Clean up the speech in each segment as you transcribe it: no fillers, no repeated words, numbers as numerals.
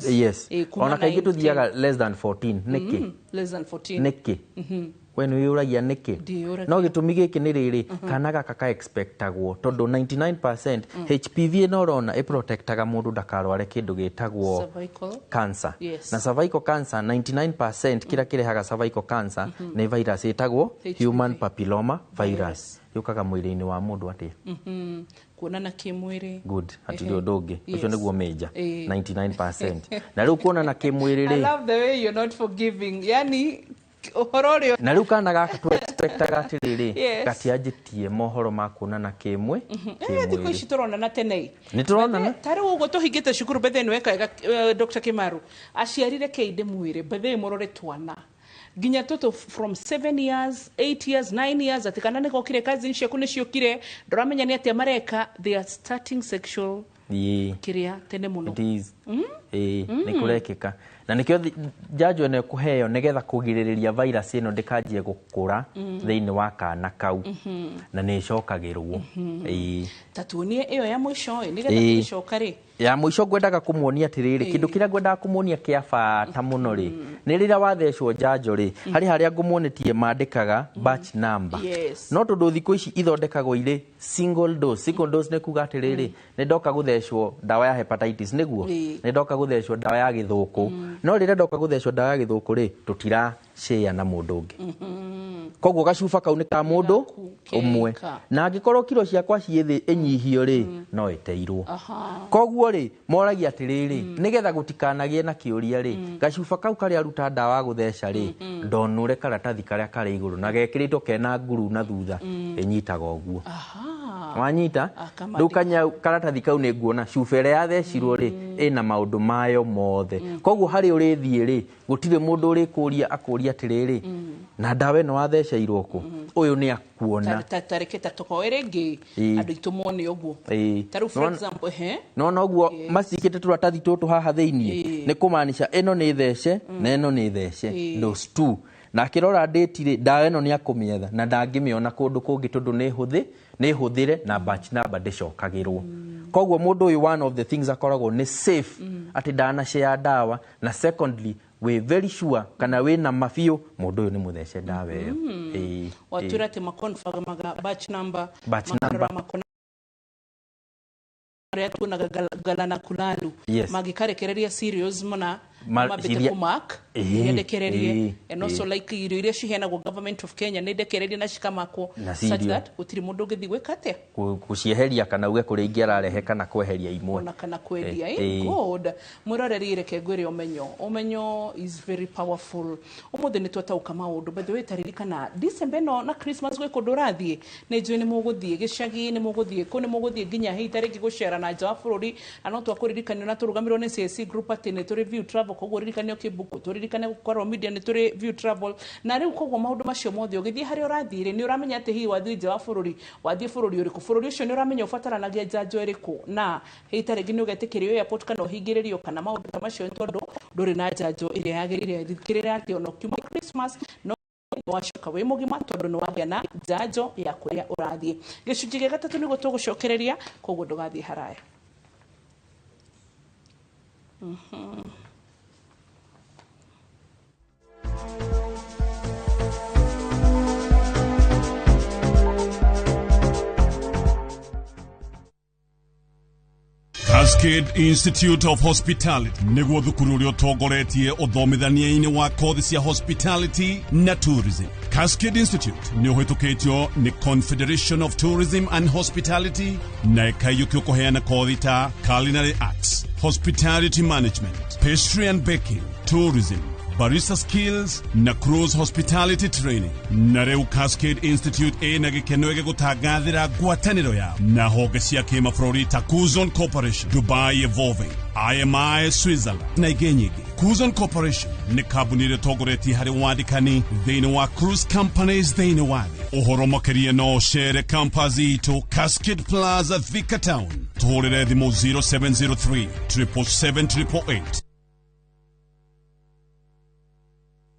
Yes. Kuma Ona kaingĩ 9, tũthiaga less than 14 nĩkĩ? Less than 14. Nĩkĩ? We nĩ wĩyũragia nĩkĩ? Ndiyũragia. No gĩtũmi gĩkĩ nĩ rĩrĩ, kana gaka ka expectagwo tondũ 99% HPV ĩno ũrona ĩprotectaga mũndũ ndakarware kĩndũ gĩtagwo cervical cancer. Yes. Na cervical cancer, 99% kĩrĩa kĩrehaga cervical cancer nĩ virus ĩtagwo HPV. Human papilloma virus. Yũkaga mwĩrĩ-inĩ wa mũndũ atĩa? Kuonana kĩmwĩrĩ. Good, hatirĩ ũndũ ũngĩ. Yes. Ũcio nĩguo major, 99%. Na rĩu kuonana kĩmwĩrĩ I rĩ, love the way you're not forgiving, yani ũhoro ũrĩa na rĩu kana gaka tũ expectaga atĩrĩrĩ, Yes. gatianjĩtie mohoro ma kuonana kĩmwe Thikũ kĩmwĩrĩ. ici tũronana tene. Nĩ tũronana. Ta rĩu ũguo tũhingĩte cukuru bethe nĩ weka wega, Dr. Kimaru aciari rekei ndĩmwĩre bethe mũrore twana nginya tũtũ from 7 years, 8 years, 9 years, atĩ kana nĩ gokire cousin ciaku nĩ ciũkire, ndũramenya nĩ atĩa mareka, they are starting sexual kĩrĩa tene mũno. It is. Ĩĩ, nĩ kũrekĩka na nĩkĩo njanjo ĩno ĩkũheo nĩgetha kũgirĩrĩria virus ĩno ndĩkanjie gũkũra thĩinĩ wa kana kau, na nĩ ĩcokagĩrwo. Ĩĩ. Ta tuonie ĩyo ya mũico ĩ, nĩgetha tũgĩcoka rĩ. Ya mũico ngwendaga kũmuonia atĩrĩrĩ, kĩndũ kĩrĩa ngwendaga kũmuonia kĩa bata mũno rĩ, nĩ rĩrĩa wathecwo njanjo rĩ, harĩ harĩa ngũmuonetie mandĩkaga batch number. Yes. No tondũ thikũ ici ithondekagwo irĩ single dose. Single dose nĩ kuga atĩrĩrĩ, nĩ ndoka gũthecwo ndawa ya hepatitis nĩguo, nĩ ndoka gũthecwo ndawa ya gĩthũkũ. No rĩrĩa ndoka gũthecwo ndawa ya gĩthũkũ rĩ, tũtira share na mũndũ ũngĩ. Koguo gacuba kau nĩ ka mũndũ Gaku ũmwe. keka. Na angĩkorwo kiro ciakwa ciĩ thĩ ĩnyihio rĩ, no ĩteirwo. Koguo rĩ, moragia atĩrĩrĩ, nĩgetha gũtikanagĩe na kĩũria rĩ, gacuba kau karĩa aruta ndawa ya gũtheca rĩ, ndonũre karatathi karĩa karĩ igũrũ na gekĩrĩtwo kena nguru na thutha, ĩnyitaga ũguo. Wanyita? Akamandĩka. Rĩu karatathi kau nĩ nguona cuba ĩrĩa yathecirwo rĩ, ĩna maũndũ mayo mothe. Koguo harĩa ũrĩthiĩ rĩ, gũtirĩ mũndũ ũrĩkũria akũria atĩrĩrĩ, na ndawa ĩno watheceirwo kũ? Ũyũ nĩ akuona. Tareke ta tũkoe rĩngĩ andũ aitũ mone ũguo. Ta rĩu for example, ehe. No noguo macikĩte tũratathi tũtũ haha thĩiniĩ, nĩ kũmaanisha ĩno nĩ thece na ĩno nĩ thece, dose 2. Na akĩrora date rĩ, ndawa ĩno nĩ akũmĩetha na ndangĩmĩona kũndũ kũngĩ tondũ nĩ hũthĩre na batch number ndĩcokagĩrwo. Koguo mũndũ ũyũ one of the things akoragwo nĩ safe atĩ ndanacea ndawa, na secondly wĩ very sure kana wĩ na mabiũ mũndũ ũyũ nĩ mũthece ndawa ĩyo. Watwĩra atĩ maconfirmaga batch number, Batch makarora number. makona arĩa tuonaga galana kulalu mangĩkarekereria cereals mona mambĩte kũmark iria ndekererie, and also like irio iria ciheanagwo government of Kenya nĩ ndekererie na cikamakwo Na such cirio. that gũtirĩ mũndũ ũngĩthiĩ gwĩka atĩa. Gũcieheria kana uge kũrĩa ingĩ ararehe kana kweheria imwe. Ona kana kwendia. Good. Mwĩroreri, reke ngwĩre ũmenyo, ũmenyo is very powerful. Ũmũthĩ nĩ twataũka maũndũ. By the way, taririkana December ĩno na Christmas gwĩ kũndũ ũrathiĩ, nĩ njũĩ nĩ mũgũthiĩ gĩcagi, nĩ mũgũthiĩ kũ, nĩ mũgũthiĩ nginya hihi ta rĩngĩ gũcera na nja wa bũrũri, na no twakũririkanio na tũrũgamĩrĩrwo nĩ CSC Group atĩ nĩ tũrĩ View Travel. Koguo ririkane ũkĩbook, tũririkane gũkorwo media nĩ tũrĩ View Travel. Na rĩu koguo maũndũ macio mothe ũgĩthiĩ harĩa ũrathiĩ rĩ, nĩ ũramenya atĩ hihi wathiĩ nja wa bũrũri, wathiĩ bũrũri ũrĩkũ, bũrũri ũcio nĩ ũramenya ũbataranagia njanjo ĩrĩkũ, na hihi ta rĩngĩ nĩ ũgetĩkĩrio airport kana ũhingĩrĩrio kana maũndũ ta macio nĩ tondũ ndũrĩ na njanjo ĩrĩa yagĩrĩire. Thikĩrĩra atĩ ona ũkiuma Christmas no wacoka wĩ mũgima tondũ nĩ wagĩa na njanjo ya kũrĩa ũrathiĩ. Gĩcunjĩ gĩa gatatũ nĩguo tũgũcokereria, koguo ndũgathiĩ haraya. Cascade Institute of Hospitality nĩguo thukuru ũrĩa ũtongoretie ũthomithania-inĩ wa kothi cia hospitality na tourism. Cascade Institute nĩ ũhĩtũkĩtio nĩ Confederation of Tourism and Hospitality na ĩkaiyũkio kũheana kothi ta culinary arts, hospitality management, pastry and baking, tourism, barista skills na cruise hospitality training. Na rĩu Cascade Institute ĩna gĩkeno gĩgũtangathĩra ngwatanĩro yao na honge cia kĩmabũrũri ta Kuzon Corporation, Dubai Evolving, IMI Switzerland na ingĩ nyingĩ. Kuzon Corporation nĩ kambuni ĩrĩa ĩtongoretie harĩ wandĩkani thĩinĩ wa cruise companies thĩinĩ wa thĩ. Ũhoro makĩria no ũcere campus itũ Cascade Plaza, Thika Town. Tũhũrĩre thimũ 0703 777 888.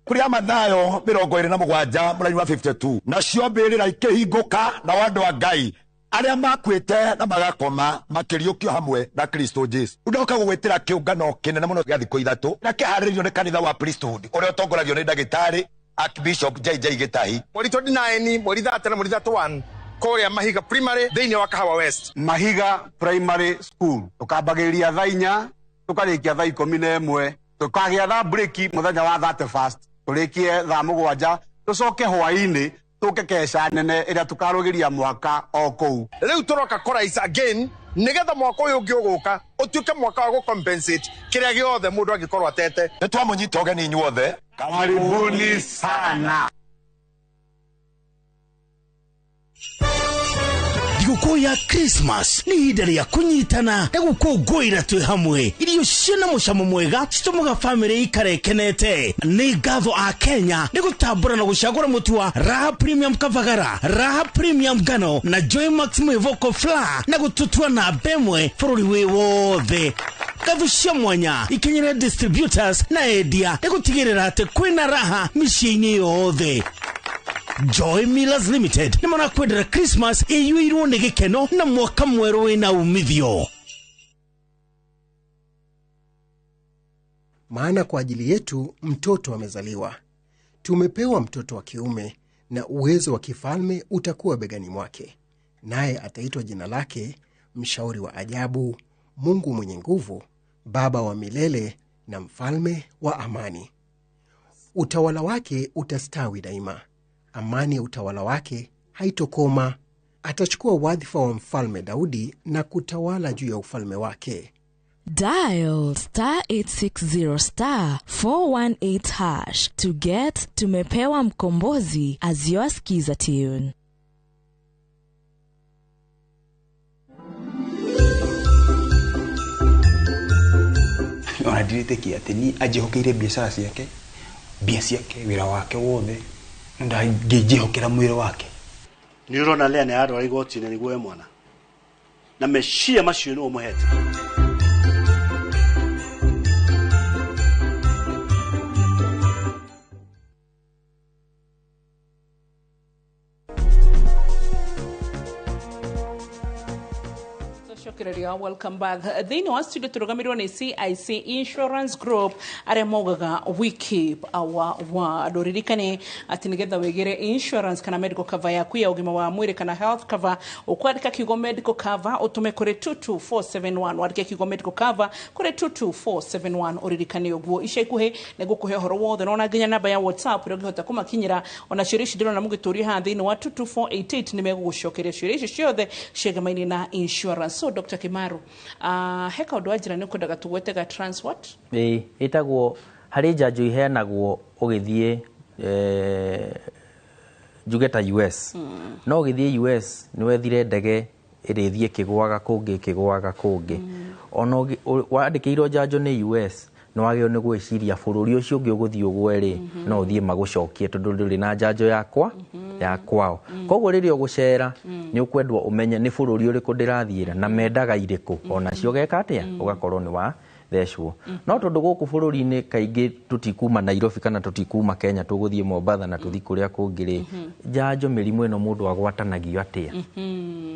Kũrĩa Mathayo 27 mũraini wa 52, nacio mbĩrĩra ikĩhingũka, nao andũ a Ngai Arĩa makuĩte na magakoma makĩriũkio hamwe na Kristo Jesu. Ndoka gũgwĩtĩra kĩũngano kĩnene mũno gĩa thikũ ithatũ na kĩharĩrĩirio nĩ kanitha wa Priesthood ũrĩa ũtongoragio nĩ ndagĩtarĩ Archbishop JJ Gĩtahi. Mweri 29, mweri 30 na mweri 31 kũrĩa Mahiga Primary thĩinĩ wa Kahawa West. Mahiga Primary School tukambagĩrĩria thaa 4 tukarĩkia thaa 11 tukagĩa thaa break mũthenya wa 31 tũrĩkie thaa 7 tũcoke hwaĩ-inĩ tũke keca nene ĩrĩa tũkarũgĩria mwaka o kũu. Rĩu tũroka kũraisa again nĩgetha mwaka ũyũ ũngĩ ũgũka ũtuĩke mwaka wa gũcompensate kĩrĩa gĩothe mũndũ angĩkorwo atete. Nĩ twamũnyita ũgeni inyuothe. Karibuni sana. Thigũkũ ya Christmas nĩ ihinda rĩa kũnyitana na gũkũngũĩra twĩ hamwe. Irio ciĩna mũcamo mwega citũmaga bamĩrĩ ikare ĩkenete. Nĩ ngatho a Kenya nĩ gũtambũra na gũcagũra mũtu wa Raha Premium Kavagara, Raha Premium Ngano na Joy Max Mwĩvoko Flour na gũtũtua namba ĩmwe bũrũri wĩ wothe. Ngatho cia mwanya ikinyĩre distributors na endia nĩ gũtigĩrĩra atĩ kwĩna raha mĩciĩ-inĩ yothe. Joy Millers Limited nĩ marakwendera Christmas ĩiyũirwo nĩ gĩkeno na mwaka mwerũ wĩna umithio. Maana kwa ajili yetu mtoto amezaliwa, tumepewa mtoto wa kiume, na uwezo wa kifalme utakuwa begani mwake, naye ataitwa jina lake Mshauri wa Ajabu, Mungu Mwenye Nguvu, Baba wa Milele na Mfalme wa Amani. Utawala wake utastawi daima, amani ya utawala wake haitokoma. Atachukua wadhifa wa mfalme Daudi na kutawala juu ya ufalme wake. Dial star 860 star 418 hash to get Tumepewa Mkombozi as your skiza tune. Ona ndirĩtĩkia atĩ niĩ anjĩhokeire biacara ciake, mbia ciake, wĩra wake wothe, ndangĩnjĩhokera mwĩrĩ wake. Nĩ ũrona Lea nĩ arwara igoti-inĩ nĩguo we mwana, na meciria macio nĩwe ũmũhete. Welcome back. Thĩinĩ wa studio tũrũgamĩrĩirwo nĩ CIC Insurance Group arĩa maugaga we keep our word. Ũririkane atĩ nĩgetha wĩgĩre insurance kana medical cover yaku ya ũgima wa mwĩrĩ kana health cover, ũkwandĩka kiugo medical cover ũtũme kũrĩ 22471. Wandĩke kiugo medical cover kũrĩ 22471. Ũririkane ũguo. Ica ikuhĩ nĩ ngũkũhe ũhoro wothe na ona nginya namba ya WhatsApp ũrĩa ũngĩhota kũmakinyĩra. Ona ciũria ici ndĩrona mũgĩtũria haha thĩinĩ wa 22488 nĩ megũgũcokeria ciũria icio ciothe ciegemaine na insurance. So Dr. Kimaru, he kaũndũ wa njĩra nĩ ũkwendaga tũgwete ga trans what? Ĩĩ, ĩtagwo harĩ njanjo iheanagwo ũgĩthiĩ njuge ta US. No ũgĩthiĩ US nĩ wethire ndege ĩrĩthiĩ ĩkĩgũaga kũngĩ ĩkĩgũaga kũngĩ. Ona wandĩkĩirwo njanjo nĩ US nĩ wagĩrĩirwo nĩ gwĩciria bũrũri ũcio ũngĩ ũgũthiĩ ũgwe rĩ, no ũthiĩ magũcokie tondũ ndũrĩ na njanjo yakwa ya kwao. Koguo rĩrĩa ũgũcera nĩ ũkwendwo ũmenye nĩ bũrũri ũrĩkũ ndĩrathiĩra na mendaga irĩkũ, onacio ũgeka atĩa, ũgakorwo nĩ wa thecwo. No tondũ gũkũ bũrũri-inĩ kaingĩ tũtikuma Nairobi kana tũtikuma Kenya tũgũthiĩ Mombatha na tũthiĩ kũrĩa kũngĩ rĩ, njanjo mĩrimũ ĩno mũndũ agwatanagio atĩa?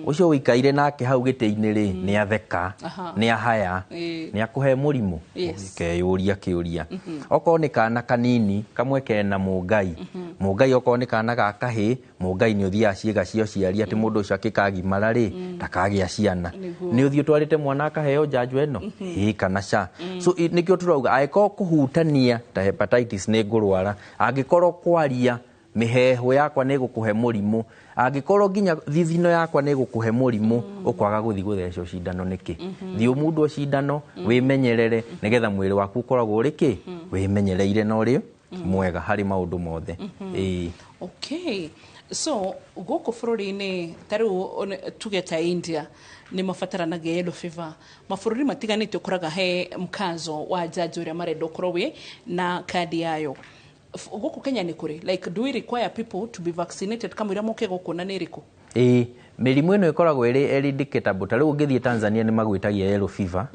Ũcio ũikaire nake hau gĩtĩ-inĩ rĩ, nĩ atheka, nĩ ahaya, nĩ akũhe mũrimũ, ũkeyũria kĩũria. Okorwo nĩ kana kanini kamwe kena mũngai, mũngai okorwo nĩ kana ga kahĩĩ, mũngai nĩ ũthiaga ciĩga cia ũciari atĩ mũndũ ũcio akĩkagimara rĩ, ndakagĩa ciana. Nĩ ũthiĩ ũtwarĩte mwana akaheo njanjo ĩno? Ĩĩ kana ca. So nĩkĩo tũrauga angĩkorwo kũhutania ta hepatitis nĩ ngũrwara, angĩkorwo kwaria mĩheehũ yakwa nĩ ĩgũkũhe mũrimũ, angĩkorwo nginya thithino yakwa nĩ ĩgũkũhe mũrimũ, ũkwaga gũthiĩ gũthecwo cindano nĩkĩ? Thiĩ ũmundwo cindano, wĩmenyerere nĩgetha mwĩrĩ waku ũkoragwo ũrĩ kĩ? Wĩmenyereire na ũrĩ mwega harĩ maũndũ mothe. Ĩĩ. Okay. So gũkũ bũrũri-inĩ ta rĩu tuge ta India nĩ mabataranagia yellow fever. Mabũrũri matiganĩte ũkoraga he mkazo wa njanjo ũrĩa marenda ũkorwo wĩ na kandi yayo. Gũkũ Kenya nĩ kũrĩ, like do we require people to be vaccinated kamũira moke gũkũ na nĩ ĩrĩkũ? Ĩĩ, mĩrimũ ĩno ĩkoragwo ĩrĩ eradicatable. Ta rĩu ũngĩthiĩ Tanzania nĩ magwĩtagia yellow fever.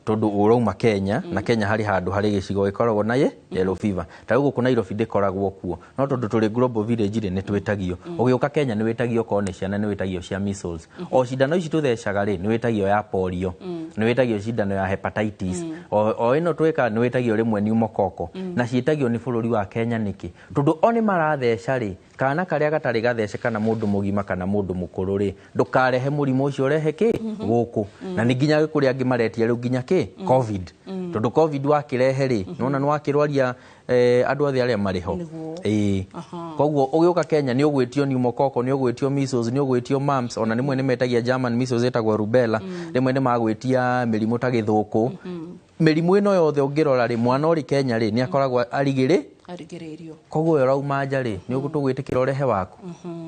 Tondũ ũrauma Kenya, na Kenya harĩ handũ harĩ gĩcigo gĩkoragwo na yellow fever. Ta rĩu gũkũ Nairobi ndĩkoragwo kuo, no tondũ tũrĩ global village rĩ, nĩ twĩtagio. Ũgĩũka Kenya nĩ wĩtagio, okorwo nĩ ciana nĩ wĩtagio cia measles. O cindano ici tũthecaga rĩ, nĩ wĩtagio ya polio, nĩ wĩtagio cindano ya hepatitis, o ĩno twĩkaga nĩ wĩtagio rĩmwe pneumococcal. Na ciĩtagio nĩ bũrũri wa Kenya nĩkĩ? Tondũ o nĩ maratheca rĩ, kana karĩa gatarĩ gathece kana mũndũ mũgima kana mũndũ mũkũrũ rĩ, ndũkarehe mũrimũ ũcio ũrehe kĩ gũkũ. Na nĩ nginya kũrĩ angĩ maretia rĩu nginya kĩ COVID, tondũ COVID wakĩrehe rĩ, nĩwona nĩ wakĩrwaria andũ othe arĩa marĩ ho. Ĩĩ, koguo ũgĩũka Kenya nĩ ũgwĩtio pneumococcal, nĩ ũgwĩtio measles, nĩ ũgwĩtio mumps, ona rĩmwe nĩ metagia German measles ĩtagwo rubella, rĩmwe nĩ magwĩtia mĩrimũ ta gĩthũkũ. Mĩrimũ ĩno yothe ũngĩrora rĩ, mwana ũrĩ Kenya rĩ, nĩ akoragwo arigĩrĩ Arigĩrĩirio. Koguo we ũrauma nja rĩ, nĩ ũgũtũgwĩtĩkĩra ũrehe waku?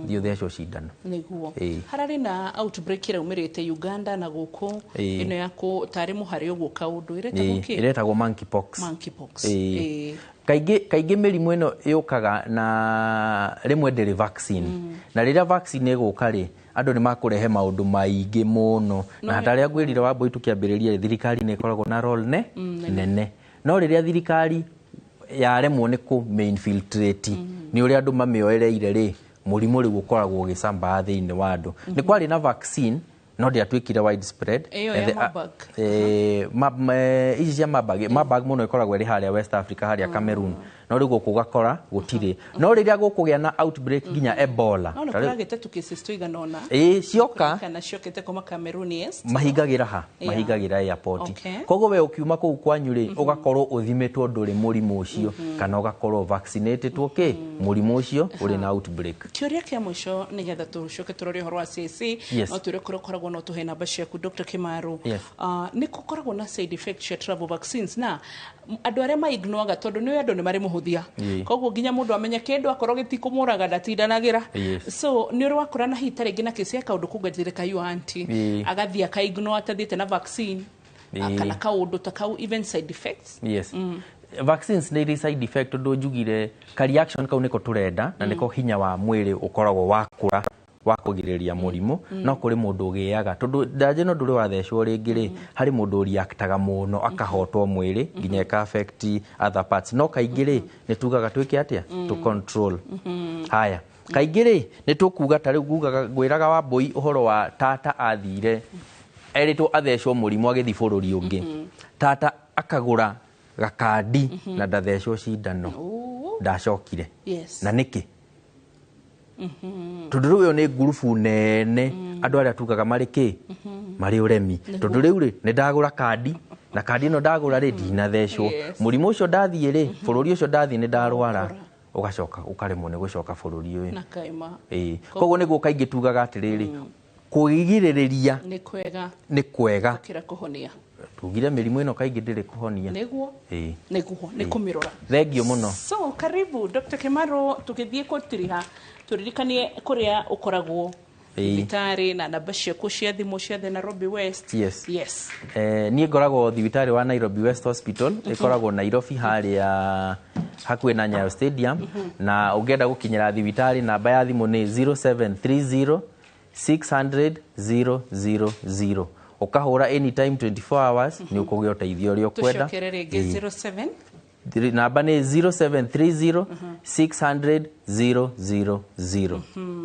Thiĩ ũthecwo cindano. Nĩguo. Ĩĩ. Hararĩ na outbreak ĩraumĩrĩte Uganda na gũkũ, ĩno ya kũ tarĩ mũharĩ ũguo kaũndũ ĩretagwo kĩ? Ĩretagwo monkeypox. Monkeypox. Ĩĩ. Ĩĩ. Kaingĩ mĩrimũ ĩno yũkaga na rĩmwe ndĩrĩ vaccine, na rĩrĩa vaccine ĩgũka rĩ, andũ nĩ makũrehe maũndũ maingĩ mũno. Na hatarĩa ngwĩrire Wambũi tũkĩambĩrĩria rĩ, thirikari nĩ ĩkoragwo na role nene, no rĩrĩa thirikari yaremwo nĩ kũ infiltrate nĩ ũrĩa andũ mamĩoereire rĩ, mũrimũ rĩu ũkoragwo ũgĩcambaa thĩinĩ wa andũ. Nĩ kwarĩ na vaccine no ndĩatuĩkire widespread. Ĩyo And ya Marburg. Ici cia Marburg, Marburg mũno ĩkoragwo ĩrĩ harĩa West Africa, harĩa Cameroon, no rĩu gũkũ ũgakora gũtirĩ. No rĩrĩa gũkũgĩa na outbreak nginya Ebola, No nĩ ta rĩu- kũragĩte tu cases tũigana ũna. Ĩĩ, cioka. Kana ciokĩte kuma Cameroon, yes. Mahingagĩra ha? Mahingagĩra airport. Koguo we ũkiuma kũu kwanyu rĩ, ũgakorwo ũthimĩtwo ndũrĩ mũrimũ ũcio, kana ũgakorwo vaccinated kĩ mũrimũ ũcio ũrĩ na outbreak. Kĩũria kĩa mũico nĩgetha tũcoke tũrore ũhoro wa CAC. Yes. No twĩre kũrĩa ũkoragwo, no tũhe namba ciaku, Dr. Kimaru. Yes. Nĩ gũkoragwo na side effect cia travel vaccines na andũ arĩa maignoaga, tondũ nĩ andũ nĩ marĩ mũhũthia, koguo nginya mũndũ amenya kĩndũ akorwo gĩtikũmũraga ndatindanagĩra. So nĩ ũrĩ wakora na hihi ta rĩngĩ na kesi ya kaũndũ kũnganjĩre kayu auntie, agathiĩ akaignore atathiĩte na vaccine, kana kaũndũ ta kau, even side effects? Yes, vaccines nĩ irĩ side effect, tondũ njugire ka reaction kau nĩko tũrenda na nĩko hinya wa mwĩrĩ ũkoragwo wakũra wa kũgirĩrĩria mũrimũ. No kũrĩ mũndũ ũgĩaga, tondũ njanjo ĩno ndũrĩ wathecwo rĩngĩ rĩ, harĩ mũndũ ũreactaga mũno akahotwo mwĩrĩ nginya ĩka affect other parts. No kaingĩ rĩ, nĩ tugaga twĩke atĩa? To control. Haya, kaingĩ rĩ, nĩ tũkuga ta rĩu ngugaga ngwĩraga Wambũi ũhoro wa tata athire erĩtwo athecwo mũrimũ agĩthiĩ bũrũri ũngĩ. Tata akagũra gakandi na ndathecwo cindano, ndacokire. Na nĩkĩ? Tondũ rĩu ĩyo nĩ ngurubu nene, andũ arĩa tugaga marĩ kĩ marĩ ũremi, tondũ rĩu rĩ, nĩ ndagũra kandi, na kandi ĩno ndagũra rĩ, ndinathecwo. Mũrimũ ũcio ndathiĩ rĩ, bũrũri ũcio ndathiĩ nĩ ndarwara, ũgacoka ũkaremwo nĩ gũcoka bũrũri ũyũ. Na kaima. Ĩĩ, koguo nĩguo kaingĩ tugaga atĩrĩrĩ, kwĩgirĩrĩria nĩ kwega nĩ kwega gũkĩra kũhonia. Tugire mĩrimũ ĩno kaingĩ ndĩrĩ kũhonia. Nĩguo. Ĩĩ. Nĩguo, nĩ kũmĩrora. Thengiũ mũno. So karibu, Dr. Kimaro. Tũgĩthiĩ kũtiriha, tũririkanie kũrĩa ũkoragwo, thibitarĩ, na namba ciaku cia thimũ cia the Nairobi West. Yes. Yes. Niĩ ngoragwo thibitarĩ wa Nairobi West Hospital, ĩkoragwo Nairobi harĩa hakuhĩ na Nyayo Stadium. Na ũngĩenda gũkinyĩra thibitarĩ, namba ya thimũ nĩ 0730 600 000. Ũkahũra anytime, 24 hours, nĩ ũkũgĩa ũteithio ũrĩa ũkwenda. Tũcokere rĩngĩ. 07 Namba nĩ 0730 600 000.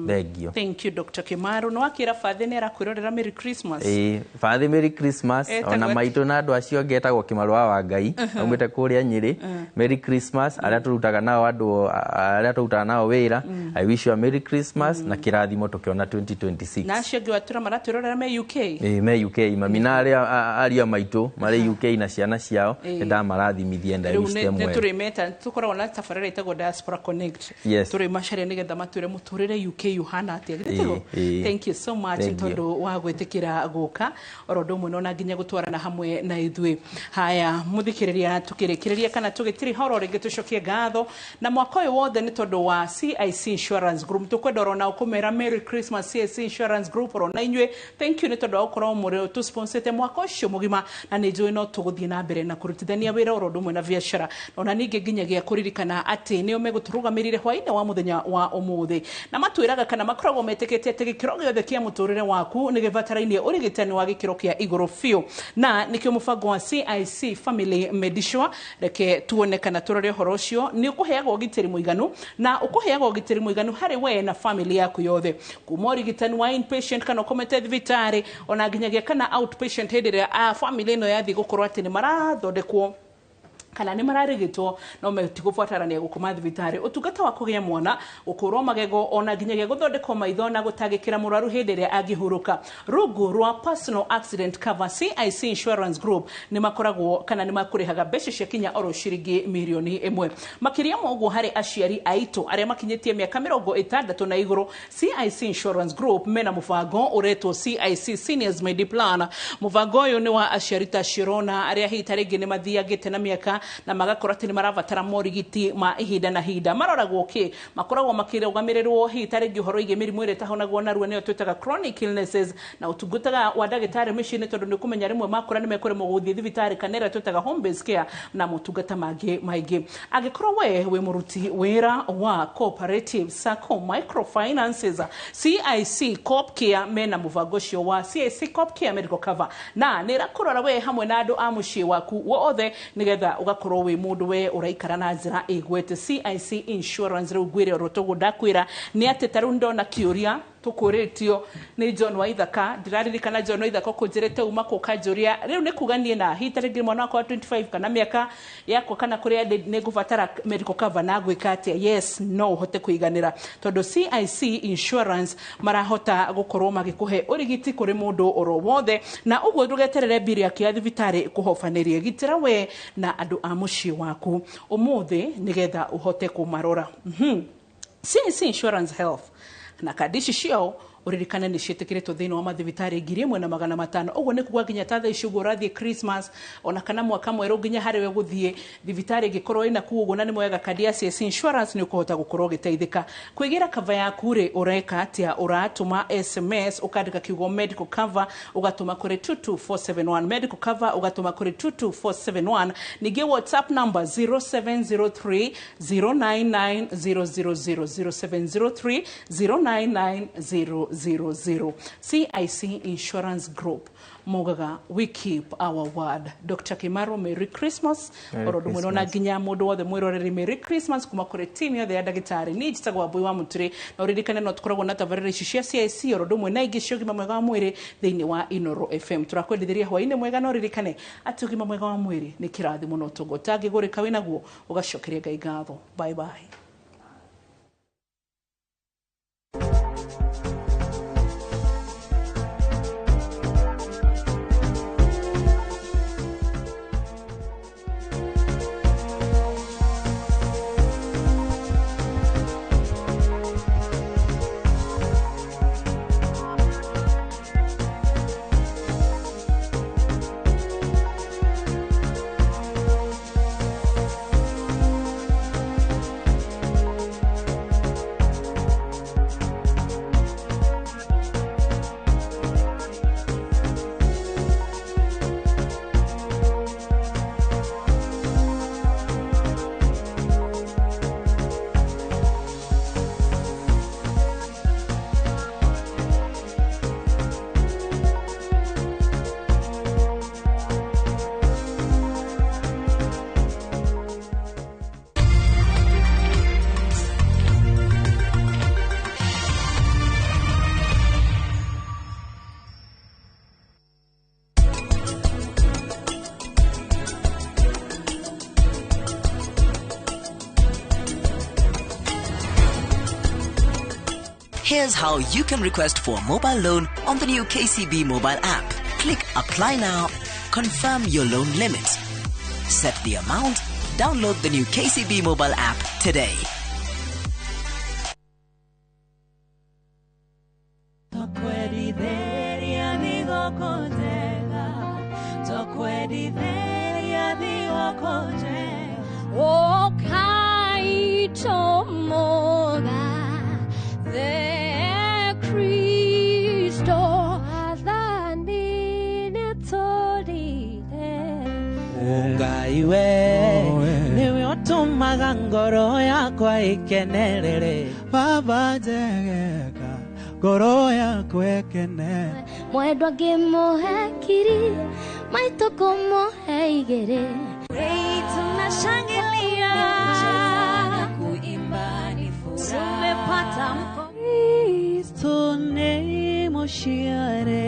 Thengio. Thank you, Dr. Kimaro. No akĩra bathĩ nĩ arakwĩrorera Merry Christmas. Ĩĩ, bathi, Merry Christmas. Etagwo Ona atĩa? maitũ na andũ acio angĩ, etagwo Kĩmarũ wa Ngai, aumĩte kũrĩa Nyĩrĩ. Merry Christmas arĩa tũrutaga nao, andũ arĩa tũrutaga nao wĩra. I wish you a Merry Christmas na kĩrathimo tũkĩona 2026. Na acio angĩ watũra maratwĩrorera me UK. Ĩĩ, me UK, mami na arĩa ariũ a maitũ marĩ UK na ciana ciao, nĩ ndamarathimithia and I Rĩu wish them nĩ well. tũrĩmeta, tũkoragwo na tabarĩra ĩtagwo Diaspora Connect. Tũrĩmacaria nĩgetha matwĩre mũtũrĩre UK ũhana atĩa, githĩ tiguo? Ĩĩ. Thank you so much. Thank you. Tondũ wa gwĩtĩkĩra gũka oro ũndũ ũmwe na nginya gũtwarana hamwe na ithuĩ. Haya, mũthikĩrĩria, tũkĩrĩkĩrĩria kana tũgĩtiriha oro rĩngĩ, tũcokie ngatho na mwaka ũyũ wothe nĩ tondũ wa CIC Insurance Group. Tũkwenda oro nao kũmera Merry Christmas. CIC Insurance Group, oro na inyuĩ thank you nĩ tondũ wa gũkorwo mũrĩ tũsponsete mwaka ũcio mũgima, na nĩ njũĩ no tũgũthiĩ na mbere na kũrutithania wĩra oro ũndũ ũmwe na biacara. Ona ningĩ nginyagia kũririkana atĩ nĩo megũtũrũgamĩrĩire hwaĩ-inĩ wa wa muthenya wa umuthi na matwiraga kana makoragwo metikite ati gikiro giothe kia muturire waku ni gibatarainie urigitani wa gikiro kia iguru biu na nikio mubango wa CIC Family Medisure reke tuone kana turore uhoro ucio ni ukuheagwo ugitiri muiganu na ukuheagwo ugitiri muiganu hari we na family yaku yothe kuma urigitani wa inpatient kana ukomete thibitari ona nginyagia kana outpatient hindi ria a family ino yathi gukorwo ati ni marathondekwo kana nĩ mararigitwo no metigũbatarania gũkoma thibitarĩ. Ũtungata wa kũgĩa mwana, gũkũrwo magego ona nginyagia gũthondekwo maitho na gũtangĩkĩra mũrwaru hĩndĩ ĩrĩa angĩhurũka. Rungu rwa personal accident cover, CIC Insurance Group nĩ makoragwo kana nĩ makũrĩhaga mbeca cia kinya oro ciringi mirioni 1. Makĩria ma ũguo harĩ aciari aitũ arĩa makinyĩtie mĩaka 60 na igũrũ, CIC Insurance Group mena mũbango ũretwo CIC Seniors Mediplan. Mũbango ũyũ nĩ wa aciari ta Shirona arĩa hihi ta rĩngĩ nĩ mathiangĩte na mĩaka na magakorwo atĩ nĩ marabatara morigiti ma ihinda na ihinda. Maroragwo kĩ? Makoragwo makĩrũgamĩrĩrwo hihi ta rĩngĩ ũhoro wĩgiĩ mĩrimũ ĩrĩa ĩtahonagwo narua nĩyo twĩtaga chronic illnesses, na ũtungataga wa ndagĩtarĩ mĩciĩ-inĩ tondũ nĩ ũkũmenya rĩmwe makũra nĩ mekũremwo gũthiĩ thibitarĩ kana ĩrĩa twĩtaga home based care na motungata mangĩ maingĩ. Angĩkorwo we wĩ mũruti wĩra wa cooperative sacco microfinances, CIC Coop Care mena mũbango ũcio wa CIC Coop Care Medical Cover, na nĩ ĩrakũrora we hamwe na andũ a mũciĩ waku wothe nĩgetha ũgakorwo wĩ mũndũ we ũraikara na njĩra ĩgwete. CIC Insurance rĩu ngwĩre oro toguo ndakwĩra nĩ atĩ ta rĩu ndona kĩũria tũkũrĩtio nĩ John Waithaka. Ndĩraririkana John Waithaka ũkũnjĩrĩte uma kũkanjũria rĩu nĩ kuga niĩ na hihi ta rĩngĩ mwana wakwa wa 25 kana mĩaka yakwa kana kũrĩa nĩ ngũbatara medical cover na ngwĩka atĩa. Yes, no ũhote kũiganĩra tondũ CIC Insurance marahota gũkorwo magĩkũhe ũrigiti kũrĩ mũndũ oro wothe, na ũguo ndũgeterere mbiri yaku ya thibitarĩ kũhobanĩrie. Gitĩra we na andũ a mũciĩ waku ũmũthĩ nĩgetha ũhote kũmarora. CIC Insurance Health na kandi ici ciao uririkane nĩ ciĩtĩkĩrĩtwo thĩinĩ wa mathibitarĩ 1500. Ũguo nĩ kuga nginya ta thaa ici ũguo ũrathiĩ Christmas ona kana mwaka mwerũ nginya harĩ we gũthiĩ thibitarĩ ĩngĩkorwo ĩna kuo ũguo na nĩ moyaga kandi ya CIC Insurance nĩ ũkũhota gũkorwo ũgĩteithĩka. Kwĩgĩra cover yaku rĩ, ũreka atĩa? Ũratũma SMS ũkandĩka kiugo medical cover ũgatũma kũrĩ 22471, medical cover ũgatũma kũrĩ 22471. Ningĩ WhatsApp number 0703 099 000, 0703 099 000. CIC Insurance Group mogaga we keep our word. Dr. Kimaro, Merry Christmas. Oro ndumwe na nginya mundu wothe mwiroreri Merry Christmas kuma kuri team yothe ya ndagitari. Ni njitagwo Wambui wa Muturi na uririkane no tukoragwo na tabarĩra ici cia CIC oro ndumwe na ingĩ cia ũgima mwega wa mwĩrĩ thĩinĩ wa Inoro FM. Tũrakwendithĩria hwaĩ-inĩ mwega na uririkane atĩ ũgima mwega wa mwĩrĩ nĩ kĩrathimo na ũtonga ũtangĩgũrĩka wĩnaguo ũgacokeria Ngai ngatho. Bye bye. Here's how you can request for a mobile loan on the new KCB mobile app. Click Apply Now, confirm your loan limit, set the amount, download the new KCB mobile app today. Ngai we niwe. Tumaga ngoro yakwa ikenerere. Baba njegeka ngoro yakwa ikene. Mwendwa ngĩmũhe kiri maitũ kũmũhe igĩrĩ. Tunashangilia na kuimba ni furaha. Tumepata Kristo nĩ mũciare,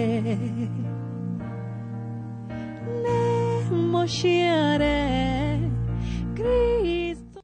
nĩ mũciare Kristo.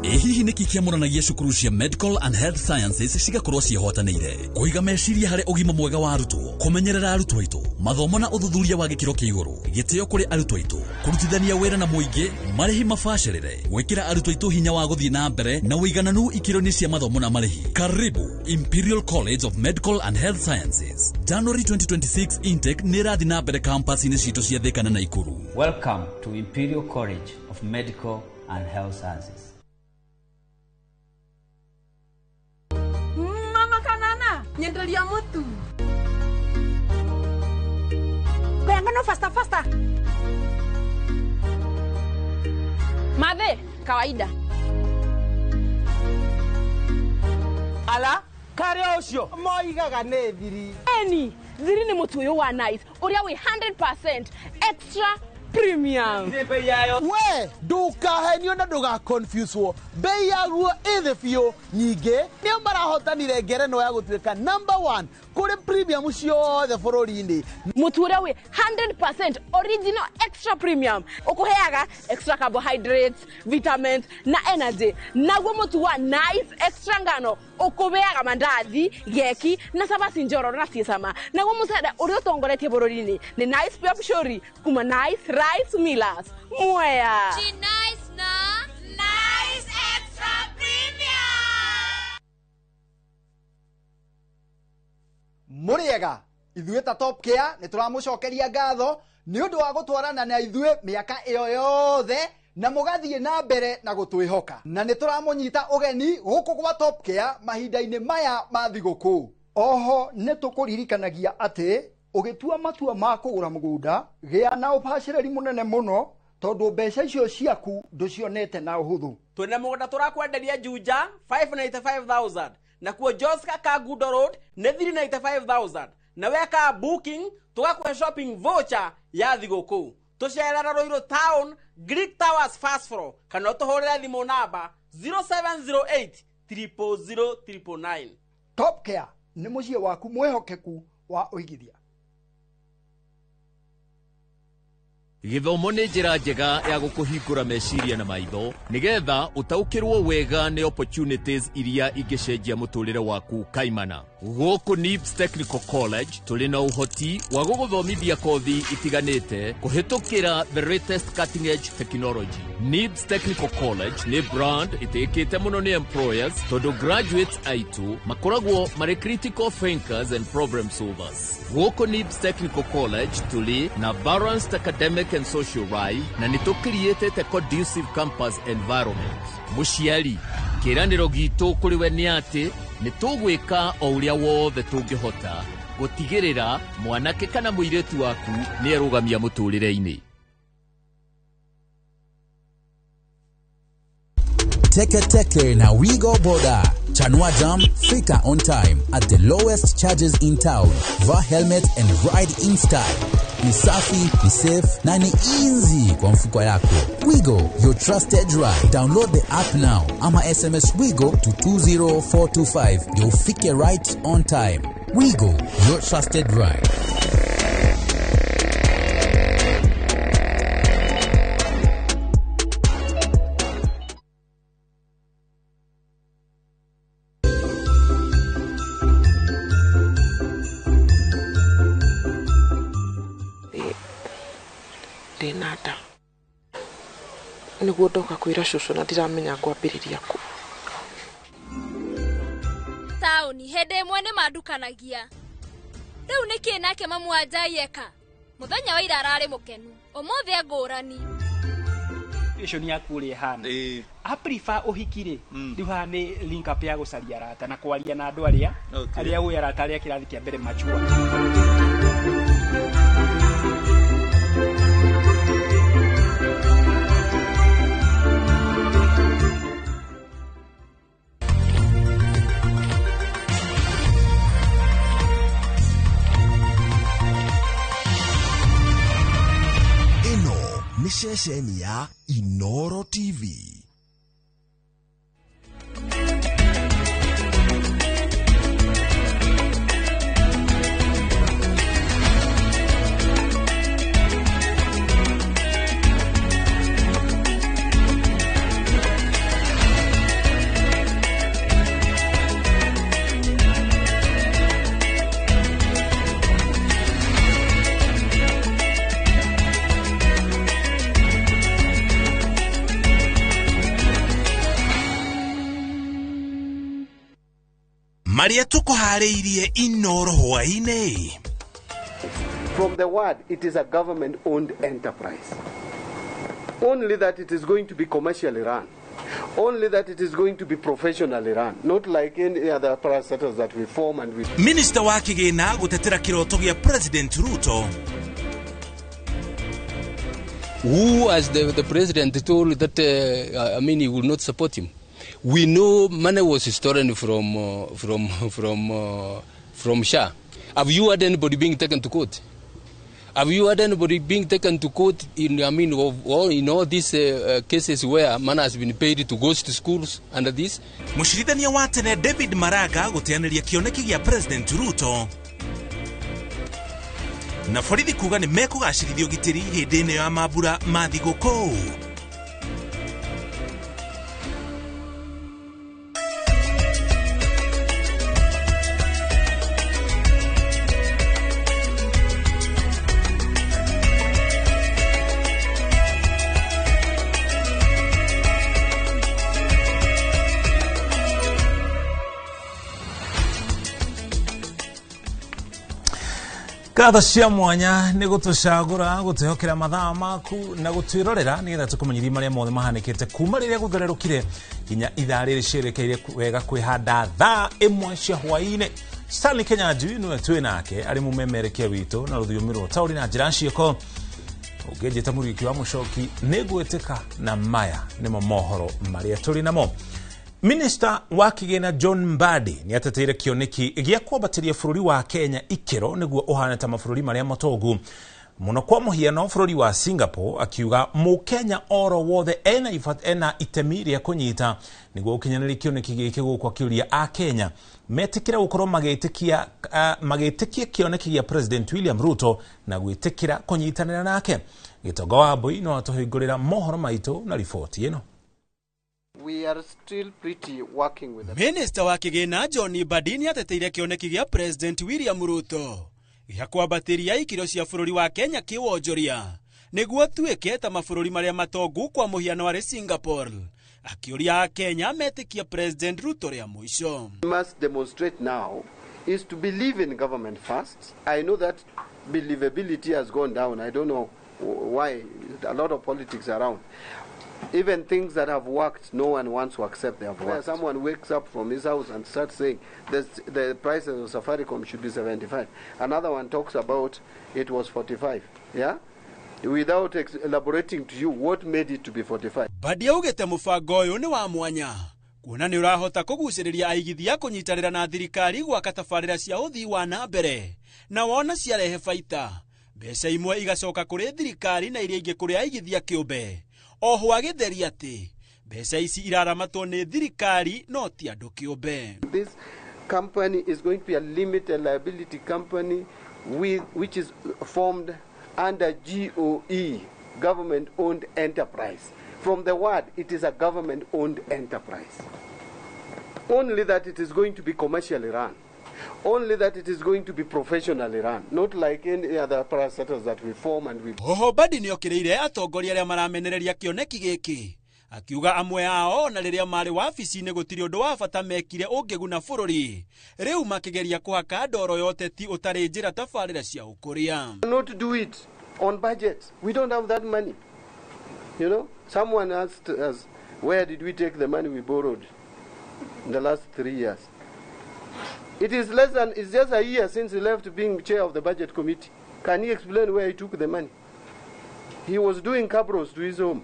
Hihi nĩkĩ kĩamũranagia cukuru cia Medical and Health Sciences cigakorwo ciĩhotanĩire kũiga meciria harĩ ũgima mwega wa arutwo, kũmenyerera arutwo aitũ, mathomo na ũthuthuria wa gĩkĩro kĩa igũrũ, gĩtĩo kũrĩ arutwo aitũ, kũrutithania wĩra na mũingĩ, marĩhi mabacĩrĩre, gwĩkĩra arutwo aitũ hinya wa gũthiĩ na mbere na ũigananu ikĩro-inĩ cia mathomo na marĩhi. Karibu Imperial College of Medical and Health Sciences. January 2026 intake nĩ ĩrathiĩ na mbere campus-inĩ citũ cia Thika na Nakuru. Welcome to Imperial College of Medical and Health Sciences. Nyendelia mutu. Kuyangano faster faster. Madhe, kawaida. Ala, kare ocio. Moigaga nĩ thiri. Eni, thiri ni mutu uyu wa nice. Uria wi 100% extra premium. We, ndukahenio na ndugaconfuse-wo. Bei yaguo ĩthĩ biũ nyingĩ nĩo marahotanire ngerenwa ya gũtuĩka number 1 kũrĩ premium ciothe bũrũri-inĩ. Mũtu ũrĩa wĩ 100% original extra premium ũkũheaga extra carbohydrates, vitamins na energy. Naguo mũtu wa nice extra ngano ũkũheaga mandathi, geki na cabaci njororo na ciĩ cama. Naguo mũcere ũrĩa ũtongoretie bũrũri-inĩ nĩ Nice Pure Pshori kuma Nice Rice Millers. Mwea. Nice na Nice Extra Premium. Mũrĩega ithuĩ ta Top Care nĩ tũramũcokeria ngatho nĩ ũndũ wa gũtwarana na ithuĩ mĩaka ĩyo yothe na mũgathiĩ na mbere na gũtwĩhoka, na nĩ tũramũnyita ũgeni gũkũ gwa Top Care mahinda-inĩ maya ma thigũkũ. Oho nĩ tũkũririkanagia atĩ ũgĩtua matua ma kũgũra mũgũnda gĩa na ũbacĩrĩri mũnene mũno tondũ mbeca icio ciaku ndũcionete na ũhũthũ. Twĩna mũgũnda tũrakwenderia Juja 595,000 nakuo Joska Kangundo Road nĩ 395,000 na weka booking tũgakũhe shopping voucher ya thigũkũ. Tũcerera Ruiru Town Greek Towers first floor kana ũtũhũrĩre thimũ namba 0708 000 999. Top Care nĩ mũciĩ waku mwĩhokeku wa ũigithia. Gĩthomo nĩ njĩra njega ya gũkũhingũra meciria na maitho nĩgetha ũtaũkĩrwo wega nĩ opportunities iria ingĩcenjia mũtũrĩre waku kaimana. Gũkũ NIBS Technical College tũrĩ na ũhoti wa gũgũthomithia kothi itiganĩte kũhĩtũkĩra the latest cutting edge technology. NIBS Technical College nĩ brand ĩtĩkĩte mũno nĩ employers tondũ graduates aitũ makoragwo marĩ critical thinkers and problem solvers. Gũkũ NIBS Technical College tũrĩ na balanced academic and social life na nĩ tũkiriĩtĩte conducive campus environment. Mũciari, kĩĩranĩro gitũ kũrĩ we nĩ atĩ nĩ tũgwĩka o ũrĩa wothe tũngĩhota gũtigĩrĩra mwanake kana mũirĩtu waku nĩ erũgamia mũtũrĩre-inĩ. Teke Teke na Wigo Boda. Chanua Jam, fika on time at the lowest charges in town. Vaa helmet and ride in style. Ni safi, ni safe na ni easy kwa mfuko yako. Wigo, your trusted ride. Download the app now ama SMS Wigo to 20425. You'll fike right on time. Wigo, your trusted ride. Ndĩna nda. Nĩguo ndoka kwĩra cũcũ na ndiramenya ngwambĩrĩria kũ. Taũni hĩndĩ ĩmwe nĩ mandukanagia. Rĩu nĩkĩ nake mamu wa Njai eka? Mũthenya wa ira ararĩ mũkenu, ũmũthĩ engũrani. Situation yaku ũrĩa ĩhana, a prefer ũhiki rĩ, rĩu haha nĩ link up ya gũcaria arata na kwaria na andũ arĩa arĩa ũĩ arata arĩa kĩrathi kĩa mbere machua. Ĩno nĩ ceceni ya Inoro TV. Marĩa tũkũharĩirie Inoro hwaĩ-inĩ. From the word, it is a government-owned enterprise. Only that it is going to be commercially run. Only that it is going to be professionally run. Not like any other parastatals that we form and we... Minister wa kĩgĩna gũtetera kĩroto gĩa President Ruto. Who, as the president told that, I mean, he will not support him. We know money was stolen from SHA. Have you had anybody being taken to court? Have you had anybody being taken to court in, I mean, of all, in all these cases where money has been paid to go to schools under this? Mũcirithania wa tene David Maraga gũteanĩria kĩoneki gĩa President Ruto. Na borithi kuga nĩ mekũgacĩrithia ũgitĩri hĩndĩ ĩno ya mambura ma thigũkũ. Ngatho cia mwanya nĩ gũtũcagũra gũtwĩhokera mathaa maku na gũtwĩrorera nĩgetha tũkũmenyithie marĩa mothe mahanĩkĩte kuma rĩrĩa gũthererũkire nginya ithaa rĩrĩ cierekeire wega kwĩhanda thaa 1 cia hwaĩ-inĩ. Stanley Kenyanjui nĩwe twĩ nake arĩ mũmemerekia witũ na rũthiomi rwa ũtaũri na njĩra ciĩko. Ũngĩnjĩta Mũriũki wa Mũcoki nĩ ngwĩtĩka na maya nĩmo mohoro marĩa tũrĩ namo. Minister wa kĩgĩna John Mbadi nĩ ateteire kĩoneki gĩa kwambatĩria bũrũri wa Kenya ikĩro nĩguo ũhane ta mabũrũri marĩa matongu mũno, kwa mũhiano bũrũri wa Singapore, akiuga mũkenya oro wothe ena itemi rĩa kũnyita nĩguo ũkinyanĩrie kĩoneki gĩkĩ gũkũ, akĩũria a Kenya metĩkĩre gũkorwo magĩtĩkia kĩoneki gĩa President William Ruto na gwĩtĩkĩra kũnyitanĩra nake. Gĩtonga wa Mbui no atũhingũrĩra mohoro maitũ na riboti ĩno. We are still pretty working with the Minister wa kĩgĩna John Mbadi nĩateteire kĩoneki gĩa President William Ruto gĩa kwambatĩria ikĩro cia bũrũri wa Kenya kĩwonjoria nĩguo tuĩke ta mabũrũri marĩa matongu kwa mũhiano arĩ Singapore, akĩũria a Kenya metĩkia President Ruto rĩa mũico. We must demonstrate now is to believe in government first. I know that believability has gone down. I don't know why. A lot of politics around. Even things that have worked, no one wants to accept they have worked. Someone wakes up from his house and starts saying the prices of Safaricom should be 75. Another one talks about it was 45. Yeah? Without elaborating to you what made it to be 45. Mbadi augĩte mũbango ũyũ nĩ wa mwanya kuona nĩ ũrahota kũgucĩrĩria aigithia kũnyitanĩra na thirikari gwaka tabarĩra cia ũthii wa na mbere na wona ciarehe baita mbeca imwe igacoka kũrĩ thirikari na iria ingĩ kũrĩ aigithia kĩũmbe. Oho agĩtheria atĩ mbeca ici iraramatwo nĩ thirikari no ti andũ kĩũmbe. This company is going to be a limited liability company which is formed under GOE, government owned enterprise. From the word, it is a government owned enterprise. Only that it is going to be commercially run. Only that it is going to be professionally run, not like any other parastatals that we form and we. Oho Mbadi nĩokĩrĩire atongoria arĩa maramenereria kĩoneki gĩkĩ akiuga amwe ao na rĩrĩa marĩ wabici-inĩ gũtirĩ ũndũ wa bata mekire ũngĩguna bũrũri rĩu makĩgeria kũhaka ndoro ya ũteti ũtarĩ njĩra tabarĩra cia ũkũria. Not do it on budget. We don't have that money. You know, someone asked us, where did we take the money we borrowed in the last 3 years? It is less than, it's just a year since he left being chair of the budget committee. Can he explain where he took the money? He was doing cabros to his home,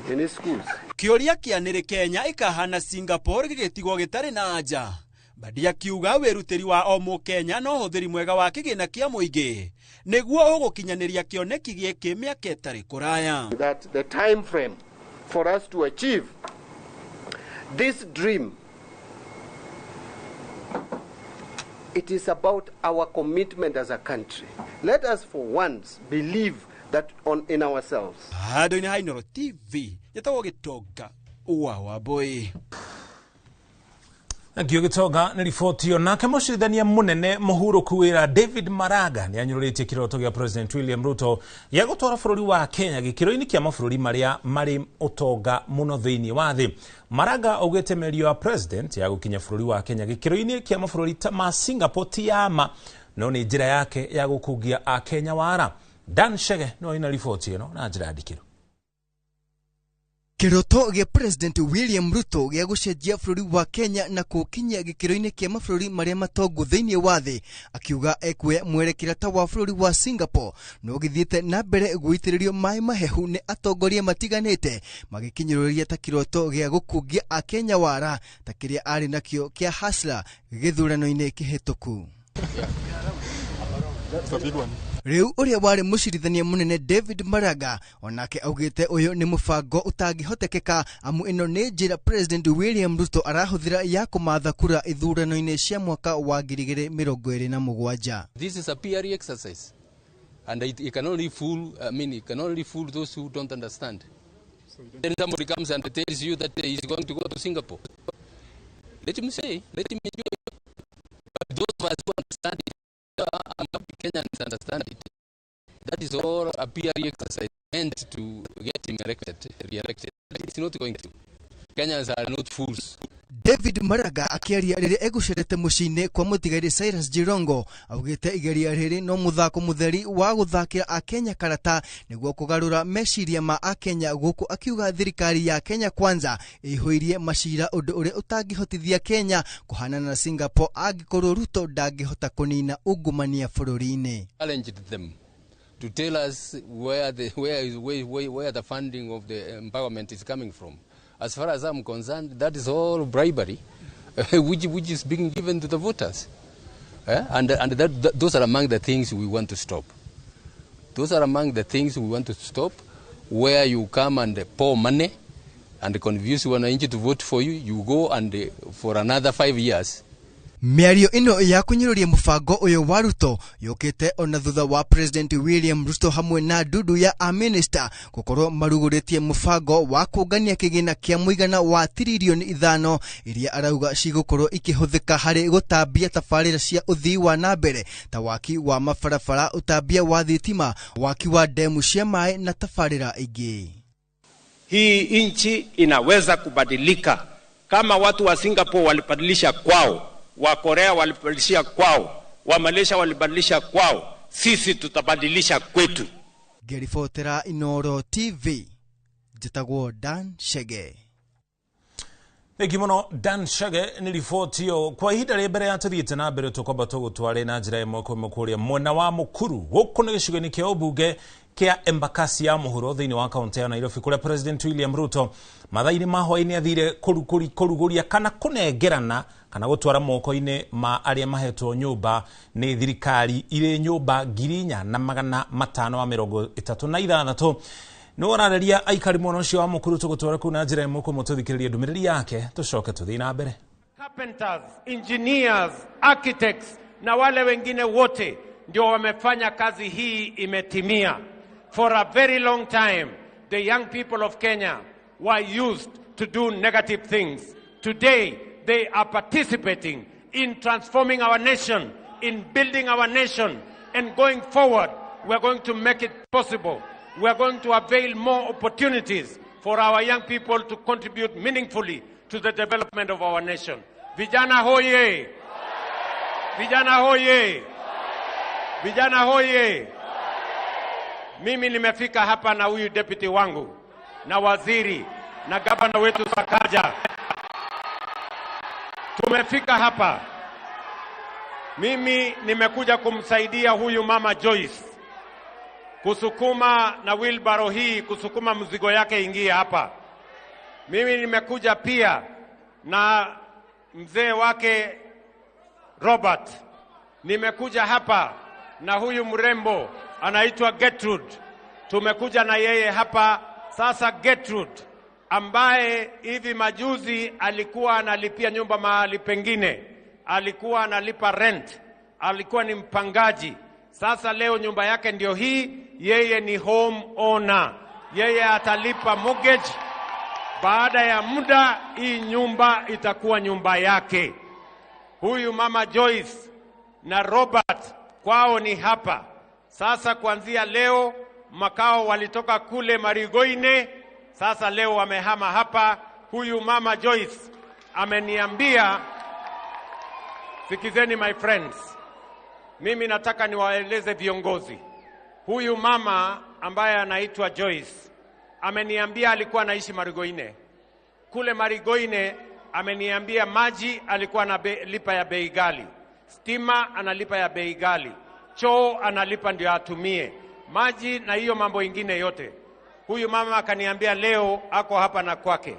in his schools. Kĩũria kĩa nĩrĩ Kenya ĩkahana Singapore gĩgĩtigwo gĩtarĩ na anja. Mbadi akiuga wĩrutĩri wa o mũkenya no ũhũthĩri mwega wa kĩgĩna kĩa mũingĩ nĩguo ũgũkinyanĩria kĩoneki gĩkĩ mĩaka ĩtarĩ kũraya. That the time frame for us to achieve this dream, it is about our commitment as a country. Let us for once believe that in ourselves. Handũ-inĩ ha Inooro TV njĩtagwo Gĩtonga wa Wambũi. Thank you Gĩtonga nĩ riboti ĩyo. Nake mũcirithania mũnene mũhurũku wĩra David Maraga nĩ anyũrũrĩtie kĩroto gĩa President William Ruto gĩa gũtwara bũrũri wa Kenya gĩkĩro-inĩ kĩa mabũrũri marĩa marĩ ũtonga mũno thĩinĩ wa thĩ. Maraga augĩte mĩario ya President ya gũkinya bũrũri wa Kenya gĩkĩro-inĩ kĩa mabũrũri ta ma Singapore ti ya ma, no nĩ njĩra yake ya gũkungia akenya wara. Dan Shege no ina riboti ĩno na njĩra ndikĩru. Kĩroto gĩa President William Ruto gĩa gũcenjia bũrũri wa Kenya na kũũkinyia gĩkĩro-inĩ kĩa mabũrũri marĩa matongu thĩinĩ wa thĩ, akiuga ekuoya mwerekera ta wa bũrũri wa Singapore no gĩthiĩte na mbere gũitĩrĩrio maĩ mahehu nĩ atongoria matiganĩte magĩkinyũrũria ta kĩroto gĩa gũkungia akenya wara ta kĩrĩa arĩ nakĩo kĩa Hustler gĩthurano-inĩ kĩhĩtũku. Rĩu ũrĩa warĩ mũcirithania mũnene David Maraga onake augĩte ũyũ nĩ mũbango ũtangĩhotekeka amu ĩno nĩ njĩra President William Ruto arahũthĩra ya kũmatha kura ithurano-inĩ cia mwaka wa 2027. This is a PR exercise and it can only fool, I mean, it can only fool those who don't understand. Then somebody comes and tells you that he is going to go to Singapore. Let him say, let him enjoy. But those of us who understand it, I'm happy Kenyans understand it. That is all a PR exercise meant to get him elected, re-elected. It's not going to. Kenyans are not fools. David Maraga akĩaria rĩrĩa egũcerete mũciĩ-inĩ kwa mũtigairĩ Cyrus Jirongo augĩte igeria rĩrĩ no mũthako mũtheri wa gũthakĩra akenya karata nĩguo kũgarũra meciria ma akenya gũkũ akiuga thirikari ya Kenya Kwanza ĩihũirie macira ũndũ ũrĩa ũtangĩhotithia Kenya kũhanana na Singapore angĩkorwo Ruto ndangĩhota kũnina ungumania bũrũri-inĩ. Challenged them to tell us where the funding of the empowerment is coming from. As far as I'm concerned, that is all bribery, which is being given to the voters. And those are among the things we want to stop. Those are among the things we want to stop, where you come and pour money and convince wananchi to vote for you, you go and for another 5 years. Mĩario ĩno ya kũnyũrũria mũbango ũyũ wa Ruto yũkĩte ona thutha wa President William Ruto hamwe na ndundu ya a-minister gũkorwo marugũrĩtie mũbango wa kũngania kĩgĩna kĩa mũigana wa tiririoni 5 iria arauga cigũkorwo ikĩhũthĩka harĩ gũtambia tabarĩra cia ũthii wa na mbere ta waki wa mabarabara, ũtambia wa thitima, waki wa demu cia maĩ na tabarĩra ingĩ. Hii nchi inaweza kubadilika kama watu wa Singapore walibadilisha kwao, wa Korea walibadilisha kwao, wa Malaysia walibadilisha kwao, sisi tutabadilisha kwetu. Ngeribotera Inooro TV, njĩtagwo Dan Shege. Thengi mũno Dan Shege nĩ riboti ĩyo. Kwa ihinda rĩa mbere ya tũthiĩte na mbere tũkwamba tũgũtware na njĩra ĩmwe kwa ĩmwe kũrĩa mwena wa Mũkuru gũkũ nĩ gĩcigo-inĩ kĩa ũmbunge kĩa Embakasi ya mũhuro thĩinĩ wa kaunti ya Nairobi kũrĩa President William Ruto mathaa-inĩ ma hwaĩ-inĩ athire kũrugũria kana kũnengerana kana gũtwara moko-inĩ ma arĩa mahetwo nyũmba nĩ thirikari irĩ nyũmba 4536. Nĩ ũrareria aikari mwena ũcio wa Mũkuru tũgũtwara kũu na njĩra ĩmwe kwa ĩmwe tũthikĩrĩrie ndũmĩrĩri yake tũcoke tũthiĩ na mbere. Carpenters, engineers, architects na wale wengine wote ndio wamefanya kazi hii imetimia. For a very long time, the young people of Kenya were used to do negative things. Today, they are participating in transforming our nation, in building our nation, and going forward, we are going to make it possible. We are going to avail more opportunities for our young people to contribute meaningfully to the development of our nation. Vijana hoye! Vijana hoye! Vijana hoye! Mimi nimefika hapa na huyu deputy wangu na waziri na gavana wetu Sakaja. Tumefika hapa. Mimi nimekuja kumsaidia huyu mama Joyce kusukuma na wheelbarrow hii, kusukuma mzigo yake ingie hapa. Mimi nimekuja pia na mzee wake Robert. Nimekuja hapa na huyu mrembo anaitwa Gertrude. Tumekuja na yeye hapa sasa. Gertrude ambaye hivi majuzi alikuwa analipia nyumba mahali pengine, alikuwa analipa rent, alikuwa ni mpangaji. Sasa leo nyumba yake ndio hii, yeye ni home owner. Yeye atalipa mortgage. Baada ya muda hii nyumba itakuwa nyumba yake. Huyu mama Joyce na Robert kwao ni hapa. Sasa kuanzia leo makao walitoka kule Marigoine, sasa leo wamehama hapa. Huyu mama Joyce ameniambia, sikizeni my friends, mimi nataka niwaeleze viongozi. Huyu mama ambaye anaitwa Joyce ameniambia alikuwa anaishi Marigoine. Kule Marigoine ameniambia maji alikuwa analipa ya bei ghali, stima analipa ya bei ghali, choo analipa ndio atumie maji na hiyo mambo ingine yote. Huyu mama akaniambia leo ako hapa na kwake.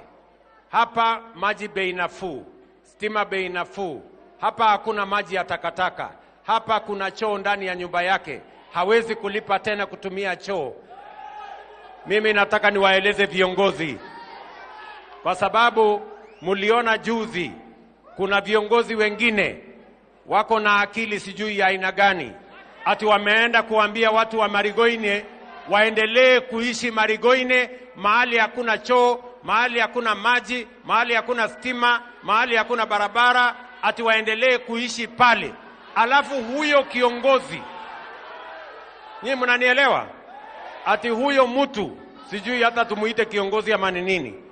Hapa maji bei nafuu, stima bei nafuu, hapa hakuna maji ya takataka, hapa kuna choo ndani ya nyumba yake, hawezi kulipa tena kutumia choo. Mimi nataka niwaeleze viongozi, kwa sababu muliona juzi kuna viongozi wengine wako na akili sijui ya aina gani, ati wameenda kuambia watu wa Marigoine waendelee kuishi Marigoine, mahali hakuna choo, mahali hakuna maji, mahali hakuna stima, mahali hakuna barabara, ati waendelee kuishi pale. Alafu huyo kiongozi, nyinyi mnanielewa? Ati huyo mtu, sijui hata tumuite kiongozi ama ni nini,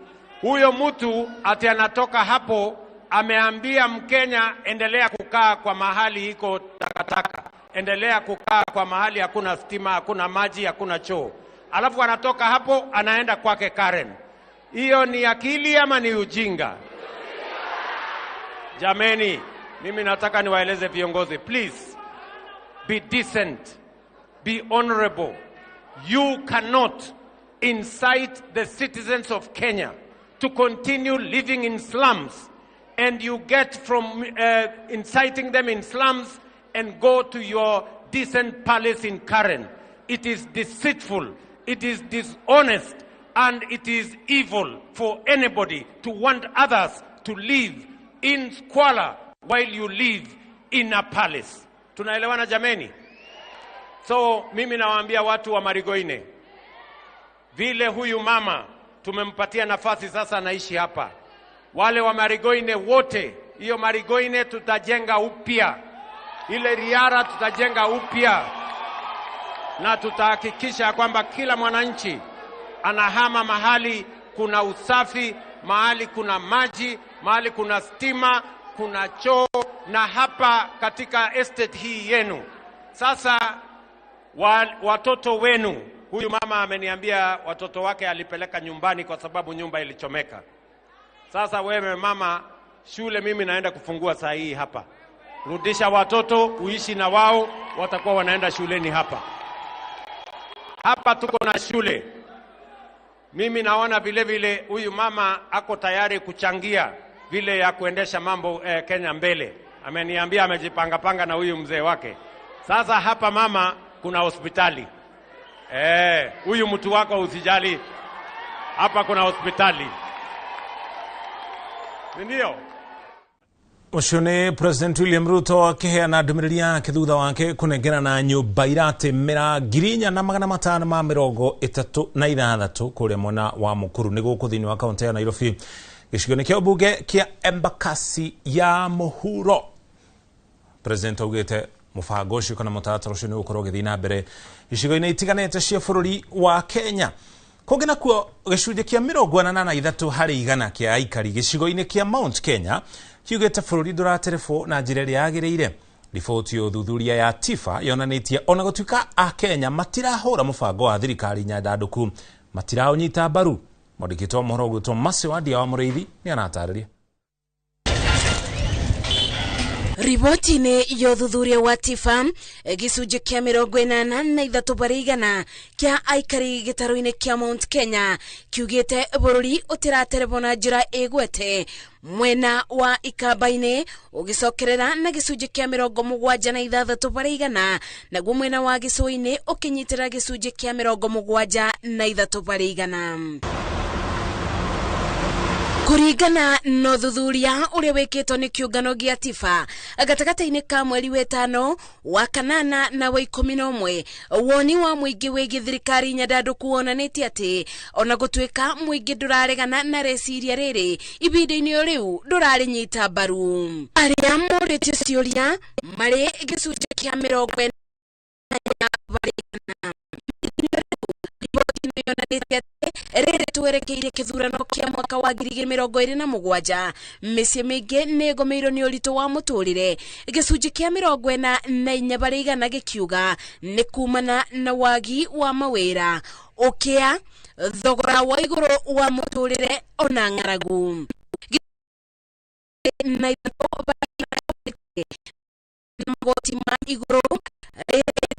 huyo mtu ati anatoka hapo ameambia Mkenya endelea kukaa kwa mahali iko takataka, endelea kukaa kwa mahali hakuna stima, hakuna maji, hakuna choo. Alafu anatoka hapo anaenda kwake Karen. Hiyo ni akili ama ni ujinga? Jameni, mimi nataka niwaeleze viongozi, please be decent, be honorable. You cannot incite the citizens of Kenya to continue living in slums, and you get from inciting them in slums and go to your decent palace in Karen. It is deceitful, it is dishonest, and it is evil for anybody to want others to live in squalor while you live in a palace. Tunaelewana jameni? So mimi nawaambia watu wa Marigoine, vile huyu mama tumempatia nafasi sasa anaishi hapa, wale wa Marigoine wote, hiyo Marigoine tutajenga upya, ile Riara tutajenga upya, na tutahakikisha kwamba kila mwananchi anahama mahali kuna usafi, mahali kuna maji, mahali kuna stima, kuna choo, na hapa katika estate hii yenu. Sasa watoto wenu, huyu mama ameniambia watoto wake alipeleka nyumbani kwa sababu nyumba ilichomeka. Sasa wewe mama, shule mimi naenda kufungua saa hii hapa. Rudisha watoto uishi na wao, watakuwa wanaenda shuleni hapa. Hapa tuko na shule. Mimi naona vile vile huyu mama ako tayari kuchangia vile ya kuendesha mambo Kenya mbele. Ameniambia amejipanga panga na huyu mzee wake. Sasa hapa mama kuna hospitali. Huyu mtu wako usijali. Hapa kuna hospitali. Ndio. Ũcio nĩ President William Ruto akĩheana ndũmĩrĩri yake thutha wake kũnengerana nyũmba iratĩmĩra 4536 kũrĩa mwena wa Mukuru nĩ gũkũ thĩinĩ wa kaũntĩ ya Nairobi gĩcigo-inĩ kĩa ũmbunge kĩa Embakasi ya Mũhuro. President augĩte mũbango ũcio kana mũtaratara ũcio nĩ ũgũkorwo ũgĩthiĩ na mbere icigo-inĩ itiganĩte cia bũrũri wa Kenya. Kũngĩ nakuo gĩcunjĩ kĩa 83 harĩ igana kĩa aikari gĩcigo-inĩ kĩa Mount Kenya kiugĩte bũrũri ndũraterebwo na njĩra ĩrĩa yagĩrĩire. Riboti ya ũthuthuria ya TIFA yonanĩtie ona gũtuĩka Akenya matirahũra mũbango wa thirikari nyandandũku, matiraũnyita mbaru. Mwandĩkĩtwo wa mohoro ũgwĩtwo Mercy Wandia wa Mũrĩithi nĩ aratarĩria. Riboti-inĩ ya ũthuthuria wa TIFA, gĩcunjĩ kĩa 83 harĩ igana kĩa aikari gĩtarũ-inĩ kĩa Mount Kenya kiugĩte bũrũri ũtiraterebwo na njĩra ĩgwete mwena wa Ikamba-inĩ ũgĩcokerera na gĩcunjĩ kĩa 76 harĩ igana, naguo mwena wa Gĩcũa-inĩ ũkĩnyitĩrĩra gĩcunjĩ kĩa 73 harĩ igana. Kũringana na ũthuthuria ũrĩa wĩkĩtwo nĩ kĩũngano gĩa TIFA gatagatĩ-inĩ ka mweri wa 5 wa 8 na wa 11, woni wa mũingĩ wĩgiĩ thirikari nyandandũku wonanĩtie atĩ ona gũtuĩka mũingĩ ndũraregana na rĩciria rĩrĩ, ihinda-inĩ rĩu ndũrarĩnyita mbaru. Arĩa morĩtio ciũria marĩ gĩcunjĩ kĩa 40 harĩ igana. Riboti yonanĩtie atĩ rĩrĩ twerekeire kĩthurano kĩa mwaka wa 2027, mĩciĩ mĩingĩ nĩ ĩgũmĩirwo nĩ ũritũ wa mũtũrĩre. Gĩcunjĩ kĩa 44 harĩ igana gĩkiuga nĩ kumana na wagi wa mawĩra, ũkĩa, thogora wa igũrũ wa mũtũrĩre ona ng'aragu. Na magoti ma igũrũ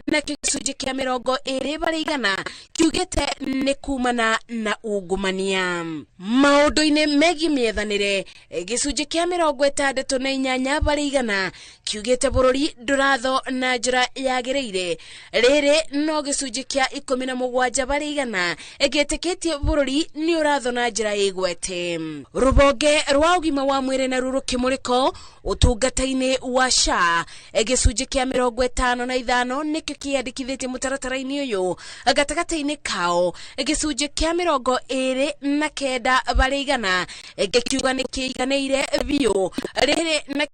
na gĩcunjĩ kĩa 20 harĩ igana kiugĩte nĩ kumana na ungumania. Maũndũ-inĩ megiĩ mĩethanĩre, gĩcunjĩ kĩa 68 harĩ igana kiugĩte bũrũri ndũratho na njĩra yagĩrĩire. Rĩrĩ no gĩcunjĩ kĩa 17 harĩ igana gĩtĩkĩtie bũrũri nĩ ũratho na njĩra ĩgwete. Rũhonge rwa ũgima wa mwĩrĩ na rũrũkĩmũrĩko ũtungata-inĩ wa SHA, gĩcunjĩ kĩa 55 nĩkĩo kĩandĩkithĩtie mũtaratara-inĩ ũyũ. Gatagatĩ-inĩ kao gĩcunjĩ kĩa 29 harĩ igana gĩkiuga nĩ kĩiganĩire biũ. Rĩrĩ na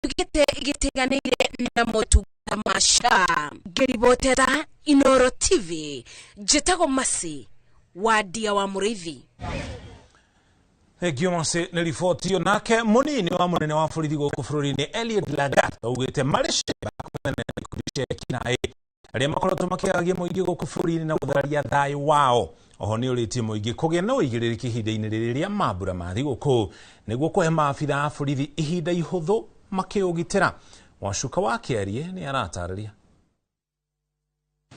gĩte gĩtiganĩire na motungata ma SHA. Ngĩribotera Inoro TV, njĩtagwo Mercy Wandia wa Mũrĩithi. Thengio Mercy nĩ riboti ĩyo. Nake mũnini wa mũnene wa borithi gũkũ bũrũri-inĩ Eliud Lagat augĩte marĩ cemba kũng'ethanĩra na ikundi cia ekinaĩ arĩa makoretwo makĩagagia mũingĩ gũkũ bũrũri-inĩ na gũthararia thayũ wao. Oho nĩ ũrĩtie mũingĩ kũgĩa na ũigĩrĩrĩki ihinda-inĩ rĩrĩ rĩa mambura ma thigũkũ nĩguo kũhe maabitha a borithi ihinda ihũthũ makĩũgitĩra. Wacuka wa Kĩarie nĩ aratarĩria.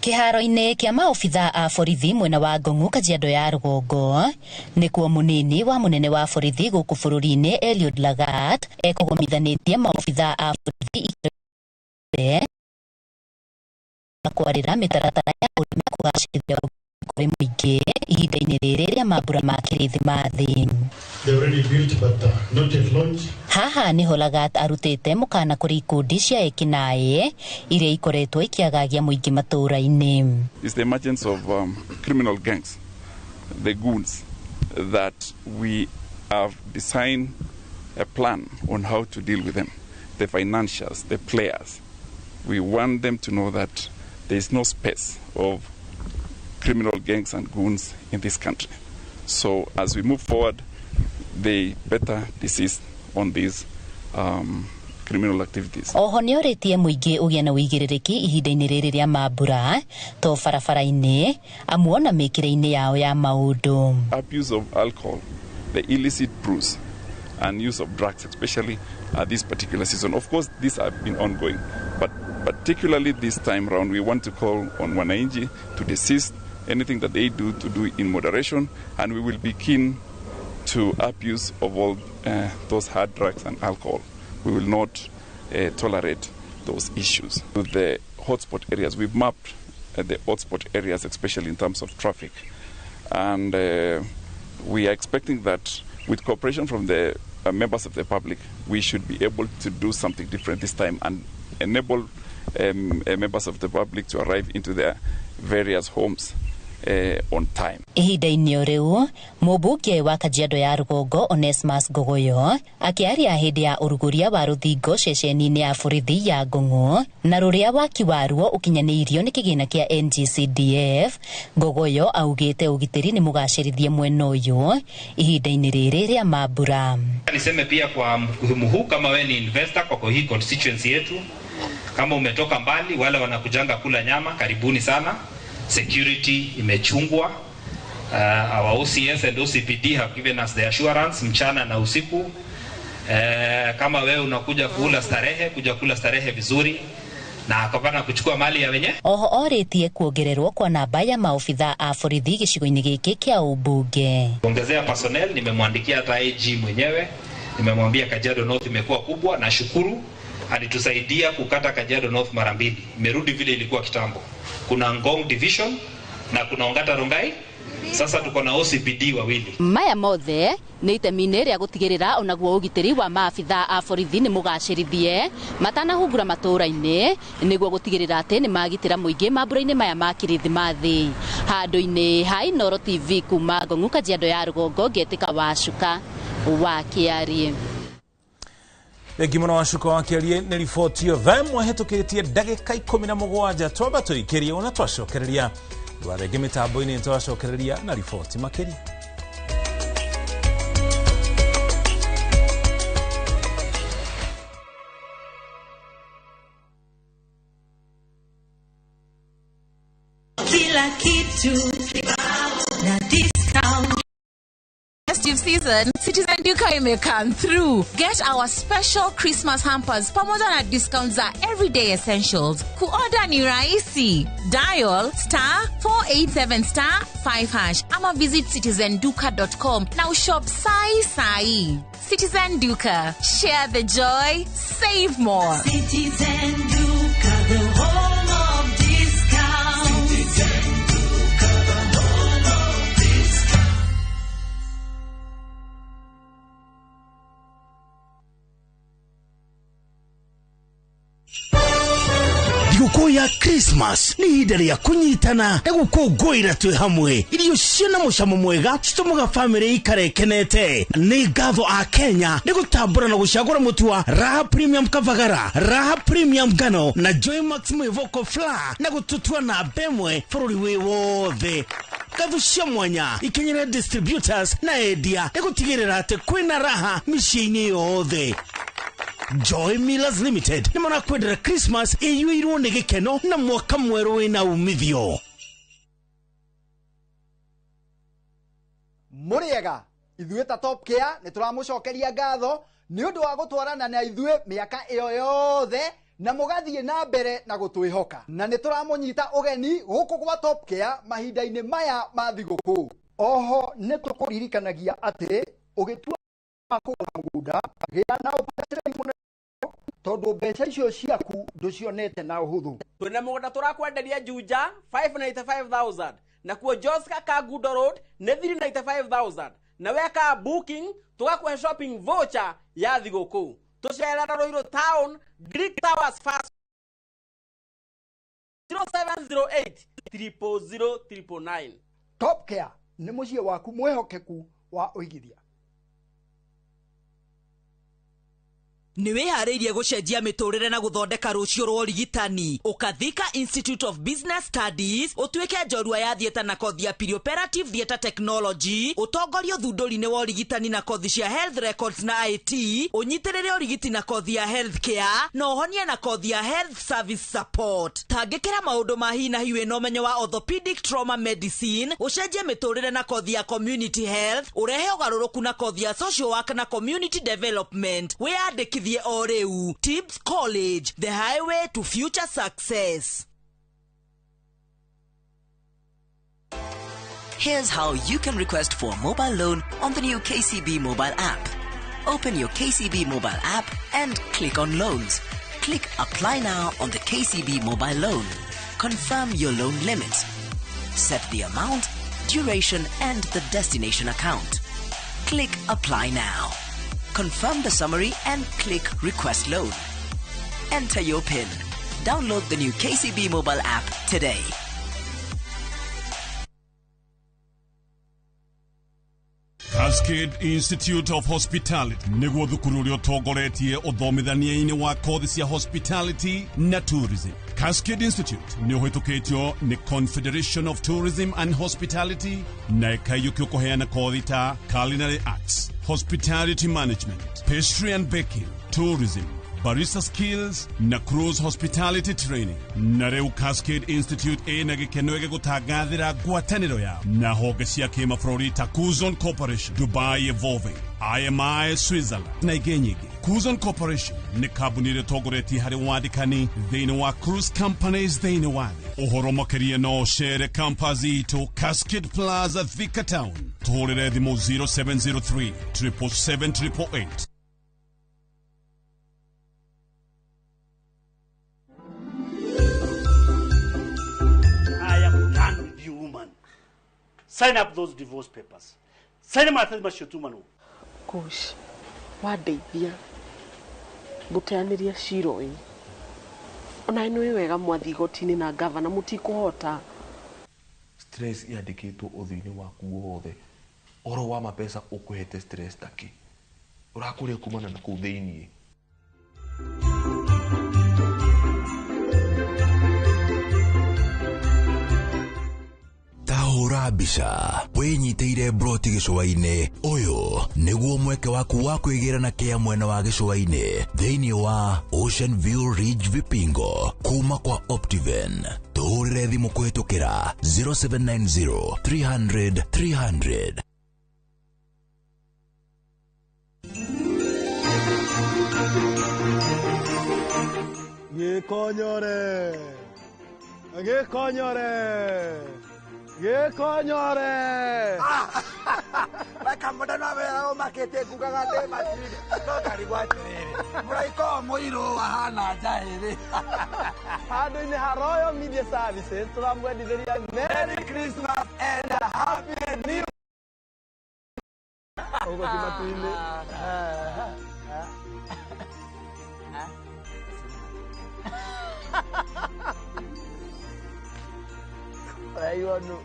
Kĩharo-inĩ kĩa maobitha a borithi mwena wa Ngong'u Kajiado ya rũgongo nĩkuo mũnini wa mũnene wa borithi gũkũ bũrũri-inĩ Eliud Lagat ekũgomithanĩtie maobitha a borithi ikĩro kwarĩra mĩtaratara ya ũrĩmi kũgacĩrithia kũrĩ mũingĩ ihinda-inĩ rĩrĩ rĩa mambura ma kĩrĩthimathi. Haha nĩho Lagat arutĩte mũkana kũrĩ ikundi cia ekinaĩ iria ikoretwo ikĩagagia mũingĩ matũũra-inĩ. It's the emergence of criminal gangs, the goons, that we have designed a plan on how to deal with them, the financiers, the players. We want them to know that there is no space of criminal gangs and goons in this country. So as we move forward, they better desist on these criminal activities. Oho nĩ orĩtie mũingĩ ũgĩe na ũigĩrĩrĩki ihinda-inĩ rĩrĩ rĩa mambura to barabara-inĩ amu ona mĩkĩre-inĩ yao ya maũndũ. Abuse of alcohol, the illicit brews and use of drugs, especially at this particular season. Of course, these have been ongoing, but particularly this time round, we want to call on wananchi to desist anything that they do to do in moderation, and we will be keen to abuse of all those hard drugs and alcohol. We will not tolerate those issues. The hotspot areas, we've mapped the hotspot areas, especially in terms of traffic, and we are expecting that with cooperation from the members of the public, we should be able to do something different this time and enable members of the public to arrive into their various homes on time. Ihinda-inĩ o rĩu mũmbunge wa Kajiado ya rũgongo Onesmus Ngogoyo akĩaria hĩndĩ ya ũrugũria wa rũthingo ceceni-inĩ ya borithi ya Ngong'o na rũrĩa waki waruo ũkinyanĩirio nĩ kĩgĩna kĩa NGCDF. Ngogoyo augĩte ũgitĩri nĩ mũgacĩrithie mwena ũyũ ihinda-inĩ rĩrĩ rĩa mambura. Niseme pia kwa msimu huu, kama we ni investor kwa hii constituency yetu, kama umetoka mbali, wale wanakujanga kula nyama, karibuni sana. Security imechungwa. Our OCS and OCPD have given us the assurance mchana na usiku. Kama wewe unakuja kula starehe, kuja kula starehe vizuri na akapana kuchukua mali ya wenye. Oho orĩtie kuongererwo kwa namba ya maobitha a borithi gĩcigo-inĩ gĩkĩ kĩa ũmbunge. Kuongezea personnel, nimemwandikia hata AG mwenyewe, nimemwambia Kajiado North imekuwa kubwa na shukuru alitusaidia kukata Kajiado North mara mbili, imerudi vile ilikuwa kitambo. Kuna Ngong Division na kuna Ongata Rongai. Sasa tuko na OCPD wawili. Maya mothe nĩ itemi-inĩ rĩa gũtigĩrĩra onaguo ũgitĩri wa maabitha a borithi nĩ mũgacĩrithie matanahungura matũũra-inĩ nĩguo gũtigĩrĩra atĩ nĩ magitĩra mũingĩ mambura-inĩ maya ma Kirithimathi. Handũ-inĩ ha Inooro TV kuma Ngong'u Kajiado ya rũgongo ngĩtĩka Wacuka wa Kĩarie. Thengi mũno Wacuka wa Kĩarie nĩ riboti ĩyo. Thaa ĩmwe hĩtũkĩtie ndagĩka 17 twamba tũikĩrie ona twacokereria ndwarenge mĩtambo-inĩ twacokereria na riboti makĩria. Kila kitu na discount. Festive season, Citizen Duka ime come through. Get our special Christmas hampers pamoja na discounts za everyday essentials. Kuorder ni rahisi. Dial *487*5# ama visit citizenduka.com na ushop sai sai. Citizen Duka, share the joy, save more. Citizen Duka, the home of discounts. Citizen Duka, the home of discounts. Thigũkũ ya Christmas nĩ ihinda rĩa kũnyitana na gũkũngũĩra twĩ hamwe. Irio ciĩna mũcamo mwega citũmaga bamĩrĩ ikare ĩkenete. Nĩ ngatho a Kenya nĩ gũtambũra na gũcagũra mũtu wa Raha Premium Kavagara, Raha Premium Ngano na Joy Max Mwĩvoko Flour na gũtũtua namba ĩmwe bũrũri wĩ wothe. Ngatho cia mwanya ikinyĩre distributors na endia nĩ gũtigĩrĩra atĩ kwĩna raha mĩciĩ-inĩ yothe. Joy Millers Limited nĩ marakwendera Christmas ĩiyũirwo nĩ gĩkeno na mwaka mwerũ wĩna umithio. Mũrĩega ithuĩ ta Top Care nĩ tũramũcokeria ngatho nĩ ũndũ wa gũtwarana na ithuĩ mĩaka ĩyo yothe na mũgathiĩ na mbere na gũtwĩhoka, na nĩ tũramũnyita ũgeni gũkũ gwa Top Care mahinda-inĩ maya ma thigũkũ. Oho nĩ tũkũririkanagia atĩ ũgĩtua kũgũra mũgũnda gĩa na ũbacĩrĩri mũnene tondũ mbeca icio ciaku ndũcionete na ũhũthũ. Twĩna mũgũnda tũrakwenderia Juja 595,000 nakuo Joska Kangundo Road nĩ 395,000 na weka booking tũgakũhe shopping voucher ya thigũkũ. Tũcerera Ruiru Town Greek Towers first 0708 000 999. Top Care nĩ mũciĩ waku mwĩhokeku wa ũigithia. Nĩ wĩharĩirie gũcenjia mĩtũrĩre na gũthondeka rũciũ rwa ũrigitani. Ũkathika Institute of Business Studies ũtuĩke njorua ya theatre na kothi ya perioperative theatre technology, ũtongorie ũthundũri-inĩ wa ũrigitani na kothi cia health records na IT, ũnyitĩrĩre ũrigiti na kothi ya health care na ũhonie na kothi ya health service support. Tangĩkĩra maũndũ ma hi na hi wĩna ũmenyo wa orthopedic trauma medicine, ũcenjie mĩtũrĩre na kothi ya community health, ũrehe ũgarũrũku na kothi ya social work na community development. Wĩyandĩkithie o rĩu. Tibbs College, the highway to future success. Here's how you can request for a mobile loan on the new KCB mobile app. Open your KCB mobile app and click on Loans. Click Apply Now on the KCB mobile loan. Confirm your loan limit. Set the amount, duration, and the destination account. Click Apply Now. Confirm the summary and click Request Loan. Enter your PIN. Download the new KCB mobile app today. Cascade Institute of Hospitality nĩguo thukuru ũrĩa ũtongoretie ũthomithania-inĩ wa kothi cia hospitality na tourism. Cascade Institute nĩ ũhĩtũkĩtio nĩ Confederation of Tourism and Hospitality na ĩkaiyũkio kũheana kothi ta culinary arts, hospitality management, pastry and baking, tourism, barista skills na cruise hospitality training. Na rĩu Cascade Institute ĩna gĩkeno gĩgũtangathĩra ngwatanĩro yao na honge cia kĩmabũrũri ta Kuzon Corporation, Dubai Evolving, IMI Switzerland na ingĩ nyingĩ. Kuzon Corporation nĩ kambuni ĩrĩa ĩtongoretie harĩ wandĩkani thĩinĩ wa cruise companies thĩinĩ wa thĩ. Ũhoro makĩria no ũcere campus itũ Cascade Plaza, Thika Town. Tũhũrĩre thimũ 0703 777 888. I am done with you, woman. Sign up those divorce papers. Sign maratathi macio tuma no. Gosh, wandeithia ngũteanĩria cira ũyũ. Ona nĩ wega mwathi igoti-inĩ na gavana mũtikũhota. Stress yandĩkĩtwo ũthiũ-inĩ waku wothe. Ũhoro wa mbeca ũkũhete stress takĩ. Ũrakũrĩa kumana na kũu thĩiniĩ. Tahũra mbica wĩnyitĩire broti gĩcũa-inĩ. Ũyũ nĩguo mweke waku wa kwĩgĩra na kĩa mwena wa gĩcũa-inĩ thĩinĩ wa Ocean View Ridge Vipingo kuma kwa Optiven. Tũhũrĩre thimũ kũhĩtũkĩra 0790 300 300. Gĩkonyore, gĩkonyore, gĩkonyore. Weka mũndũ no wĩra ũmakĩtie ngugaga ndĩ macini no ngarigwo atĩrĩrĩ mũraika ũyũ mũirũ ahana njaĩrĩ. Handũ-inĩ ha Royal Media Services tũramwendithĩria Merry Christmas and a Happy New. Ũguo ti matu-inĩ. Ũraigua nũ?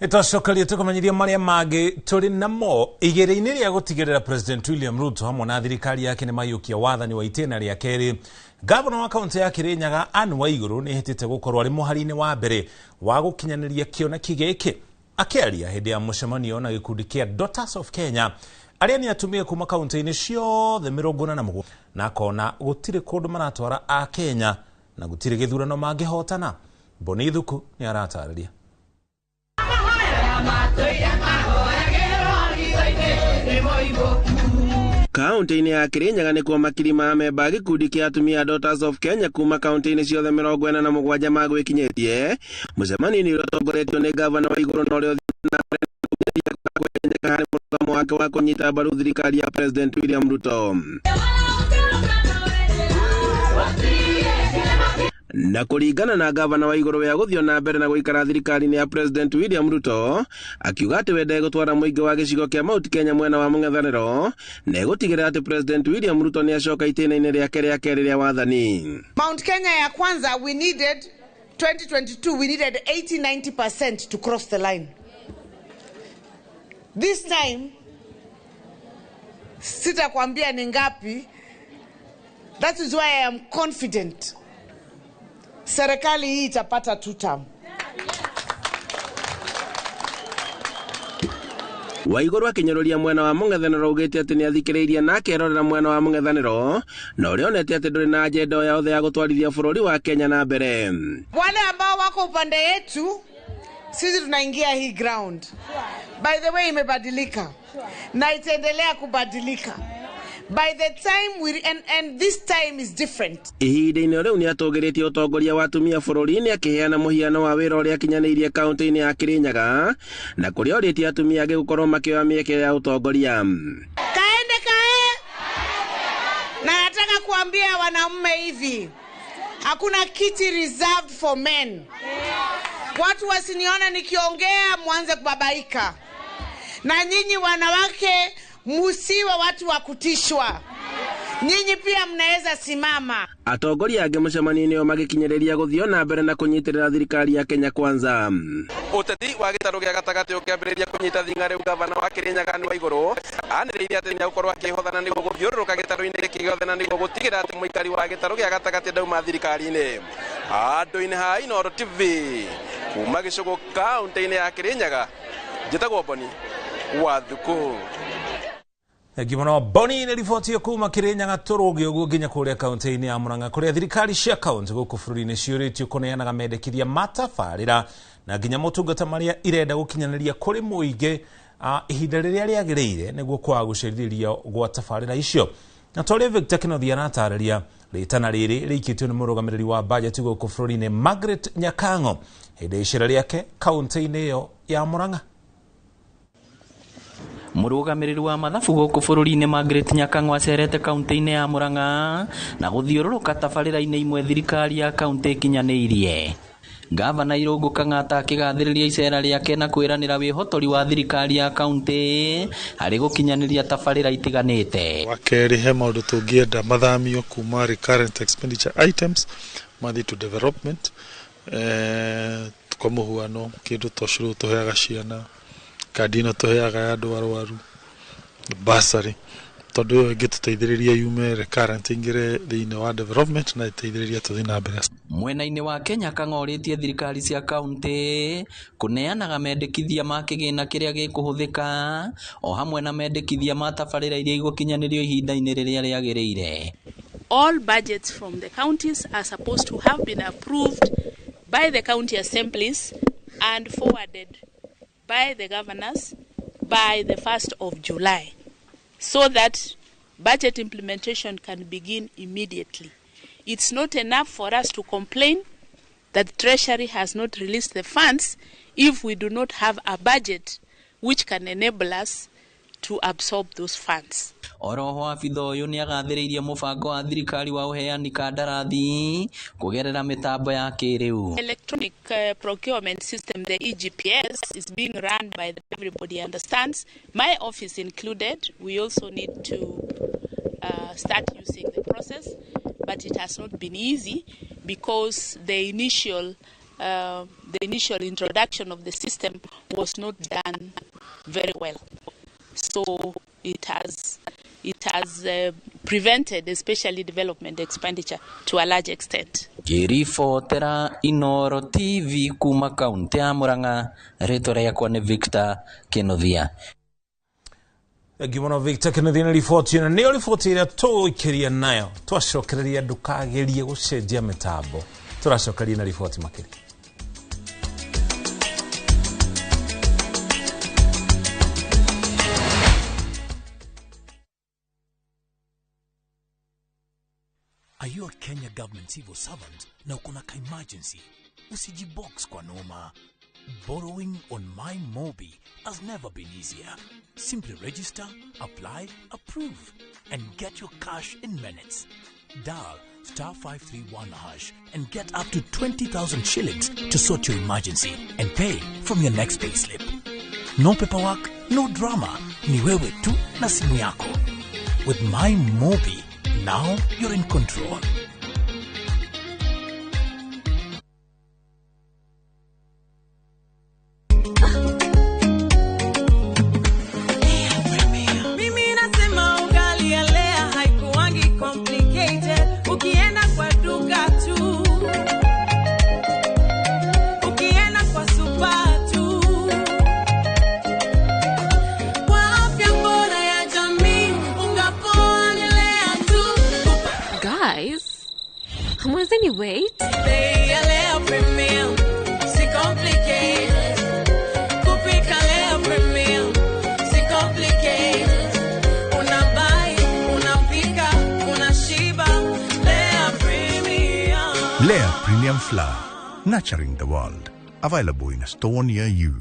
Nĩtwacokeria tũkũmenyithia marĩa mangĩ tũrĩ namo igĩrĩ-inĩ rĩa gũtigĩrĩra President William Ruto hamwe na thirikari yake nĩ maiyũkia wathani wa itĩna rĩa kerĩ. Gavana wa kaunti ya Kirinyaga Anne Waiguru nĩ ehĩtĩte gũkorwo arĩ mũhari-inĩ wa mbere wa gũkinyanĩria kĩoneki gĩkĩ. Akĩaria hĩndĩ ya mũcemanio na gĩkundi kĩa Daughters of Kenya arĩa nĩ atumia kuma kaunti-inĩ ciothe 47 na akona gũtirĩ kũndũ maratwara a Kenya na gũtirĩ gĩthurano mangĩhotana. Boni Thuku nĩ aratarĩria. Kaunti-inĩ ya Kirinyaga nĩkuo makiri ma memba gĩkundi kĩa atumia Daughters of Kenya kuma kaunti-inĩ ciothe 47 magwĩkinyĩtie mũcemanio-inĩ ũrĩa ũtongoretio nĩ gavana wa Igũrũ na ũrĩa ũthiĩte na mbere na harĩ mũrũgamo wake wa kũnyita mbaru thirikari ya President William Ruto. Na kũringana na gavana wa Igũrũ ya gũthiĩ na mbere na gũikara thirikari-inĩ ya President William Ruto, akiuga atĩ we ndegũtwara mũingĩ wa gĩcigo kĩa Mount Kenya mwena wa mũng'ethanĩro na egũtigĩrĩra atĩ President William Ruto nĩ acoka itĩna-inĩ rĩake rĩa kerĩ rĩa wathani. Mount Kenya ya kwanza we needed 2022 we needed 80-90% to cross the line. This time sitakwambia ni ngapi. That is why I am confident serikali hii itapata two term. Waiguru akinyũrũria mwena wa mũng'ethanĩro augĩte atĩ nĩathikĩrĩirie na akerorera mwena wa mũng'ethanĩro na ũrĩa onete atĩ ndũrĩ na ajenda o yothe ya gũtwarithia bũrũri wa Kenya na mbere. Wale ambao wako upande yetu, sisi tunaingia hii ground. By the way, imebadilika na itaendelea kubadilika. By the time we and this time is different. Ihinda-inĩ rĩu nĩatũgĩrĩtie ũtongoria wa atumia bũrũri-inĩ akĩheana mũhiano wa wĩra ũrĩa akinyanĩirie kaunti-inĩ ya Kirinyaga na kũrĩa orĩtie atumia angĩ gũkorwo makĩoya mĩeke ya ũtongoria. Kaende kae. Na nataka kuambia wanaume hivi, hakuna kiti reserved for men. Watu wasinione nikiongea mwanze kubabaika. Na nyinyi wanawake musiwe watu wa kutishwa. Nyinyi pia mnaweza simama. Atongoria angĩ mũcemanio-inĩ ũyũ magĩkinyĩrĩria gũthiĩ na mbere na kũnyitĩrĩra thirikari ya Kenya Kwanza. Ũteti wa gĩtarũ gĩa gatagatĩ ũkĩambĩrĩria kũnyita thing'a rĩu gavana wa Kirinyaga Anne Waigũrũ anĩrĩire atĩ nĩegũkorwo akĩhothana nĩguo gũthiũrũrũka gĩtarũ-inĩ gĩkĩ gĩothe na nĩguo gũtigĩrĩra atĩ mũikari wa gĩtarũ gĩa gatagatĩ ndauma thirikari-inĩ. Andũ-inĩ ha Inooro TV kuma Gĩcũgũ kaũntĩ-inĩ ya Kirinyaga, njĩtagwo Boni wa Thukũ. Thengiũ mũno Boni nĩ riboti ĩyo kuma Kirinyaga. Tũrũge ũguo nginya kũrĩa kaũntĩ-inĩ ya Murang'a kũrĩa thirikari cia kaũntĩ gũkũ bũrũri-inĩ ciũrĩtio kũneanaga mendekithia ma tabarĩra na nginya motungata marĩa irenda gũkinyanĩria kũrĩ mũingĩ ihinda rĩrĩa rĩagĩrĩire nĩguo kwaga gũcerithĩrio gwa tabarĩra icio. Na ta ũrĩa Victor Kĩnothi aratarĩria, rĩtana rĩrĩ rĩikĩtio nĩ mũrũgamĩrĩri wa bajeti gũkũ bũrũri-inĩ Margaret Nyakang'o hĩndĩ ya icera rĩake kaũntĩ-inĩ ĩyo ya Murang'a. Mũrũgamĩrĩri wa mathabu gũkũ bũrũri-inĩ Margaret Nyakang'o acerete kaũntĩ-inĩ ya Murang'a na gũthiũrũrũka tabarĩra-inĩ imwe thirikari ya kaũntĩ ĩkinyanĩirie. Gavana Irũngũ Kang'ata akĩgathĩrĩria icera rĩake na kwĩranĩra wĩhotori wa thirikari ya kaũntĩ harĩ gũkinyanĩria tabarĩra itiganĩte. Wa kerĩ, he maũndũ tũngĩenda mathamio kuma recurrent expenditure items mathiĩ to development. Kwa mũhuano kĩndũ ta ũcũrũ tũheaga ciana, kandi ĩno tũheaga ya andũ arwaru, bursary, tondũ ĩyo ĩngĩtũteithĩrĩria yume recurrent ĩingĩre thĩinĩ wa development na ĩteithĩrĩrie tũthiĩ na mbere. Mwena-inĩ wa Kenya kang'orĩtie thirikari cia kaũntĩ kũneanaga mendekithia ma kĩgĩna kĩrĩa gĩkũhũthĩka o hamwe na mendekithia ma tabarĩra iria igũkinyanĩrio ihinda-inĩ rĩrĩa rĩagĩrĩire. All budgets from the counties are supposed to have been approved by the county assemblies and forwarded by the governors by the 1st of July, so that budget implementation can begin immediately. It's not enough for us to complain that Treasury has not released the funds if we do not have a budget which can enable us to absorb those funds. Oroho abitha ũyũ nĩagathĩrĩirie mũbango wa thirikari wa ũheani kandarathi kũgerera mĩtambo ya kĩrĩu. Electronic procurement system, the EGPS, is being run by the, everybody understands, my office included. We also need to start using the process, but it has not been easy because the initial introduction of the system was not done very well. So it has prevented especially development expenditure to a large extent. Ngĩribotera Inooro TV kuma kaunti ya Murang'a, rĩtwa rĩakwa nĩ Victor Kĩnuthia. Thengiũ mũno Victor Kĩnuthia nĩ riboti ĩno, nĩyo riboti ĩrĩa tũgũikĩria nayo twacokereria. Ndũkagerie gũcenjia mĩtambo, tũracokeria na riboti makĩria. Are you a Kenya government civil servant na uko na ka emergency? Usijibox kwa noma. Borrowing on MyMobi has never been easier. Simply register, apply, approve, and get your cash in minutes. Dial *531# and get up to 20,000 shillings to sort your emergency and pay from your next payslip. No paperwork, no drama. Ni wewe tu na simu yako. With MyMobi, now you're in control. Mimi nasema ugali ya Lea haikuwangi complicated. Ukienda kwa duka tu, ukienda kwa super tu. Kwa afya bora ya jamii, unga poa ni Lea tu. Guys, hamwezeni wait? Bei ya Lea Premium, si complicated. Kupika Lea Premium, si complicated. Unabuy, unapika, unashiba. Lea Premium. Lea Premium Flour, nurturing the world. Available in a store near you.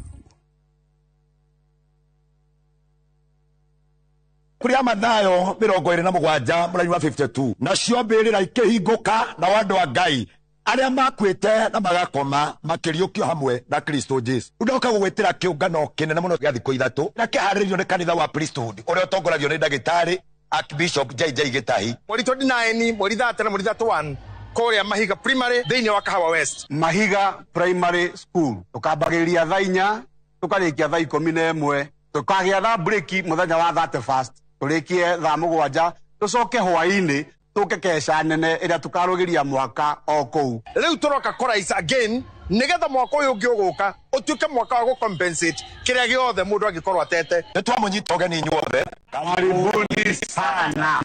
Kũrĩa Mathayo 27 mũraini wa 52, nacio mbĩrĩra ikĩhingũka, nao andũ a Ngai Arĩa makuĩte na magakoma makĩriũkio hamwe na Kristo Jesu. Ndoka gũgwĩtĩra kĩũngano kĩnene mũno gĩa thikũ 3 na kĩharĩrĩirio nĩ kanitha wa Priesthood ũrĩa ũtongoragio nĩ ndagĩtarĩ Archbishop JJ Gĩtahi. Mweri 29, mweri 30 na mweri 31 kũrĩa Mahiga Primary thĩinĩ wa Kahawa West. Mahiga Primary School tũkambagĩrĩria thaa 4 tũkarĩkia thaa 11, tũkagĩa thaa break mũthenya wa 31st tũrĩkie thaa 7, tũcoke hwaĩ-inĩ tũke keca nene ĩrĩa tũkarũgĩria mwaka o kũu. Rĩu tũroka kũraisa again nĩgetha mwaka ũyũ ũngĩ ũgũka ũtuĩke mwaka wa gũcompensate kĩrĩa gĩothe mũndũ angĩkorwo atete. Nĩ twamũnyita ũgeni inyuothe. Karibuni sana.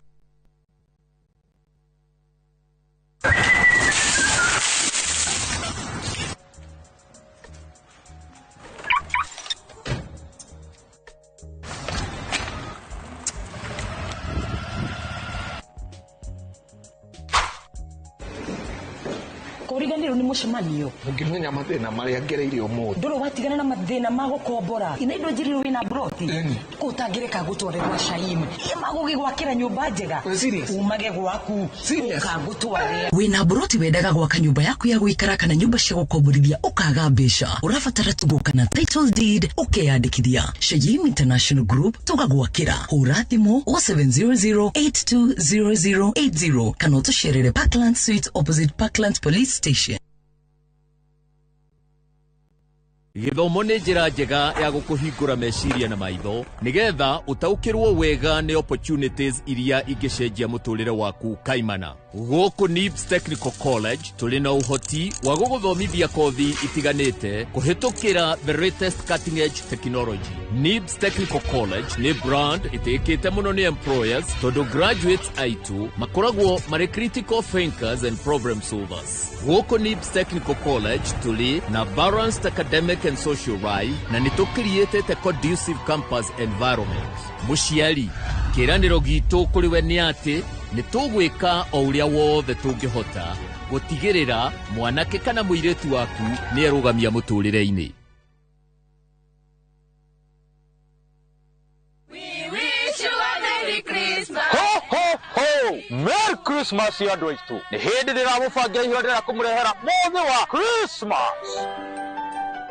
Kũriganĩrwo nĩ mũcemanio. Ũngĩmenya mathĩna marĩa ngereire ũmũthĩ. Ndũrĩ watigana na mathĩna ma gũkombora. Ina indo njĩrirwo wĩna mburoti. Kũ ũtangĩreka gũtware gwa Shaim. Iye magũgĩgwakĩra nyũmba njega. Umage gwaku. Ũkagũtware. Wĩna mburoti wendaga gwaka nyũmba yaku ya gũikara kana nyũmba cia gũkomborithia ũkaga mbeca. Ũrabatara tu gũka na title deed ũkeyandĩkithia. Shaim International Group tũgagwakĩra. Hũra thimũ 0700 820080 kana ũtũcerere Parkland Suite opposite Parkland Police Station. Gĩthomo nĩ njĩra njega ya gũkũhingũra meciria na maitho nĩgetha ũtaũkĩrwo wega nĩ opportunities iria ingĩcenjia mũtũrĩre waku kaimana. Gũkũ NIBS Technical College tũrĩ na ũhoti wa gũgũthomithia kothi itiganĩte kũhĩtũkĩra the latest cutting edge technology. NIBS Technical College nĩ brand ĩtĩkĩte mũno nĩ employers tondũ graduates aitũ makoragwo marĩ critical thinkers and problem solvers. Gũkũ NIBS Technical College tũrĩ na balanced academic and social life na nĩ tũcreatĩte conducive campus environment. Mũciari, kĩĩranĩro gitũ kũrĩ we nĩ atĩ nĩ tũgwĩka o ũrĩa wothe tũngĩhota gũtigĩrĩra mwanake kana mũirĩtu waku nĩ erũgamia mũtũrĩre-inĩ. Ho ho ho! Merry Christmas andũ aitũ. Nĩ hĩndĩ ndĩramũbangira iheo ndĩrenda kũmũrehera mũthĩ wa Christmas.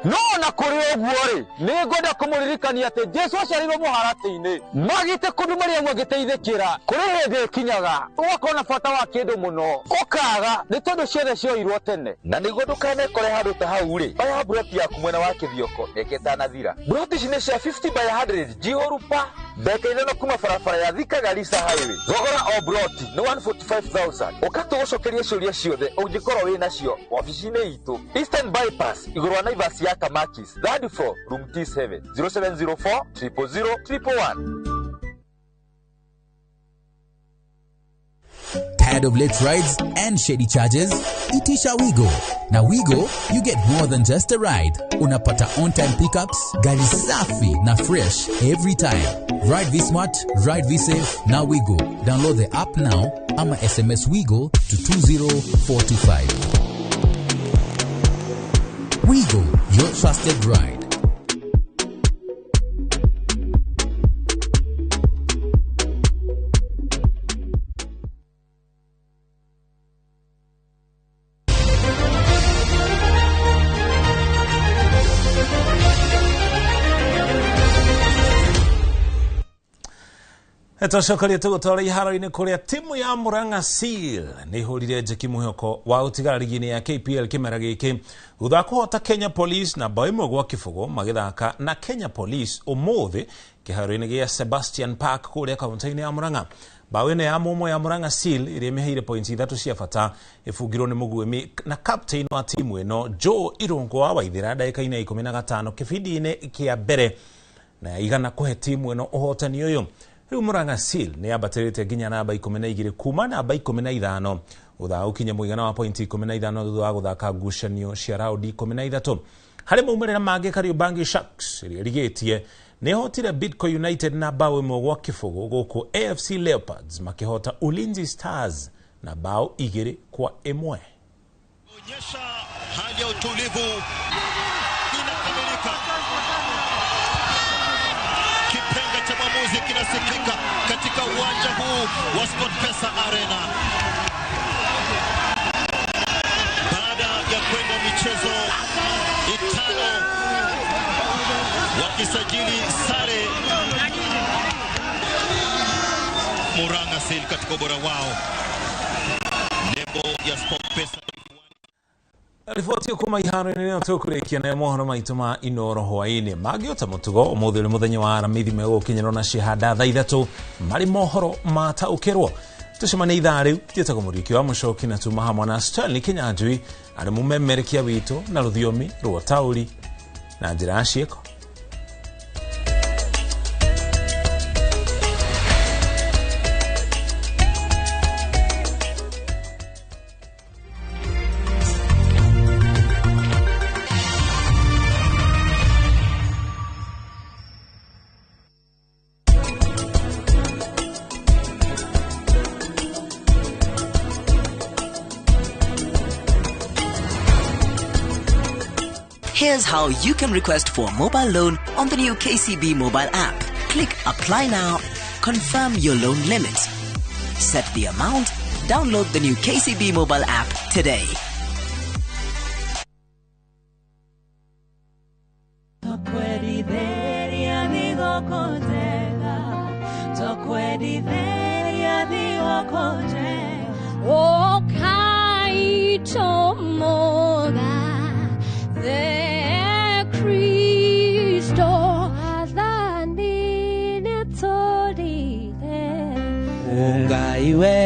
No na kũrĩ ũguo rĩ, nĩ ngwenda kũmũririkania atĩ Jesu aciarirwo mũharatĩ-inĩ. Magĩte kũndũ Mariamu agĩteithĩkĩra. Kũrĩ hĩndĩ ĩkinyaga ũgakorwo na bata wa kĩndũ mũno, ũkaga nĩ tondũ ciothe cioirwo tene. Na nĩguo ndũkanekore handũ ta hau rĩ, oya mburoti yaku mwena wa Kĩthioko mĩaka ĩtanathira. Mburoti ici nĩ cia 50 by 100 njihũru pa mbeca 5 kuma barabara ya Thika Garissa Highway. Thogora o mburoti nĩ 145,000. Ũka tũgũcokerie ciũria ciothe ũngĩkorwo wĩ nacio wabici-inĩ itũ Eastern Bypass igũrũ wa Naivas ya Kamakis, third floor, room T7, 0704 000 111. Tired of late rides and shady charges? Itisha Wigo. Na Wigo, you get more than just a ride. Unapata on-time pickups, gari safi na fresh every time. Ride V-Smart, ride V-Safe, na Wigo. Download the app now ama SMS Wigo to 20425. Wigo, your trusted ride. Tũcokerie tũgũtwara iharo-inĩ kũrĩa timu ya Murang'a Seal nĩ ihũrire njeki mwĩhoko wa gũtigara rigi-inĩ ya KPL kĩmera gĩkĩ thutha wa kũhota Kenya Police na bao 1-0 magĩthaka na Kenya Police ũmũthĩ kĩharo-inĩ gĩa Sebastian Park kũrĩa kaunti-inĩ ya Murang'a. Bao ĩno ya mũmwe ya Murang'a Seal ĩrĩa ĩmĩheire pointi 3 cia bata ĩbungirwo nĩ mũguĩmi na captain wa timu ĩno Joe Irũngũ wa Waithĩra ndagĩka-inĩ ya 15 kĩbindi-inĩ kĩa mbere na igana kũhe timu ĩno ũhotani ũyũ. Rĩu Murang'a Seal nĩ yambatĩrĩte nginya namba 12 kuma namba 15 ũthaa ũkinye mũigana wa pointi 15 thutha wa gũthaka ngucanio cia raundi 13. Harĩ maumĩrĩra mangĩ, Kariobangi Sharks ĩrĩa ĩrigĩtie nĩ ĩhotire Bidco United na bao 1-0 gũkũ AFC Leopards makĩhota Ulinzi Stars na bao 2-1. Onyesha hali ya utulivu inakamilika. Kipenga cha mwamuzi kinasikika katika uwanja huu wa SportPesa Arena. Wakisajili sare Murang'a Seal katika ubora wao, nembo ya SportPesa. Riboti kuma iharo-inĩ nĩyo tũkũrĩkia nayo mohoro maitũ ma Inoro hwaĩ-inĩ mangĩ ota mũtugo ũmũthĩ ũrĩ mũthenya wa aramithi megũkinyĩrwo na cihanda thaa 3 marĩ mohoro mataũkĩrwo. Tũcemanie ithaa rĩu njĩtagwo Mũriũki wa Mũcoki na tuma hamwe na Stanley Kinyanjui arĩ mũmemerekia witũ na rũthiomi rwa taũri na njĩra ya ciĩko. Here's how you can request for a mobile loan on the new KCB mobile app. Click Apply Now, confirm your loan limit, set the amount, download the new KCB mobile app today. Ngai we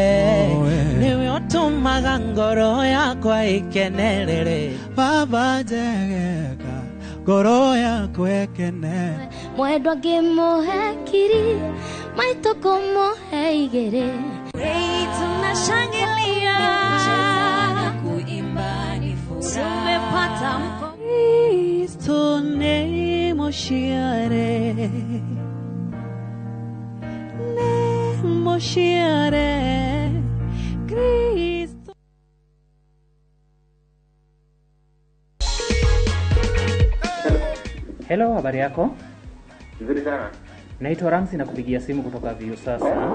niwe ũtũmaga ngoro yakwa ĩkenerere Baba njegeka ngoro yakwa ĩkene Mwendwa ngĩmũhe kiri maitũ kũmũhe igĩrĩ. Tunashangilia kuimba ni furaha, tumepata mko Kristo nĩ mũciare Moshiare Kristo. Hello, habari yako? Nzuri sana. Naitwa Ramsi na kupigia simu kutoka Viusasa.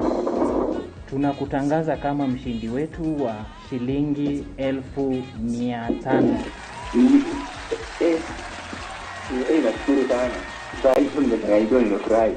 Tunakutangaza kama mshindi wetu wa shilingi 500,000. Nashukuru sana. Sasa hivi nimefurahi, nimefurahi.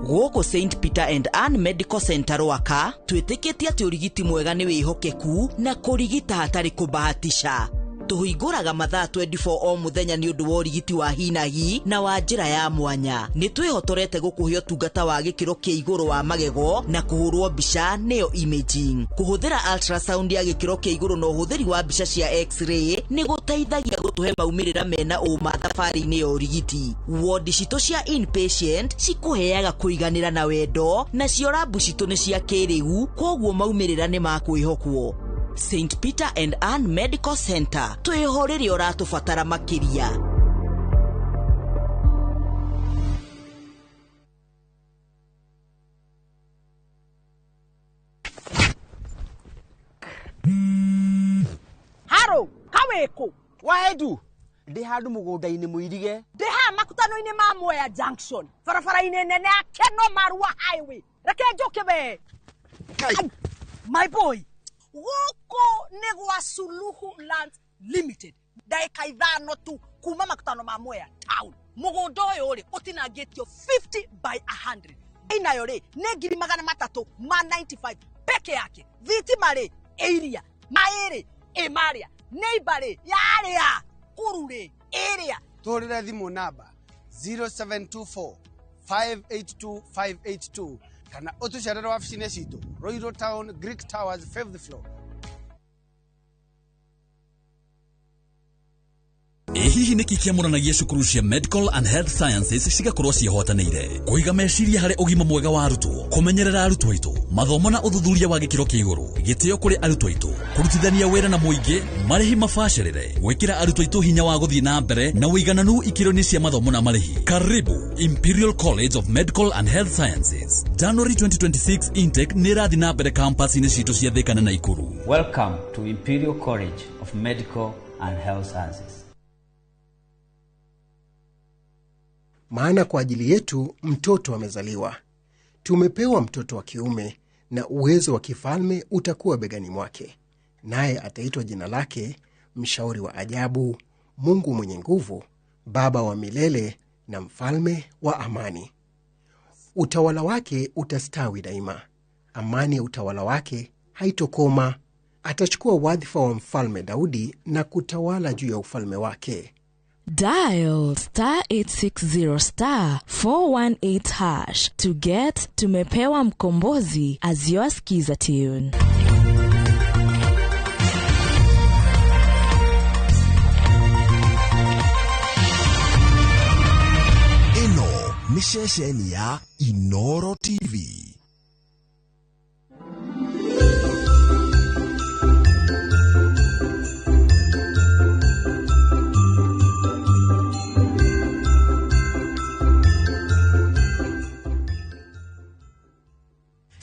Gũkũ St Peter and Ann Medical Center Rwaka twĩtĩkĩtie atĩ ũrigiti mwega nĩ wĩhokeku na kũrigita hatarĩ kũbahatisha. Tũhingũraga mathaa 24 o mũthenya nĩ ũndũ wa ũrigiti wa hi na hi na wa njĩra ya mwanya. Nĩ twĩhotorete gũkũhe ũtungata wa gĩkĩro kĩa igũrũ wa magego na kũhũrwo mbica nĩyo imaging. Kũhũthĩra ultrasound ya gĩkĩro kĩa igũrũ na ũhũthĩri wa mbica cia x-ray nĩ gũteithagia gũtũhe maumĩrĩra mena ũma thabarĩ-inĩ ya ũrigiti. Wodi citũ cia inpatient cikũheaga kũiganĩra na wendo, nacio rabu citũ nĩ cia kĩrĩu, kwoguo maumĩrĩra nĩ ma kwĩhokwo. St Peter and Ann Medical Center twĩho rĩrĩa ũratũbatara makĩria. Haro kawĩkũ waendu ndĩ handũ mũgũnda-inĩ mũirige ndĩ haha makutano-inĩ ma Mwea Junction barabara-inĩ nene ya Keno Marua Highway. Reke njũke we. My boy, gũkũ nĩ gwa Suluhu Lands Limited, ndagĩka 5 tu kuma makutano ma Mwea town. Mũgũnda ũyũ rĩ ũtinangĩtio 50 by 100. Bei nayo rĩ nĩ 395 peke yake. Thitima rĩ ĩiria, maĩ rĩ ĩmarĩa, neighbor rĩ yarĩa, kuru rĩ ĩrĩa. Tũhũrĩre thimũ namba 0724 582 582 kana ũtũcerere wabici-inĩ citũ Royal Town, Greek Towers, 5th floor. Hihi nĩkĩ kĩamũranagia cukuru cia Medical and Health Sciences cigakorwo ciĩhotanĩire kũiga meciria harĩ ũgima mwega wa arutwo, kũmenyerera arutwo aitũ, mathomo na ũthuthuria wa gĩkĩro kĩa igũrũ, gĩtĩo kũrĩ arutwo aitũ, kũrutithania wĩra na mũingĩ, marĩhi mabacĩrĩre, gwĩkĩra arutwo aitũ hinya wa gũthiĩ na mbere na ũigananu ikĩro-inĩ cia mathomo na marĩhi. Karibu Imperial College of Medical and Health Sciences. January 2026 intake nĩ ĩrathiĩ na mbere campus-inĩ citũ cia Thika na Nakuru. Welcome to Imperial College of Medical and Health Sciences. Maana kwa ajili yetu mtoto amezaliwa, tumepewa mtoto wa kiume, na uwezo wa kifalme utakuwa begani mwake, naye ataitwa jina lake Mshauri wa Ajabu, Mungu Mwenye Nguvu, Baba wa Milele na Mfalme wa Amani. Utawala wake utastawi daima, amani ya utawala wake haitokoma. Atachukua wadhifa wa mfalme Daudi na kutawala juu ya ufalme wake. Dial star 860 star 418 hash to get Tumepewa Mkombozi as your skiza tune. Ĩno nĩ ceceni ya Inoro TV.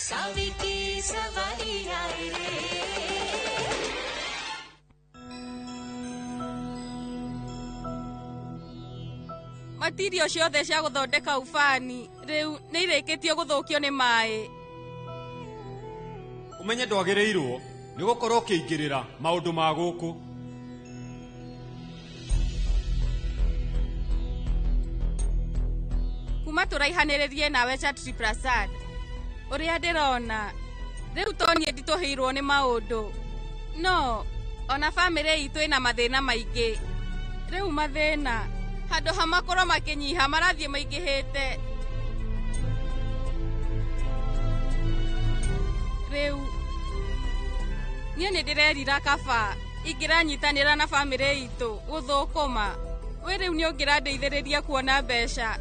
Saviki सवारी आए रे Matirio ciothe cia gũthondeka ubani rĩu nĩ irĩkĩtio gũthũkio nĩ maĩ. Ũmenye ndwagĩrĩirwo nĩ gũkorwo ũkĩingĩrĩra maũndũ ma gũkũ. Kuma tũraihanĩrĩrie nawe Chatri Prasad, ũrĩa ndĩrona rĩu to niĩ nditũhĩirwo nĩ maũndũ, no ona bamĩrĩ itũ ĩna mathĩna maingĩ. Rĩu mathĩna handũ ha makorwo makĩnyiha marathiĩ maingĩhĩte. Rĩu niĩ nĩ ndĩrerira kaba ingĩranyitanĩra na bamĩrĩ itũ gũthũkũma. Wĩ rĩu nĩ ũngĩrandeithĩrĩria kuona mbeca,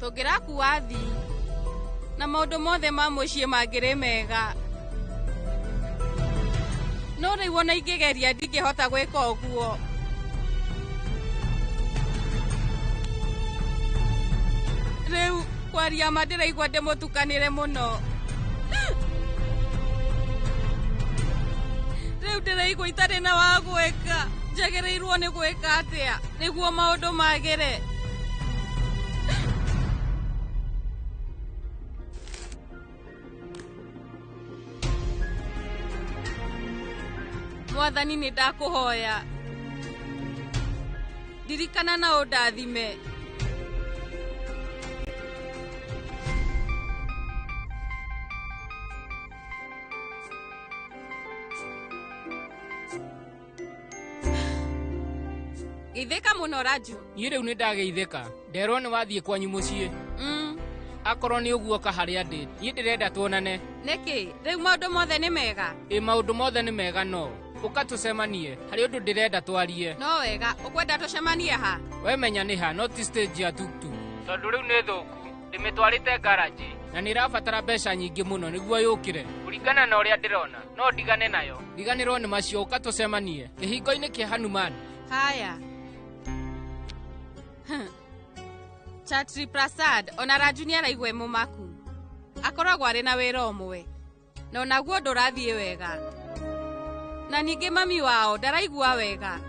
tũngĩrakua thi na maũndũ mothe ma mũciĩ mangĩrĩ mega. No rĩu ona ingĩgeria ndingĩhota gwĩka ũguo. Rĩu kwaria ma ndĩraigua ndĩmũtukanĩre mũno. Rĩu ndĩraigua itarĩ na wa gwĩka. Njagĩrĩirwo nĩ gwĩka atĩa nĩguo maũndũ magĩre? Mwathani nĩ ndakũhoya, ndirikana na ũndathime. Geithĩka mũno Raju. Niĩ rĩu nĩ ndageithĩka, nderwo nĩ wathiĩ kwanyu mũciĩ. Akorwo nĩ ũguo ka harĩa ndĩ, niĩ ndĩrenda tuonane. Nĩkĩ? Rĩu maũndũ mothe nĩ mega? Ĩ maũndũ mothe nĩ mega no ũka tũcemanie, harĩ ũndũ ndĩrenda twarie. No wega, ũkwenda tũcemanie ha? We menya nĩ ha, no ti stage ya tuktuk. Tondũ rĩu nĩ thũku, ndĩmĩtwarĩte garage na nĩ ĩrabatara mbeca nyingĩ mũno nĩguo yũkĩre. Kũringana na ũrĩa ndĩrona, no ndigane nayo. Ndiganĩrwo nĩ macio, ũka tũcemanie kĩhingo-inĩ kĩa Hanuman. Haya. Chatri Prasad ona Raju nĩ araigua e mũmaku. Akoragwo arĩ na wĩra ũmwe, na onaguo ndũrathiĩ wega. Na ningĩ mami wao ndaraigua wega.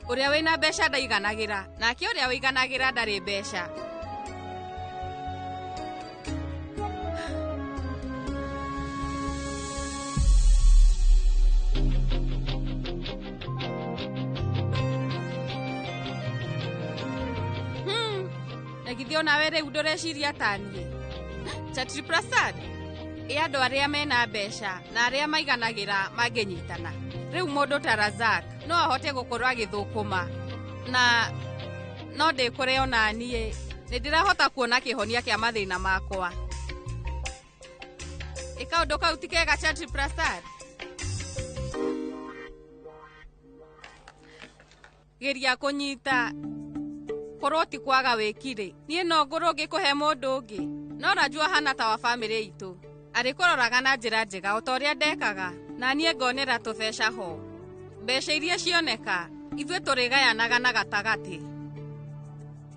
Ũrĩa wĩna mbeca ndaiganagĩra, nake ũrĩa wĩiganagĩra ndarĩ mbeca. Na githĩ onawe rĩu ndũreciria ta niĩ? Chatri Prasad, ĩ andũ arĩa mena mbeca na arĩa maiganagĩra mangĩnyitana. Rĩu mũndũ ta Razak no ahote gũkorwo agĩthũkũma, na no ndĩkũre ona niĩ nĩ ndĩrahota kuona kĩhonia kĩa mathĩna makwa. Ĩ kaũndũ kau ti kega Chatri Prasad? Geria kũnyita korwo ti kwaga wĩkirĩ, niĩ no ngorwo ngĩkũhe mũndũ ũngĩ. No Raju ahana ta wa bamĩrĩ itũ, arĩkũroraga na njĩra njega o ta ũrĩa ndekaga, na niĩ ngonera tũbeca ho. Mbeca iria cioneka ithuĩ tũrĩgayanaga na gatagatĩ.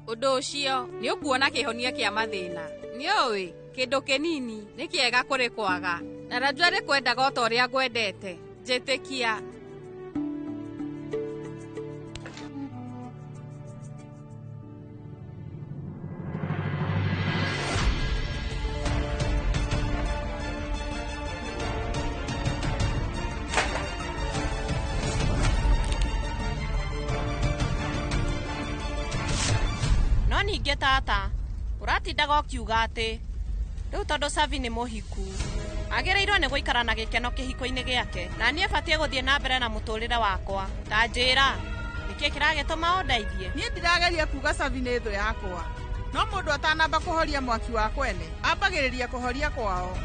Ũndũ ũcio nĩ ũkuona kĩhonia kĩa mathĩna. Nĩũĩ kĩndũ kĩnini nĩ kĩega kũrĩ kwaga, na Raju arĩkwendaga o ta ũrĩa ngwendete. Njĩtĩkia. Ningĩ tata ũratindaga ũkiuga atĩ rĩu tondũ Savi nĩ mũhiku agĩrĩirwo nĩ gũikara na gĩkeno kĩhiko-inĩ gĩake, na niĩ batiĩ gũthiĩ na mbere na mũtũrĩre wakwa. Ta njĩra, nĩkĩ kĩragĩtũma ũndeithie? Niĩ ndirageria kuga Savi nĩ thũ yakwa, no mũndũ atanamba kũhoria mwaki wa kwene ambagĩrĩria kũhoria kwao.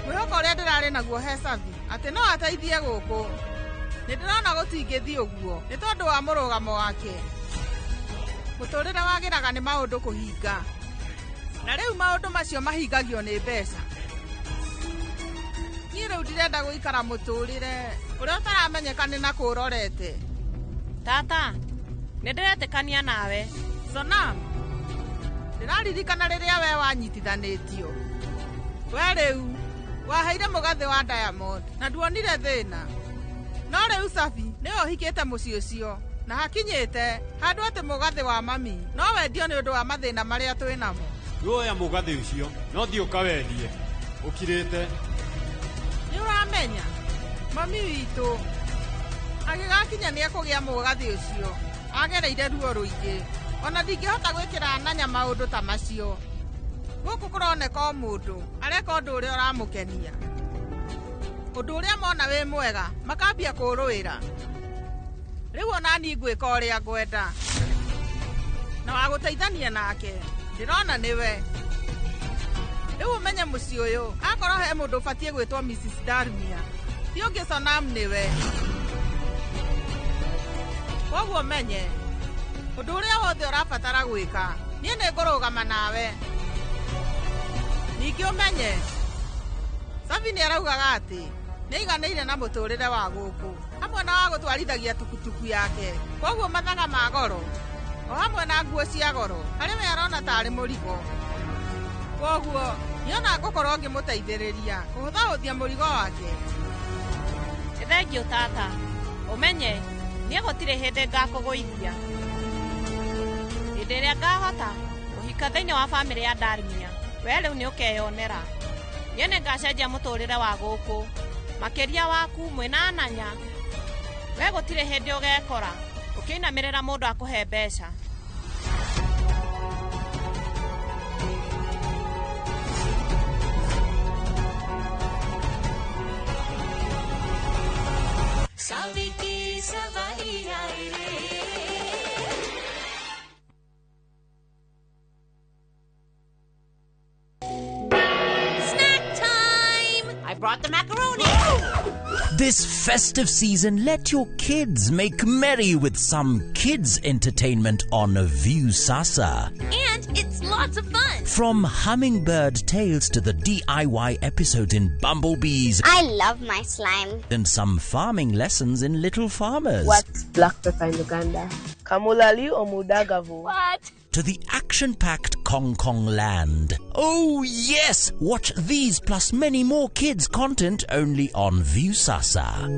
Mwĩhoko ũrĩa ndĩrarĩ naguo he Savi atĩ no ateithie gũkũ, nĩ ndĩrona gũtingĩthiĩ ũguo nĩ tondũ wa mũrũgamo wake. Mũtũrĩre wagĩraga nĩ maũndũ kũhinga, na rĩu maũndũ macio mahingagio nĩ mbeca. Niĩ rĩu ndirenda gũikara mũtũrĩre ũrĩa ũtaramenyeka nĩ na kũũrorete. Tata, nĩ ndĩretĩkania nawe. Sonam, ndĩraririkana rĩrĩa we wanyitithanĩtio. We rĩu waheire mũgathĩ wa Diamond na nduonire thĩna. No rĩu Savi nĩwe ũhikĩte mũciĩ ũcio na hakinyĩte handũ atĩ mũgathĩ wa mami no wendio nĩ ũndũ wa mathĩna marĩa twĩ namo. Woya mũgathĩ ũcio no thiĩ ũkawendie ũkirĩte. Nĩ ũramenya mami witũ agĩgakinya nĩ ekũgĩa mũgathĩ ũcio agereire ruo rũingĩ, ona ndingĩhota gwĩkĩra ananya maũndũ ta macio. Gũkũ kũroneka o mũndũ areka ũndũ ũrĩa ũramũkenia, ũndũ ũrĩa mona wĩ mwega makambia kũũrũĩra. Rĩu ona niĩ ngwĩka ũrĩa ngwenda, na wa gũteithania nake ndĩrona nĩwe. Rĩu ũmenye mũciĩ ũyũ akorwo he mũndũ ũbatiĩ gwĩtwo Mrs. Darmia, ti ũngĩ Sonam nĩwe. Koguo menye ũndũ ũrĩa wothe ũrabatara gwĩka, niĩ nĩ ngũrũgama nawe. Ningĩ ũmenye Savi nĩ araugaga atĩ nĩ aiganĩire na mũtũrĩre wa gũkũ hamwe na wa gũtwarithagia tukutuku yake, koguo mathaga ma goro o hamwe na nguo cia goro harĩ we arona tarĩ mũrigo. Koguo niona ngũkorwo ngĩmũteithĩrĩria kũhũthahũthia mũrigo wake. Nĩ thengiũ tata, ũmenye niĩ gũtirĩ hĩndĩ ngakũgũithia. Hĩndĩ ĩrĩa ngahota kũhika thĩinĩ wa bamĩrĩ ya Darmia, we rĩu nĩ ũkeyonera. Niĩ nĩ ngacenjia mũtũrĩre wa gũkũ makĩria waku mwĩna ananya. We gũtirĩ hĩndĩ ũgekora ũkĩinamĩrĩra mũndũ akũhe mbeca. Saviki savari रे. Snack time! I brought the macaroni. This festive season, let your kids make merry with some kids entertainment on Viusasa. And it's lots of fun. From Hummingbird Tales to the DIY episode in Bumblebees. I love my slime. And some farming lessons in Little Farmers. What's black pepper in Uganda? Kamulali or Mudagavu? What? To the action-packed Kong Kong Land. Oh yes! Watch these plus many more kids content only on Viusasa.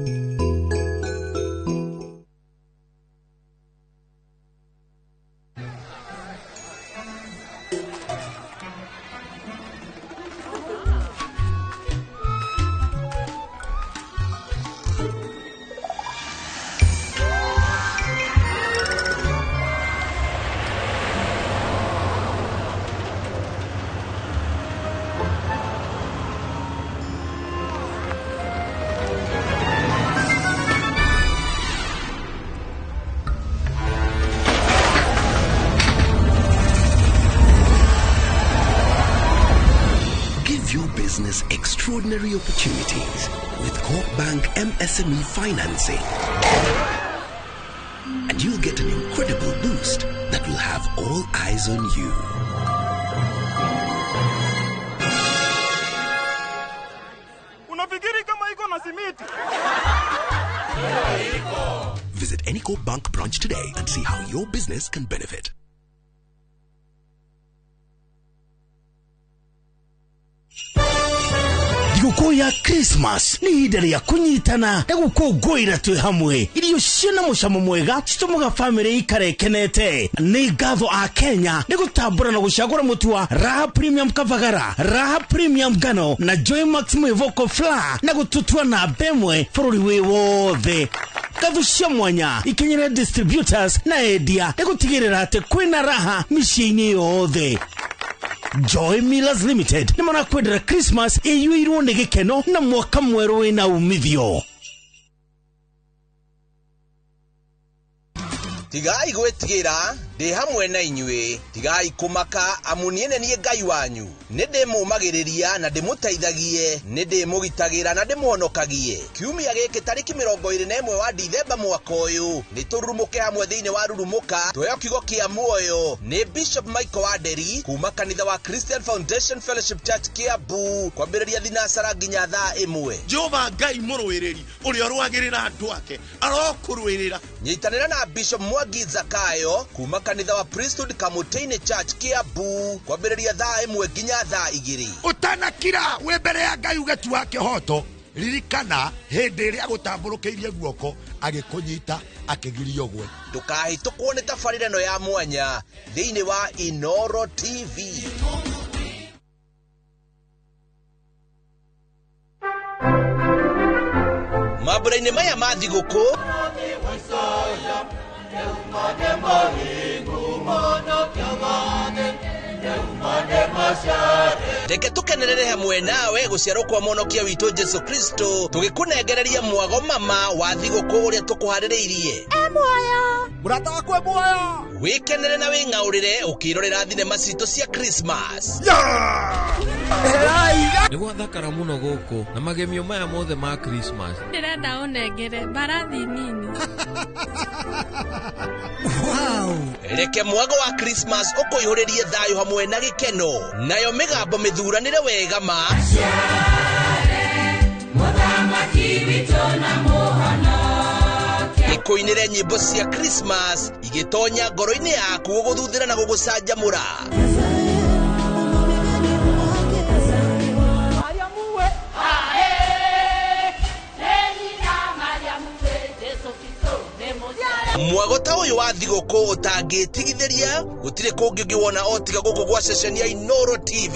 Extraordinary opportunities with Corp Bank MSME financing. And you'll get an incredible boost that will have all eyes on you. Unafikiri kama iko na simiti? Visit any Corp Bank branch today and see how your business can benefit. Thigũkũ ya Christmas nĩ ihinda rĩa kũnyitana na gũkũngũĩra twĩ hamwe. Irio ciĩna mũcamo mwega citũmaga bamĩrĩ ikare ĩkenete. Nĩ ngatho a Kenya nĩ gũtambũra na gũcagũra mũtu wa Raha Premium Kavagara, Raha Premium Ngano na Joy Max Mwĩvoko Flour na gũtũtua namba ĩmwe bũrũri wĩ wothe. Ngatho cia mwanya ikinyĩre distributors na endia nĩ gũtigĩrĩra atĩ kwĩna raha mĩciĩ-inĩ yothe. Joy Millers Limited nĩ marakwendera Christmas ĩiyũirwo nĩ gĩkeno na mwaka mwerũ wĩna umithio. Tigai gwĩtigĩra, ndĩ hamwe na inyuĩ. Tigai kũmaka, amu niĩ nĩ niĩ Ngai wanyu. Nĩ ndĩmũũmagĩrĩria na ndĩmũteithagie, nĩ ndĩmũgitagĩra na ndĩmũhonokagie. Kiumia gĩkĩ tarĩki 21 wa Dithemba mwaka ũyũ, nĩ tũrurumũke hamwe thĩinĩ wa Rurumũka, tuheo kiugo kĩa muoyo nĩ Bishop Michael Wanderi kuma kanitha wa Christian Foundation Fellowship Church Kiambu, kwambĩrĩria thinacara nginya thaa 1. Jehova Ngai mũrũĩrĩri ũrĩa ũrũagĩrĩra andũ ake arokũrũĩrĩra. Nyitanĩra na Bishop Mwangi Zakayo kuma kanitha wa Priesthood Kamutini Church Kiambu, kwambĩrĩria thaa 1 nginya thaa 2. Ũtanakira wĩ mbere ya Ngai uge tu wa kĩhoto, ririkana hĩndĩ ĩrĩa agũtambũrũkĩirie guoko agĩkũnyita akĩgiria ũgwe. Ndũkahĩtũkwo nĩ tabarĩra ĩno ya mwanya thĩinĩ wa Inoro TV. Mambura-inĩ maya ma thigũkũ, reke tũkenerere hamwe nawe gũciarwo kwa mũhonokia witũ Jesu Kristo, tũgĩkũnengereria mwago mama wa thigũkũ ũrĩa tũkũharĩrĩirie. Muoyo mũrata wakwa muoyo, wĩkenere na wĩng'aũrĩre ũkĩrorera thinema citũ cia Christmas. Nĩ gwathakara mũno gũkũ na magemio maya mothe ma Christmas. Ndĩrenda ũnengere mbarathi nini. Wow. Reke mwago wa Christmas ũkũihũrĩrie thayũ hamwe na gĩkeno, nayo mĩgambo mĩthuranĩre wega ma ĩkũinĩre nyĩmbo cia Christmas igĩtonya ngoro-inĩ yaku gũgũthuthĩra na gũgũcanjamũra. Mwago ta ũyũ wa thigũkũ ũtangĩtigithĩria, gũtirĩ kũngĩ ũngĩwona o tiga gũkũ gwa ceceni ya Inoro TV.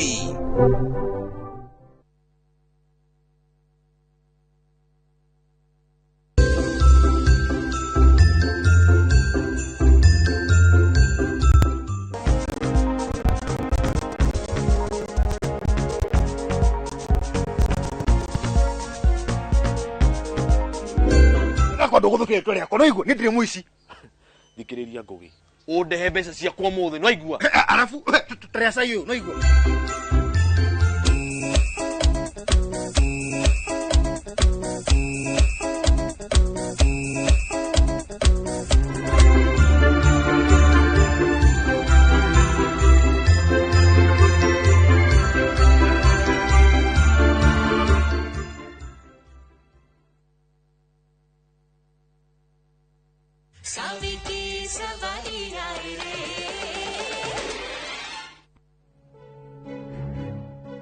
Gakwa ndũgũthũkĩre rĩtwa rĩakwa, no igua nĩ ndirĩ mũici. Thikĩrĩria Ngũgĩ, ũndehe mbeca ciakwa ũmũthĩ, no igua. Arabu tũrĩa cai ũyũ, no igua.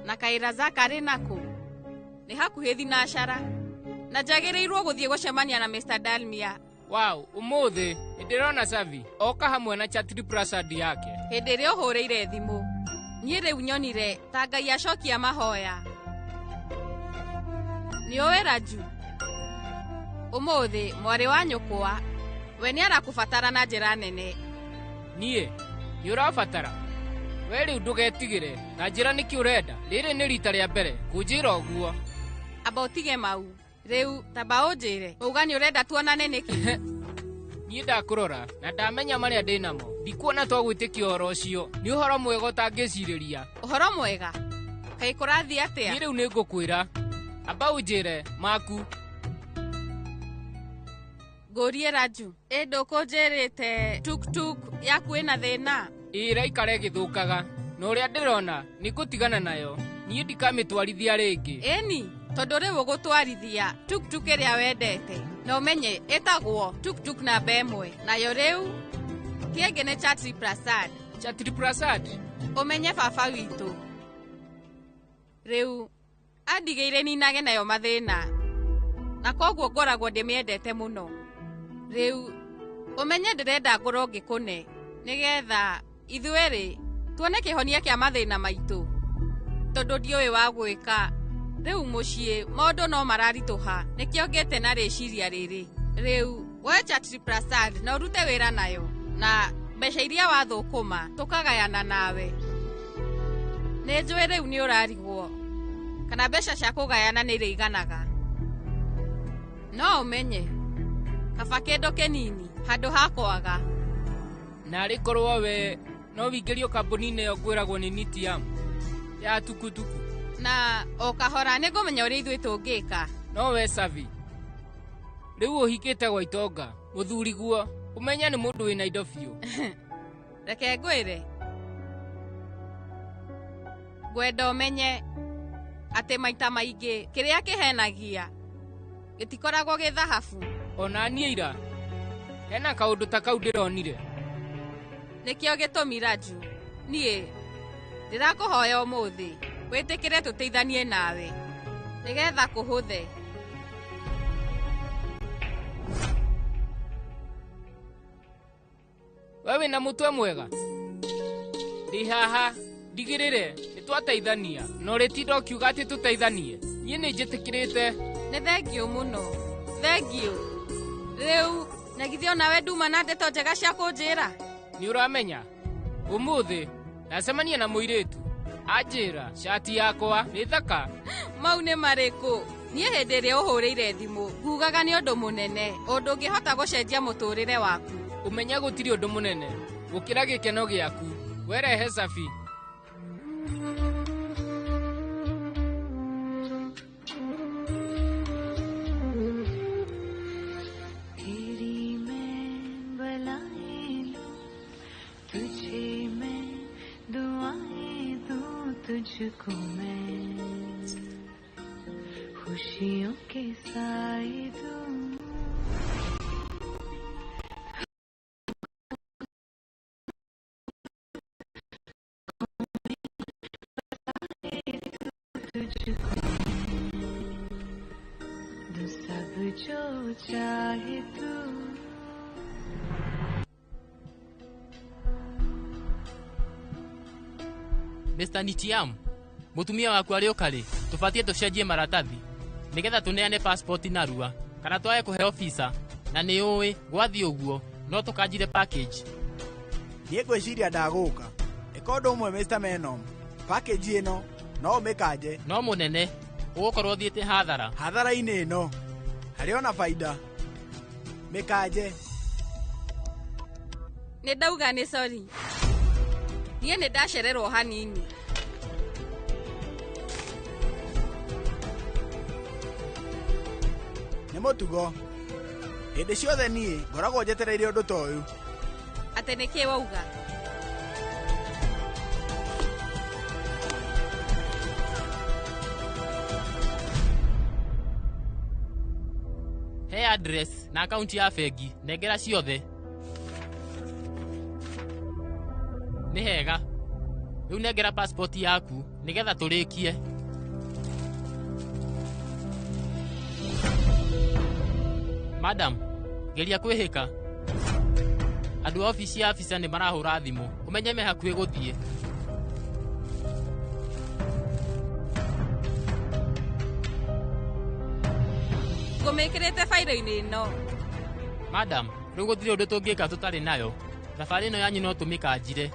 Na kaira Zakari nako nĩ hakuhĩ thinacara na njagĩrĩirwo gũthiĩ gũcemania na Mr. Dalmia. Wow, ũmũthĩ nĩndĩrona Savi oka hamwe na Chatri Prasad yake. Hĩndĩ ĩrĩa ũhũrĩire thimũ niĩ rĩu nyonire ta Ngai acokia mahoya. Nĩũĩ Raju, ũmũthĩ mwarĩ wa nyũkwa we nĩ arakũbatara na njĩra nene. Niĩ nĩ ũrabatara we rĩu ndũgetigĩre na njĩra nĩkĩ ũrenda. Rĩrĩ nĩ rita rĩa mbere kũnjĩra ũguo. Amba ũtige mau rĩu, tamba ũnjĩre uga nĩ ũrenda tuonane nĩkĩ? Niĩ ndakũrora na ndamenya marĩa ndĩ namo, ndikuona twagwĩtĩkia ũhoro ũcio. Nĩ ũhoro mwega ũtangĩcirĩria. Ũhoro mwega? Kaĩ kũrathiĩ atĩa? Niĩ rĩu nĩ ngũkwĩra, amba ũnjĩre maku. Ngũrie Raju, ĩ ndũkũnjĩrĩte tuktuk yaku ĩna thĩna? Ĩraikara ĩgĩthũkaga na ũrĩa ndĩrona nĩ ngũtigana nayo. Niĩ ndikamĩtwarithia rĩngĩ. Ĩni, tondũ rĩu ũgũtwarithia tuktuk ĩrĩa wendete na ũmenye ĩtagwo tuktuk namba 1, nayo rĩu kĩngĩ nĩ Chatri Prasad. Chatri Prasad? Ũmenye baba witũ rĩu andigĩire ninage nayo mathĩna, na koguo ngoragwo ndĩmĩendete mũno. Rĩu ũmenye ndĩrenda ngorwo ngĩkũne nĩgetha ithuerĩ tuone kĩhonia kĩa mathĩna maitũ, tondũ ndiũĩ wa gwĩka. Rĩu mũciĩ maũndũ no mararitũha, nĩkĩo ngĩte na rĩciria rĩrĩ. Rĩu Woe Chatri Prasad na ũrute wĩra nayo na mbeca iria wathũkũma tũkagayana nawe. Nĩ njũĩ rĩu nĩ ũrarigwo kana mbeca cia kũgayana nĩ irĩiganaga. No ũmenye kaba kĩndũ kĩnini handũ ha kwaga. Narĩ korwo we no wingĩrio kambuni-inĩ ĩyo ngwĩragwo nĩ Nitiam ya tukutuku. Na o kahora nĩ ngũmenya ũrĩa ithuĩ tũngĩka. No we Savi, rĩu ũhikĩte gwa itonga mũthuri guo ũmenya nĩ mũndũ wĩna indo biũ. Reke ngwĩre, ngwenda ũmenye atĩ maita maingĩ kĩrĩa kĩhenagia gĩtikoragwo gĩ thahabu. Ona niĩ ira hena kaũndũ ta kau ndĩronire. Nĩkĩo gĩtũmi Raju, niĩ ndĩrakũhoya ũmũthĩ wĩtĩkĩre tũteithanie nawe nĩgetha kũhũthe. We wĩna mũtwe mwega. Ndĩ haha ndigĩrĩre nĩtwateithania na ũrĩtinda ũkiuga atĩ tũteithanie. Niĩ nĩ njĩtĩkĩrĩte. Nĩ thengiũ mũno, thengiũ. Rĩu na githĩ onawe nduma na ndeto njega cia kũnjĩra? Nĩ ũramenya ũmũthĩ ndacemania na mũirĩtu anjĩra cati yakwa nĩ thaka. Mau nĩ marĩkũ? Niĩ hĩndĩ ĩrĩa ũhũrĩire thimũ ngugaga nĩ ũndũ mũnene, ũndũ ũngĩhota gũcenjia mũtũrĩre waku. Ũmenya gũtirĩ ũndũ mũnene gũkĩra gĩkeno gĩaku. Werehe Safi. तेरी मैं बलाएं लूं, तुझे मैं दुआएं दूं, तुझको मैं खुशियों के साए दूं। तुझको मैं सब जो चाहे तू। Mr. Nitiam, mutumia waku arĩũka rĩ, tũbatiĩ tũcenjie maratathi nĩgetha tũneane passport narua kana twage kũheo visa, na nĩ ũĩ gwathiĩ ũguo no tũkanjire package. Niĩ ngwĩciria ndagũka. Ĩka ũndũ ũmwe Mr. Menom, package ĩno no ũmĩkanje. No mũnene, ũgũkorwo ũthiĩte hathara. Hathara-inĩ ĩno harĩ ona baida. Mĩkanje. Nĩ ndauga nĩ sorry. Niĩ nĩ ndacererwo hanini. Nĩ mũtugo. Hĩndĩ ciothe niĩ ngoragwo njetereire ũndũ ta ũyũ. Atĩ nĩkĩ wauga? He address na akaunti ya bengi, nengera ciothe. Nĩ hega. Rĩu nengera passport yaku nĩgetha tũrĩkie. Madam, geria kwĩhĩka. Andũ a obici ya afisa nĩ marahũra thimũ, ũmenye me hakuhĩ gũthiĩ. Ngũmĩkĩrĩte bairo-inĩ ĩno. Madam, rĩu gũtirĩ ũndũ tũngĩka tũtarĩ nayo. Thabarĩ ĩno yanyu no tũmĩkanjire.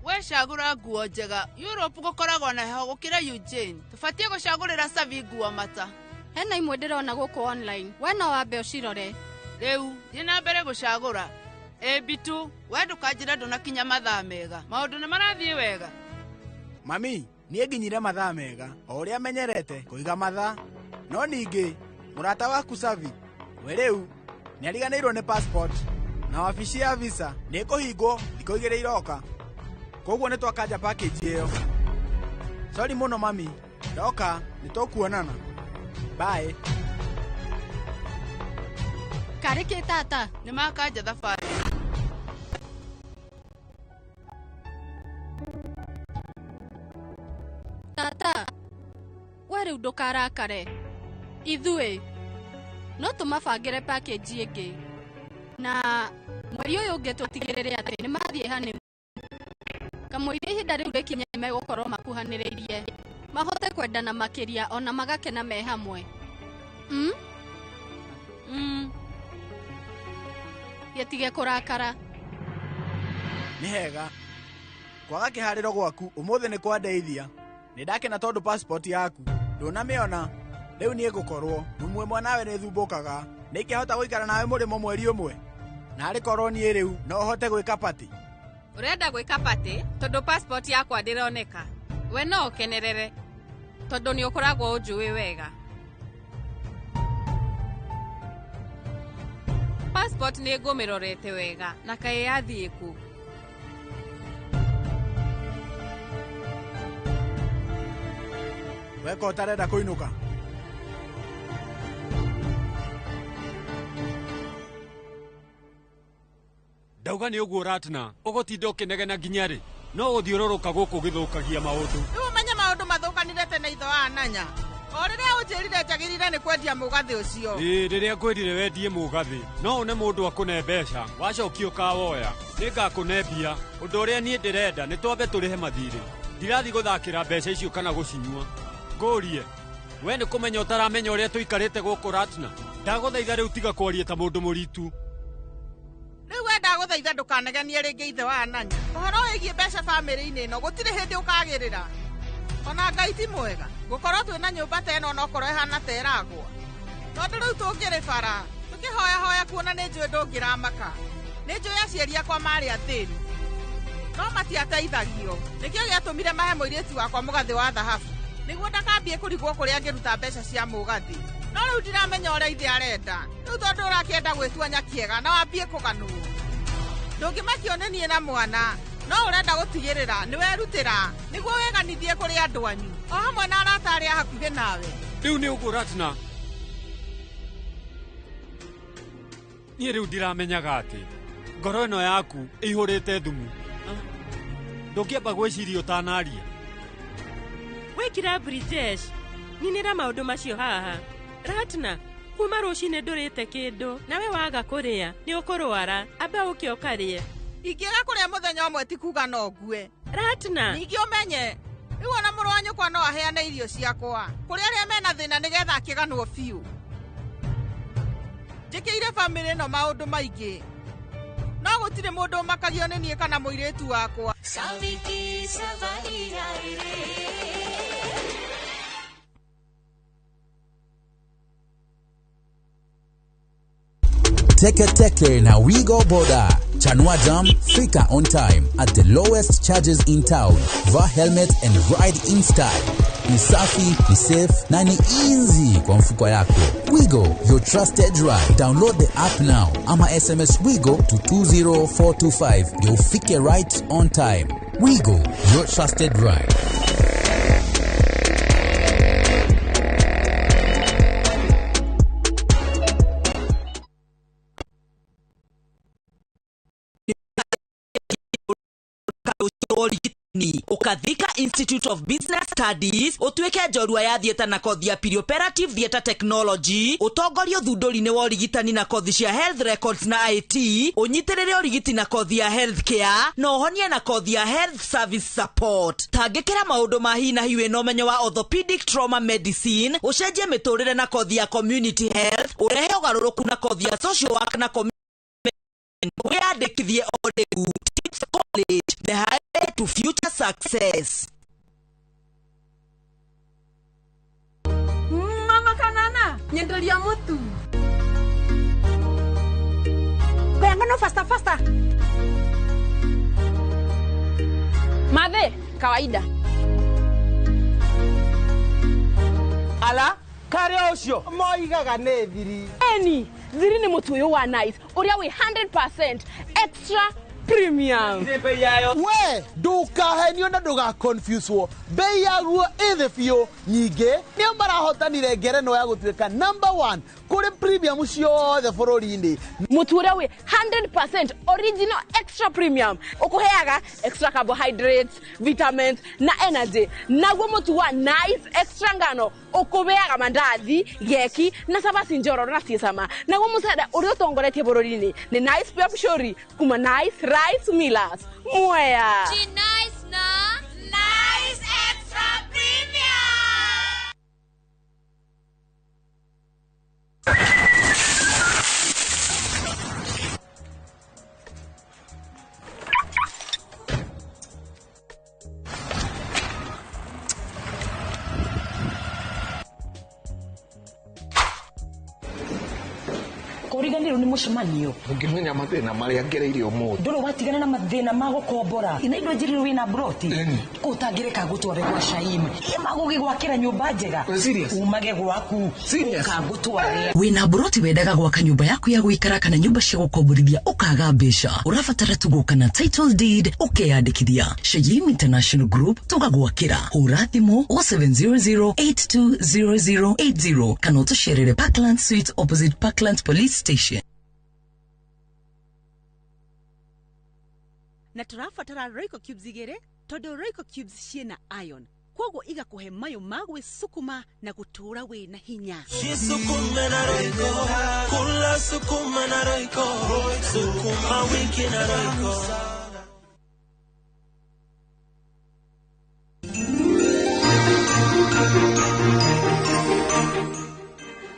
Wecagũra nguo njega. Europe gũkoragwo na heho gũkĩra Eugene. Tũbatiĩ gũcagũrĩra Savi nguo mata. Hena imwe ndĩrona gũkũ online. We no wambe ũcirore. Rĩu thiĩ na mbere gũcagũra. Ĩ Bitu, we ndũkanjĩre ndũnakinya mathaa mega. Maũndũ nĩ marathiĩ wega. Mami, niĩ nginyire mathaa mega o ũrĩa menyerete kũiga mathaa. No ningĩ mũrata waku Savi we rĩu nĩariganĩirwo nĩ passport na wabici ya visa nĩ ĩkũhingwo thikũ 2 iroka. Koguo nĩ twakanja package ĩyo. Sorry mũno mami, ndoka nĩ tũkuonana. Bye. Karĩ kĩ tata? Nĩ makanja thabarĩ. Tata, we rĩu ndũkarakare. Ithuĩ no tũmabangĩre package ĩngĩ. Na mweri ũyũ ũngĩ tũtigĩrĩre atĩ nĩ mathiĩ honeymoon. Kamũira ihinda rĩu rĩkinye megũkorwo makuhanĩrĩirie. Mahote kwendana makĩria ona magakena me hamwe. Gĩtige kũrakara. Nĩ hega. Kwaga kĩharĩro gwaku ũmũthĩ nĩ kwandeithia. Nĩ ndakena tondũ passport yaku ndũnamĩona. Rĩu niĩ ngũkorwo mũmwe mwanawe nĩ thumbũkaga. Nĩ ingĩhota gũikara nawe mũrĩmo mweri ũmwe. Na arĩ korwo niĩ rĩu no hote gwĩka party. Ũrenda gwĩka party tondũ passport yakwa ndĩroneka. We no ũkenerere tondũ nĩ ũkoragwo ũnjũĩ wega. Passport nĩ ngũmĩrorete wega na kaĩ yathiĩ kũ? Weka ũtarenda kũinũka. Ndauga nĩ ũguo Ratna, ũgũtinda ũkĩnegena nginya rĩ? No gũthiũrũrũka gũkũ gĩthũkagia maũndũ. Rĩu ũmenye maũndũ mathũkanire tene itho wa Ananya. O rĩrĩa ũnjĩrire njagĩrĩire nĩ kwendia mũgathĩ ũcio. Ĩĩ, rĩrĩa ngwĩrire wendie mũgathĩ, no une mũndũ akũne mbeca, wacokia ũkawoya. Nĩngakũne mbia. Ũndũ ũrĩa niĩ ndĩrenda nĩ twambe tũrĩhe mathirĩ. Ndirathiĩ gũthakĩra mbeca icio kana gũcinyua. Ngũrie, we nĩ kũmenya ũtaramenya ũrĩa tũikarĩte gũkũ Ratna. Ndagũthaitha rĩu tiga kwaria ta mũndũ mũritu. Rĩu we ndagũthaitha ndũkanegenie rĩngĩ ithe wa Ananya. Ũhoro wĩgiĩ mbeca bamĩrĩ-inĩ ĩno gũtirĩ hĩndĩ ũkagĩrĩra. Ona Ngai ti mwega. Gũkorwo twĩna nyũmba ta ĩno onokorwo ĩhana ta ĩragwa. Tondũ rĩu tũngĩrĩ bara, tũkĩhoyahoya kuona nĩ njũĩ ndũngĩramaka. Nĩ njũĩ aciari akwa marĩ athĩni. No matiateithagio. Nĩkĩo gĩatũmire mahe mũirĩtu wakwa mũgathĩ wa thahabu. Nĩguo ndakambie kũrigwo kũrĩa angĩruta mbeca cia mũgathĩ. No rĩu ndiramenya ũrĩa ithe arenda. Rĩu tondũ ũrakĩenda gwĩtua nyakiega na wambie kũganwo. Ndũngĩmakio nĩ niĩ na mwana, no ũrenda gũtigĩrĩra nĩ werutĩra nĩguo wĩganithie kũrĩ andũ anyu o hamwe na arata arĩa hakuhĩ nawe. Rĩu nĩ ũguo Ratna. Niĩ rĩu ndiramenyaga atĩ ngoro ĩno yaku ĩihũrĩte thumu. Ndũngĩamba gwĩciria ũtanaria. Wĩkira Brijesh, ninĩra maũndũ macio haha. Ratna, kuma rũcinĩ ndũrĩte kĩndũ, nawe waga kũrĩa, nĩ ũkũrwara, amba ũke ũkarĩe. Ingĩaga kũrĩa mũthenya ũmwe ti kuga no ngue. Ratna! Ningĩ ũmenye, rĩu ona mũrũ wa nyũkwa no aheane irio ciakwa kũrĩ arĩa mena thĩna nĩgetha akĩganwo biũ. Njĩkĩire bamĩrĩ ĩno maũndũ maingĩ. No gũtirĩ mũndũ ũmakagio nĩ niĩ kana mũirĩtu wakwa. Teke Teke na Wigo Boda. Chanua Jam, fika on time at the lowest charges in town. Vaa helmet and ride in style. Ni safi, ni safe na ni easy kwa mfuko yako. Wigo, your trusted ride. Download the app now ama SMS Wigo to 20425 ndio ufike right on time. Wigo, your trusted ride. Ukathika Institute of Business Studies utuike njorua ya theatre na kothi ya perioperative theatre technology, utongorie ũthundũri-inĩ wa ũrigitani na kothi cia health records na IT, ũnyitĩrĩre ũrigiti na kothi ya health care na ũhonie na kothi ya health service support. Tangĩkĩra maũndũ ma hi na hi wĩna ũmenyo wa orthopedic trauma medicine, ũcenjie mĩtũrĩre na kothi ya community health, ũrehe ũgarũrũku na kothi ya social work na wĩyandĩkithie o rĩu. Tips College, the highway to future success. Mama kanana, nyenderia mutu. Kuyangano faster faster. Madhe, kawaida. Ala, kare ucio moigaga nĩ thiri. Eni, thiri nĩ mũtu ũyũ wa nice, ũrĩa wĩ 100% extra premium. We ndukahenio na ndugaconfuswo, bei yaguo ĩthĩ biũ. Nyingĩ nĩo marahotanire ngerenwa ya gũtuĩka number 1 kũrĩ premium ciothe bũrũri-inĩ. Mũtu ũrĩa wĩ 100% original extra premium ũkũheaga extra carbohydrates, vitamins na energy. Naguo mũtu wa nice extra ngano ũkũheaga mandathi, geki na cabaci njororo na ciĩ cama. Naguo mũcere ũrĩa ũtongoretie bũrũri-inĩ nĩ Nice Pure Pishori kuma Nice Rice Millers. Mwea. Nice. Ũriganĩrwo nĩ mũcemanio. Ũngĩmenya mathĩna marĩa ngereire ũmũthĩ. Ndũrĩ watigana na mathĩna ma gũkombora. Na indo njĩrĩrwo wĩna mburoti. Kũ ũtangĩreka ngũtware gwa Shaim. Magũgĩgwakĩra nyũmba njega. Umage gwaku. Ũkangũtware. Wĩna mburoti wendaga gwaka nyũmba yaku ya gũikara kana nyũmba cia gũkomborithia ũkaga mbeca. Ũrabatara tu gũka na title deed ũkeyandĩkithia. Shayim International Group tũgagwakĩra. Hũra thimũ 0700820080 kana ũtũcerere Parkland Suites opposite Parkland Police Station. Na tũrabatara Royco cubes igĩrĩ tondũ Royco cubes ciĩna iron koguo igakũhe mayũ ma gwĩsukuma na gũtũũra wĩna hinya. Jisukume na Royco, kula sukuma na Royco, sukuma wiki na Royco.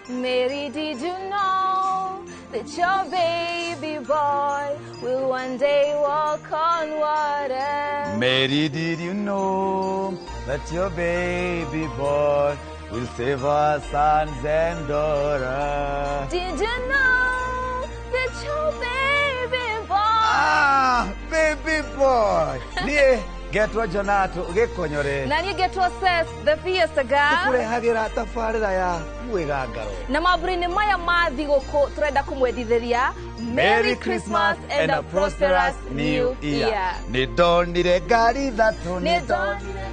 Mary, did you know that your baby boy will one day walk on water? Mary, did you know that your baby boy will save our sons and daughters? Did you know that your baby boy? Ah, baby boy! Nie getwo Jonato gĩkonyore. Na niĩ ngetwo Seth the Fiesta Girl. Tũkũrehagĩra tabarĩra ya mwĩgangaro. Na mambura-inĩ maya ma thigũkũ tũrenda kũmwendithĩria Merry Christmas and a prosperous new year. Nĩ ndonire ngari ithatũ, nĩ ndonire.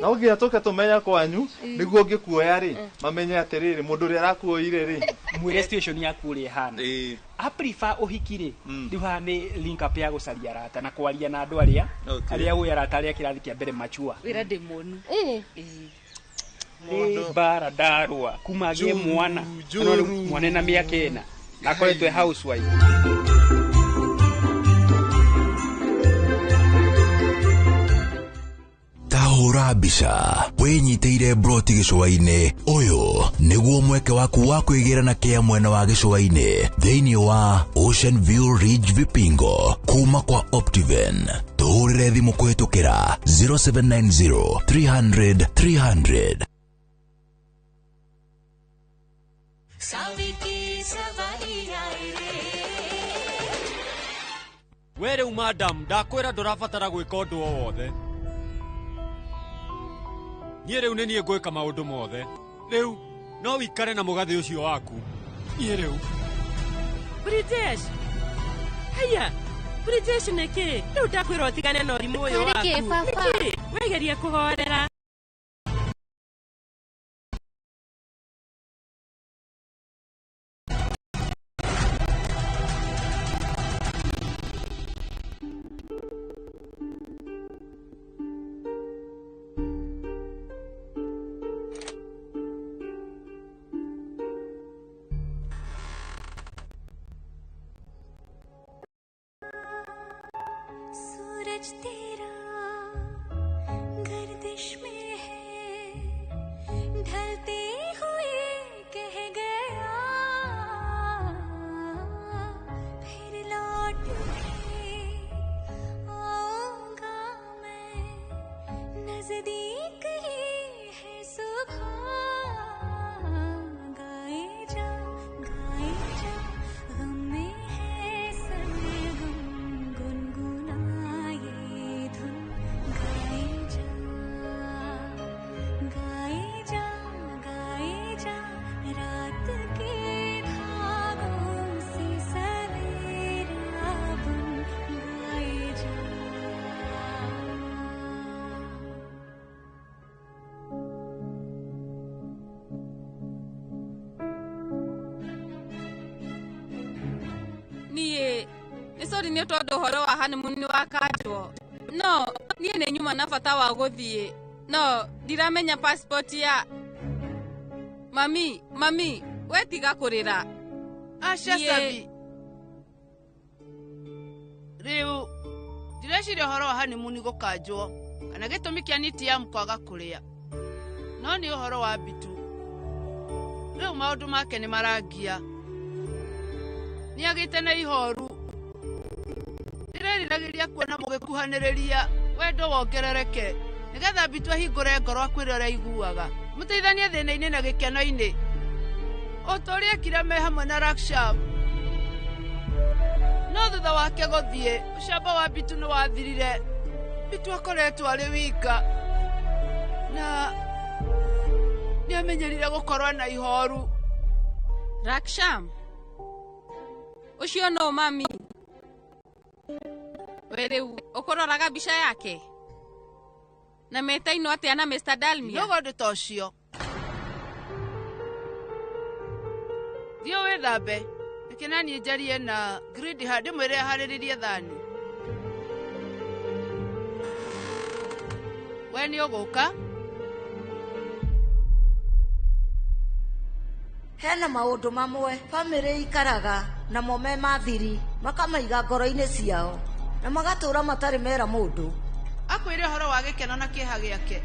Na ũngĩya tũke tũmenya kwanyu nĩguo ngĩkuoya rĩ mamenye atĩrĩrĩ mũndũ ũrĩa arakuoire rĩ mwĩre situation yaku ũrĩa ĩhana. A prefer ũhiki rĩ rĩu haha nĩ link up ya gũcaria arata na kwaria na andũ arĩa arĩa ũĩ arata arĩa kĩrathi kĩa mbere machua. Wĩra ndĩ muonu. Nĩ mbara ndarũa kuma agĩe mwana no rĩu mwana ena mĩaka ĩna na akoretwo e housewife. Tahũra mbica wĩnyitĩire broti gĩcũa-inĩ. Ũyũ nĩguo mweke waku wa kwĩgĩra na kĩa mwena wa gĩcũa-inĩ thĩinĩ wa Ocean View Ridge Vipingo kuma kwa Optiven. Tũhũrĩre thimũ kũhĩtũkĩra 0790 300 300. We rĩu madam ndakwĩra ndũrabatara gwĩka ũndũ o wothe. Niĩ rĩu nĩ niĩ ngwĩka maũndũ mothe. Rĩu no wĩikare na mũgathĩ ũcio waku. Niĩ rĩu. Brijesh. Haya. Brijesh nĩkĩ? Rĩu ndakwĩra ũtigane na ũrimũ ũyũ waku. Nĩkĩ, baba? Nĩkĩ? Wegerie kũhorera. सूरज तेरा गर्दिश में है, ढलते हुए कह गया फिर लौट के आऊंगा मैं, नजदीक ही है सुबह। गाए जा गम में है सरगम, गुनगुनाए धुन। गाए जा गाए जा गाए जा, रात के धागों से सवेरा बुन। गाए जा। Niĩ nĩ sorry nĩ tondũ ũhoro wa honeymoon nĩ wakanjwo. No niĩ nĩ nyuma na bata wa gũthiĩ. No ndiramenya passport ya mami. Mami we tiga kũrĩra. Aca Sabi. Rĩu ndireciria ũhoro wa honeymoon gũkanjwo kana gĩtũmi kĩa Nitiam kwaga kũrĩa, no nĩ ũhoro wa Bitu. Rĩu maũndũ make nĩ marangia. Nĩ agĩte na ihoru. Ndĩreriragĩria kuona mũgĩkuhanĩrĩria wendo wongerereke nĩgetha Bitu ahingũre ngoro akwĩre ũrĩa aiguaga. Mũteithanie thĩna-inĩ na gĩkeno-inĩ. O ta ũrĩa ekire me hamwe na Raksham. No thutha wake gũthiĩ, ũcamba wa Bitu nĩ wathirire. Bitu akoretwo arĩ wika na nĩ amenyerire gũkorwo na ihoru. Raksham, ũcio no mami. We rĩu ũkũroraga mbica yake na metainwo atĩa na Mr. Dalmia? Ndogo ũndũ ta ũcio. Thiĩ wĩthambe. Reke na niĩ njarie na Gridha ndĩmwĩre aharĩrĩrie thani. We nĩ ũgũka? Hena maũndũ mamwe bamĩrĩ ikaraga namo me mathiri makamaiga ngoro-inĩ ciao na magatũra matarĩ mera mũndũ. Akwĩre ũhoro wa gĩkeno na kĩeha gĩake.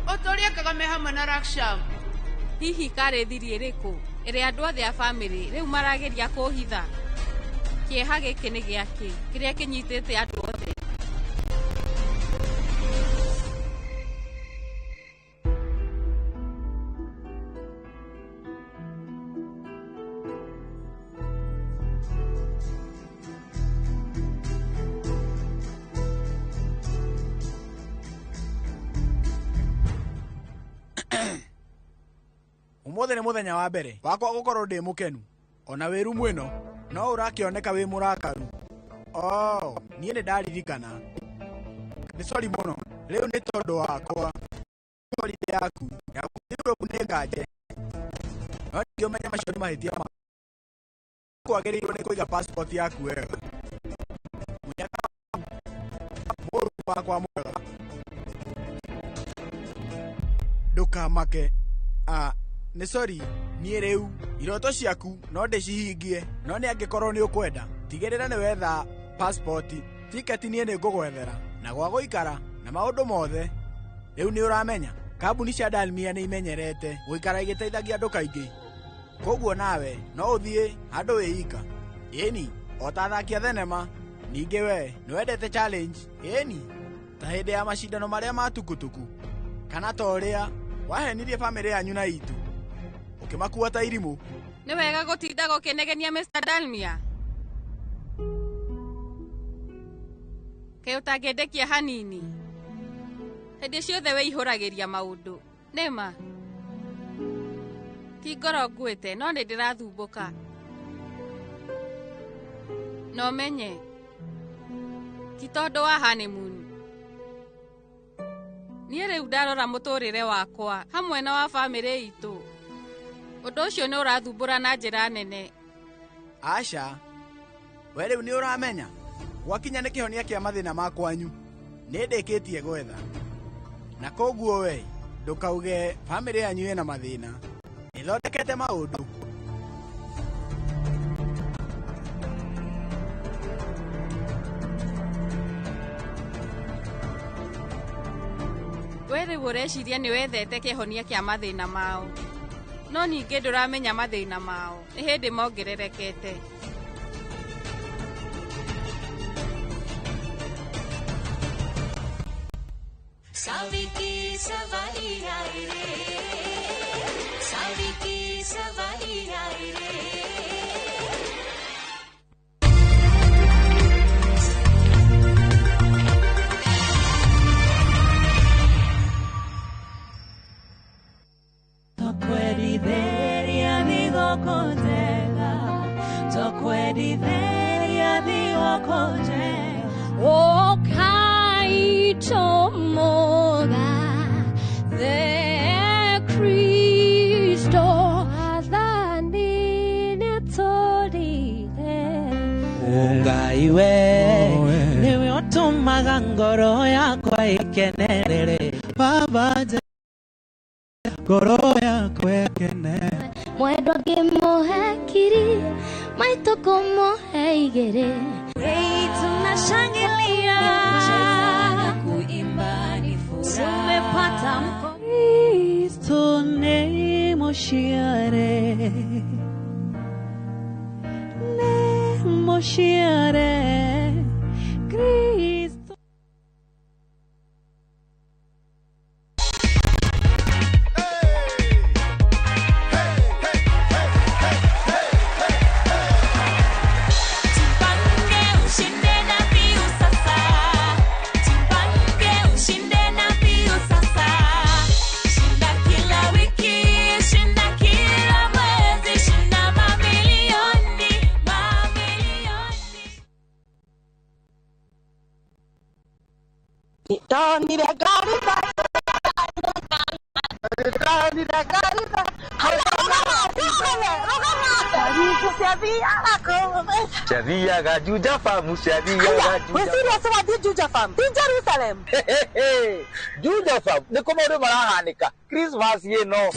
O ta ũrĩa ekaga me hamwe na Raksham. Hihi karĩ thiri ĩrĩkũ ĩrĩa andũ othe a bamĩrĩ rĩu marageria kũhitha? Kĩeha gĩkĩ nĩ gĩakĩ kĩrĩa kĩnyitĩte andũ othe? Umuthi nĩ mũthenya wa mbere wakwa gũkorwo ndĩ mũkenu ona wĩ rumu ĩno no ũrakĩoneka wĩ mũrakaru. Oh, niĩ nĩ ndaririkana. Nĩ sori mũno rĩu nĩ tondũ wakwa holiday yaku ya Europe nĩ nganje. No ndingĩũmenya macio nĩ mahĩtia maku. Kwagĩrĩirwo nĩ kũiga passport yaku wega. Mũnyaka mũrũ wakwa mwega. Ndũkamake. Nĩ sori niĩ rĩu iroto ciaku no ndĩcihingie no nĩ angĩkorwo nĩ ũkwenda tigĩrĩra nĩ wetha passport tiketi niĩ nĩ ngũgwethera na gwa gũikara na maũndũ mothe. Rĩu nĩ ũramenya kambuni cia Dalmia nĩ imenyerete gũikara igĩteithagia andũ kaingĩ koguo nawe no ũthiĩ handũ wĩika. Ĩni o ta athaki a thenema ningĩ we nĩ wendete challenge. Ĩni ta hĩndĩ ya macindano marĩa ma tukutuku kana ta ũrĩa wahenirie bamĩrĩ yanyu na itũ ũkĩmakua ta irimũ. Nĩ wega gũtinda gũkĩnegenia Mr. Dalmia. Kaĩ ũtangĩendekia hanini? Hĩndĩ ciothe wĩihũragĩria maũndũ. Nĩma ti ngoro nguĩte no nĩ ndĩrathumbũka. No menye ti tondũ wa honeymoon. Niĩ rĩu ndarora mũtũrĩre wakwa hamwe na wa bamĩrĩ itũ. Ũndũ ũcio nĩ ũrathumbũra na njĩra nene. Aca, we rĩu nĩ ũramenya gwakinya nĩ kĩhonia kĩa mathĩna ma kwanyu nĩ ndĩkĩtie gwetha na koguo we ndũkauge bamĩrĩ yanyu ĩna mathĩna. Nĩthondekete maũndũ. We rĩu ũreciria nĩ wethete kĩhonia kĩa mathĩna mao no ningĩ ndũramenya mathĩna mao nĩ hĩndĩ mongererekete. Saviki सवारी आई रे, साविकी सवारी आई रे। Ngai we niwe ũtũmaga ngoro yakwa ĩkenerere Baba ngoro yakwa ĩkene mwendwa ngĩmũhe kiri maitũ kũmũhe igĩrĩ. Tunashangilia kuimba ni furaha, tumepata Kristo ni mũciare, nĩ mũciare Kristo. Jipange ushinde na mbiu sasa. Jipange ushinde na mbiu sasa. Shinda kila wiki, shinda kila mwezi, shinda mamilioni, mamilioni. Ndonire ngari Ciathiaga Juja Farm, ciathiaga Juja. Wĩ serious wathiĩ Juja Farm? Ti Jerusalem. Juja Farm nĩkuo maũndũ marahanĩka Christmas ĩno.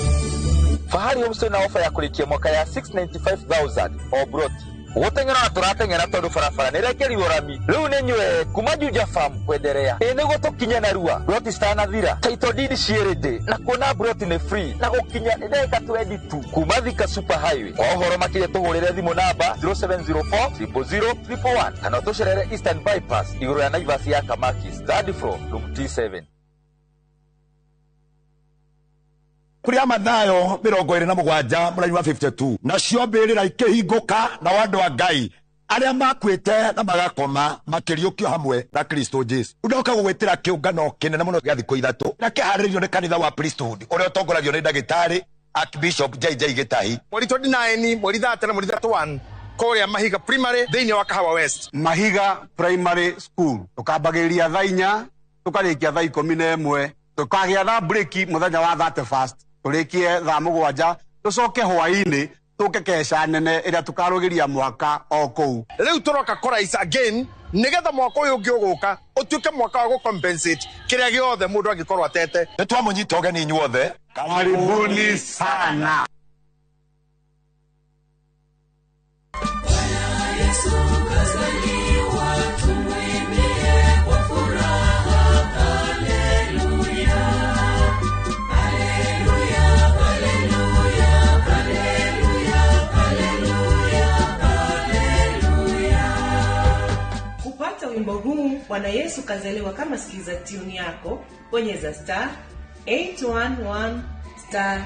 Fahari Homestay na ofa ya kũrĩkia mwaka ya 695,000 o broti. Gũteng'era na tũrateng'era tondũ barabara nĩ ĩrekerirwo rami. Rĩu nĩ nyue kuma Juja Farm kwenderea. Ĩ nĩguo tũkinye narua. Broti citanathira. Title deed ciĩ ready na kuona broti nĩ free na gũkinya nĩ ndagĩka 20 tu kuma Thika Super Highway. Kwa ũhoro makĩria tũhũrĩre thimũ namba 0704 000 111 kana ũtũcerere Eastern Bypass igũrũ ya Naivas ya Kamakis, third floor, room T7. Kũrĩa Mathayo 27 mũraini wa 52, nacio mbĩrĩra ikĩhingũka, nao andũ a Ngai arĩa makuĩte na magakoma makĩriũkio hamwe na Kristo Jesu. Ndoka gũgwĩtĩra kĩũngano kĩnene mũno gĩa thikũ 3 na kĩharĩrĩirio nĩ kanitha wa Priesthood ũrĩa ũtongoragio nĩ ndagĩtarĩ Archbishop JJ Gĩtahi. Mweri 29, mweri 30 na mweri 31 kũrĩa Mahiga Primary thĩinĩ wa Kahawa West. Mahiga Primary School tũkambagĩrĩria thaa 4 tũkarĩkia thaa 11, tũkagĩa thaa break mũthenya wa 31 tũrĩkie thaa 7, tũcoke hwaĩ-inĩ tũke keca nene ĩrĩa tũkarũgĩria mwaka o kũu. Rĩu tũroka kũraisa again nĩgetha mwaka ũyũ ũngĩ ũgũka ũtuĩke mwaka wa gũcompensate kĩrĩa gĩothe mũndũ angĩkorwo atete. Nĩ twamũnyita ũgeni inyuothe. Karibuni sana. Yesu kazaliwa, tumwimbie kwa furaha. Haleluya, haleluya, haleluya, haleluya, haleluya, haleluya. Kupata wimbo huu Bwana Yesu kazaliwa kama sikiza tune yako, bonyeza star 811 star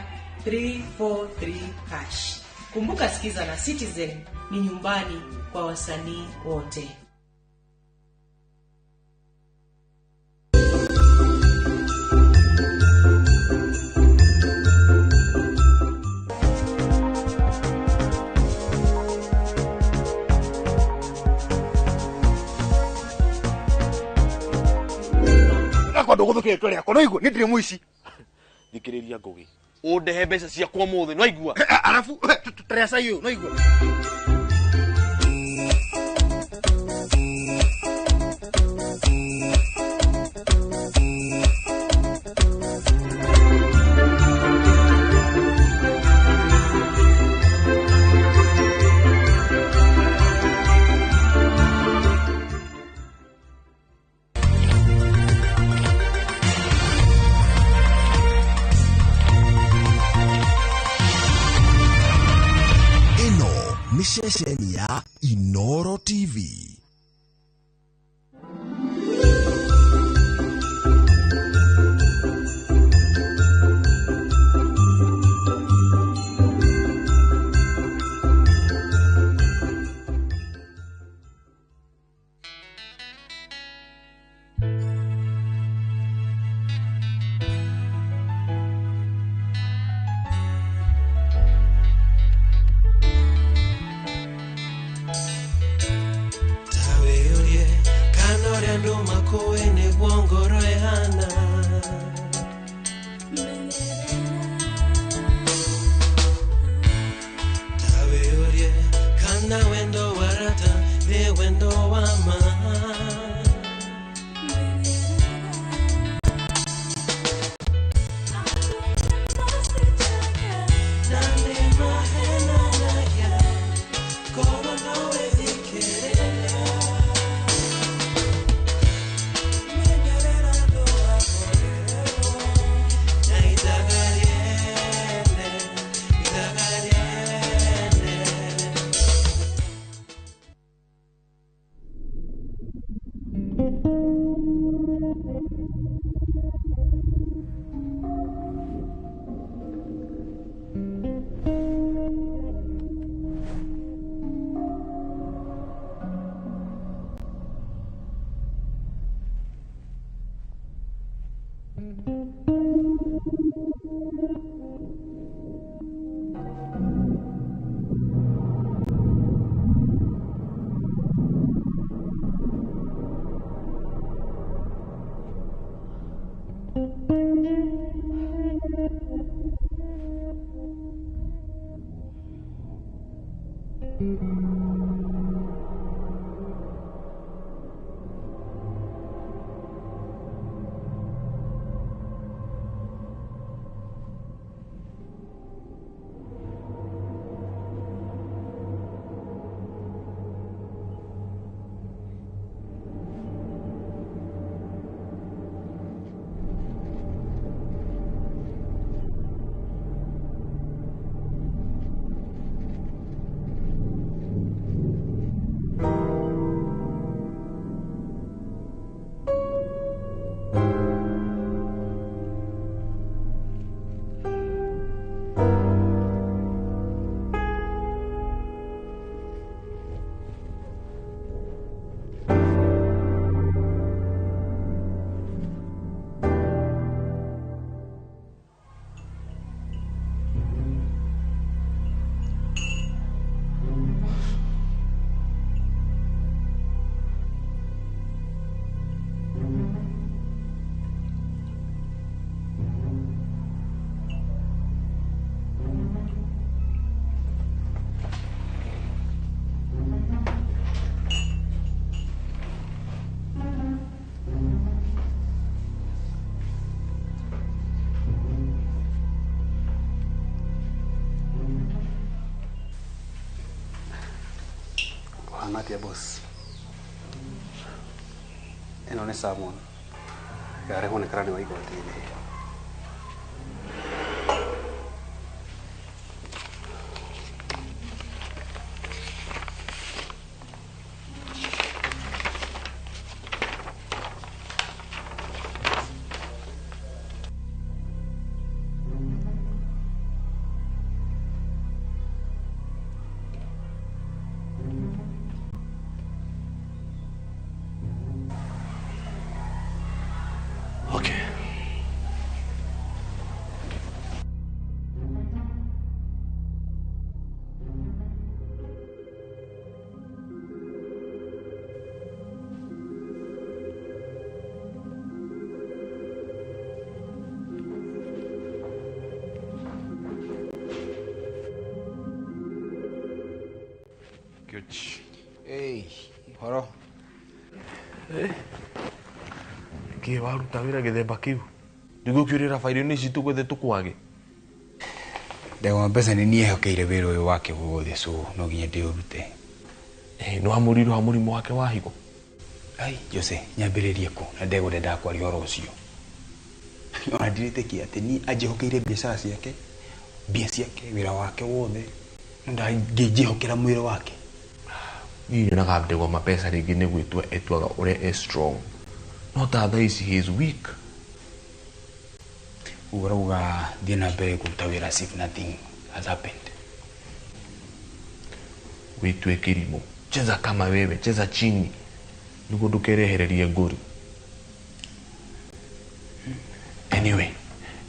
343 hash. Kumbuka, sikiza na Citizen ni nyumbani kwa wasanii wote. Akwa ndũgũthũkĩre rĩtwa rĩakwa no igua nĩ ndirĩ mũici. Thikĩrĩria Ngũgĩ, ũndehe mbeca ciakwa ũmũthĩ no igua. Arabu tũrĩa cai ũyũ no igua. Ĩno nĩ ceceni ya Inoro TV. Atia boss. Ĩno nĩ salmon. Yarehwo nĩ karani wa igoti-inĩ. Horo. Kä waruta wä ra gä themba kä u nä guo kä å rä ra bairä-inä ici tå gwethe tå kwage. Ndegwa mbeca nä niä ehokeire wä ra å yå wake wothe, so no nginya ndä å rute. Nä wamå rirwo ha må rimå wake wa higo? Ai Jose, nyambä rä rie kå na ndegwa ndendaga kwaria å horo å cio. Ona ndirä kä atä ni anjähokeire biacara ciake, mbia ciake, wä ra wake wothe, no ndangä njähokera mwä rä wake. Niĩ nyonaga Ndegwa Mapesa rĩngĩ nĩ gwĩtua etuaga ũrĩa e strong, no ta thaa ici he is weak. Ũguo ũrauga thiĩ na mbere kũruta wĩra as if nothing has happened. Wĩtue kĩrimũ, cheza kama wewe, cheza chini nĩguo ndũkerehererie ngũri. Anyway,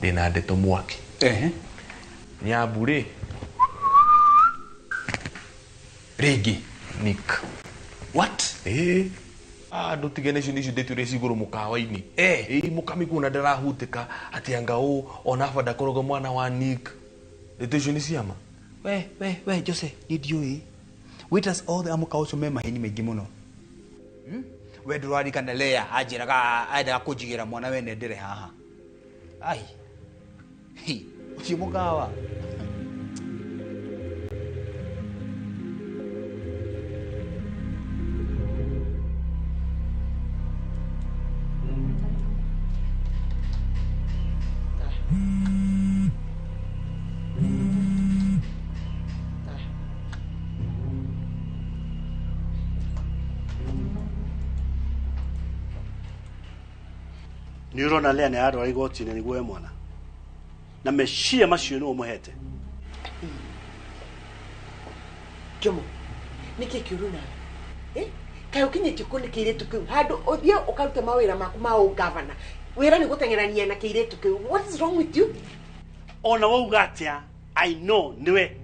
ndĩna ndeto mwaki. Nyambu rĩ rĩngĩ Nick. What? Ndũtigane icio nĩcio ndĩtwĩre cigũrũ mũkawa-inĩ. Mũkamĩkuona ndarahutĩka atĩ anga ũ ona aba ndakoroga mwana wa Nick. Ndeto icio nĩ ciama. We Jose, niĩ ndiũĩ. Waiters othe a mũkawa ũcio me maheni maingĩ mũno. We ndũrarikana Lea anjĩraga endaga kũnjigĩra mwana wene ndĩre haha. Ai. Ũcio mũkawa. Nä å rona Lea nä ararwara igoti-inĩ nĩguo we mwana na meciria macio nĩwe ũmũhete. Jomo, nä kä kä å ru nawe kaä å kinyä tie kå nä kä irä tu kä u handå å thiä å karute mawä ra maku ma å gavana wä ra nä gå teng'erania na kä irä tu kä u. What is wrong with you? Ona wauga atia, I know niwe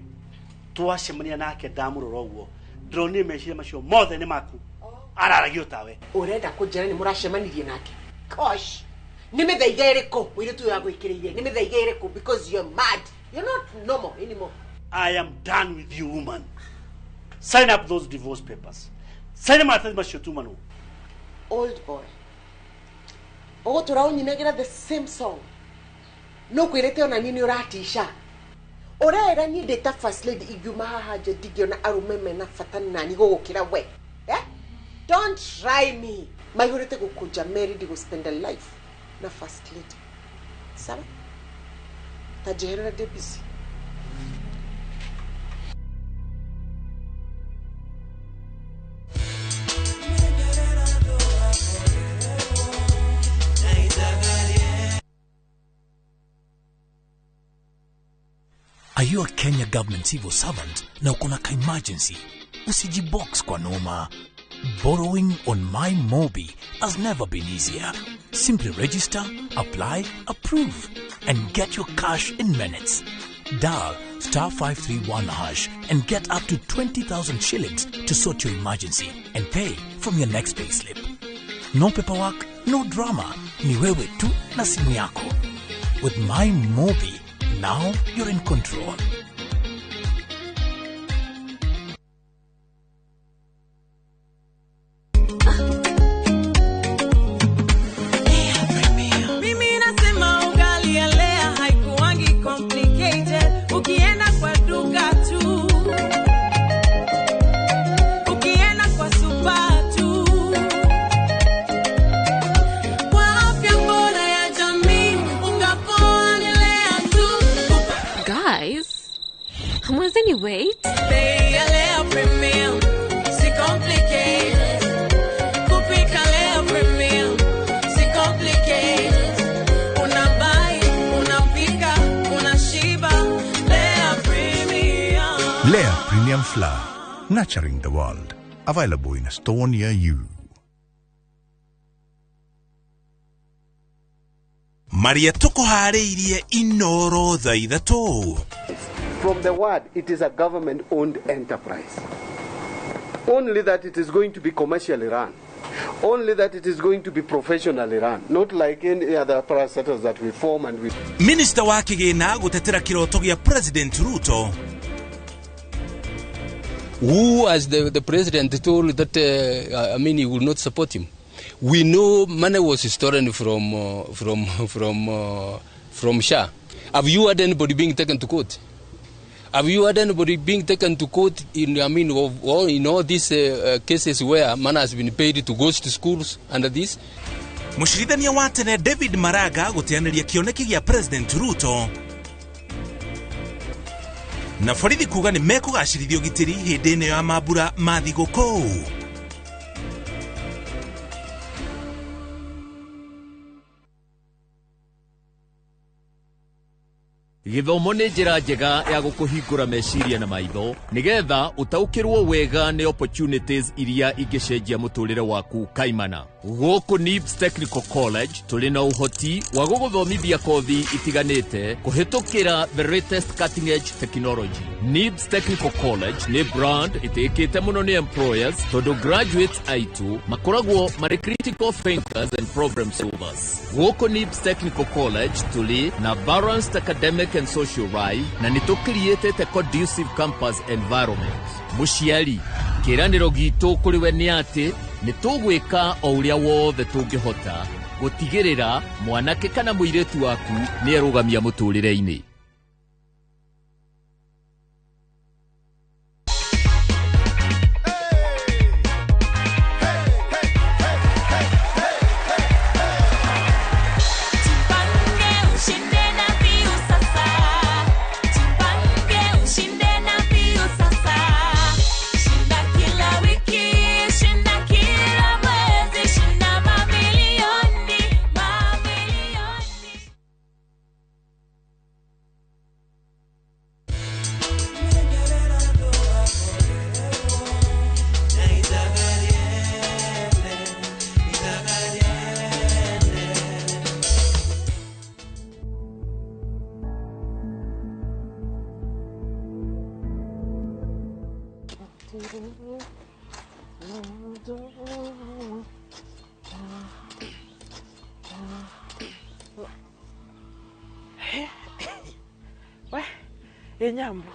twacemania nake ndamũrora ũguo ndĩronire meciria macio mothe nĩ maku araragio tawe. Ũrenda kũnjĩra nĩ mũracemanirie nake? Gosh, nĩ mĩthaiga ĩrĩkũ mũirĩtu ũyũ agwĩkĩrĩire? Nĩ mĩthaiga ĩrĩkũ? Because you're mad. You're not normal anymore. I am done with you, woman. Sign up those divorce papers. Sign maratathi macio tumanwo. Old boy, ũgũtũra ũnyinagĩra the same song. No kwĩrĩte ona niĩ nĩ ũratisha. Ũrera niĩ ndĩ ta first lady ingiuma haha nje ndingĩona arũme mena bata nani gũgũkĩra we. Eh? Don't try me. Maihũrĩte gũkũnja Mary ndigũ spend a life na first lady. Sawa? Ta njeherera ndĩ busy. Are you a Kenya government civil servant na uko na ka-emergency? Usijibox kwa noma. Borrowing on MyMobi has never been easier. Simply register, apply, approve, and get your cash in minutes. Dial *531# and get up to 20,000 shillings to sort your emergency and pay from your next payslip. No paperwork, no drama. Ni wewe tu na simu yako. With MyMobi, now you're in control. Mimi nasema ugali ya Lea haikuwangi complicated. Ukienda kwa duka tu, ukienda kwa super tu. Kwa afya bora ya jamii, unga poa ni Lea tu. Guys, hamwezi wait? Bei ya Lea Premium, si complicated. Kupika Lea Premium, si complicated. Unabuy, unapika, unashiba. Lea Premium. Lea Premium Flour, nurturing the world. Available in a store near you. Maria tũkũharĩirie Inoro thaa ithatũ. From the word, it is a government-owned enterprise. Only that it is going to be commercially run. Only that it is going to be professionally run. Not like any other parastatals that we form and we... Minister wa kĩgĩna gũtetera kĩroto gĩa President Ruto. Who, as the president told that, I mean, he will not support him. We know money was stolen from SHA. Have you had anybody being taken to court? Have you had anybody being taken to court in, I mean, of all, in all these cases where money has been paid to ghost schools under this? Mũcirithania wa tene David Maraga gũteanĩria kĩoneki gĩa President Ruto. Na borithi kuga nĩ mekũgacĩrithia ũgitĩri hĩndĩ ĩno ya mambura ma thigũkũ. Gĩthomo nĩ njĩra njega ya gũkũhingũra meciria na maitho nĩgetha ũtaũkĩrwo wega nĩ opportunities iria ingĩcenjia mũtũrĩre waku kaimana. Gũkũ NIBS Technical College tũrĩ na ũhoti wa gũgũthomithia kothi itiganĩte kũhĩtũkĩra the latest cutting edge technology. NIBS Technical College nĩ brand ĩtĩkĩte mũno nĩ employers tondũ graduates aitũ makoragwo marĩ critical thinkers and problem solvers. Gũkũ NIBS Technical College tũrĩ na balanced academic and social life na nĩ tũcreatĩte conducive campus environment. Mũciari, kĩĩranĩro gitũ kũrĩ we nĩ atĩ nĩ tũgwĩka o ũrĩa wothe tũngĩhota gũtigĩrĩra mwanake kana mũirĩtu waku nĩ erũgamia mũtũrĩre-inĩ. We, Nyambo.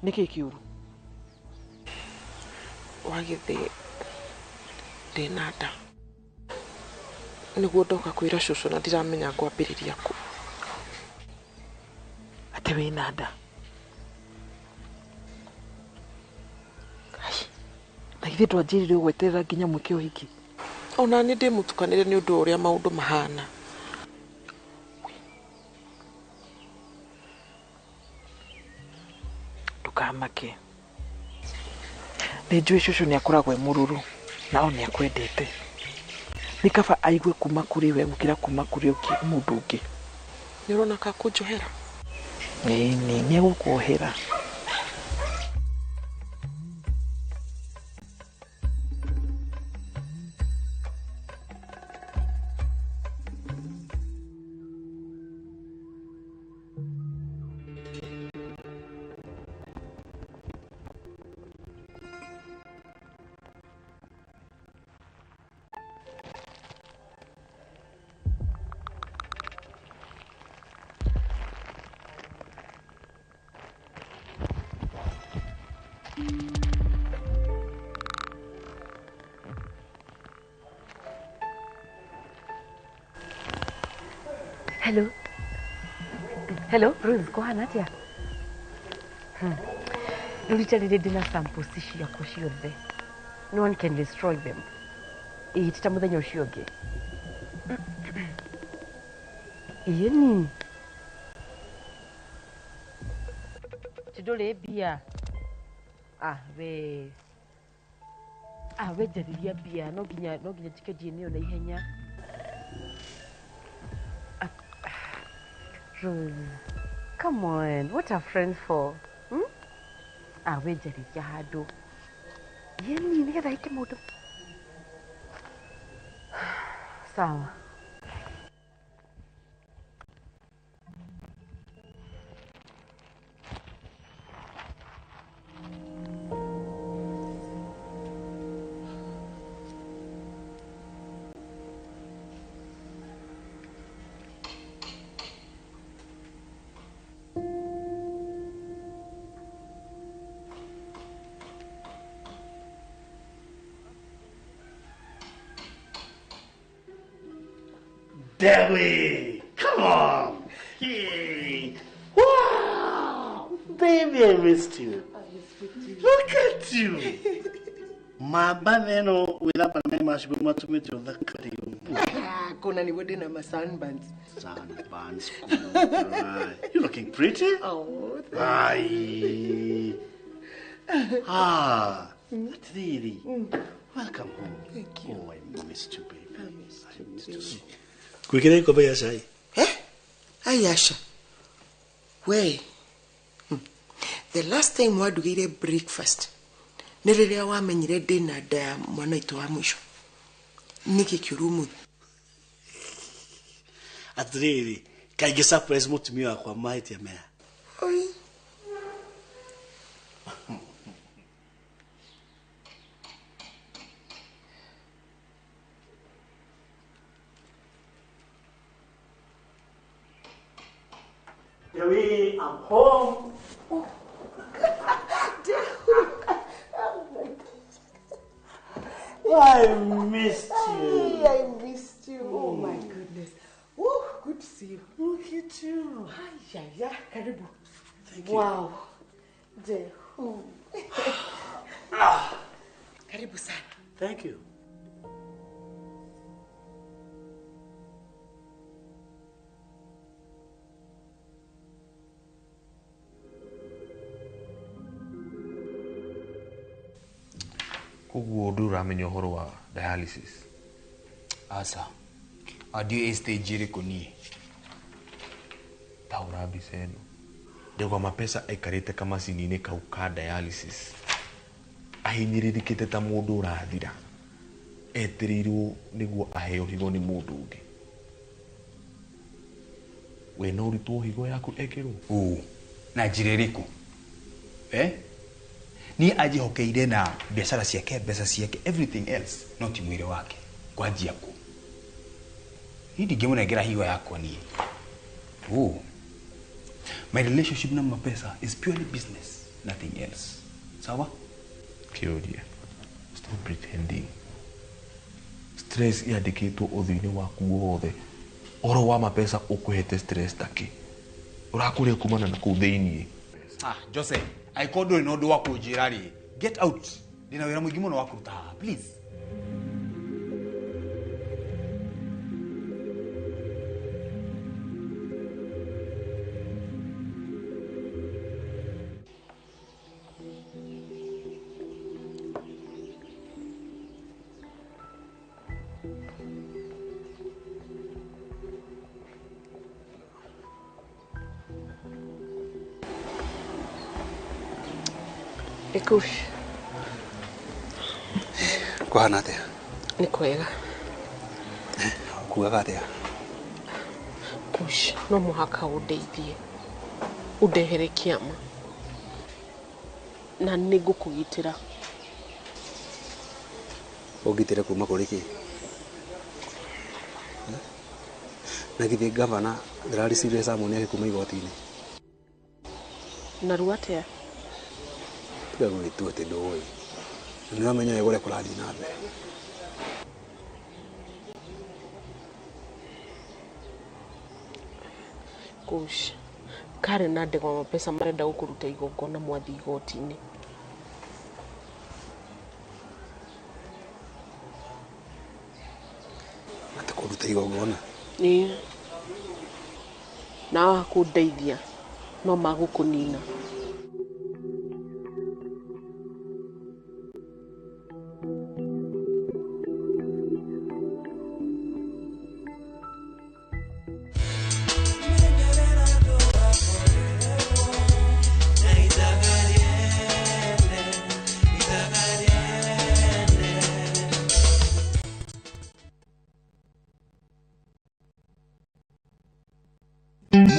Nĩkĩ kĩũru? Wagĩthĩ ndĩna nda. Nĩguo ndoka kwĩra cũcũ na ndiramenya ngwambĩrĩria kũ. Atĩ wĩna nda? Ai, na githĩ ndwanjĩrire ũgweterera nginya mwĩke ũhiki? Ona niĩ ndĩmũtukanĩre nĩ ũndũ wa ũrĩa maũndũ mahana. Ndũkamake. Nĩ njũĩ cũcũ nĩakoragwo e mũrũrũ na o nĩakwendete. Nĩ kaba aigue kuma kũrĩ we gũkĩra kuma kũrĩ mũndũ ũngĩ. Nĩ ũrona ka kũnjohera? Ĩni, nĩegũkuohera. Hello. Hello, Rose, kuhana atia? Rĩu rita rĩrĩ ndĩna samples ciakwa ciothe. No one can destroy them. Ĩĩ ti ta mũthenya ũcio ũngĩ. Ĩĩ ni. Ti ndũrĩ mbia. Ah, we. Ah, we njarĩria mbia. No nginya njĩke DNA na ihenya. Rose, come on, what are friends for? Hmm? Ah, we njarĩria handũ. Yeni, nĩgetha ĩke maũndũ. Sawa. Debbie, come on. Hey. Wow. Baby, I missed you. Look at you. Mamba neno without my mash matumite uthakari. Kona ni wede na sunburns. Sunburns. You're looking pretty. Oh, thank you. Ah, Atiriri. Welcome home. Thank you. Oh, I missed you, baby. I missed you. So. Kwikira ikombe ya cai. Eh? Ayasha. We. The last time wadugire breakfast, nĩ rĩrĩa wamenyire ndĩna nda ya mwana witũ wa mũico. Nĩkĩ kĩũru ũmũthĩ? Atiriri, kaingĩ surprise mũtumia wakwa mahĩtia maya. Oi. Dewi, I'm home. Oh. I missed you. I missed you. Oh my goodness. Oh, good to see you. Look at you. Hi, yeah, yeah. Karibu. Thank you. Wow. Dehu. Karibu sana. Thank you. Koguo ndũramenya ũhoro wa dialysis. Aca. Ndiũĩ stage ĩrĩkũ niĩ. Taũra mbica ĩno. Ndegwa Mapesa aikarĩte kamacini-inĩ kau ka dialysis. Ahinyĩrĩrĩkĩte ta mũndũ ũrathira. Etereirwo nĩguo aheo higo nĩ mũndũ ũngĩ. We no ũrutwo higo yaku ĩkĩrwo? Ũ, na njĩra ĩrĩkũ? Eh? Niĩ anjĩhokeire na biacara ciake, mbeca ciake, everything else, no ti mwĩrĩ wake. Kwanjia kũ? Niĩ ndingĩmũnengera higo yakwa niĩ. Oh. My relationship na Mapesa is purely business. Nothing else. Sawa? Kĩũria. Stop pretending. Stress yandĩkĩtwo ũthiũ-inĩ waku wothe. Ũhoro wa mapesa ũkũhete stress takĩ. Ũrakũrĩa kumana na kũu thĩiniĩ. Ah, Jose, angĩkorwo ndũrĩ na ũndũ wa kũnjĩra rĩ, get out. Ndĩna wĩra mũingĩ mũno wa kũruta haha, please. Ikush. Kuhana atia? Nĩ kwega. Kugaga atia? Kush, no mũhaka ũndeithie. Ũndehere kĩama. Na nĩ ngũkũgitĩra. Ũngitĩre kuma kũrĩ kĩ? Na githĩ gavana ndĩraricire Samoni agĩkuma igoti-inĩ? Narua atĩa? Tiga gwĩtua atĩ ndũĩ. Na nĩ ũramenya wega ũrĩa kũrathiĩ na mbere. Kush, Karen na Ndegwa Mapesa marenda gũkũruta igongona mwathiĩ igoti-inĩ. Atĩ kũruta igongona? Ĩĩ. Na waga kũndeithia no magũkũnina.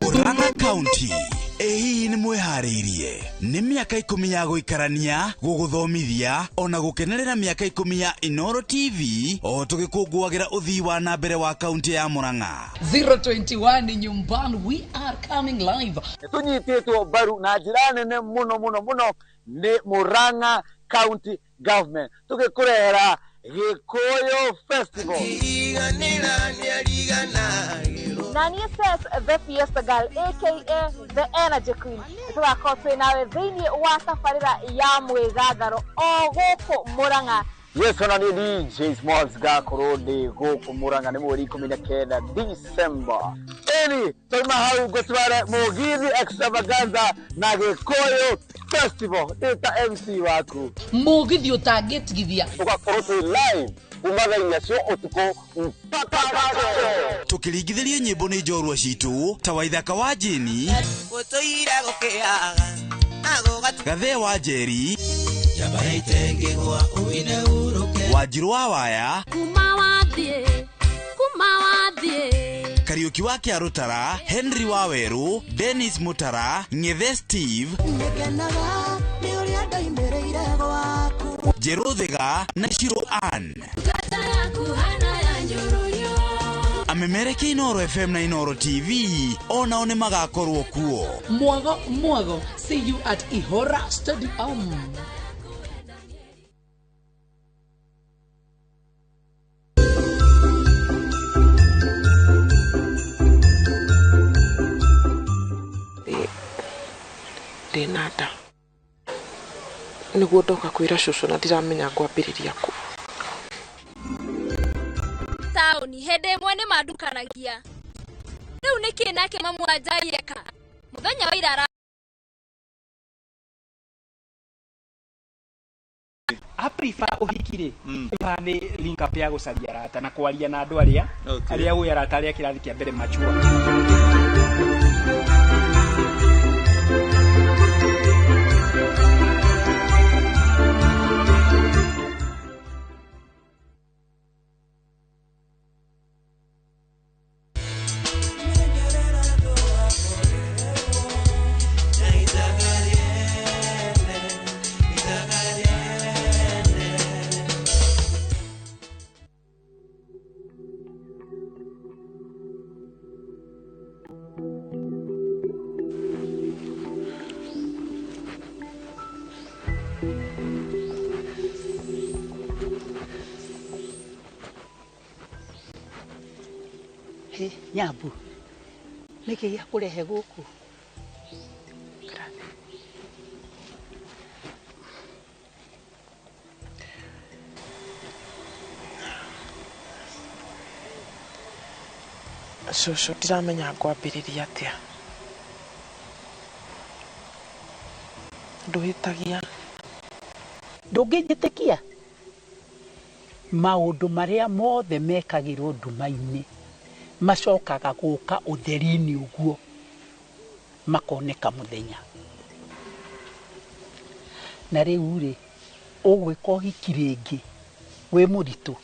Murang'a County ĩ hihi nĩ mwĩharĩirie nĩ mĩaka 10 ya gũikarania gũgũthomithia ona gũkenerera mĩaka 10 ya Inoro TV o tũgĩkũngũagĩra ũthii wa na mbere wa kaunti ya Murang'a. 021 nyumbani, we are coming live. Tũnyitĩtwo mbaru na njĩra nene mũno mũno mũno nĩ Murang'a County Government tũgĩkũrehera Gĩkũyũ Festival. Nani says the Fiesta Girl aka the Energy Queen. Tũgakorwo twĩ nawe thĩinĩ wa tabarĩra ya mwĩgatharo o gũkũ Murang'a. Yes, ona nĩ DJ Smalls ngakorwo ndĩ gũkũ Murang'a nĩ mweri 19 December. Ĩni twauma hau ngũtware Mũgithi Extravaganza na Gĩkũyũ Festival ndĩ ta MC waku. Mũgithi ũtangĩtigithia. Tũgakorwo twĩ live kuma thaa inya cia ũtukũ mpaka gacere. Tũkĩringithĩrio nyĩmbo nĩ njorua citũ ta Waithaka wa Jeni, Gathee wa Njeri, Wanjirũ wa Waya, Kariũki wa Kĩarũtara, Henry wa Werũ, Dennis Mutara, Ng'ethe Steve, Njerũ Thiga na Shiro Ann. Amemereke Inoro FM na Inoro TV onao nĩ magakorwo kuo. Mwago mwago, see you at Ihora Stadium. Ndĩna nda. Nĩguo ndoka kwĩra cũcũ na ndiramenya ngwambĩrĩria kũ. Taũni hĩndĩ ĩmwe nĩ mandukanagia. Rĩu nĩkĩ nake mamu wa Njai eka? Mũthenya wa ira I prefer ũhiki rĩ nĩ link up ya gũcaria arata na kwaria na andũ arĩa arĩa ũĩ arata arĩa kĩrathi kĩa mbere machua. Nyambu nĩkĩ gĩakũrehe gũkũ? Cũcũ ndiramenya ngwambĩrĩria atĩa. Ndũhĩtagia. Ndũngĩnjĩtĩkia? Maũndũ marĩa mothe mekagĩrwo nduma-inĩ macokaga gũka ũtheri-inĩ ũguo makoneka mũthenya. Na rĩu rĩ, ũgwĩka ũhiki rĩngĩ wĩ mũritũ,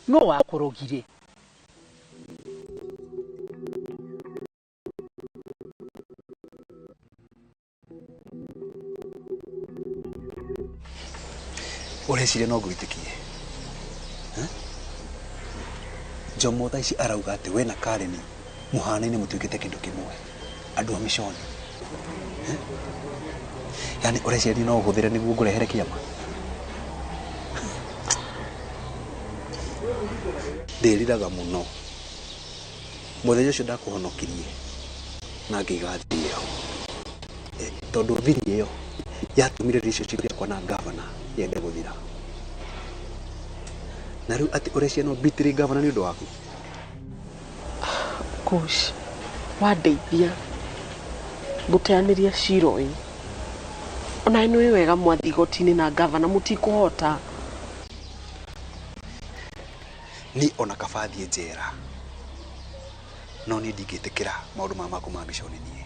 nũ wakũrogire? Ũreciria no ngwĩtĩkie? Jomo thaa ici arauga atĩ we na Karen mũhanaine mũtuĩkĩte kĩndũ kĩmwe, andũ a mĩconi. Yani ũreciria no ũhũthĩre nĩguo ngũrehere kĩama? Ndĩriraga mũno mũthenya ũcio ndakũhonokirie na ngĩiga thiri ĩyo, tondũ thiri ĩyo yatũmire relationship yakwa na gavana yende gũthira. Na rĩu atĩ ũreciria no mbitĩrĩ gavana nĩ ũndũ waku? Kush, wandeithia ngũteanĩria cira ũyũ. Ona nĩ ũĩ wega mwathiĩ igoti-inĩ na gavana mũtikũhota. Niĩ ona kaba thiĩ njera, no niĩ ndingĩtĩkĩra maũndũ maya maku ma mĩconi niĩ.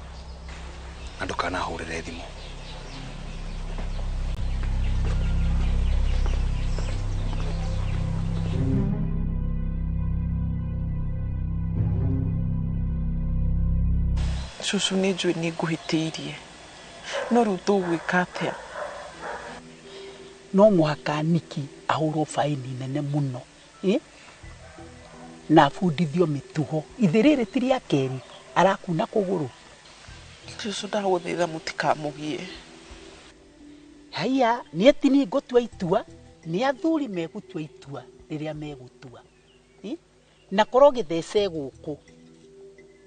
Na ndũkanahũrĩre thimũ. Cũcũ nĩ njũĩ nĩ ngũhĩtĩirie, no rĩu tũgwĩka atĩa? No mũhaka Niki ahũrwo baini nene mũno, na abundithio mĩtugo. Ithe rĩrĩ ti rĩa kerĩ arakuna kũgũrũ. Cũcũ ndagũthaitha mũtikamũgie. Haiya, niĩ ti niĩ ngũtua itua, nĩ athuri megũtua itua rĩrĩa megũtua. Na korwo gĩthece gũkũ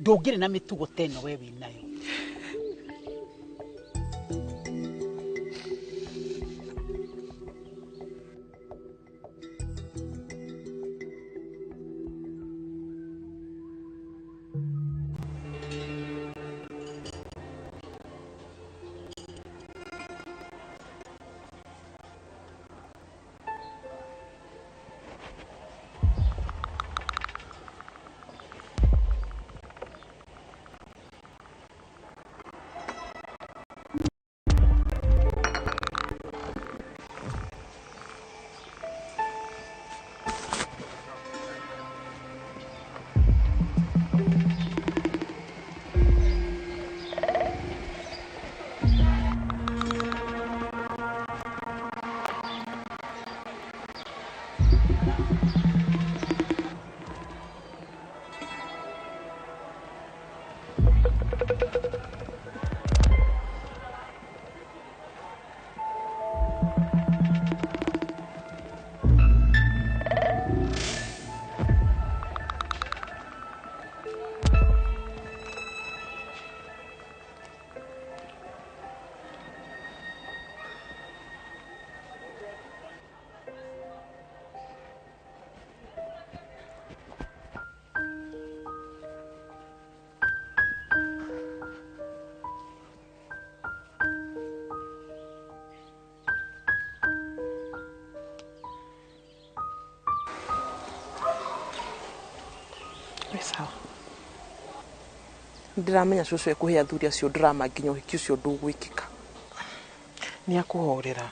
ndũngĩrĩ na mĩtugo ta ĩno we wĩnayo. Sawa. Ndiramenya cũcũ ekũhe athuri acio drama nginya ũhiki ũcio ndũgwĩkĩka. Nĩ akũhorera.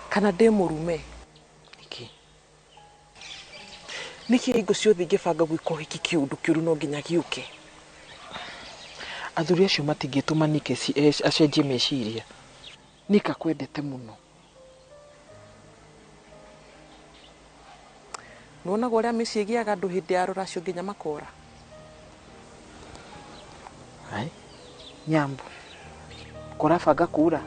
Kana ndĩ mũrume? Nĩkĩ? Nĩkĩ hingo ciothe ingĩbanga gwĩka ũhiki kĩũndũ kĩũru no nginya gĩũke? Athuri acio matingĩtũma Nike acenjie meciria. Nika akwendete mũno. Nĩwonaga ũrĩa mĩciĩ ĩgĩaga andũ hĩndĩ ya rũracio nginya makora? Ai, Nyambu, kũrabanga kura?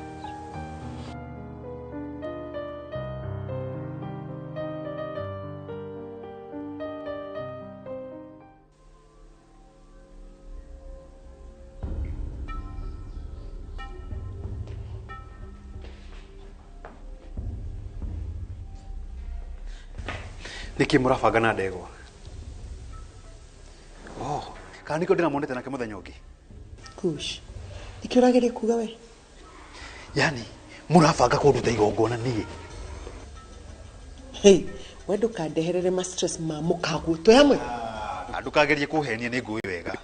Nĩkĩ mũrabanga na ndegwa? Oh, kana nĩkĩo ndĩramuonete nake mũthenya ũngĩ? Kush. Nĩkĩ ũrageria kuga we? Yani mũrabanga kũnduta igongona niĩ. Hey, we ndũkandeherere ma stress ma mũkaguo twĩ hamwe. Ndũkagerie kũhenia nĩ ngũĩ wega.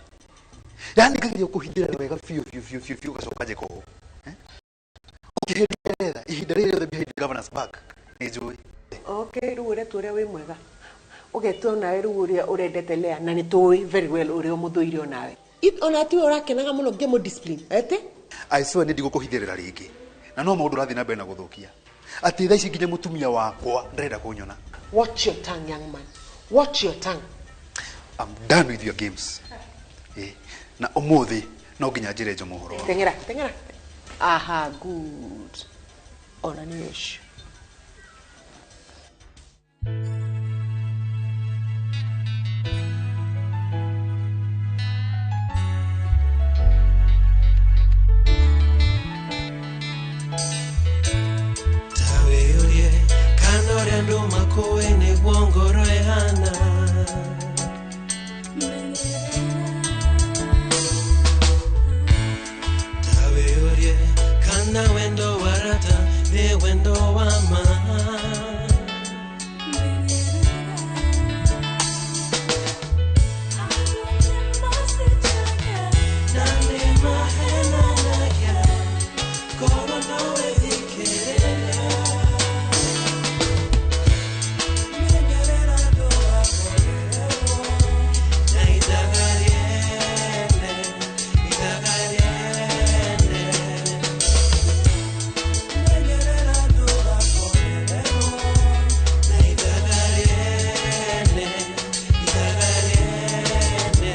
Yani ngageria kũhithĩra wega biũ biũ biũ biũ biũ ũgacoka njĩka ũũ. Ũkĩhĩndĩra ihinda rĩrĩ rĩothe behind the governor's back nĩ njũĩ. Okay, rĩu ũretwo ũrĩa wĩ mwega. Ũgetwo nawe rĩu ũrĩa ũrendete Lea na nĩ tũĩ very well ũrĩa ũmũthũire onawe. Ona tiwe ũrakenaga mũno ngĩmũ discipline. Ete? I swear nĩ ndigũkũhithĩrĩra rĩngĩ. Na no maũndũ ũrathiĩ na mbere na gũthũkia. Atĩ thaa ici nginya mũtumia wakwa ndarenda kũnyona. Watch your tongue, young man. Watch your tongue. I'm done with your games. Na ũmũthĩ no nginya njĩre Njomo ũhoro wakwa. Teng'era, teng'era. Aha, good. Ona nĩ ũcio. Tawĩũrie kana ũrĩa andũ makũĩ nĩguo ngoro ĩhana. Tawĩũrie kana wendo wa rata nĩ wendo wa ma. Na nĩ mahenanagia ngoro no ĩthikĩrĩria. Menyerera ndũgakorerwo na ithaga rĩene, ithaga rĩene. Menyerera ndũgakorerwo na ithaga rĩene, ithaga rĩene.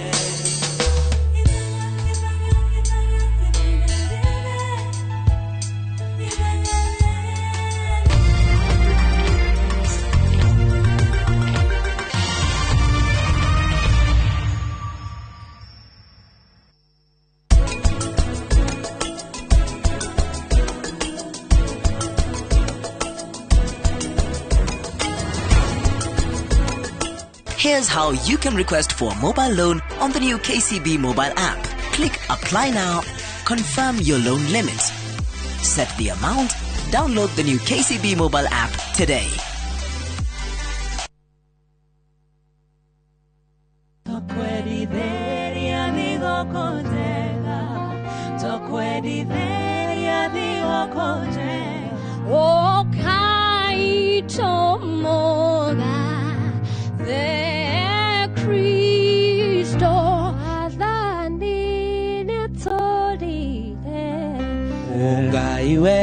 Here's how you can request for a mobile loan on the new KCB mobile app. Click Apply Now, confirm your loan limit, set the amount, download the new KCB mobile app today. Tokwendithĩria thigũkũ njega, tokwendithĩria thigũkũ njega. Ũkai tũmũgathe Kristo athani nĩatũrire. Ngai we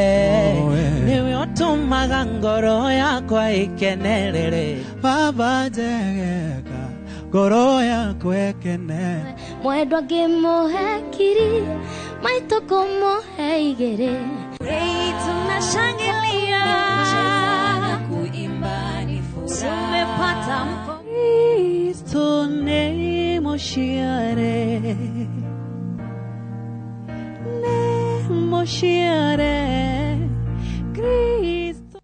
nĩwe ũtũmaga ngoro yakwa ĩkenerere. Baba njegeka ngoro yakwa ĩkene. Mwendwa ngĩmũhe kiri maitũ kũmũhe igĩrĩ. Tunashangilia na kuimba ni furaha, tumepata mko Kristo nĩ mũciare, nĩ mũciare Kristo.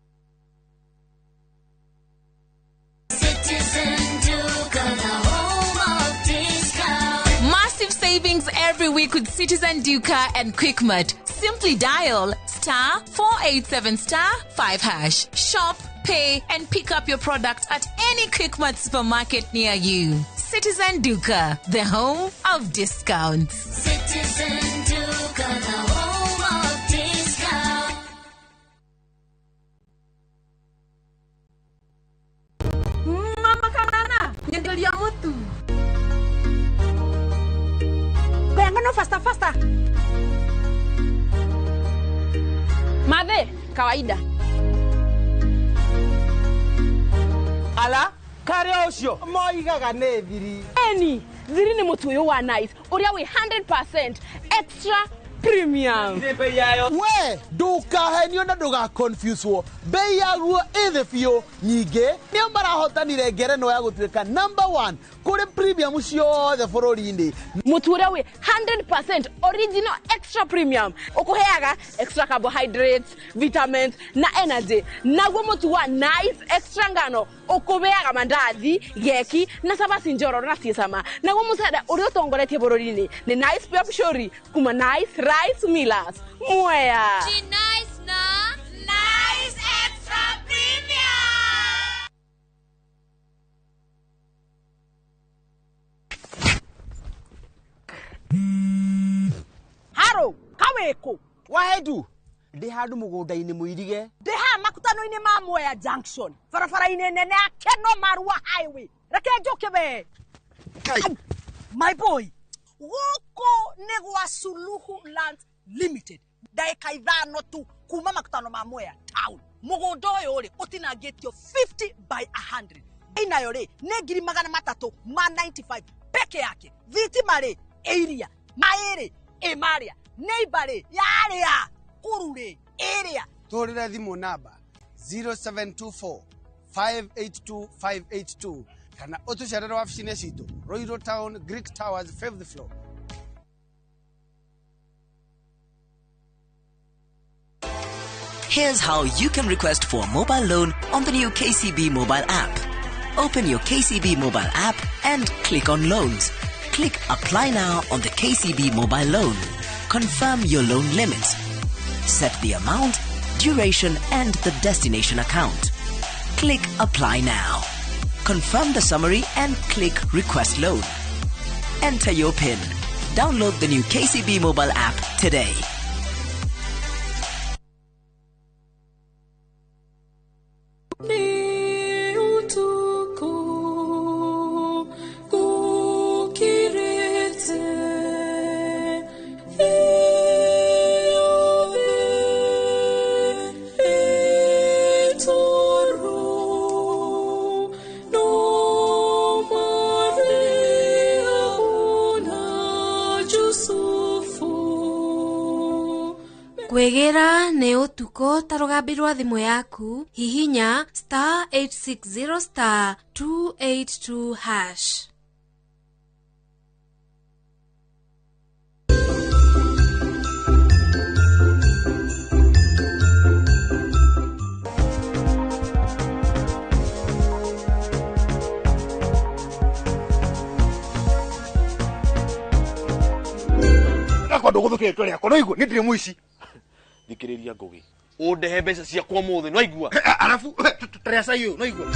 Citizen Duka, the home of discount. Massive savings every week with Citizen Duka and Quickmart. Simply dial *487*5#. Shop, pay, and pick up your product at any Quickmart supermarket near you. Citizen Duka, the home of discounts. Citizen Duka, the home of discount. Mama kanana, nyendelia mutu. Kayangano faster faster. Madhe, kawaida. Ala, kare ucio moigaga nĩ thiri. Eni, thiri nĩ mũtu ũyũ wa nice, ũrĩa wĩ 100% extra premium. We ndukahenio na ndugaconfuswo, bei yaguo ĩ thĩ biũ. Nyingĩ nĩo marahotanire ngerenwa ya gũtuĩka number 1 kũrĩ premium ciothe bũrũri-inĩ. Mũtu ũrĩa wĩ 100% original extra premium ũkũheaga extra carbohydrates, vitamins na energy. Naguo mũtu wa nice extra ngano Ukubeaga mandathi, geki na cabaci njororo na ciĩ cama. Naguo mũcere ũrĩa ũtongoretie bũrũri-inĩ nĩ Nice Pure Pishori kuma Nice Rice Millers. Mwea. Nice na Nice Extra Premium. Haro, kaweko. Wahedu. Ndĩ handũ mũgũnda-inĩ mũirige. Ndĩ haha makutano-inĩ ma Mwea Junction. Barabara-inĩ nene ya Keno Marua Highway. Reke njũke we. My boy, gũkũ nĩ gwa Suluhu Land Limited. Ndagĩka 5 tu kuma makutano ma Mwea town. Mũgũnda ũyũ rĩ ũtinangĩtio 50 by 100. Inayo rĩ nĩ 395 peke yake. Thitima rĩ ĩ iria, maĩ rĩ ĩ marĩa, neighbor rĩ yarĩa, kuru rĩ ĩrĩa. Tũhũrĩre thimũ namba 0724 582 582 kana ũtũcerere wabici-inĩ citũ Ruiru Town, Greek Towers, 5th floor. Here's how you can request for a mobile loan on the new KCB mobile app. Open your KCB mobile app and click on Loans. Click Apply Now on the KCB mobile loan. Confirm your loan limit. Set the amount, duration and the destination account. Click Apply Now. Confirm the summary and click Request Loan. Enter your PIN. Download the new KCB mobile app today. Kwĩgĩra nĩ ũtukũ ta rũgambi rwa thimũ yaku, hihinya star 860 star 282 hash. Gakwa ndũgũthũkĩre rĩtwa rĩakwa, no igua nĩ ndirĩ mũici. Thikĩrĩria Ngũgĩ. Ũndehe mbeca ciakwa ũmũthĩ, no igua. Arabu tũrĩa cai ũyũ, no igua.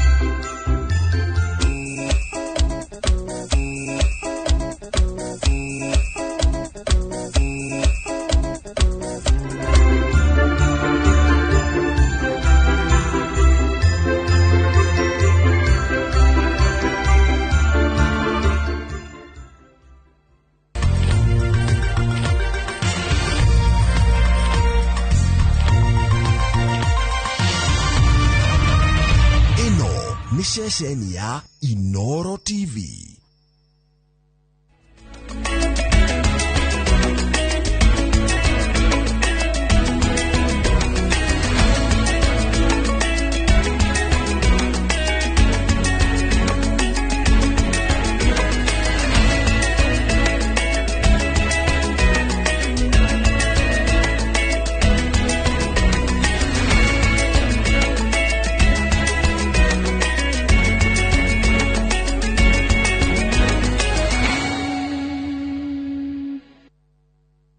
Ceceni ya Inoro TV.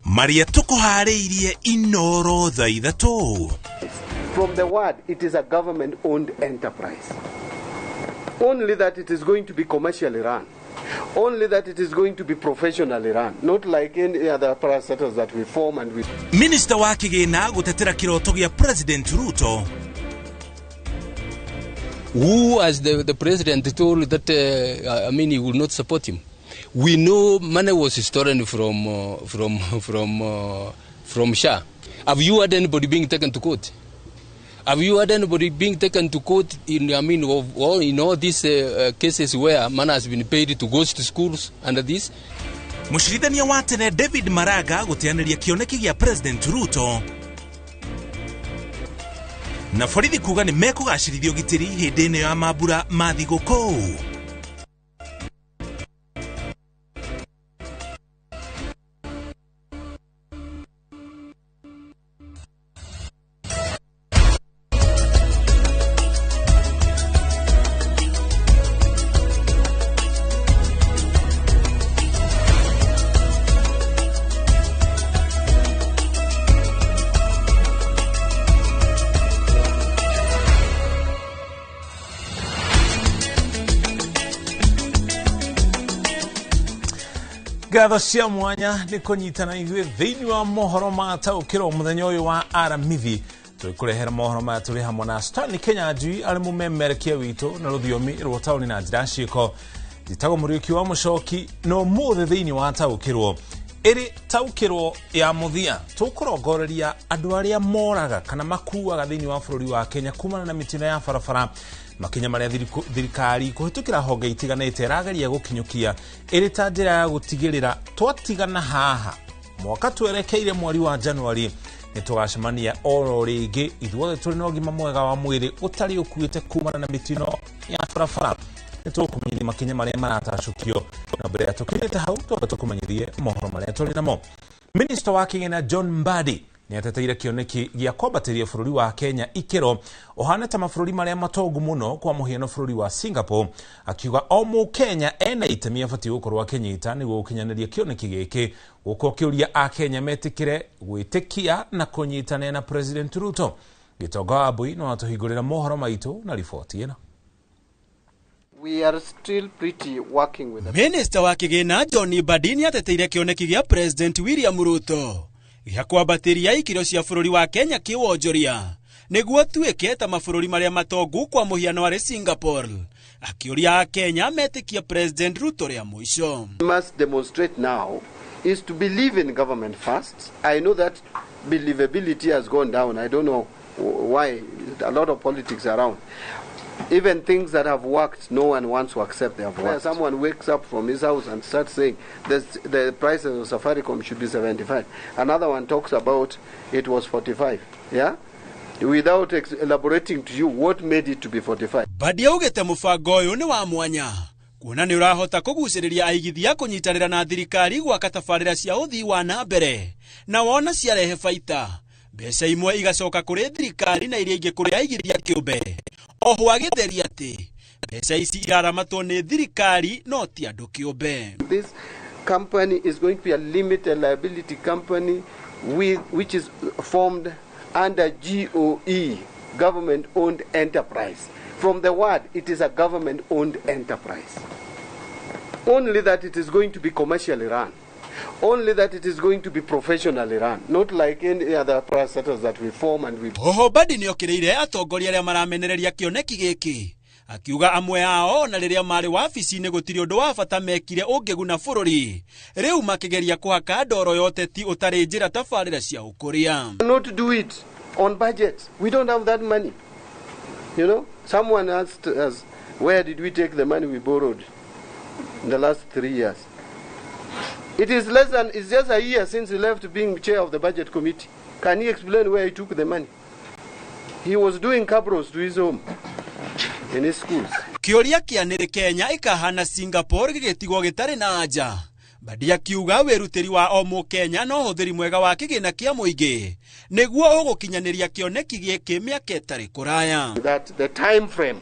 Maria tukuharĩirie Inoro thaa 3. From the word, it is a government-owned enterprise. Only that it is going to be commercially run. Only that it is going to be professionally run. Not like any other parastatals that we form and we... Minister wa kĩgĩna gũtetera kĩroto gĩa President Ruto. Who, as the president told that, I mean, he will not support him. We know money was stolen from SHA. Have you had anybody being taken to court? Have you had anybody being taken to court in, I mean, of all, in all these cases where money has been paid to go to schools under this? Mũcirithania wa tene David Maraga gũteanĩria kĩoneki gĩa President Ruto. Na borithi kuga nĩ mekũgacĩrithia ũgitĩri hĩndĩ ĩno ya mambura ma thigũkũ. Ngatho cia mwanya nĩ kũnyitana ithuĩ thĩinĩ wa mohoro ma taũkĩrwo mũthenya ũyũ wa aramithi. Tũkũrehera mohoro maya tũrĩ hamwe na Stanley Kenyanjui arĩ mũmemerekia witũ na rũthiomi rwa taũni na njĩra ciĩko. Njĩtagwo Mũriũki wa Mũcoki na ũmũthĩ thĩinĩ wa taũkĩrwo ĩrĩ taũkĩrwo ya mũthia tũkũrongoreria andũ arĩa moraga kana makuaga thĩinĩ wa bũrũri wa Kenya kumana na mĩtino ya barabara, makinya marĩa thirikari kũhĩtũkĩra honge itiganĩte ĩrageria gũkinyũkia ĩrĩ ta njĩra ya gũtigĩrĩra twatigana haha mwaka twerekeire mweri wa Januari nĩ tũgacemania oro rĩngĩ ithuothe tũrĩ na ũgima mwega wa mwĩrĩ ũtarĩ ũkuĩte kumana na mĩtino ya barabara. Nĩ tũkũmenyithia makinya marĩa maratacũkio na mbere ya tũkinyĩte hau twambe tũkũmenyithie mohoro marĩa tũrĩ namo. Minista wa kĩgĩna John Mbadi nĩ ateteire kĩoneki gĩa kwambatĩria bũrũri wa Kenya ikĩro ũhana ta mabũrũri marĩa matongu mũno kwa mũhiano bũrũri wa Singapore, akiuga o mũkenya ena itemi abatiĩ gũkorwo akĩnyita nĩguo gũkinyanĩria kĩoneki gĩkĩ, gũkũ akĩũria akenya metĩkĩre gwĩtĩkia na kũnyitanĩra na President Ruto. Gĩtonga wa Mbui no atũhingũrĩra mohoro maitũ na riboti ĩno. We are still pretty working with the Minister wa kĩgĩna John Mbadi nĩ ateteire kĩoneki gĩa President William Ruto gĩa kwambatĩria ikĩro cia bũrũri wa Kenya kĩwonjoria nĩguo tuĩke ta mabũrũri marĩa matongu kwa mũhiano arĩ Singapore, akĩũria akenya metĩkie President Ruto rĩa mũico. We must demonstrate now is to believe in government first. I know that believability has gone down. I don't know why. A lot of politics around. Even things that have worked, no one wants to accept they have worked. Someone wakes up from his house and starts saying the prices of Safaricom should be 75. Another one talks about it was 45. Yeah? Without elaborating to you what made it to be 45. Mbadi augĩte mũbango ũyũ nĩ wa mwanya kuona nĩ ũrahota kũgucĩrĩria aigithia kũnyitanĩra na thirikari gwaka tabarĩra cia ũthii wa na mbere na wona ciarehe baita mbeca imwe igacoka kũrĩ thirikari na iria ingĩ kũrĩ aigithia kĩũmbe. Oho agĩtheria atĩ mbeca ici iraramatwo nĩ thirikari no ti andũ kĩũmbe. This company is going to be a limited liability company which is formed under GOE, government owned enterprise. From the word, it is a government owned enterprise. Only that it is going to be commercially run. Only that it is going to be professionally run, not like any other parastatals that we form and we. Oho Mbadi nĩokĩrĩire atongoria arĩa maramenereria kĩoneki gĩkĩ akiuga amwe ao na rĩrĩa marĩ wabici-inĩ gũtirĩ ũndũ wa bata mekire ũngĩguna bũrũri, rĩu makĩgeria kũhaka ndoro ya ũteti ũtarĩ njĩra tabarĩra cia ũkũria. Not do it on budget. We don't have that money. You know, someone asked us, where did we take the money we borrowed in the last 3 years? It is less than, it's just a year since he left being chair of the budget committee. Can he explain where he took the money? He was doing cabros to his home, in his schools. Kĩũria kĩa nĩrĩ Kenya ĩkahana Singapore gĩgĩtigwo gĩtarĩ na anja. Mbadi akiuga wĩrutĩri wa o mũkenya no ũhũthĩri mwega wa kĩgĩna kĩa mũingĩ nĩguo ũgũkinyanĩria kĩoneki gĩkĩ mĩaka ĩtarĩ kũraya. That the time frame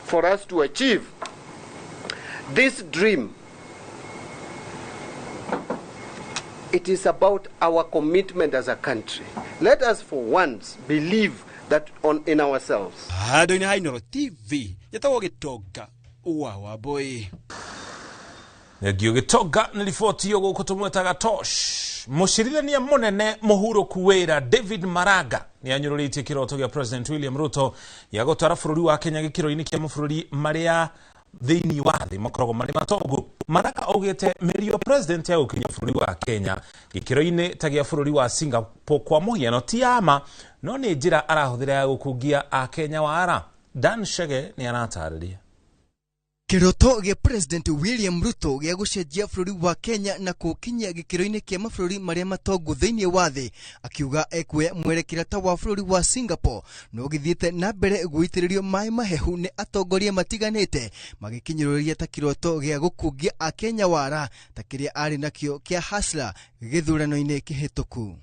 for us to achieve this dream, it is about our commitment as a country. Let us for once believe that in ourselves. Handũ-inĩ ha Inooro TV njĩtagwo Gĩtonga wa Wambui. Thengio Gĩtonga nĩ riboti ĩyo gũkũ tũmwĩtaga Tosh. Mũcirithania mũnene mũhurũku wĩra David Maraga nĩ anyũrũrĩtie kĩroto gĩa President William Ruto gĩa gũtwara bũrũri wa Kenya gĩkĩro-inĩ kĩa mabũrũri marĩa thĩinĩ wa thĩ makoragwo marĩ matongu. Maraga augĩte mĩario president ya gũkinyia bũrũri wa Kenya gĩkĩro-inĩ ta gĩa bũrũri wa Singapore kwa mũhiano ti ya ma, no nĩ njĩra arahũthĩra ya gũkungia akenya wara. Dan Shege nĩ aratarĩria. Kĩroto gĩa President William Ruto gĩa gũcenjia bũrũri wa Kenya na kũũkinyia gĩkĩro-inĩ kĩa mabũrũri marĩa matongu thĩinĩ wa thĩ, akiuga ekuoya mwerekera ta wa bũrũri wa Singapore no gĩthiĩte na mbere gũitĩrĩrio maĩ mahehu nĩ atongoria matiganĩte magĩkinyũrũria ta kĩroto gĩa gũkungia akenya wara ta kĩrĩa arĩ nakĩo kĩa Hustler gĩthurano-inĩ kĩhĩtũku.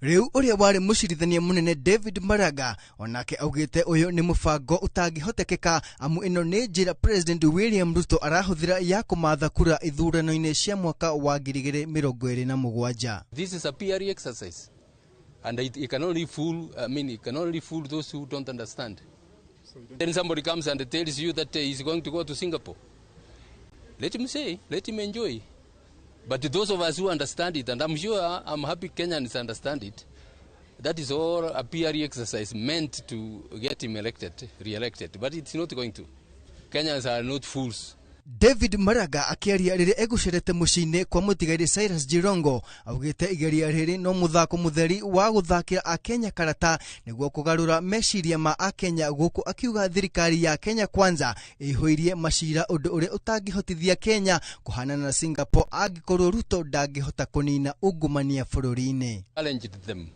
Rĩu ũrĩa warĩ mũcirithania mũnene David Maraga onake augĩte ũyũ nĩ mũbango ũtangĩhotekeka amu ĩno nĩ njĩra President William Ruto arahũthĩra ya kũmatha kura ithurano-inĩ cia mwaka wa 2027. This is a PR exercise and it can only fool, I mean, it can only fool those who don't understand. Then somebody comes and tells you that he's going to go to Singapore. Let him say, let him enjoy. But those of us who understand it, and I'm sure I'm happy Kenyans understand it, that is all a PR exercise meant to get him elected, re-elected. But it's not going to. Kenyans are not fools. David Maraga akĩaria rĩrĩa egũcerete mũciĩ-inĩ kwa mũtigairĩ Cyrus Jirongo augĩte igeria rĩrĩ no mũthako mũtheri wa gũthakĩra akenya karata nĩguo kũgarũra meciria ma akenya gũkũ akiuga thirikari ya Kenya Kwanza ĩihũirie macira ũndũ ũrĩa ũtangĩhotithia Kenya kũhanana na Singapore angĩkorwo Ruto ndangĩhota kũnina ungumania bũrũri-inĩ. Challenged them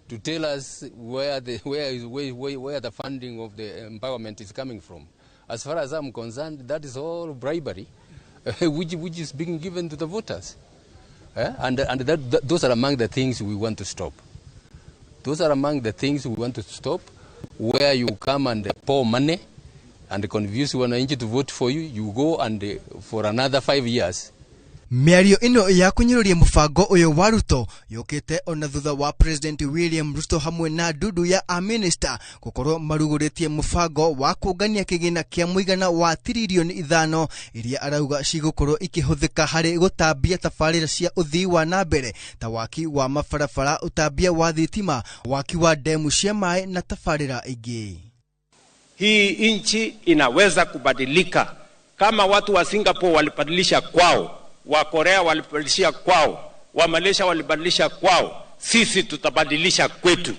to tell us where the funding of the empowerment is coming from. As far as I'm concerned, that is all bribery, which is being given to the voters. And those are among the things we want to stop. Those are among the things we want to stop, where you come and pour money and convince wananchi to vote for you, you go and for another 5 years. Mĩario ĩno ya kũnyũrũria mũbango ũyũ wa Ruto yũkĩte ona thutha wa President William Ruto hamwe na ndundu ya a-minister gũkorwo marugũrĩtie mũbango wa kũngania kĩgĩna kĩa mũigana wa tiririoni 5 iria arauga cigũkorwo ikĩhũthĩka harĩ gũtambia tabarĩra cia ũthii wa na mbere ta waki wa mabarabara, ũtambia wa thitima, waki wa demu cia maĩ na tabarĩra ingĩ. Hii nchi inaweza kubadilika kama watu wa Singapore walibadilisha kwao, wa Korea walibadilisha kwao, wa Malaysia walibadilisha kwao, sisi tutabadilisha kwetu.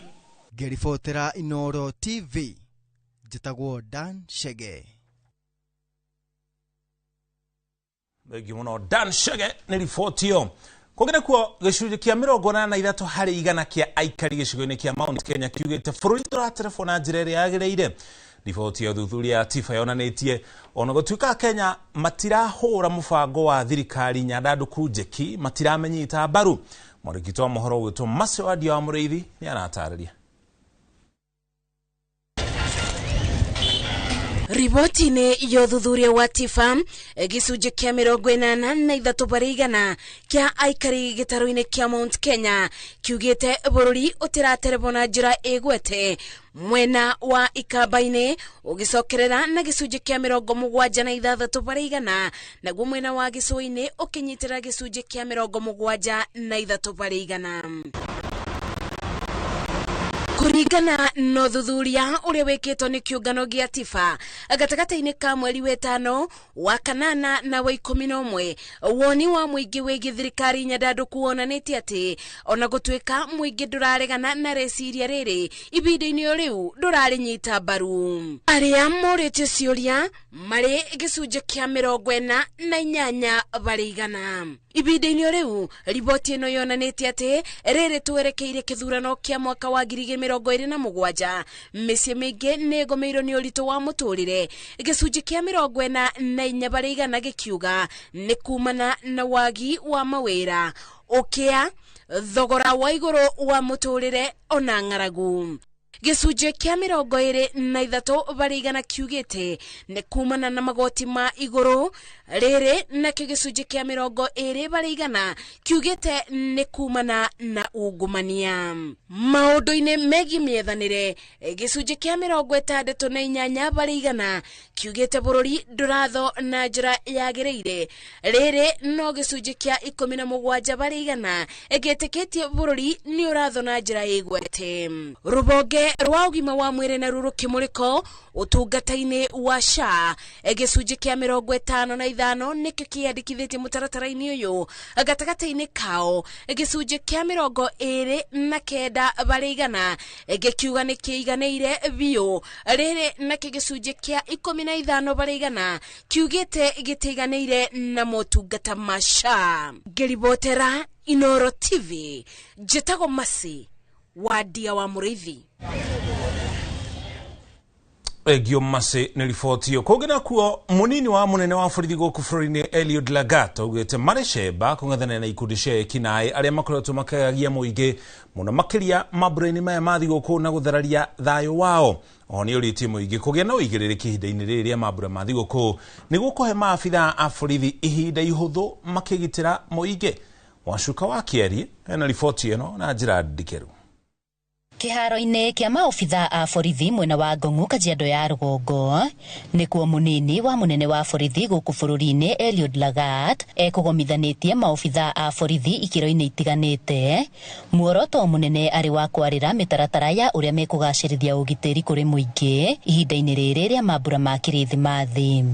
Ngeribotera Inoro TV, njĩtagwo Dan Shege. Thengiũ mũno Dan Shege nĩ riboti ĩyo. Kũngĩ nakuo gĩcunjĩ kĩa 83 harĩ igana kĩa aikari gĩcigo-inĩ kĩa Mount Kenya kiugĩte bũrũri ndũraterebwo na njĩra ĩrĩa yagĩrĩire. Riboti ya ũthuthuria ya TIFA yonanĩtie ona gũtuĩka Kenya matirahũra mũbango wa thirikari nyandandũku njeki matiramenyita mbaru. Mwandĩki wa mohoro witũ Macio Wadia wa Mũrĩithi nĩ aratarĩria. Riboti-inĩ ya ũthuthuria wa TIFA gĩcunjĩ kĩa 83 harĩ igana kĩa aikari gĩtarũ-inĩ kĩa Mount Kenya kiugĩte bũrũri ũtiraterebwo na njĩra ĩgwete mwena wa Ikamba-inĩ ũgĩcokerera na gĩcunjĩ kĩa 76 harĩ igana naguo mwena wa Gĩcũa-inĩ ũkĩnyitĩra gĩcunjĩ kĩa 73 harĩ igana. Kũringana na ũthuthuria ũrĩa wĩkĩtwo nĩ kĩũngano gĩa TIFA gatagatĩ-inĩ ka mweri wa 5 wa 8 na wa 11 woni wa mũingĩ wĩgiĩ thirikari nyandandũku wonanĩtie atĩ ona gũtuĩka mũingĩ ndũraregana na rĩciria rĩrĩ ibinda-inĩ o rĩu ndũrarĩnyita mbaru. Arĩa morĩtio ciũria marĩ gĩcunjĩ kĩa 48 harĩ igana. Ibinda-inĩ o rĩu riboti ĩno yonanĩtie atĩ rĩrĩ twerekeire kĩthurano kĩa mwaka wa 2027 mĩciĩ mĩingĩ nĩ ĩgũmĩirwo nĩ ũritũ wa mũtũrĩre gĩcunjĩ kĩa 44 harĩ igana gĩkiuga nĩ kumana na wagi wa mawĩra, ũkĩa, thogora wa igũrũ wa mũtũrĩre ona ng'aragu. Gĩcunjĩ kĩa 23 harĩ igana kiugĩte nĩ kumana na magoti ma igũrũ rĩrĩ nakĩo gĩcunjĩ kĩa 20 harĩ igana kiugĩte nĩ kumana na ungumania. Maũndũ-inĩ megiĩ mĩethanĩre gĩcunjĩ kĩa 68 harĩ igana kiugĩte bũrũri ndũratho na njĩra yagĩrĩire rĩrĩ no gĩcunjĩ kĩa 17 harĩ igana gĩtĩkĩtie bũrũri nĩ ũratho na njĩra ĩgwete. Rũhonge rwa ũgima wa mwĩrĩ na rũrũkĩmũrĩko ũtungata-inĩ wa SHA gĩcunjĩ kĩa 55 nĩkĩo kĩandĩkithĩtie mũtaratara-inĩ ũyũ gatagatĩ-inĩ kao gĩcunjĩ kĩa 29 harĩ igana gĩkiuga nĩ kĩiganĩire biũ rĩrĩ nakĩo gĩcunjĩ kĩa 15 harĩ igana kiugĩte gĩtiganĩire na motungata ma SHA. Ngĩribotera Inoro TV njĩtagwo Masi Wadia wa Mũrĩithi. Egio Masi nĩ riboti ĩyo. Kũngĩ nakuo mũnini wa mũnene wa borithi gũkũ bũrũri-inĩ Eliud Lagat augĩte marĩ cemba kũng'ethanĩra na ikundi cia ekinaĩ arĩa makoretwo makĩgagia mũingĩ mũno makĩria mambura-inĩ maya ma thigũkũ na gũthararia thayũ wao. Oho nĩ ũrĩtie mũingĩ kũgĩa na ũigĩrĩrĩki ihinda-inĩ rĩrĩ rĩa mambura ma thigũkũ nĩguo kũhe maabithaa a borithi ihinda ihũthũ makĩgitĩra mũingĩ. Wacuka wa Kĩeri ena riboti ĩno na njĩra ndikĩru. Kĩharo-inĩ kĩa maobitha a borithi mwena wa Ngong'u Kajiado ya rũgongo nĩkuo mũnini wa mũnene wa borithi gũkũ bũrũri-inĩ Eliud Lagat ekũgomithanĩtie maobitha a borithi ikĩro-inĩ itiganĩte, muoroto mũnene arĩ wa kwarĩra mĩtaratara ya ũrĩa mekũgacĩrithia ũgitĩri kũrĩ mũingĩ ihinda-inĩ rĩrĩ rĩa mambura ma kĩrĩthimathi.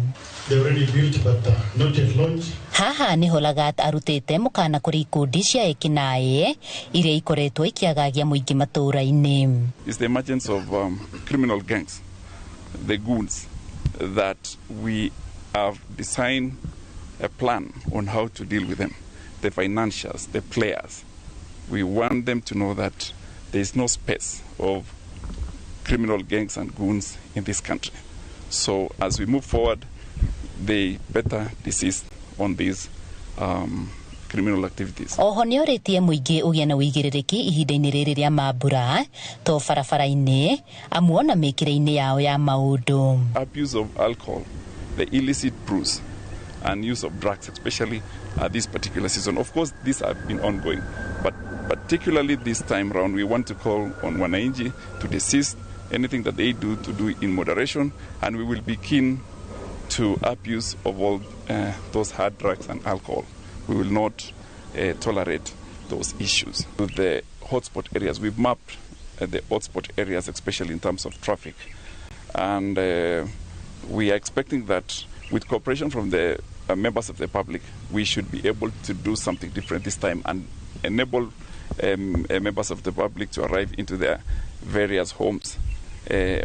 Haha nĩho Lagat arutĩte mũkana kũrĩ ikundi cia ekinaĩ iria ikoretwo ikĩagagia mũingĩ matũũra-inĩ. It's the emergence of criminal gangs, the goons, that we have designed a plan on how to deal with them, the financiers, the players. We want them to know that there is no space of criminal gangs and goons in this country. So as we move forward, they better desist on these criminal activities. Oho nĩ orĩtie mũingĩ ũgĩe na ũigĩrĩrĩki ihinda-inĩ rĩrĩ rĩa mambura to barabara-inĩ amu ona mĩkĩre-inĩ yao ya maũndũ. Abuse of alcohol, the illicit brews and use of drugs, especially at this particular season. Of course, these have been ongoing, but particularly this time round, we want to call on wananchi to desist anything that they do to do in moderation, and we will be keen to abuse of all those hard drugs and alcohol. We will not tolerate those issues. The hotspot areas, we've mapped the hotspot areas, especially in terms of traffic. And we are expecting that with cooperation from the members of the public, we should be able to do something different this time and enable members of the public to arrive into their various homes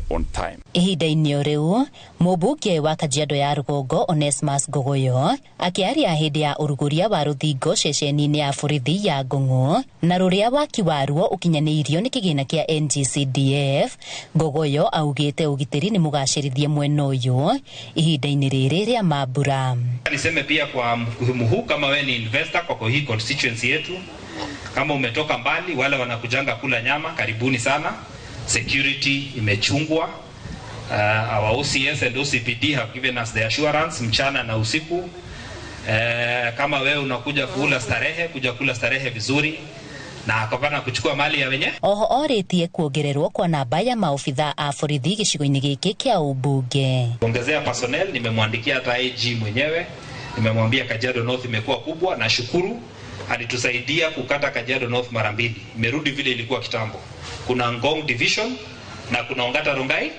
on time. Ihinda-inĩ o rĩu mũmbunge wa Kajiado ya rũgongo Onesmus Ngogoyo akĩaria hĩndĩ ya ũrugũria wa rũthingo ceceni-inĩ ya borithi ya Ngong'o na rũrĩa waki waruo ũkinyanĩirio nĩ kĩgĩna kĩa NGCDF. Ngogoyo augĩte ũgitĩri nĩ mũgacĩrithie mwena ũyũ ihinda-inĩ rĩrĩ rĩa mambura. Niseme pia kwa mhumu huu, kama we ni investor kwa hii constituency yetu, kama umetoka mbali, wale wanakujanga kula nyama, karibuni sana. Security imechungwa. Our OCS and OCPD have given us the assurance mchana na usiku. Kama wewe unakuja kula starehe, kuja kula starehe vizuri na hapana kuchukua mali ya wenye. Oho orĩtie kuongererwo kwa namba ya maobitha a borithi gĩcigo-inĩ gĩkĩ kĩa ũmbunge. Kuongezea personnel, nimemwandikia hata IG mwenyewe, nimemwambia Kajiado North imekuwa kubwa na shukuru alitusaidia kukata Kajiado North mara mbili. Imerudi vile ilikuwa kitambo. Kuna Ngong Division na kuna Ongata Rongai.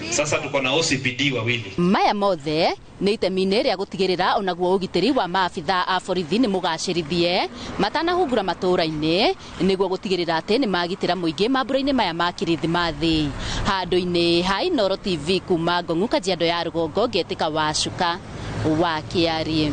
Sasa tuko na OCPD wawili. Maya mothe nĩ itemi-inĩ rĩa gũtigĩrĩra onaguo ũgitĩri wa maabitha a borithi nĩ mũgacĩrithie matanahungura matũũra-inĩ nĩguo gũtigĩrĩra atĩ nĩ magitĩra mũingĩ mambura-inĩ maya ma kĩrĩthimathi. Handũ-inĩ ha Inooro TV kuma Ngong'u Kajiado ya rũgongo ngetĩka Wacuka wa Kĩarie.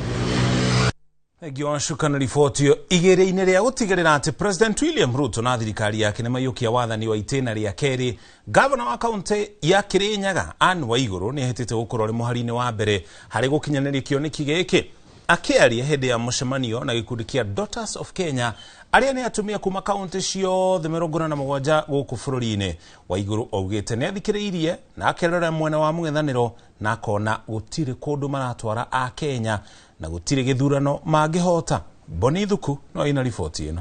Thengio Wacuka na riboti ĩyo. Igĩrĩ-inĩ rĩa gũtigĩrĩra atĩ President William Ruto na thirikari yake nĩ maiyũkia wathani wa itĩna rĩa kerĩ, gavana wa kaunti ya Kirinyaga Anne Waiguru nĩ ehĩtĩte gũkorwo arĩ mũhari-inĩ wa mbere harĩ gũkinyanĩria kĩoneki gĩkĩ. Akĩaria hĩndĩ ya mũcemanio na gĩkundi kĩa Daughters of Kenya arĩa nĩ atumia kuma kaunti ciothe 47 gũkũ bũrũri-inĩ, Waiguru augĩte nĩ athikĩrĩirie na akerora mwena wa mũng'ethanĩro na akona gũtirĩ kũndũ maratwara a Kenya na gũtirĩ gĩthurano mangĩhota. Boni Thuku no ina riboti ĩno.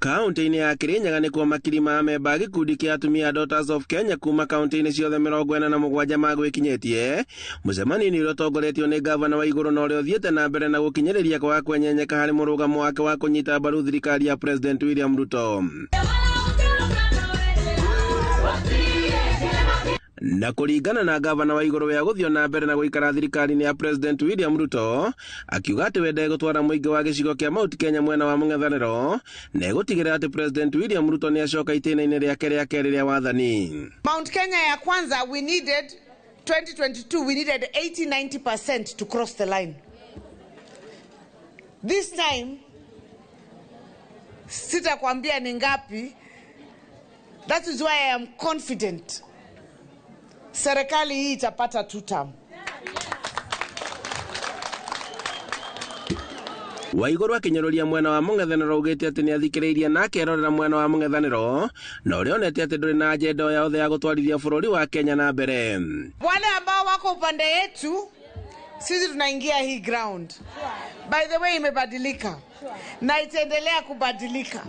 Kaunti-inĩ ya Kirinyaga nĩkuo makiri ma memba gĩkundi kĩa atumia Daughters of Kenya kuma kaunti-inĩ ciothe 47 magwĩkinyĩtie mũcemanio-inĩ ũrĩa ũtongoretio nĩ gavana wa Igũrũ na ũrĩa ũthiĩte na mbere na gũkinyĩrĩria kwaga kwenyenyeka harĩ mũrũgamo wake wa kũnyita mbaru thirikari ya President William Ruto. Na kũringana na gavana wa Igũrũ ya gũthiĩ na mbere na gũikara thirikari-inĩ ya President William Ruto, akiuga atĩ we ndegũtwara mũingĩ wa gĩcigo kĩa Mount Kenya mwena wa mũng'ethanĩro na egũtigĩrĩra atĩ President William Ruto nĩ acoka itĩna-inĩ rĩake rĩa kerĩ rĩa wathani. Mount Kenya ya kwanza we needed 2022 we needed 80-90% to cross the line. This time sitakwambia ni ngapi. That is why I am confident serikali hii itapata two term. Waiguru akinyũrũria mwena wa mũng'ethanĩro augĩte atĩ nĩathikĩrĩirie na akerorera mwena wa mũng'ethanĩro na ũrĩa onete atĩ ndũrĩ na ajenda o yothe ya gũtwarithia bũrũri wa Kenya na mbere. Wale ambao wako upande yetu Sisi tunaingia hii ground. By the way, imebadilika na itaendelea kubadilika.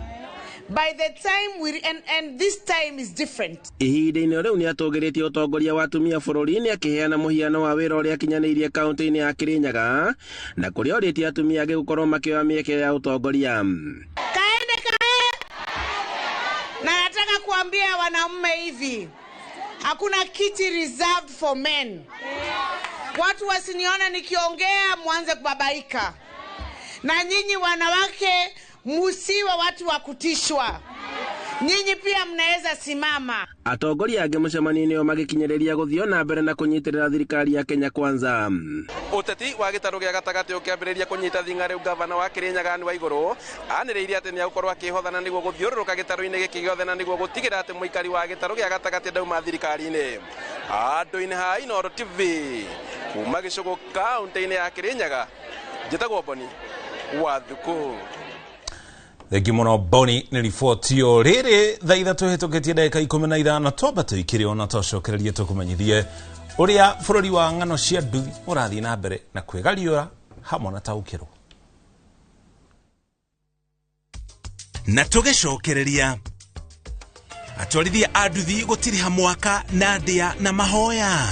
By the time we and this time is different. Ihinda-inĩ rĩu nĩ atũgĩrĩtie ũtongoria wa atumia bũrũri-inĩ akĩheana mũhiano wa wĩra ũrĩa akinyanĩirie kaunti-inĩ ya Kirinyaga na kũrĩa orĩtie atumia angĩ gũkorwo makĩoya mĩeke ya ũtongoria. Kaende kae. Na nataka kuambia wanaume hivi, hakuna kiti reserved for men. Watu wasiniona nikiongea mwanze kubabaika. Na nyinyi wanawake musiwe watu wa kutishwa. Nyinyi pia mnaweza simama. Atongoria angĩ mũcemanio-inĩ ũyũ magĩkinyĩrĩria gũthiĩ na mbere na kũnyitĩrĩra thirikari ya Kenya Kwanza. Ũteti wa gĩtarũ gĩa gatagatĩ ũkĩambĩrĩria kũnyita thing'a rĩu gavana wa Kirinyaga Anne Waigũrũ anĩrĩire atĩ nĩegũkorwo akĩhothana nĩguo gũthiũrũrũka gĩtarũ-inĩ gĩkĩ gĩothe na nĩguo gũtigĩrĩra atĩ mũikari wa gĩtarũ gĩa gatagatĩ ndauma thirikari-inĩ. Andũ-inĩ ha Inooro TV kuma Gĩcũgũ kaũntĩ-inĩ ya Kirinyaga, njĩtagwo Boni wa Thuku. Thengi muno Boni nĩ riboti ĩyo. Rĩrĩ thaa ithatũ hĩtũkĩtie ndagĩka 15 twamba tũikĩre ona twacokererie tũkũmenyithie ũrĩa bũrũri wa ng'ano cia nduthi ũrathiĩ na mbere na kwĩgariũra hamwe na taũkĩrwo. Na tũgĩcokereria atwarithia a nduthi gũtiriha mwaka na ndĩa na mahoya.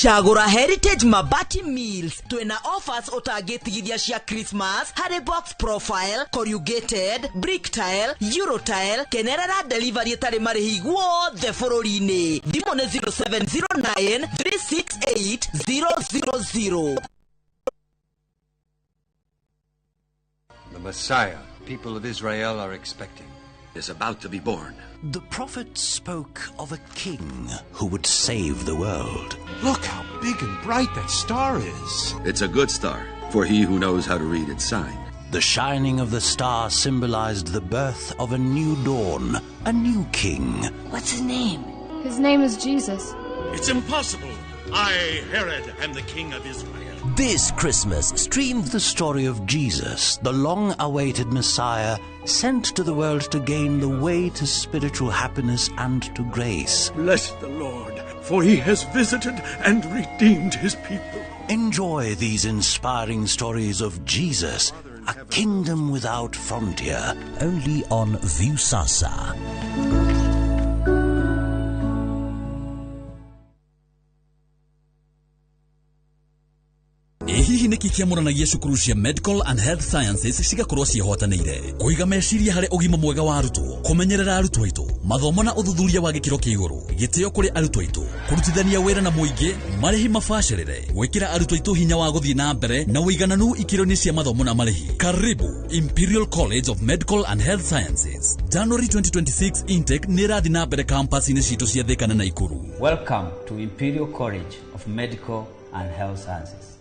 Cagũra Heritage Mabati Mills twĩna offers ũtangĩtigithia cia Christmas harĩ box profile, corrugated, brick tile, euro tile, kenerera delivery ĩtarĩ marĩhi guothe bũrũri-inĩ. Thimũ nĩ 0709 368 000. The Messiah people of Israel are expecting is about to be born. The prophet spoke of a king who would save the world. Look how big and bright that star is. It's a good star for he who knows how to read its sign. The shining of the star symbolized the birth of a new dawn, a new king. What's his name? His name is Jesus. It's impossible. I, Herod, am the king of Israel. This Christmas, stream the story of Jesus, the long-awaited Messiah, sent to the world to gain the way to spiritual happiness and to grace. Bless the Lord, for he has visited and redeemed his people. Enjoy these inspiring stories of Jesus, a kingdom without frontier, only on Viusasa. Hihi nĩkĩ kĩamũranagia cukuru cia Medical and Health Sciences cigakorwo ciĩhotanĩire kũiga meciria harĩ ũgima mwega wa arutwo, kũmenyerera arutwo aitũ, mathomo na ũthuthuria wa gĩkĩro kĩa igũrũ, gĩtĩo kũrĩ arutwo aitũ, kũrutithania wĩra na mũingĩ, marĩhi mabacĩrĩre, gwĩkĩra arutwo aitũ hinya wa gũthiĩ na mbere na ũigananu ikĩro-inĩ cia mathomo na marĩhi. Karibu Imperial College of Medical and Health Sciences. January 2026 intake nĩ ĩrathiĩ na mbere campus-inĩ citũ cia Thika na Nakuru. Welcome to Imperial College of Medical and Health Sciences.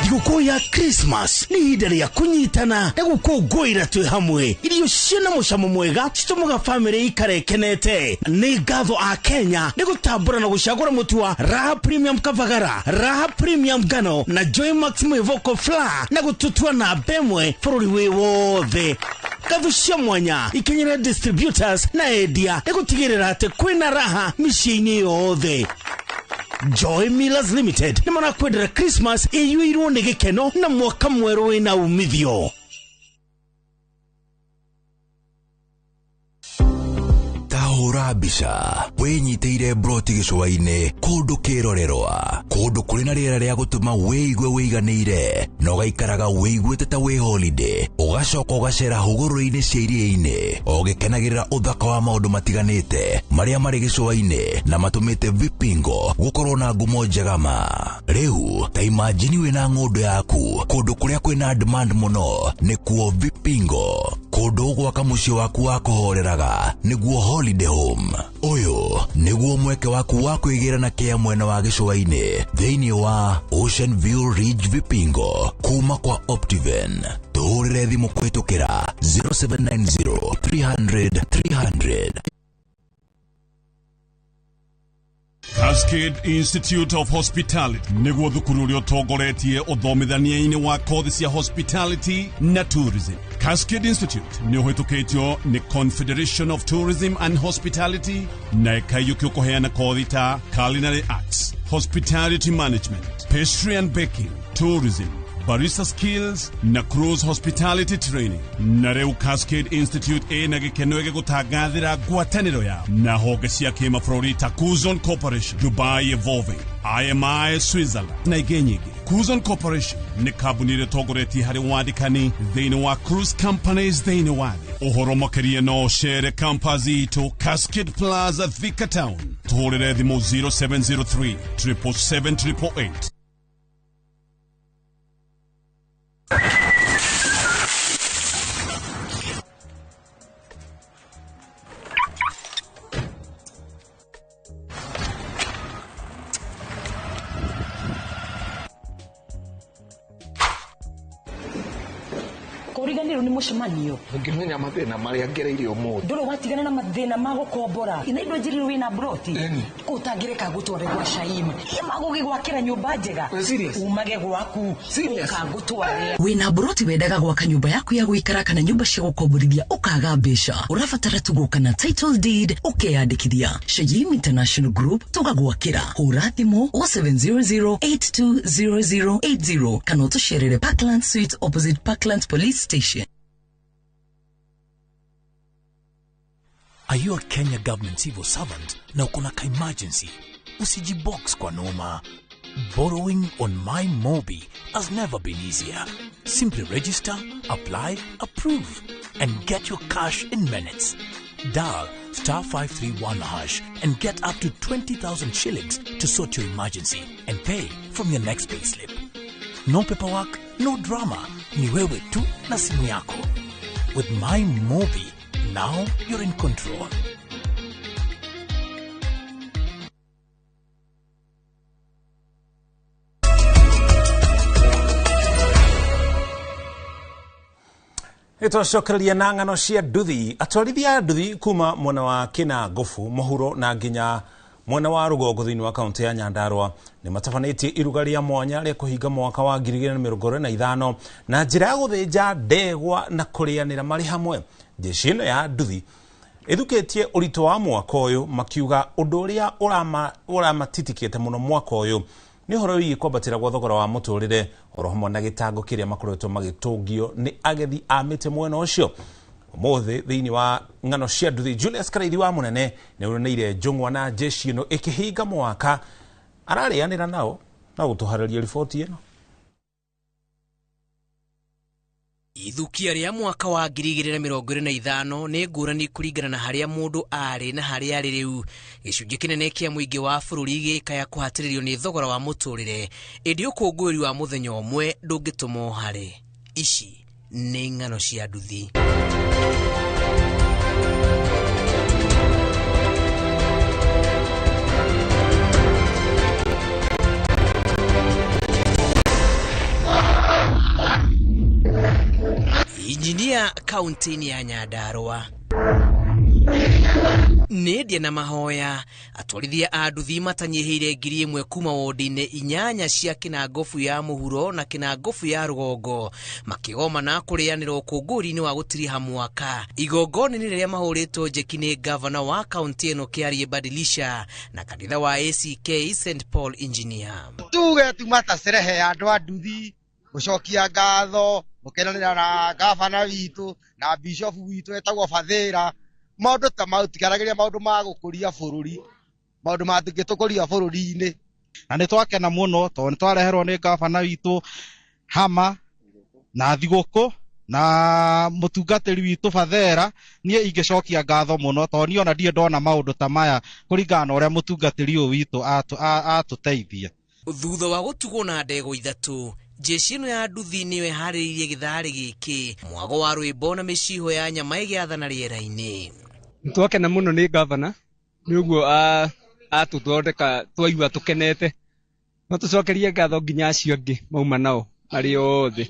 Thigũkũ ya Christmas nĩ ihinda rĩa kũnyitana na gũkũngũĩra twĩ hamwe. Irio ciĩna mũcamo mwega citũmaga bamĩrĩ ikare ĩkenete. Nĩ ngatho a Kenya nĩ gũtambũra na gũcagũra mũtu wa Raha Premium Kavagara, Raha Premium Ngano na Joy Max Mwĩvoko Flour na gũtũtua namba ĩmwe bũrũri wĩ wothe. Ngatho cia mwanya ikinyĩre distributors na endia nĩ gũtigĩrĩra atĩ kwĩna raha mĩciĩ-inĩ yothe. Joy Millers Limited nĩ marakwendera Christmas ĩiyũirwo nĩ gĩkeno na mwaka mwerũ wĩna umithio. Tahũra mbica wĩnyitĩire broti gĩcũa-inĩ kũndũ kĩrorerwa, kũndũ kũrĩ na rĩera rĩa gũtũma wĩigue wĩiganĩire na ũgaikaraga wĩiguĩte ta wĩ holiday, ũgacoka ũgacera hũgũrũrũ-inĩ cia iria-inĩ ũgĩkenagĩrĩra ũthaka wa maũndũ matiganĩte marĩa marĩ gĩcũa-inĩ na matũmĩte Vipingo gũkorwo na ngumo njega ma. Rĩu ta imagine wĩna ng'ũndũ yaku kũndũ kũrĩa kwĩna demand mũno nĩkuo Vipingo, kũndũ ũgwaka mũciĩ waku wa kũhoreraga nĩguo holiday home. Ũyũ nĩguo mweke waku wa kwĩgĩra na kĩa mwena wa gĩcũa-inĩ thĩinĩ wa Ocean View Ridge Vipingo kuma kwa Optiven. Tũhũrĩre thimũ kũhĩtũkĩra 0790 300 300. Cascade Institute of Hospitality nĩguo thukuru ũrĩa ũtongoretie ũthomithania-inĩ wa kothi cia hospitality na tourism. Cascade Institute nĩ ũhĩtũkĩtio nĩ Confederation of Tourism and Hospitality na ĩkaiyũkio kũheana kothi ta culinary arts, hospitality management, pastry and baking, tourism, barista skills na cruise hospitality training. Na rĩu Cascade Institute ĩna gĩkeno gĩgũtangathĩra ngwatanĩro yao na honge cia kĩmabũrũri ta Kuzon Corporation, Dubai Evolving, IMI Switzerland na ingĩ nyingĩ. Kuzon Corporation nĩ kambuni ĩrĩa ĩtongoretie harĩ wandĩkani thĩinĩ wa cruise companies thĩinĩ wa thĩ. Ũhoro makĩria no ũcere campus itũ Cascade Plaza, Thika Town. Tũhũrĩre thimũ 0703 777 888. Kũriganĩrwo nĩ mũcemanio. Ũngĩmenya mathĩna marĩa ngereire ũmũthĩ. Ndũrĩ watigana na mathĩna ma gũkombora. Ina indo njĩrĩrwo wĩna broti. Ũtangĩreka gũtware gwa Shaim. Magũgĩgwakĩra nyũmba njega. Umage gwaku. Ũkangũtware. Wĩna broti wendaga gwaka nyũmba yaku ya gũikara kana nyũmba cia gũkomborithia ũkaga mbeca. Ũrabatara tu gũka na title deed ũkeyandĩkithia. Shaim International Group tũgagwakĩra. Hũra thimũ 0700820080 kana ũtũcerere Parkland Suite opposite Parkland Police Station. Are you a Kenya government civil servant na uko na ka-emergency? Usijibox kwa noma. Borrowing on My Mobi has never been easier. Simply register, apply, approve, and get your cash in minutes. Dial star 531 hash and get up to 20,000 shillings to sort your emergency and pay from your next payslip. No paperwork, no drama. Ni wewe tu na simu yako. With My Mobi, now you're in control. Nĩtwacokereria na ng'ano cia nduthi. Atwarithia a nduthi kuma mwena wa Kĩnangobu, mũhuro na nginya mwena wa rũgongo thĩinĩ wa kaunti ya Nyandarua nĩ matabanĩtie iruga rĩa mwanya rĩa kũhinga mwaka wa 2025 na njĩra ya gũthĩnja ndegwa na kũrĩanĩra marĩ hamwe. Jeshi ĩno ya nduthi ĩthukĩtie ũritũ wa mwaka ũyũ makiuga ũndũ ũrĩa ũramatitikĩte mũno mwaka ũyũ nĩ ũhoro wĩgiĩ kwambatĩra gwa thogora wa mũtũrĩre oro hamwe na gĩtango kĩrĩa makoretwo magĩtũngio nĩ agethi a mĩtĩ mwena ũcio. Ũmũthĩ thĩinĩ wa ng'ano cia nduthi, Julius Karaithi wa Mũnene nĩ oneire njũng'wa na jeshi ĩno ĩkĩhinga mwaka ararĩanĩra nao na gũtũharĩria riboti ĩno. Ithukia rĩa mwaka wa 2025 nĩ ngũrani kũringana na harĩa mũndũ arĩ na harĩa arĩ rĩu. Gĩcunjĩ kĩnene kĩa mũingĩ wa bũrũri gĩkaya kũhatĩrĩrio nĩ thogora wa mũtũrĩre, ĩndĩ ũkũngũĩri wa mũthenya ũmwe ndũngĩtũma ũhare. Ici nĩ ng'ano cia nduthi. Injinia kaunti-inĩ ya Nyandarua nĩ na mahoya atwarithia a nduthi matanyihĩire 1,000 kuma wodi-inĩ 8 cia Kĩnangobu ya mũhuro na Kĩnangobu ya rũgongo makĩgomana kũrĩanĩra ũkũngũĩri-inĩ wa gũtiriha mwaka. Igongona-inĩ rĩrĩa mahũrĩtwo njeki nĩ gavana wa kaunti ĩno Kĩarie Badilisha na kanitha wa ACK St Paul Engineer. Tuge tumata cerehe ya andũ a nduthi gũcokia ngatho gũkenanĩra na gavana witũ na bishop witũ etagwo Bathĩra. Maũndũ ta mau tigaragĩria maũndũ ma gũkũria bũrũri, maũndũ mangĩtũkũria bũrũri-inĩ. Na nĩ twakena mũno tondũ nĩ twareherwo nĩ gavana witũ hama na thigũkũ na mũtungatĩri witũ Bathera. Niĩ ingĩcokia ngatho mũno tondũ niĩ ona ndirĩ ndona maũndũ ta maya kũringana na ũrĩa mũtungatĩri ũyũ witũ atũteithia. Thutha wa gũtugwo na ndegwa 3, jeshi ĩno ya nduthi nĩyo ĩharĩrĩirie gĩtharĩ gĩkĩ, mwago wa rwĩmbo na mĩciho ya nyama ĩgĩathana rĩera-inĩ. Twakena mũno nĩ gavana nĩ ũguo atũthondeka twaigua tũkenete. No tũcokerie ngatho nginya acio angĩ mauma nao arĩ othe,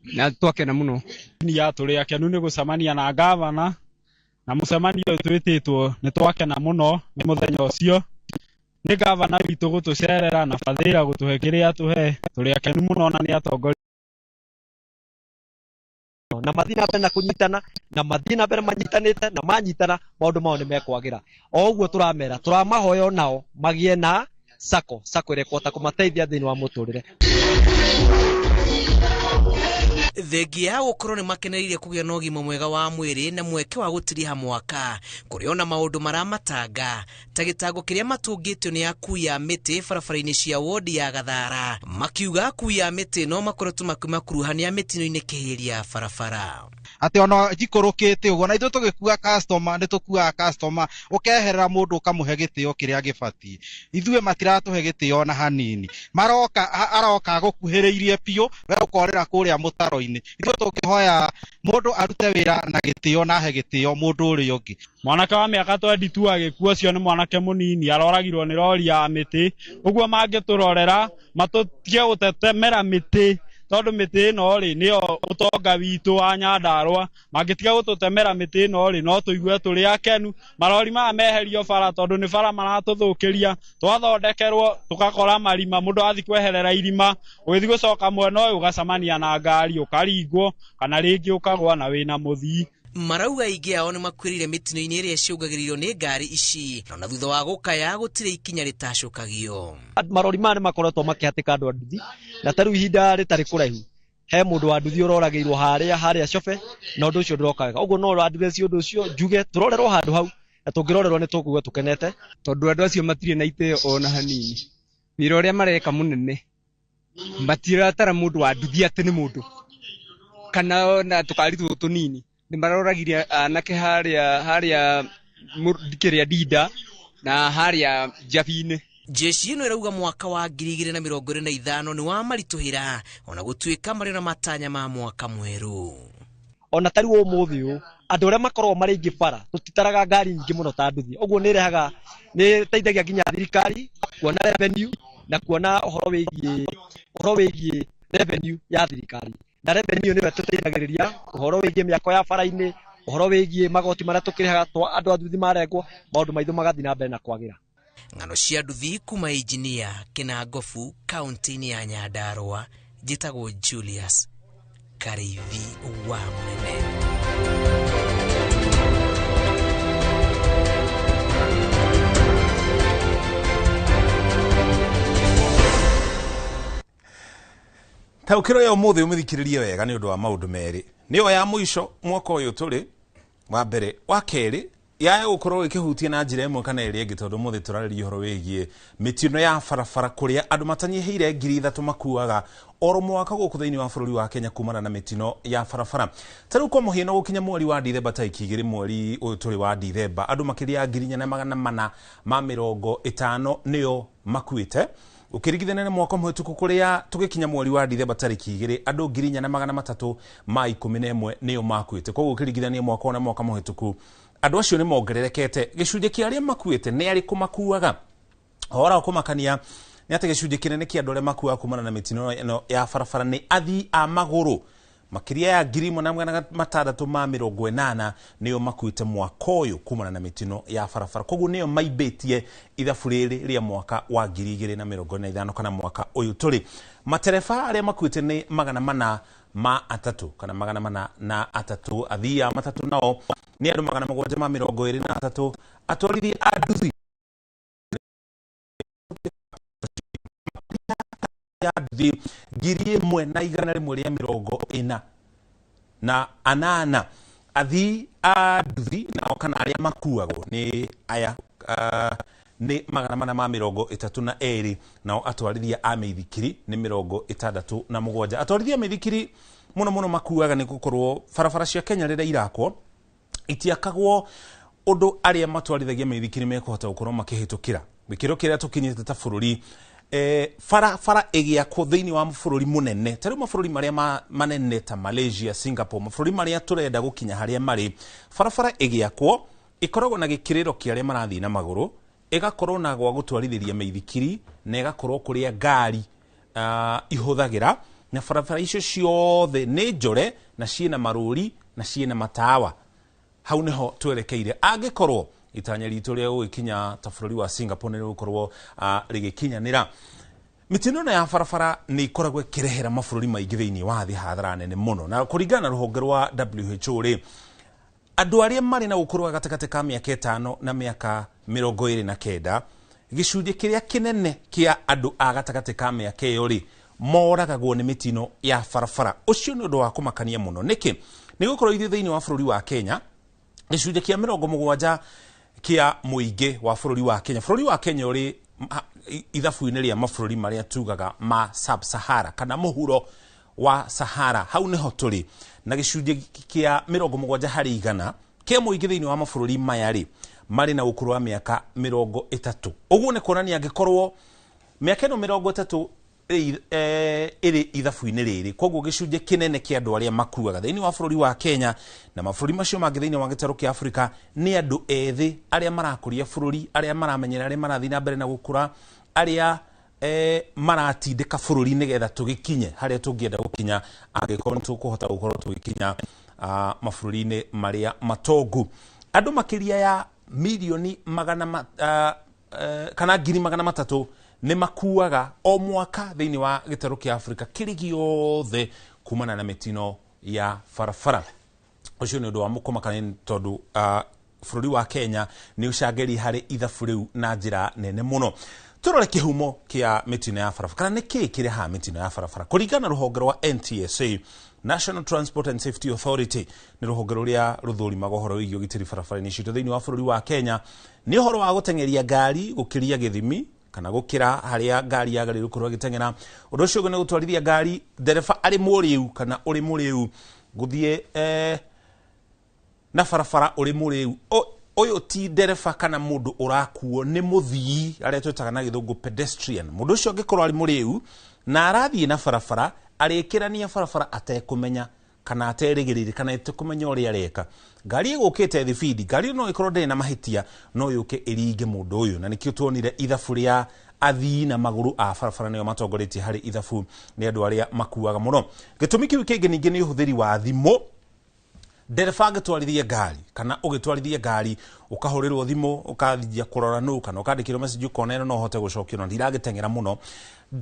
na twakena mũno. Ya tũrĩ akenu nĩ gũcemania na gavana na mũcemanio ũyũ twĩtĩtwo nĩ twakena mũno nĩ mũthenya ũcio. Nĩ gavana witũ gũtũcerera na Bathĩra gũtũhe kĩrĩa atũhe. Tũrĩ akenu mũno na nĩ atongoria na mathiĩ na mbere na kũnyitana na mathiĩ na mbere manyitanĩte na manyitana maũndũ mao nĩ mekwagĩra. O ũguo tũramera tũramahoya onao magĩe na sako sako ĩrĩa ĩkũhota kũmateithia thĩinĩ wa mũtũrĩre. Thengia ya gũkorwo nĩ makenereire kũgĩa na ũgima mwega wa mwĩrĩ na mweke wa gũtiriha mwaka kũrĩ ona maũndũ maramatanga ta gĩtango kĩrĩa matũngĩtio nĩ akui a mĩtĩ barabara-inĩ cia wodi ya Gathara, makiuga akui a mĩtĩ no makoretwo makĩmakuruhania mĩtino-inĩ kĩhĩria barabara. Atĩ ona njikũrũkĩte ũguo na ithuĩ tũgĩkua customer nĩ tũkuaga customer ũkeherera mũndũ ũkamũhe gĩtĩo kĩrĩa gĩbatiĩ. Ithuĩ matiratũhe gĩtĩo ona hanini, maroka aroka agũkuhĩrĩirie biũ we ũkorĩra kũrĩa mũtaro-inĩ. Ithuĩ tũngĩhoya mũndũ arute wĩra na gĩtĩo na ahe gĩtĩo mũndũ ũrĩa ũngĩ. Mwanake wa mĩaka 22 agĩkua, ũcio nĩ mwanake mũnini, aroragirwo nĩ rori ya mĩtĩ. Ũguo mangĩtũrorera matũtige gũtetemera mĩtĩ tondũ mĩtĩ ĩno rĩ nĩyo ũtonga witũ wa Nyandarũa. Mangĩtiga gũtũtemera mĩtĩ ĩno rĩ no tũigue tũrĩ akenu. Marori maya meherio bara tondũ nĩ bara maratũthũkĩria, twathondekerwo tũgakora marima, mũndũ athiĩ kweherera irima, ũgĩthiĩ gũcoka mwena ũyũ ũgacemania na ngari ũkaringwo kana rĩngĩ ũkagwa na wĩna mũthii. Marauga aingĩ ao nĩ makuĩrĩire mĩtino-inĩ ĩrĩa ĩcũngagĩrĩrio nĩ ngari ici, na thutha wa gũkaya gũtirĩ ikinya rĩtacũkagio. Marori maya nĩ makoretwo makĩhatĩka andũ a nduthi, na ta rĩu ihinda rĩtarĩ kũraihu he mũndũ wa nduthi ũroragĩirwo harĩa Cobe, na ũndũ ũcio ndũroka wega. Ũguo no address ũndũ ũcio njuge tũrorerwo handũ hau, na tũngĩrorerwo nĩ tũkũigua tũkenete. Tondũ andũ acio matirĩ na itĩo ona hanini, wĩra ũrĩa mareka mũnene matiratara mũndũ wa nduthi atĩ nĩ mũndũ kana ona tũkari tũtũ tũnini. Nĩ maroragire anake harĩa kĩrĩa Ndinda na harĩa Njabi-inĩ. Jeshi ĩno ĩrauga mwaka wa 2025 nĩ wa maritũhĩra ona gũtuĩka marĩ na matanya ma mwaka mwerũ. Ona ta rĩu ũmũthĩ ũyũ andũ arĩa makoragwo marĩ aingĩ bara tũtitaraga ngari nyingĩ mũno ta nduthi, ũguo nĩ ĩrehaga nĩ ĩteithagia nginya thirikari kuona revenue na kuona ũhoro wĩgiĩ revenue ya thirikari, na revenue nĩyo ĩtũteithagĩrĩria ũhoro wĩgiĩ mĩako ya bara-inĩ, ũhoro wĩgiĩ magoti marĩa tũkĩrĩhaga andũ a nduthi marengwo, maũndũ maitũ magathiĩ na mbere na kwagĩra. Ng'ano cia nduthi kuma injinia Kĩnangobu kaunti-inĩ ya Nyandarũa, njĩtagwo Julius Karĩithi wa Mũnene. Taũkĩro ya ũmũthĩ ũmĩthikĩrĩrie wega nĩ ũndũ wa maũndũ merĩ. Nĩyo ya mũico mwaka ũyũ tũrĩ wa mbere, wa kerĩ ya gũkorwo ĩkĩhutia na njĩra ĩmwe kana ĩrĩa ĩngĩ, tondũ ũmũthĩ tũrarĩria ũhoro wĩgiĩ mĩtino ya barabara kũrĩa andũ matanyihĩire 3,000 makuaga oro mwaka gũkũ thĩinĩ wa bũrũri wa Kenya kumana na mĩtino ya barabara. Ta rĩu kwa mũhiano gũkinya mweri wa Dithemba tarĩki 2 mweri ũyũ tũrĩ wa Dithemba, andũ makĩria ya 4,450 nĩo makuĩte ũkĩringithania na mwaka mũhĩtũku kũrĩa tũgĩkinya mweri wa Dithemba tarĩki 2 andũ 4,311 nĩo makuĩte. Koguo ũkĩringithania mwaka na mwaka mũhĩtũku andũ acio nĩ mongererekete. Gĩcunjĩ kĩa arĩa makuĩte nĩ arĩkũ makuaga? Ũhoro wa kũmakania nĩ atĩ gĩcunjĩ kĩnene kĩa andũ arĩa makuaga kumana na mĩtino ĩno ya barabara nĩ athii a magũrũ, makĩria ya 1,680 nĩo makuĩte mwaka ũyũ kumana na mĩtino ya barabara. Koguo nĩo maimbĩtie ithabu rĩrĩ rĩa mwaka wa 2025 kana mwaka ũyũ tũrĩ. Matereba arĩa makuĩte nĩ 403 kana 403, athii a matatũ nao nĩ andũ 723, atwarithia a nduthi 1,148, athii a nduthi nao kana arĩa makuagwo nĩ aya nĩ 432, nao atwarithia a mĩithikiri nĩ 67. Atwarithia a mĩithikiri mũno mũno makuaga nĩ gũkorwo barabara cia Kenya rĩrĩa irakwo itiakagwo ũndũ arĩa matwarithagia mĩithikiri mekũhota gũkorwo makĩhĩtũkĩra gĩkĩro kĩrĩa tũkinyĩte ta bũrũri. Barabara ĩgĩakwo thĩinĩ wa bũrũri mũnene ta rĩu mabũrũri marĩa manene ta Malaysia, Singapore, mabũrũri marĩa tũrenda gũkinya harĩa marĩ, barabara ĩgĩakwo ĩkoragwo na gĩkĩrĩro kĩa arĩa marathiĩ na magũrũ, ĩgakorwo na gwa gũtwarithĩria mĩithikiri, na ĩgakorwo kũrĩa ngari ihũthagĩra, na barabara icio ciothe nĩ njore na ciĩna marũri na ciĩna matawa. Hau nĩho twerekeire. Angĩkorwo Itanya ritũ rĩa gũgĩkinya ta bũrũri wa Singapore nĩ rĩgũkorwo rĩgĩkinyanĩra. Mĩtino ĩno ya barabara nĩ ĩkoragwo ĩkĩrehera mabũrũri maingĩ thĩinĩ wa thĩ hathara nene mũno, na kũringana na rũhonge rwa WHO rĩ, andũ arĩa marĩ na ũkũrũ wa gatagatĩ ka mĩaka 5 na mĩaka 29, gĩcunjĩ kĩrĩa kĩnene kĩa andũ a gatagatĩ ka mĩaka ĩyo rĩ, moragagwo nĩ mĩtino ya barabara. Ũcio nĩ ũndũ wa kũmakania mũno. Nĩkĩ? Nĩ gũkorwo ithuĩ thĩinĩ wa bũrũri wa Kenya, gĩcunjĩ kĩa 70 kĩa mũingĩ wa bũrũri wa Kenya, bũrũri wa Kenya ũrĩ ithabu-inĩ rĩa mabũrũri marĩa tugaga ma sub-Sahara kana mũhuro wa Sahara, hau nĩho tũrĩ, na gĩcunjĩ kĩa 70 harĩ igana kĩa mũingĩ thĩinĩ wa mabũrũri maya rĩ, marĩ na ũkũrũ wa mĩaka 30. Ũguo nĩ kuonania angĩkorwo mĩaka ĩno 30 ĩrĩ ithabu-inĩ rĩrĩ, koguo gĩcunjĩ kĩnene kĩa andũ arĩa makuaga thĩinĩ wa bũrũri wa Kenya na mabũrũri macio mangĩ thĩinĩ wa gĩtarũ kĩa Afrika nĩ andũ ethĩ arĩa marakũria bũrũri, arĩa maramenyera, arĩa marathiĩ na mbere na gũkũra, arĩa maratindĩka bũrũri nĩgetha tũgĩkinye harĩa tũngĩenda gũkinya, angĩkorwo nĩ tũkũhota gũkorwo tũgĩkinya mabũrũri-inĩ marĩa matongu. Andũ makĩria ya milioni kana 300,000 nĩ makuaga o mwaka thĩinĩ wa gĩtarũ kĩa Afrika kĩrĩ gĩothe kumana na mĩtino ya barabara. Ũcio nĩ ũndũ wa kũmakania tondũ bũrũri wa Kenya nĩ ũcangĩri harĩ ithabu rĩu na njĩra nene mũno. Tũrore kĩhumo kĩa mĩtino ya barabara, kana nĩ kĩĩ kĩrehaga mĩtino ya barabara. Kũringana na rũhonge rwa NTSA, National Transport and Safety Authority, nĩ rũhonge rũrĩa rũthũrimaga ũhoro wĩgiĩ ũgitĩri barabara-inĩ citũ thĩinĩ wa bũrũri wa Kenya, nĩ ũhoro wa gũteng'eria ngari gũkĩria gĩthimi kana gũkĩra harĩa ngari yagĩrĩirwo gũkorwo ĩgĩteng'era. Ũndũ ũcio ũngĩ nĩ gũtwarithia ngari ndereba arĩ mũrĩu kana ũrĩ mũrĩu, gũthiĩ na barabara ũrĩ mũrĩu. Ũyũ ti ndereba kana mũndũ ũrakuo, nĩ mũthii, arĩa twĩtaga na gĩthũngũ pedestrian. Mũndũ ũcio angĩkorwo arĩ mũrĩu na arathiĩ na barabara, arĩkĩrania barabara atekũmenya kana aterĩgĩrĩire kana atekũmenya ũrĩa areka, ngari ĩgũkĩte thibindi, ngari no ĩkorwo ndĩrĩ na mahĩtia, no yũke ĩringe mũndũ ũyũ. Na nĩkĩo tuonire ithabu rĩa athii na magũrũ a barabara nĩo matongoretie harĩ ithabu nĩ andũ arĩa makuaga mũno. Gĩtũmi kĩu kĩngĩ ningĩ nĩ ũhũthĩri wa thimũ. Ndereba angĩtwarithia ngari kana ũgĩtwarithia ngari ũkahũrĩrwo thimũ ũkathiĩ kũrora nũ kana ũkandĩkĩrwo message ũkona ĩno no ũhote gũcokio na ndiragĩteng'era mũno,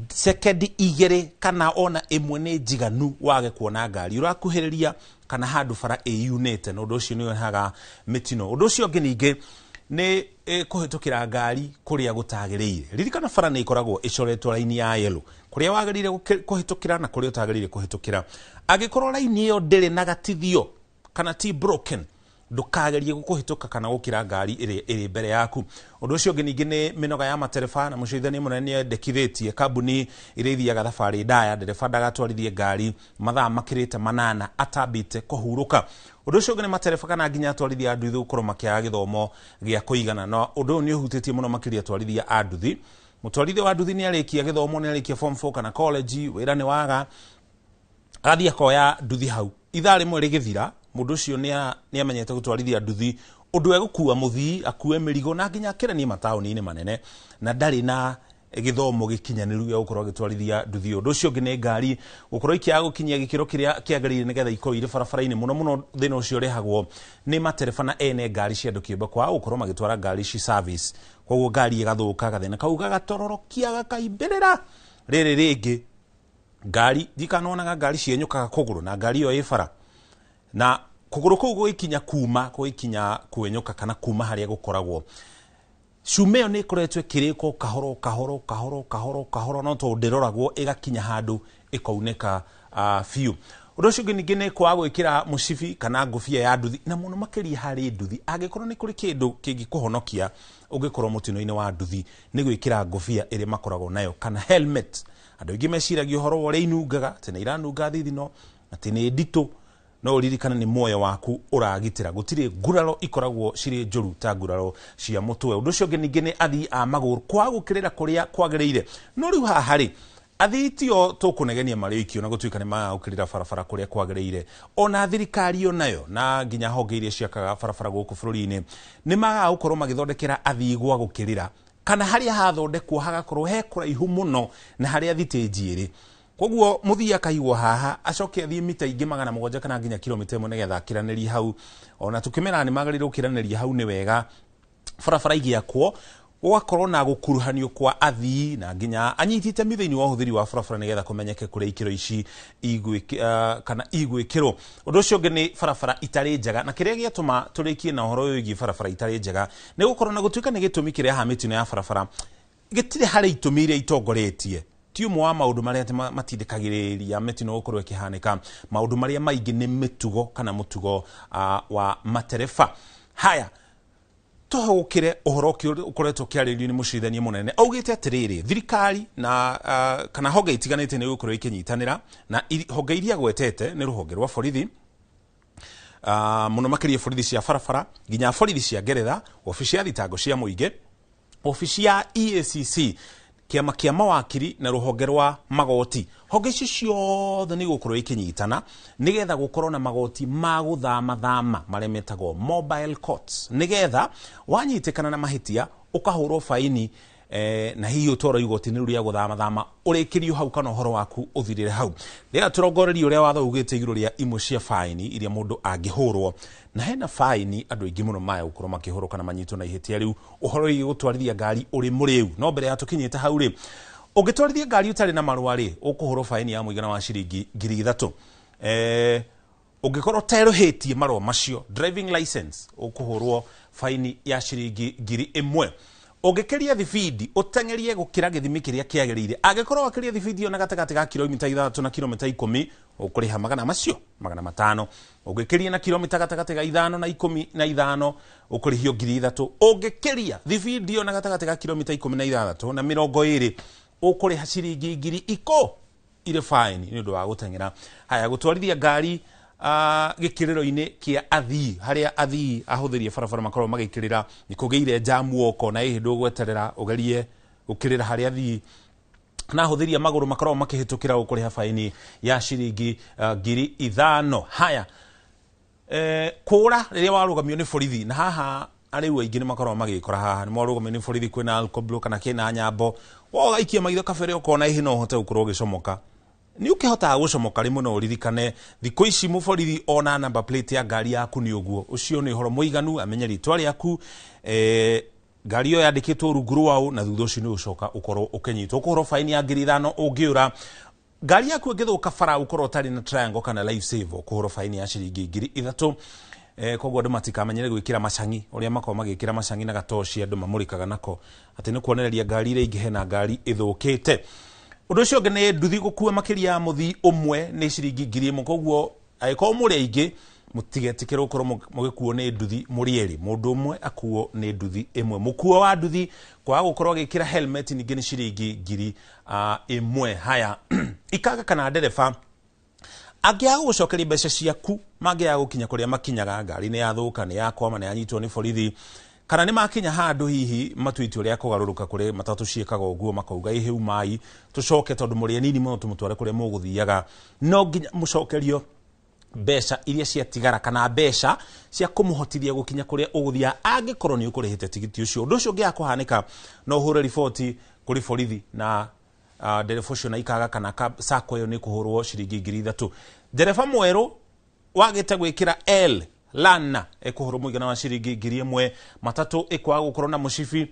sekendi 2 kana ona 1 nĩ njiganu wage kuona ngari ũrakuhĩrĩria kana handũ bara ĩyunĩte, na ũndũ ũcio nĩ ũrehaga mĩtino. Ũndũ ũcio ũngĩ ningĩ nĩ kũhĩtũkĩra ngari kũrĩa gũtagĩrĩire. Ririkana bara nĩ ĩkoragwo ĩcoretwo raini ya yellow, kũrĩa wagĩrĩire kũhĩtũkĩra na kũrĩa ũtagĩrĩire kũhĩtũkĩra. Angĩkorwo raini ĩyo ndĩrĩ na gatithio kana ti broken, ndũkagerie gũkũhĩtũka kana gũkĩra ngari ĩrĩa ĩrĩ mbere yaku. Ũndũ ũcio ũngĩ ningĩ nĩ mĩnoga ya matereba, na mũcirithania mũnene nĩ endekithĩtie kambuni iria ithiaga thabarĩ ndaya ndereba ndagatwarithie ngari mathaa makĩrĩte 8 atambĩte kũhurũka. Ũndũ ũcio ũngĩ nĩ matereba kana nginya atwarithia a nduthi gũkorwo makĩaga gĩthomo gĩa kũigana, na ũndũ ũyũ nĩ ũhutĩtie mũno makĩria atwarithia a nduthi. Mũtwarithia wa nduthi nĩ arĩkia gĩthomo, nĩ arĩkia form 4 kana college, wĩra nĩ waga, agathiĩ akoya nduthi hau, ithaa rĩmwe rĩgĩthira mũndũ ũcio nĩ amenyete gũtwarithia nduthi ũndũ egũkua mũthii, akue mĩrigo na nginya akĩranie mataũni-inĩ manene, na ndarĩ na gĩthomo gĩkinyanĩru gĩa gũkorwo agĩtwarithia nduthi. Ũndũ ũcio ũngĩ nĩ ngari gũkorwo ikĩaga gũkinyia gĩkĩro kĩrĩa kĩagĩrĩire nĩgetha ikorwo irĩ barabara-inĩ. Mũno mũno thĩna ũcio ũrehagwo nĩ matereba na ene ngari cia andũ kĩũmbe kwaga gũkorwo magĩtwara ngari ici service, koguo ngari ĩgathũka, gathĩna kau gagatororokia gakaimbĩrĩra. Rĩrĩ rĩngĩ ngari ndikanonaga ngari cienyũkaga kũgũrũ na ngari ĩyo ĩ bara, na kũgũrũ kũu gũgĩkinya kuma gũgĩkinya kwenyũka kana kuma harĩa gũkoragwo, cuma ĩyo nĩ ĩkoretwo ĩkĩrĩkwo kahoro kahoro kahoro kahoro kahoro, no tondũ ndĩroragwo ĩgakinya handũ ĩkaunĩka biũ. Ũndũ ũcio ũngĩ ningĩ nĩ kwaga gwĩkĩra mũcibi kana ngũbia ya nduthi, na mũno makĩria harĩ nduthi. Angĩkorwo nĩ kũrĩ kĩndũ kĩngĩkũhonokia ũngĩkorwo mũtino-inĩ wa nduthi, nĩ gwĩkĩra ngũbia ĩrĩa makoragwo nayo kana helmet. Andũ aingĩ meciragia ũhoro wa ũrĩa inungaga, atĩ nĩ iranunga thithino, atĩ nĩ nditũ, no ũririkane nĩ muoyo waku ũragitĩra. Gũtirĩ nguraro ikoragwo cirĩ njũru ta nguraro cia mũtwe. Ũndũ ũcio ũngĩ ningĩ nĩ athii a magũrũ kwaga gũkĩrĩra kũrĩa kwagĩrĩire. No rĩu haha rĩ, athii tio tũkũnegenia marĩ oiki ona gũtuĩka nĩ magaga gũkĩrĩra barabara kũrĩa kwagĩrĩire, ona thirikari onayo na nginya honge iria ciakaga barabara gũkũ bũrũri-inĩ nĩ magaga gũkorwo magĩthondekera athii gwa gũkĩrĩra, kana harĩa hathondekwo hagakorwo he kũraihu mũno na harĩa thitĩnji ĩrĩ. Koguo mũthii akaigwo haha acoke athiĩ mita ingĩ 700 kana nginya kilomita 1 nĩgetha akĩranĩrie hau. Ona tũkĩmera nĩ magĩrĩirwo gũkĩranĩria hau nĩ wega, Barabara igĩakwo gũgakorwo na gũkuruhanio kwa athii na nginya anyiti itemi thĩinĩ wa ũhũthĩri wa barabara nĩgetha kũmenyeke kũrĩa ikĩro ici kana igwĩkĩrwo. Ũndũ ũcio ũngĩ nĩ barabara itarĩ njega, na kĩrĩa gĩatũma tũrĩkie na ũhoro ũyũ wĩgiĩ barabara itarĩ njega nĩ gũkorwo na gũtuĩka nĩ gĩtũmi kĩrehaga mĩtino ya barabara, gĩtirĩ harĩ itũmi iria itongoretie. Ti ũmwe wa maũndũ marĩa atĩ matindĩkagĩrĩria mĩtino gũkorwo ĩkĩhanĩka. Maũndũ marĩa maingĩ nĩ mĩtugo kana mũtugo wa matereba. Haya, tũhũkĩre ũhoro ũkoretwo ũkĩarĩrĩrio nĩ mũcirithania mũnene. Augĩte atĩrĩrĩ, thirikari na kana honge itiganĩte nĩ gũkorwo ikĩnyitanĩra na honge iria agwetete nĩ rũhonge rwa borithi, mũno makĩria borithi cia barabara, nginya borithi cia ngeretha, wabici ya thitango cia mũingĩ, wabici ya EACC, kĩama kĩa mawakiri na rũhonge rwa magoti. Honge ici ciothe nĩ igũkorwo ikĩnyitana nĩgetha gũkorwo na magoti ma gũthamathama marĩa metagwo mobile courts, nĩgetha wanyitĩkana na mahĩtia ũkahũrwo baini, na hihi ũtwarwo igoti-inĩ rĩu rĩa gũthamathama ũrĩkĩrio hau kana ũhoro waku ũthirĩre hau. Rĩrĩa tũrongorerie ũrĩa watho ugĩte igũrũ rĩa imwe cia baini iria mũndũ angĩhũrwo, na hena baini andũ aingĩ mũno maya gũkorwo makĩhũrwo kana manyitwo na ihĩtia rĩu ũhoro wĩgiĩ gũtwarithia ngari ũrĩ mũrĩu. No mbere ya tũkinyĩte hau rĩ, ũngĩtwarithia ngari ũtarĩ na marũa rĩ, ũkũhũrwo baini ya mũigana wa ciringi 3,000. Ũngĩkorwo ũterũhĩtie marũa macio, driving license, ũkũhũrwo baini ya ciringi 1,000. Ũngĩkĩria thibindi ũteng'erie gũkĩra gĩthimi kĩrĩa kĩagĩrĩire, angĩkorwo wakĩria thibindi ĩyo na gatagatĩ ga kilomita 6 na kilomita 10, ũkũrĩha magana macio 500. Ũngĩkĩria na kilomita gatagatĩ ga 5 na 15, ũkũrĩhio 3,000. Ũngĩkĩria thibindi ĩyo na gatagatĩ ga kilomita 16 na 20, ũkũrĩha ciringi 10,000 irĩ baini nĩ ũndũ wa gũteng'era. Haya, gũtwarithia ngari gĩkĩrĩro-inĩ kĩa athii, harĩa athii ahũthĩri a barabara makoragwo magĩkĩrĩra, nĩ kũgĩire njamu ũkona ĩhĩ ndũgweterera ũgerie gũkĩrĩra harĩa athii na ahũthĩri a magũrũ makoragwo makĩhĩtũkĩra, ũkũrĩha baini ya ciringi 5,000. Haya, kũra rĩrĩa warũgamio nĩ borithi, na haha arĩu aingĩ nĩ makoragwo magĩkora haha nĩ mwarũgamio nĩ borithi, kwĩna alcohol kana kĩna nyambo, wogaikia maitho kabere ũkona ĩhĩ no ũhote gũkorwo ũgĩcomoka. Nĩ ũkĩhotaga gũcomoka rĩmwe, no ũririkane thikũ ici mũborithi ona number plate ya ngari yaku nĩ ũguo, ũcio nĩ ũhoro mũiganu amenye rĩtwa rĩaku, ngari ĩyo yandĩkĩtwo rungu rwaũ, na thutha ũcio nĩ ũcoka ũkorwo ũkĩnyitwo. Ũkũhũrwo baini ya 5,000 ũngĩũra. Ngari yaku ĩngĩthũka bara ũkorwo ũtarĩ na triangle kana life save, ũkũhũrwo baini ya ciringi 3,000. Koguo andũ matikamenyere gwĩkĩra macangi, ũrĩa makoragwo magĩkĩra macangi na gatoci andũ mamũrĩkaga nako, atĩ nĩ kuonereria ngari iria ingĩ hena ngari ĩthũkĩte. Ũndũ ũcio ũngĩ nĩ nduthi gũkua makĩria ya mũthii ũmwe nĩ ciringi 1,000. Koguo angĩkorwo mũrĩ aingĩ mũtigetĩkĩre gũkorwo mũgĩkuo nĩ nduthi mũrĩ erĩ, mũndũ ũmwe akuo nĩ nduthi ĩmwe. Mũkuo wa nduthi kwaga gũkorwo agĩkĩra helmet ningĩ nĩ ciringi 1,000. Haya, ikanga kana ndereba angĩaga gũgũcokeria mbeca ciaku, mangĩaga gũkinya kũrĩa makinyaga, ngari nĩ yathũka, nĩ yakwama, nĩ yanyitwo nĩ borithi, kana nĩ makinya handũ hihi matua itua rĩa kũgarũrũka kũrĩ matatũ ciĩkaga ũguo, makauga ĩhĩ umai tũcoke tondũ mũrĩ anini mũno tũmũtware kũrĩa mũgũthiaga, no nginya mũcokerio mbeca iria ciatigara kana mbeca cia kũmũhotithia gũkinya kũrĩa ũgũthiaga angĩkorwo nĩ ũkũrĩhĩte tigiti ũcio. Ũndũ ũcio ũngĩaga kũhanĩka, no ũhũre riboti kũrĩ borithi na ndereba ũcio na ikaga kana sacco ĩyo nĩ kũhũrwo ciringi 3,000. Ndereba mwerũ wagĩte gwĩkĩra L lana ĩkũhũrwo mũigana wa ciringi 1,000. Matatũ ĩkwaga gũkorwo na mũcibi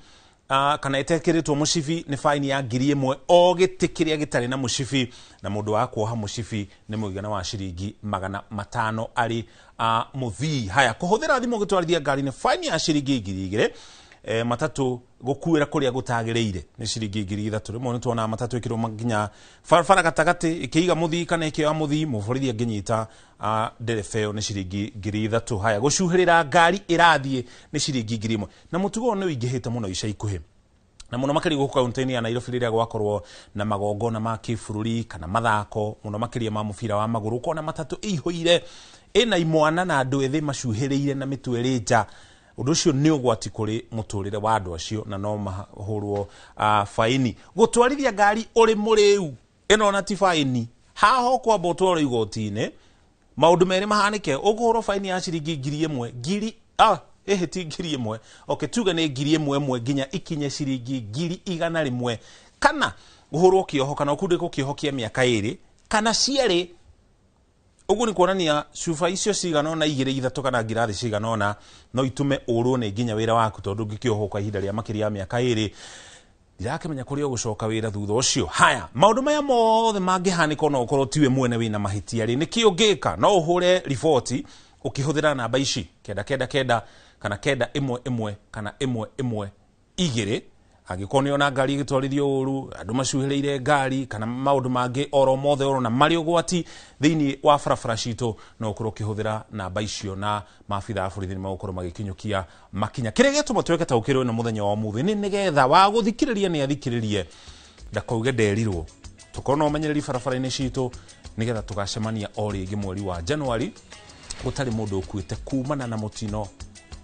kana ĩtekĩrĩtwo mũcibi nĩ baini ya 1,000 o gĩtĩ kĩrĩa gĩtarĩ na mũcibi, na mũndũ wa kuoha mũcibi nĩ mũigana wa ciringi 500 arĩ mũthii. Haya, kũhũthĩra thimũ ũgĩtwarithia ngari nĩ baini ya ciringi 2,000. Matatũ gũkuĩra kũrĩa gũtagĩrĩire nĩ ciringi 3,000. Rĩmwe nĩ tuonaga matatũ ĩkĩrwo nginya barabara gatagatĩ ĩkĩiga mũthii kana ĩkĩoya mũthii, mũborithi angĩnyita ndereba ĩyo nĩ ciringi 3,000. Haya, gũcuhĩrĩra ngari ĩrathiĩ nĩ ciringi 1,000. Na mũtugo ũyũ nĩ ũingĩhĩte mũno ica ikuhĩ, na mũno makĩria gũkũ kaunti-inĩ ya Nairobi rĩrĩa gwakorwo na magongona ma kĩbũrũri kana mathako, mũno makĩria ma mũbira wa magũrũ, ũkona matatũ ĩihũire ĩna imwana na andũ ethĩ macuhĩrĩire na mĩtwe ĩrĩ nja. Ũndũ ũcio nĩ ũgwati kũrĩ mũtũrĩre wa andũ acio na no mahũrwo baini. Gũtwarithia ngari ũrĩ mũrĩu ĩno ona ti baini, haha ũkwamba ũtwarwo igoti-inĩ, maũndũ merĩ mahanĩke, ũkũhũrwo baini ya ciringi 1,000, ngiri ĩhĩ ti 1,000, okay, tuge nĩ 1,000 nginya ikinye ciringi 100,000, kana ũhũrwo kĩoho kana ũkundĩkwo kĩoho kĩa mĩaka 2 kana cierĩ. Ũguo nĩ kuonania cuba icio cigana ũna igĩrĩ ithatũ kana ngirathi cigana ũna no itume ũrwo nĩ nginya wĩra waku, tondũ ũngĩkĩohwo kwa ihinda rĩa makĩria ya mĩaka 2 ndirakĩmenya kũrĩa ũgũcoka wĩra thutha ũcio. Haya, maũndũ maya mothe mangĩhanĩka ona ũkorwo tiwe mwene wĩna mahĩtia rĩ, nĩkĩ ũngĩka? No ũhũre riboti ũkĩhũthĩra namba ici 999 kana 911 kana 112. Angĩkorwo nĩ ona ngari ĩgĩtwarithio ũru, andũ macuhĩrĩire ngari kana maũndũ mangĩ oro mothe ũrona marĩ ũgwati thĩinĩ wa barabara citũ, no ũkorwo ũkĩhũthĩra namba icio na maabitha a borithi nĩ megũkorwo magĩkinyũkia makinya. Kĩrĩa gĩatũma twĩke taũkĩrwo ĩno mũthenya wa ũmũthĩ nĩ nĩgetha wa gũthikĩrĩria nĩ athikĩrĩrie ndakauge nderirwo. Tũkorwo na ũmenyereri barabara-inĩ citũ nĩgetha tũgacemania o rĩngĩ mweri wa Januari gũtarĩ mũndũ ũkuĩte kumana na mũtino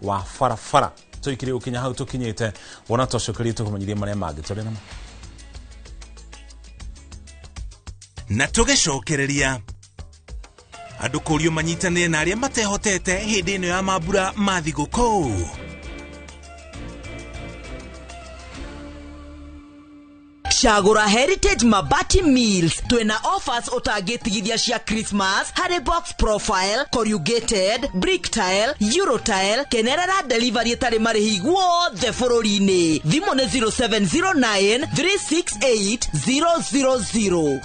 wa barabara. Tũikire gũkinya hau tũkinyĩte, wona twacokerie tũkũmenyithie marĩa mangĩ tũrĩ namo. Na tũgĩcokereria andũ kũrio manyitanĩre na arĩa matehotete hĩndĩ ĩno ya mambura ma thigũkũ. Cagũra Heritage Mabati Mills, twĩna offers ũtangĩtigithia cia Christmas harĩ box profile, corrugated, brick tile, euro tile, kenerera delivery ĩtarĩ marĩhi guothe bũrũri-inĩ. Thimũ nĩ 0709 368 000.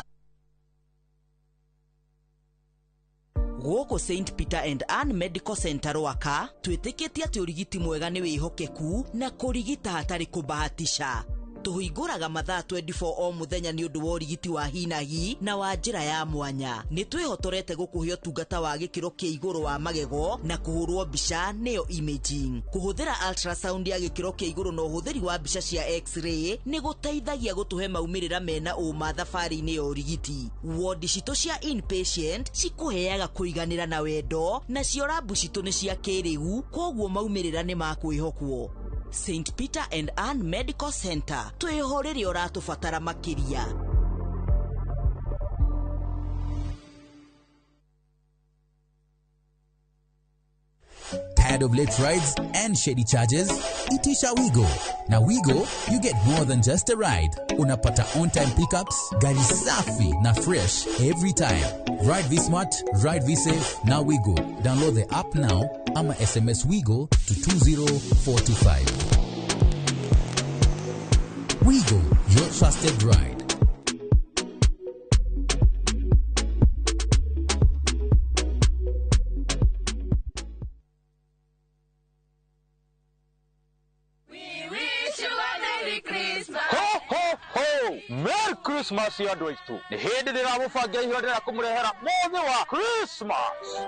Gũkũ St Peter and Ann Medical Center Rwaka twĩtĩkĩtie atĩ ũrigiti mwega nĩ wĩhokeku na kũrigita hatarĩ kũbahatisha. Tũhingũraga mathaa 24 o mũthenya nĩ ũndũ wa ũrigiti wa hi na hi na wa njĩra ya mwanya. Nĩ twĩhotorete gũkũhe ũtungata wa gĩkĩro kĩa igũrũ wa magego na kũhũrwo mbica nĩyo imaging. Kũhũthĩra ultrasound ya gĩkĩro kĩa igũrũ na ũhũthĩri wa mbica cia x-ray nĩ gũteithagia gũtũhe maumĩrĩra mena ũma thabarĩ-inĩ ya ũrigiti. Wodi citũ cia inpatient cikũheaga kũiganĩra na wendo, nacio rabu citũ nĩ cia kĩrĩu, kwoguo maumĩrĩra nĩ ma kwĩhokwo. St Peter and Ann Medical Center, twĩho rĩrĩa ũratũbatara makĩria. Tired of late rides and shady charges? Itisha Wigo. Now Wigo, you get more than just a ride. Unapata on-time pickups, gari safi na fresh every time. Ride V-Smart, ride V-Safe, now Wigo. Download the app now ama SMS Wigo to 20425. Wigo, your trusted ride. Merry Christmas ya andũ aitũ. Nĩ hĩndĩ ndĩramũbangira ihinda rĩrĩa kũmũrehera mũthĩ wa Christmas.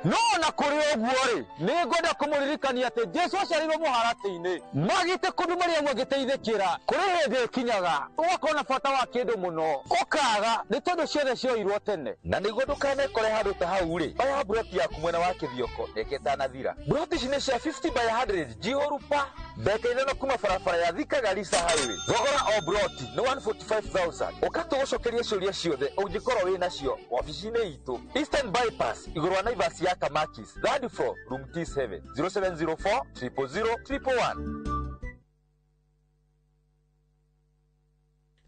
No na kũrĩ ũguo rĩ, nĩ ngwenda kũmũririkania atĩ Jesu aciarirwo mũharatĩ-inĩ. Magĩte kũndũ Mariamu agĩteithĩkĩra. Kũrĩ hĩndĩ ĩkinyaga ũgakorwo na bata wa kĩndũ mũno, ũkaga nĩ tondũ ciothe cioirwo tene. Na nĩguo ndũkanekore handũ ta hau rĩ, oya mburoti yaku mwena wa Kĩthioko reke ĩtanathira. Mburoti ici nĩ cia 50 by 100 njihũru pa ndagĩka 5 kuma barabara ya Thika Garissa Highway. Thogora o mburoti nĩ 145,000. Ũka tũgũcokerie ciũria ciothe ũngĩkorwo wĩ nacio wabici-inĩ itũ Eastern Bypass igũrũ wa Naivas ya Kamakis, third floor, room T7, 0704 000 111.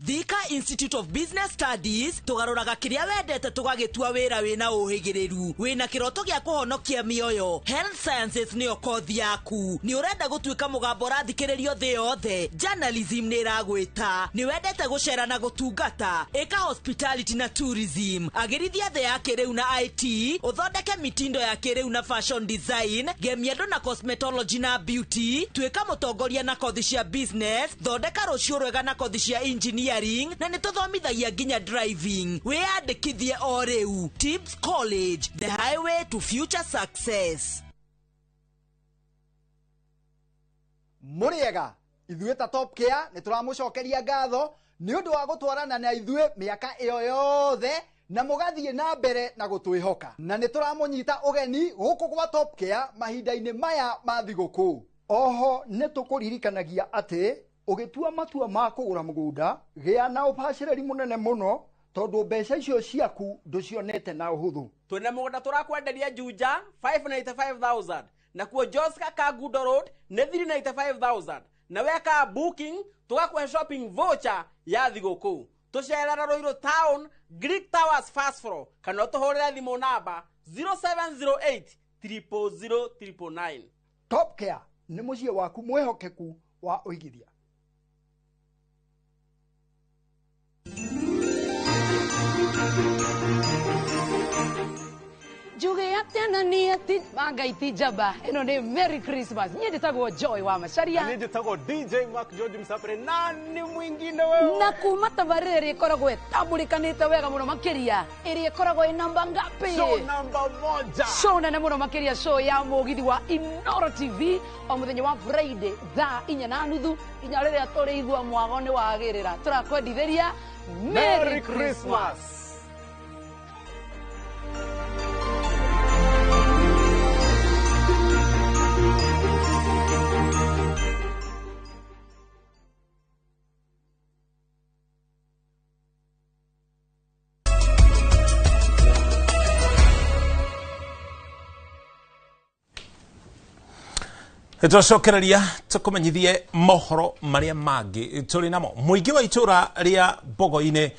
Thika Institute of Business Studies tugaruraga kiria wendete tugagitua wira wina uhigiriru wina kiroto gia kuhonokia mioyo. Health Sciences niyo kothi yaku. Ni urenda gutuika mugambo urathikiririo thi yothe. Journalism ni iragwita. Ni wendete gucera na gutungata. Ika hospitality na tourism. Agirithia thi ya kiriu na IT. Uthondeke mitindo ya kiriu na fashion design. Gemia andu na cosmetology na beauty. Tuika mutongoria na kothi cia business. Thondeka rucio rwega na kothi cia engineering na nĩtũthomithagia nginya driving. Wĩyandĩkithie o rĩu. Tips College, the highway to future success. Mũrĩega, ithuĩ ta Top Care nĩ tũramũcokeria ngatho nĩ ũndũ wa gũtwarana na ithuĩ mĩaka ĩyo yothe na mũgathiĩ na mbere na gũtwĩhoka. Na nĩ tũramũnyita ũgeni gũkũ gwa Top Care mahinda-inĩ maya ma thigũkũ. Oho nĩ tũkũririkanagia atĩ ũgĩtua matua ma kũgũra mũgũnda, gĩa na ũbacĩrĩri mũnene mũno tondũ mbeca icio ciaku ndũcionete na ũhũthũ. Twĩna mũgũnda tũrakwenderia Juja 595,000, nakuo Joska Kangundo Road nĩ 395,000, na weka booking tũgakũhe shopping voucher ya thigũkũ. Tũcerere Ruiru Town, Greek Towers first floor, kana ũtũhũrĩre thimũ namba 0708 000 999. Top Care nĩ mũciĩ waku mwĩhokeku wa ũigithia. Njuge atia na niĩ ati Ngai ti njamba. Ĩno nĩ Merry Christmas. Niĩ njĩtagwo Joy wa Macharia. Niĩ njĩtagwo DJ Mark George Msapere na nĩ mwingine wewe. Na kuma tabarĩra ĩrĩa ĩkoragwo ĩtambũrĩkanĩte wega mũno makĩria, ĩrĩa ĩkoragwo ĩ namba ngapi? Show namba moja. Show nene mũno makĩria, show ya mũgithi wa Inoro TV o mũthenya wa Friday thaa 4:30 nginya rĩrĩa tũrĩigua mwago nĩ wagĩrĩra. Tũrakwendithĩria Merry Christmas. Twacokereria tũkũmenyithie mohoro marĩa mangĩ tũrĩ namo. Mũingĩ wa itũra rĩa Mbogo-inĩ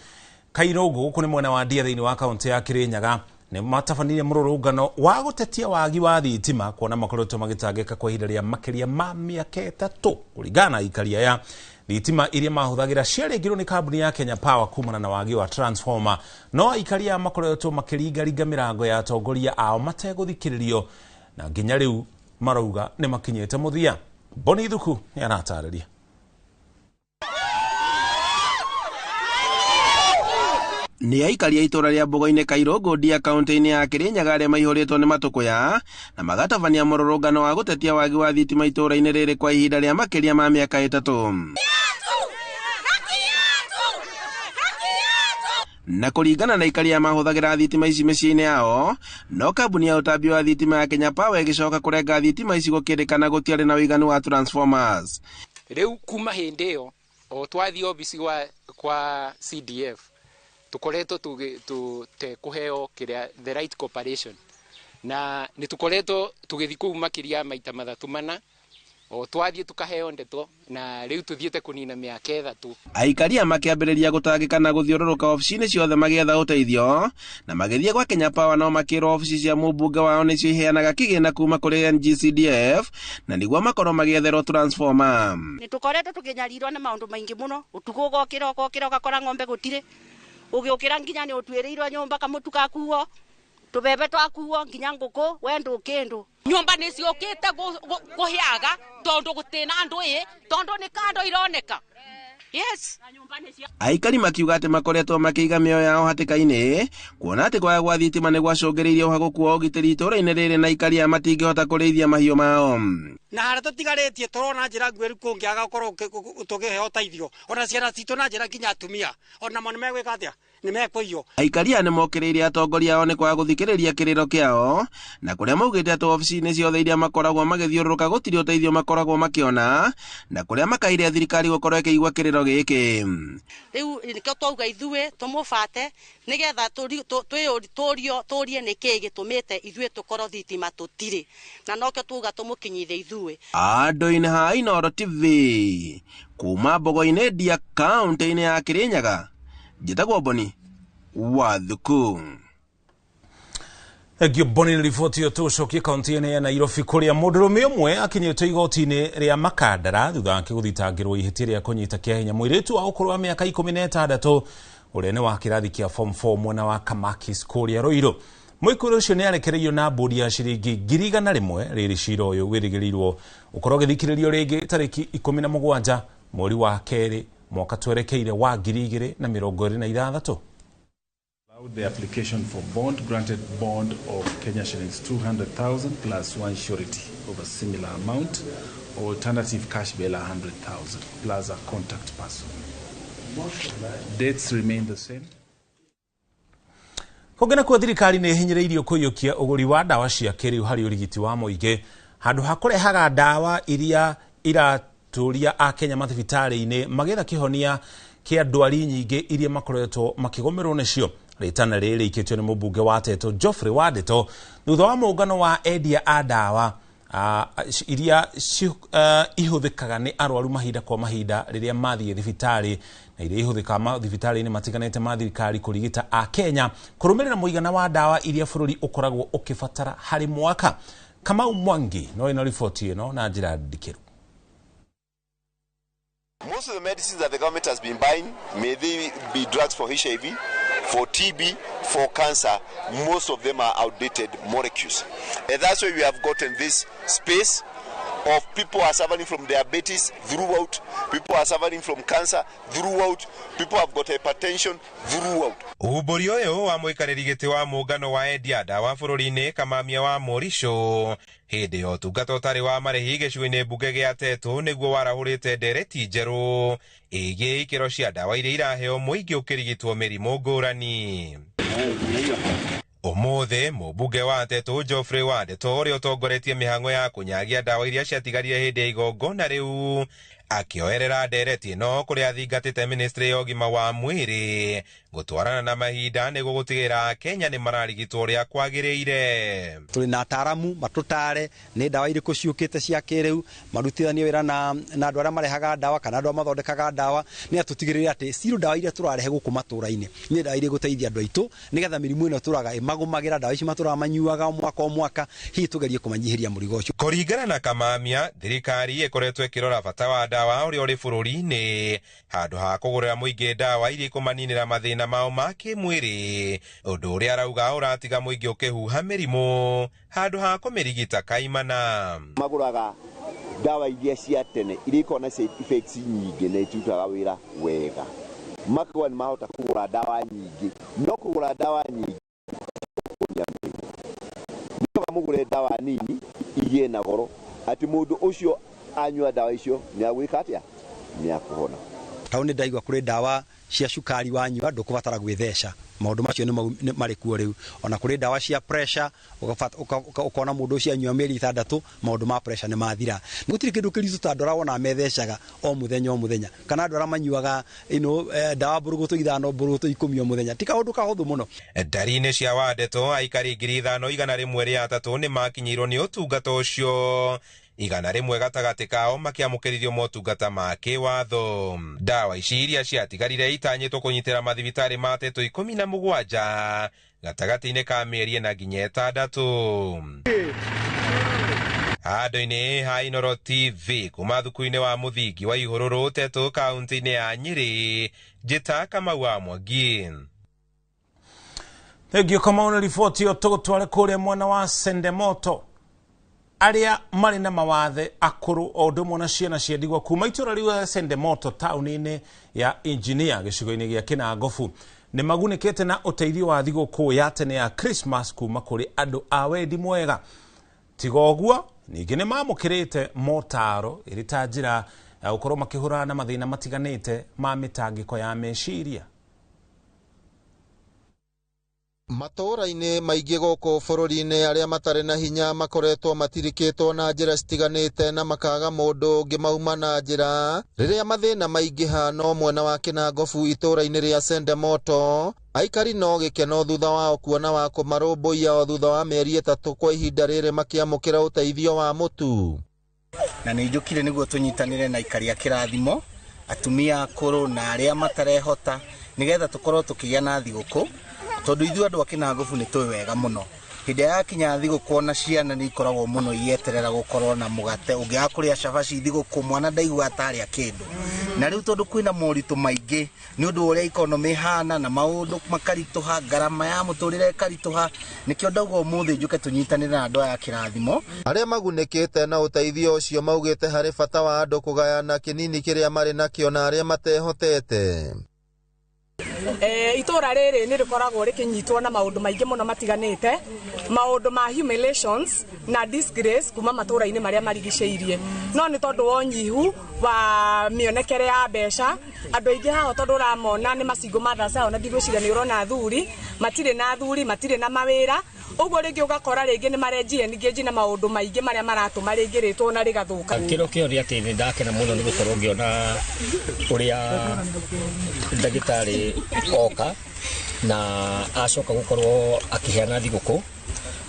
Kairũngũ gũkũ nĩ mwena wa Ndia thĩinĩ wa kaũntĩ ya Kĩrĩnyaga nĩ matabanirie mũrũrũngano wa gũtetia wagi wa thitima kuona makoretwo magĩtangĩka kwa ihinda rĩa makĩria ma mĩaka 3 kũringana na aikari aya. Thitima iria mahũthagĩra ciarĩngirwo nĩ kambuni ya Kenya Power kumana na wagi wa transformer, no aikari aya makoretwo makĩringaringa mĩrango ya atongoria ao mategũthikĩrĩrio na nginya rĩu marauga nĩ makinyĩte mũthia. Boni Thuku nĩ aratarĩria. Nĩ aikari a itũra rĩa Mbogo-inĩ Kairũngũ Ndia kaũntĩ-inĩ ya Kĩrĩnyaga arĩa maihũrĩtwo nĩ matũkũya na magatabania mũrũrũngano wa gũtetia wagi wa thitima itũra-inĩ rĩrĩ kwa ihinda rĩa makĩria ma mĩaka 3. Na kũringana na aikari a mahũthagĩra thitima ici mĩciĩ-inĩ yao, no kambuni ya ũtambia wa thitima ya Kenya Power ĩgĩcoka kũrenga thitima ici gũkĩrĩkana gũtiarĩ na ũiganu wa transformers. Rĩu kuma hĩndĩ ĩyo o twathiĩ obici kwa CDF tukoretwo tũtekũheo kĩrĩa the right cooperation, na nĩ tũkoretwo tũgĩthiĩ kũu makĩria maita 3 4 o twathiĩ tukaheo ndeto na rĩu tũthiĩte kũnina mĩaka 3. Aikari makĩambĩrĩria gũtangĩka na gũthiũrũrũka obici-inĩ ciothe magĩetha ũteithio na magĩthiĩ gwa Kenya Power no makĩrwo obici cia mũmbunge wao nĩcio iheanaga kĩgĩna kuma kũrĩ NGCDF na nĩguo makorwo magĩetherwo transformer. Nĩ tũkoretwo tũkĩnyarirwo nĩ maũndũ maingĩ mũno. Ũtukũ ũgokĩra ũgokĩra ũgakora ng'ombe gũtirĩ, ũgĩũkĩra nginya nĩ ũtuĩrĩirwo nyũmba kamũtu gakuo, tũbebe twakuo nginya ngũkũ we ndũkĩndũ. Nyũmba nĩ ciũkĩte kũhĩaga tondũ gũtĩna andũ ĩ tondũ nĩ kando ironeka. Yes. Aikari makiuga atĩ makoretwo makĩiga mĩoyo yao hatĩka-inĩ kuona atĩ kwaga gwa thitima nĩ gwacũngĩrĩirie ũhagũku wa ũgitĩri itũra-inĩ rĩrĩ na aikari aya matingĩhota kũrĩithia mahiũ mao. Na harĩa tũtigarĩtie tũrona njĩra nguĩru kũngĩaga gũkorwo tũkĩheo ũteithio, ona ciana citũ na njĩra nginya atumia onamo nĩ megwĩka atĩa, nĩ mekũiywo. Aikari aya nĩ mokĩrĩire atongoria ao nĩ kwaga gũthikĩrĩria kĩrĩro kĩao na kũrĩa maugĩte atĩ obici-inĩ ciothe iria makoragwo magĩthiũrũrũka gũtirĩ ũteithio makoragwo makĩona na kũrĩa makaire thirikari gũkorwo ĩkĩigua kĩrĩro gĩkĩ. Rĩu nĩkĩo twauga ithuĩ tũmũbate nĩgetha tũrie nĩkĩĩ gĩtũmĩte ithuĩ tũkorwo thitima tũtirĩ, na nokĩo twauga tũmũkinyithie ithuĩ. Andũ-inĩ ha Inooro TV kuma Mbogo-inĩ Ndia kaũntĩ-inĩ ya Kĩrĩnyaga, njĩtagwo Boni wa Thuku. Thengio Boni nĩ riboti ĩyo. Tũcokie kaũntĩ-inĩ ya Nairobi kũrĩa mũndũrũme ũmwe akinyĩtwo igoti-inĩ rĩa Makandara thutha wake gũthitangĩrwo ihĩtia rĩa kũnyita kĩa hinya mũirĩtu wa ũkũrũ wa mĩaka 16 ũrĩa nĩ wa kĩrathi kĩa form 4 mwena wa Kamakis kũrĩa Ruiru. Mũikũrũ ũcio nĩ arekereirio na mbũri ya ciringi 100,000 rĩrĩ cira ũyũ wĩrĩgĩrĩirwo ũkorwo ũgĩthikĩrĩrio rĩngĩ tarĩki 17 mweri wa 2 mwaka twerekeire wa 2026. The application for bond granted bond of Kenya shillings 200,000 plus one surety of a similar amount, or alternative cash bail 100,000 plus a contact person. Dates remain the same. Kũngĩ nakuo thirikari nĩ ĩhinyĩrĩirio kũiyũkia ũgũri wa ndawa cia kĩrĩu harĩ ũrigiti wa mũingĩ handũ ha kũrehaga ndawa iria iratũria akenya mathibitarĩ-inĩ magĩetha kĩhonia kĩa ndwari nyingĩ iria makoretwo makĩgũmĩrwo nĩcio. Rĩtana rĩrĩ rĩikĩtio nĩ mũmbunge wa Teto Geoffrey Wandeto thutha wa mũngano wa endia a ndawa Iria ihũthĩkaga nĩ arwaru mahinda kwa mahinda rĩrĩa mathiĩ thibitarĩ na iria ihũthĩkaga mathibitarĩ-inĩ matiganĩte ma thirikari kũrigita Akenya kũrũmĩrĩra mũigana wa ndawa iria bũrũri ũkoragwo ũkĩbatara harĩ mwaka. Kamau Mwangi no ĩno riboti ĩno na njĩra ndikĩru. Most of the medicines that the government has been buying, may they be drugs for HIV, for TB, for cancer, most of them are outdated molecules. And that's why we have gotten this space of people are suffering from diabetes throughout, people are suffering from cancer throughout, people have got hypertension throughout. Umbũri ũyũ wa mũikarĩri gĩtĩ wa mũngano wa endia ndawa bũrũri-inĩ Kamamia wa Morisho hĩndĩ ya ũtungata ũtarĩ wa marĩhi gĩcigo-inĩ mbunge gĩa Tetu nĩguo warahũrĩte ndereti njerũ ĩgiĩ ikĩro cia ndawa iria iraheo mũingĩ ũkĩrigitwo mĩrimũ ngũrani. Ũmũthĩ mũmbunge wa Tetu Geoffrey Wandeto ũrĩa ũtongoretie mĩhang'o ya kũnyagia ndawa iria ciatigarire hĩndĩ ya igongona rĩu akĩoerera ndereti ĩno kũrĩa athingatĩte ministry ya ũgima wa mwĩrĩ gũtwarana na mahinda nĩguo gũtigĩrĩra Kenya nĩ mararigitwo ũrĩa kwagĩrĩire. Tũrĩ na ataaramu matũtare nĩ ndawa irĩkũ ciũkĩte cia kĩrĩu, marutithanie wĩra na andũ arĩa marehaga ndawa kana andũ arĩa mathondekaga ndawa, nĩ atũtigĩrĩre atĩ cirũ ndawa iria tũrarehe gũkũ matũra-inĩ nĩ ndawa iria igũteithia andũ aitũ nĩgetha mĩrimũ ĩno tũraga ĩmagũmagĩra, ndawa ici matũraga manyuaga o mwaka o mwaka, hihi tũgerie kũmanyihĩria mũrigo ũcio. Kũringana na Kamamia, thirikari ĩkoretwo ĩkĩrora bata wa ndawa ũrĩa ũrĩ bũrũri-inĩ handũ ha kũgũrĩra mũingĩ ndawa iria ikũmaninĩra mathĩna mao ma kĩmwĩrĩ, ũndũ ũrĩa arauga ũratiga mũingĩ ũkĩhuha mĩrimũ handũ ha kũmĩrigita kaimana. Magũraga ndawa iria cia tene iria ikoragwo na side effects nyingĩ na itirutaga wĩra wega, makauga nĩ mahota kũgũra ndawa nyingĩ, no kũgũra ndawa nyingĩ kũhonia mĩrimũ. Nĩ kaba mũgũre ndawa nini igĩe na goro atĩ mũndũ ũcio anyua ndawa icio nĩ agwĩka atĩa, nĩ akũhona. Tau nĩ ndaigua kũrĩ ndawa cia cukari wanyua ndũkũbatara gwĩtheca, maũndũ macio nĩ marĩ kuo rĩu. Ona kũrĩ ndawa cia pressure, ũkona mũndũ ũcio anyua mĩeri 6 maũndũ ma pressure nĩ mathira. Gũtirĩ kĩndũ kĩritũ ta andũ arĩa wona methecaga o mũthenya o mũthenya, kana andũ arĩa manyuaga ndawa mbũrũgũtũ 5 mbũrũgũtũ 10 o mũthenya, ti kaũndũ kahũthũ mũno. Ndari-inĩ cia Wandeto aikari 5103 nĩ makinyĩirwo nĩ ũtungata ũcio, 100 gatagatĩ kao makĩamũkĩririo motungata ma kĩwatho. Ndawa ici iria ciatigarire itanyĩtwo kũnyitĩra mathibitarĩ ma Tetu 17 gatagatĩ-inĩ ka mĩeri 4 nginya 6. Handũ-inĩ ha Inooro TV kuma thukuru-inĩ wa mũthingi wa Ihũrũrũ Tetu kaunti-inĩ ya Nyĩrĩ, njĩta Kamau wa Mwangi. Thengiũ Kamau na riboti ĩyo. Tũgũtware kũrĩa mwena wa Sendemoto arĩa marĩ na mawathe akũrũ o ũndũ ũmwe na ciana cia ndigwa kuma itũra rĩu rĩa Sendemoto taũni-inĩ ya Engineer gĩcigo-inĩ gĩa Kĩnangobu nĩ magunĩkĩte na ũteithio wa thigũkũ ya tene ya Christmas kuma kũrĩ andũ a wendi mwega. Tiga ũguo ningĩ nĩ mamũkĩrĩte motaro ĩrĩ ta njĩra ya gũkorwo makĩhũrana na mathĩna matiganĩte ma mĩtangĩko ya meciria. Matũũra-inĩ maingĩ gũkũ bũrũri-inĩ arĩa matarĩ na hinya makoretwo matirikĩtwo na njĩra citiganĩte na makaga mũndũ ũngĩmauma na njĩra rĩrĩa mathĩna maingĩha. No mwena wa Kĩnangobu itũũra-inĩ rĩa Sendemoto aikari no gĩkeno thutha wao kuona wa kũmarũmbũiya o thutha wa mĩeri 3 kwa ihinda rĩrĩ makĩamũkĩra ũteithio wa mũtu. Na nĩ njũkire nĩguo tũnyitanĩre na aikari a Kĩrathimo, atumia akũrũ na arĩa matarehota, nĩgetha tũkorwo tũkĩgĩa na thigũkũ, tondũ ithuĩ andũ a Kĩnangobu nĩ tũĩ wega mũno hĩndĩ ĩrĩa yakinya thigũkũ ona ciana nĩ ikoragwo mũno igĩeterera gũkorwo na mũgate. Ũngĩaga kũrĩa cabaci thigũkũ mwana ndaiguaga tarĩa kĩndũ. Na rĩu tondũ kwĩna moritũ maingĩ nĩ ũndũ wa ũrĩa ikonomĩ ĩhana na maũndũ makaritũha, ngarama ya mũtũrĩre ĩkaritũha, nĩkĩo ndauga ũmũthĩ njũke tũnyitanĩre na andũ aya a Kĩrathimo. Arĩa magunĩkĩte na ũteithio ũcio maugĩte harĩ bata wa andũ kũgayana kĩnini kĩrĩa marĩ nakĩo na arĩa matehotete. Itũra rĩrĩ nĩ rĩkoragwo rĩkĩnyitwo na maũndũ maingĩ mũno matiganĩte, maũndũ ma humiliations na disgrace kuma matũra-inĩ marĩa marigicĩirie, no nĩ tondũ wa ũnyihu wa mĩonekere ya mbeca andũ aingĩ haha tondũ ũramona nĩ macingo mathaca, ona ndigwĩciria nĩ ũrona athuri matirĩ na athuri, matirĩ na mawĩra, ũguo rĩngĩ ũgakora rĩngĩ nĩ marenjia engage na maũndũ maingĩ marĩa maratũma rĩngĩ rĩtwo na rĩgathũka. Kĩro kĩo nĩ atĩ nĩ ndakena mũno nĩ gũkorwo ngĩona ũrĩa ndagĩtarĩ oka na acoka gũkorwo akĩheana thigũkũ,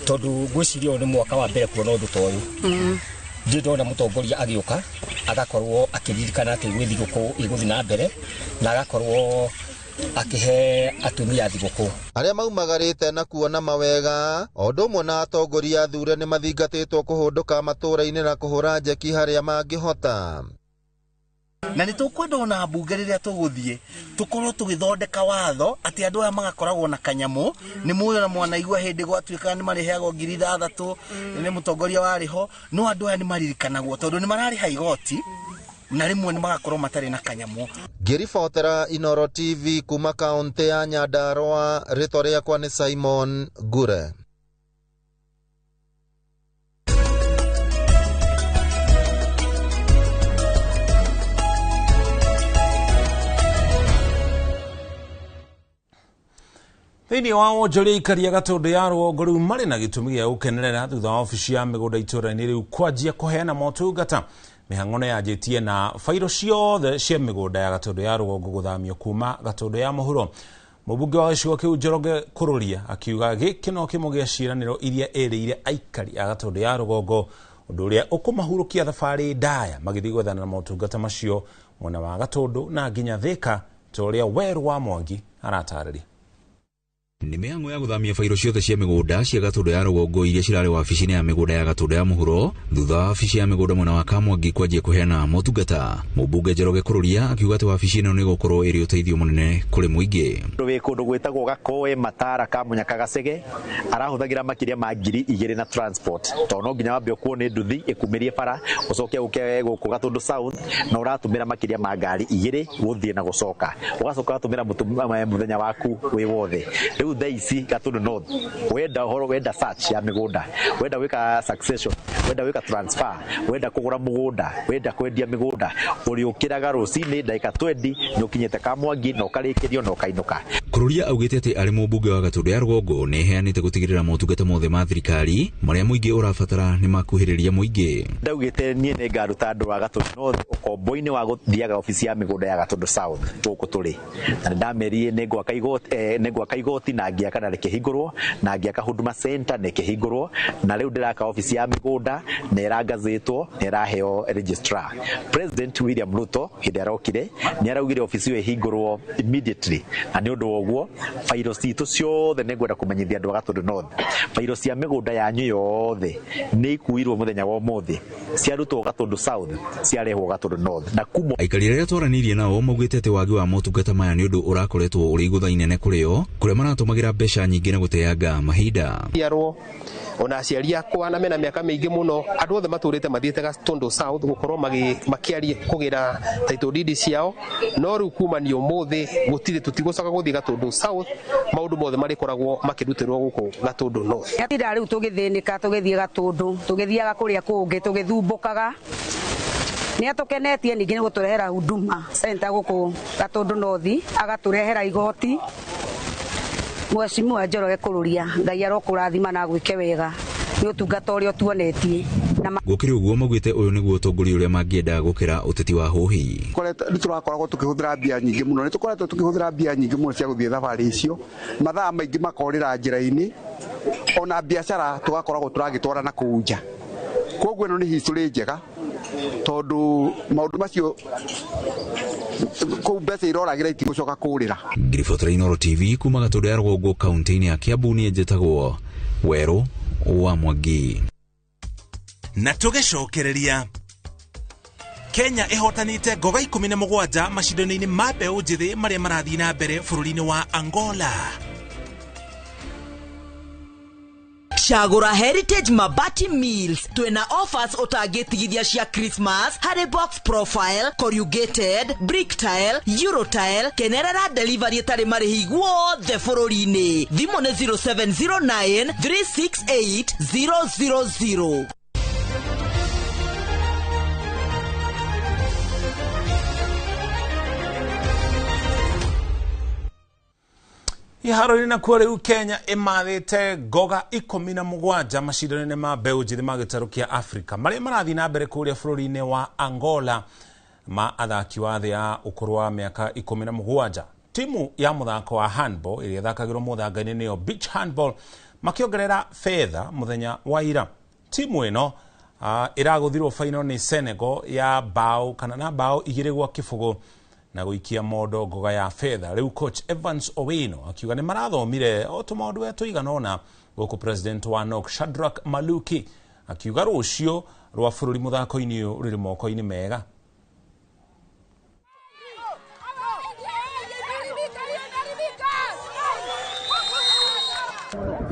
Tondũ ngwĩciria ũyũ nĩ mwaka wa mbere kuona ũndũ ta ũyũ. Ndirĩ ndona mũtongoria agĩũka agakorwo akĩririkana atĩ gwĩ thigũkũ ĩgũthiĩ na mbere na agakorwo akĩhe atumia thigũkũ. Arĩa maumagarĩte na kuona mawega o ũndũ ũmwe na atongoria athure nĩ mathingatĩtwo kũhũndũka matũũra-inĩ na kũhũra njeki harĩa mangĩhota. Na nĩ tũkwenda ona mbunge rĩrĩa tũgũthiĩ tũkorwo tũgĩthondeka watho atĩ andũ aya magakoragwo na kanyamũ. Nĩ mũĩ ona mwanaigua hĩndĩ gwatuĩka nĩ marĩheagwo 6,000 nĩ mũtongoria warĩ ho, no andũ aya nĩ maririkanagwo tondũ nĩ mararĩha igoti na rĩmwe nĩ magakorwo matarĩ na kanyamũ. Ngĩribotera Inoro TV kuma kaũntĩ ya Nyandarua, rĩtwa rĩakwa nĩ Simon Ngure. Thĩinĩ wa wonjoria ikaria Gatũndũ ya rũgongo rĩu marĩ na gĩtũmi gĩa gũkenerera thutha wa obici ya mĩgũnda itũũra-inĩ rĩu kwanjia kũheana motungata. Mĩhang'o nĩ yanjĩtie na bairo ciothe cia mĩgũnda ya Gatũndũ ya rũgongo gũthamio kuma Gatũndũ ya mũhuro. Mũmbunge wa gĩcigo kĩu Njoroge Kũrũria akiuga gĩkĩ no kĩmwe gĩa ciĩranĩro iria ĩrĩire aikari a Gatũndũ ya rũgongo, ũndũ ũrĩa ũkũmahurũkia thabarĩ ndaya magĩthiĩ gwethana na motungata macio mwena wa Gatũndũ na nginya Thĩka, ta ũrĩa Werũ wa Mwangi aratarĩria. Nĩ mĩhang'o ya gũthamia bairo ciothe cia mĩgũnda cia Gatũndũ ya rũgongo iria cirarĩ wabici-inĩ ya mĩgũnda ya Gatũndũ ya mũhuro thutha wa wabici ya mĩgũnda mwena wa Kamwangi kwanjia kũheana motungata. Mũmbunge Njoroge Kũrũria akiuga atĩ wabici ĩno nĩ ĩgũkorwo ĩrĩ ũteithio mũnene kũrĩ mũingĩ. Wĩ kũndũ gwĩtagwo Gakoe, Matara, Kamunyaka, Gacege arahũthagĩra makĩria ma 2,000 na transport, tondũ no nginya wambe ũkuo nĩ nduthi ĩkumĩrie bara ũcoke ũke gũkũ Gatũndũ South, na ũratũmĩra makĩria ma ngari 2 gũthiĩ na gũcoka, ũgacoka ũgatũmĩra mũthenya waku wĩ wothe. Rĩu thaa ici Gatũndũ North wenda ũhoro, wenda search ya mĩgũnda, wenda gwĩka succession, wenda gwĩka transfer, wenda kũgũra mũgũnda, wenda kwendia mĩgũnda, ũrĩũkĩraga rũcinĩ ndagĩka 20 nĩ ũkinyĩte Kamwangi na ũkarĩkĩrio na ũkainũka. Kũrũria augĩte atĩ arĩ mũmbunge wa Gatũndũ ya rũgongo nĩ eheanĩte gũtigĩrĩra motungata mothe ma thirikari marĩa mũingĩ ũrabatara nĩ makuhĩrĩria mũingĩ. Ndaugĩte niĩ nĩ ngaruta andũ a Gatũndũ North ũkombo-inĩ wa gũthiaga obici ya mĩgũnda ya Gatũndũ South gũkũ tũrĩ, na nĩndamerire nĩ ngwaka igoti na ngĩaka na rĩkĩhingũrwo, na ngĩaka Huduma Center na ĩkĩhingũrwo, na rĩu ndĩraka obici ya mĩgũnda na ĩrangazĩtwo na ĩraheo registrar. President William Ruto hĩndĩ arokire nĩ araugire obici ĩyo ĩhingũrwo immediately, na nĩ ũndũ wa ũguo bairo citũ ciothe nĩ ngwenda kũmenyithia andũ a Gatũndũ North, bairo cia mĩgũnda yanyu yothe nĩ ikuirwo mũthenya wa ũmũthĩ, ciarutwo Gatũndũ South ciarehwo Gatũndũ North. Na kuma aikari arĩa twaranĩirie nao maugĩte atĩ wagi wa motungata maya nĩ ũndũ ũrakoretwo ũrĩ igũtha inene kũrĩ o, kũrĩa maratũmagĩra mbeca nyingĩ na gũteanga mahinda. Ciarwo ona aciari akwa na mena mĩaka mĩingĩ mũno, andũ othe matũrĩte mathiĩte Gatũndũ South gũkorwo makĩaria kũgĩra title deed ciao, no rĩu kumania ũmũthĩ gũtirĩ, tũtigũcoka gũthiĩ Gatũndũ South, maũndũ mothe marĩkoragwo makĩrutĩrwo gũkũ Gatũndũ North. Tinda rĩu tũgĩthĩnĩka tũgĩthiĩ Gatũndũ, tũgĩthiaga kũrĩa kũngĩ tũgĩthumbũkaga. Nĩ atũkenetie ningĩ nĩ gũtũrehera Huduma Center gũkũ Gatũndũ North, agatũrehera igoti. Mheshimiwa Njoroge Kũrũria, Ngai arokũrathima na agwĩke wega nĩ ũtungata ũrĩa ũtuonetie. Gũkĩrĩ ũguo maugĩte ũyũ nĩguo ũtongoria ũrĩa mangĩenda gũkĩra ũteti wa hũhi. Nĩ tũrakoragwo tũkĩhũthĩra mbia nyingĩ mũno, nĩ tũkoretwo tũkĩhũthĩra mbia nyingĩ mũno cia gũthiĩ thabarĩ icio, mathaa maingĩ makorĩra njĩra-inĩ, ona biacara tũgakoragwo tũragĩtwara na kũu nja. Koguo ĩno nĩ history njega tondũ maũndũ macio kũu mbeca iroragĩra itigũcoka kũrĩra. Ngiribotera Inoro TV kuma Gatũndũ ya rũgongo kaunti-inĩ ya Kiambu, niĩ njĩtagwo Werũ wa Mwangi. Na tũgĩcokereria Kenya ĩhotanĩte ngoga 17 macindano-inĩ ma mbeũ njĩthĩ marĩa marathiĩ na mbere bũrũri-inĩ wa Angola. Cagũra Heritage Mabati Mills, twĩna offers ũtangĩtigithia cia Christmas harĩ box profile, corrugated, brick tile, euro tile, kenerera delivery ĩtarĩ marĩhi guothe bũrũri-inĩ. Thimũ nĩ 0709 368 000. Iharo-inĩ nakuo rĩu Kenya ĩmathĩte ngoga 17 macindano-inĩ ma mbeũ njĩthĩ ma gĩtarũ kĩa Afrika marĩa marathiĩ na mbere kũrĩa bũrũri-inĩ wa Angola ma athaki wa thĩ ya ũkũrũ wa mĩaka 17. Timu ya mũthako wa handball ĩrĩa ĩthakagĩrwo mũthanga-inĩ nĩyo beach handball Makĩongerera fedha mũthenya wa ira. Timu ĩno ĩragũthirwo final nĩ Senegal ya bao kana na bao 2-0 na gũikia mondo ngoga ya fedha. Rĩu coach Evans Owino akiuga nĩ marathomire o tũmaũndũ we tũigana ũna, gũkũ president wa NOC Shadrack Maluki akiuga rũciũ rwa bũrũri mũthako-inĩ ũyũ rũrĩ moko-inĩ mega.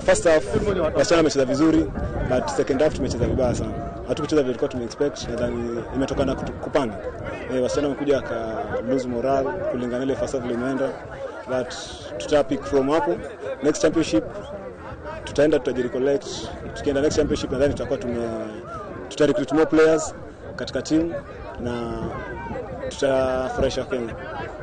First half wasichana wamecheza vizuri, but second half tumecheza vibaya sana. Hatukucheza vile tulikuwa tumeexpect. Nadhani imetokana kupanga. Wasichana wamekuja ka lose morale kulingana ile first half vile imeenda, but tuta pick from hapo. Next championship tutaenda tutajirecollect. Tukienda next championship nadhani tutakuwa tuta recruit more players katika team na tutafurahisha Kenya.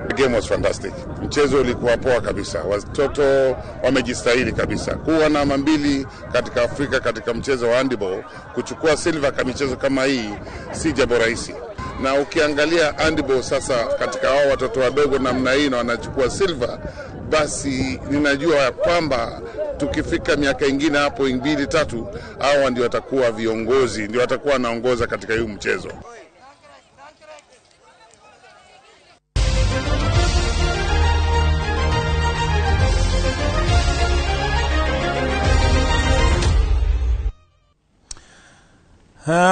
The game was fantastic. Mchezo ulikuwa poa kabisa. Watoto wamejistahili kabisa. Kuwa namba 2 katika Afrika katika mchezo wa handball, kuchukua silver kwa michezo kama hii si jambo rahisi. Na ukiangalia handball sasa katika hao watoto wadogo namna hii na wanachukua silver, basi ninajua kwamba tukifika miaka ingine hapo 2 3 hawa ndio watakuwa viongozi, ndio watakuwa wanaongoza katika huu mchezo.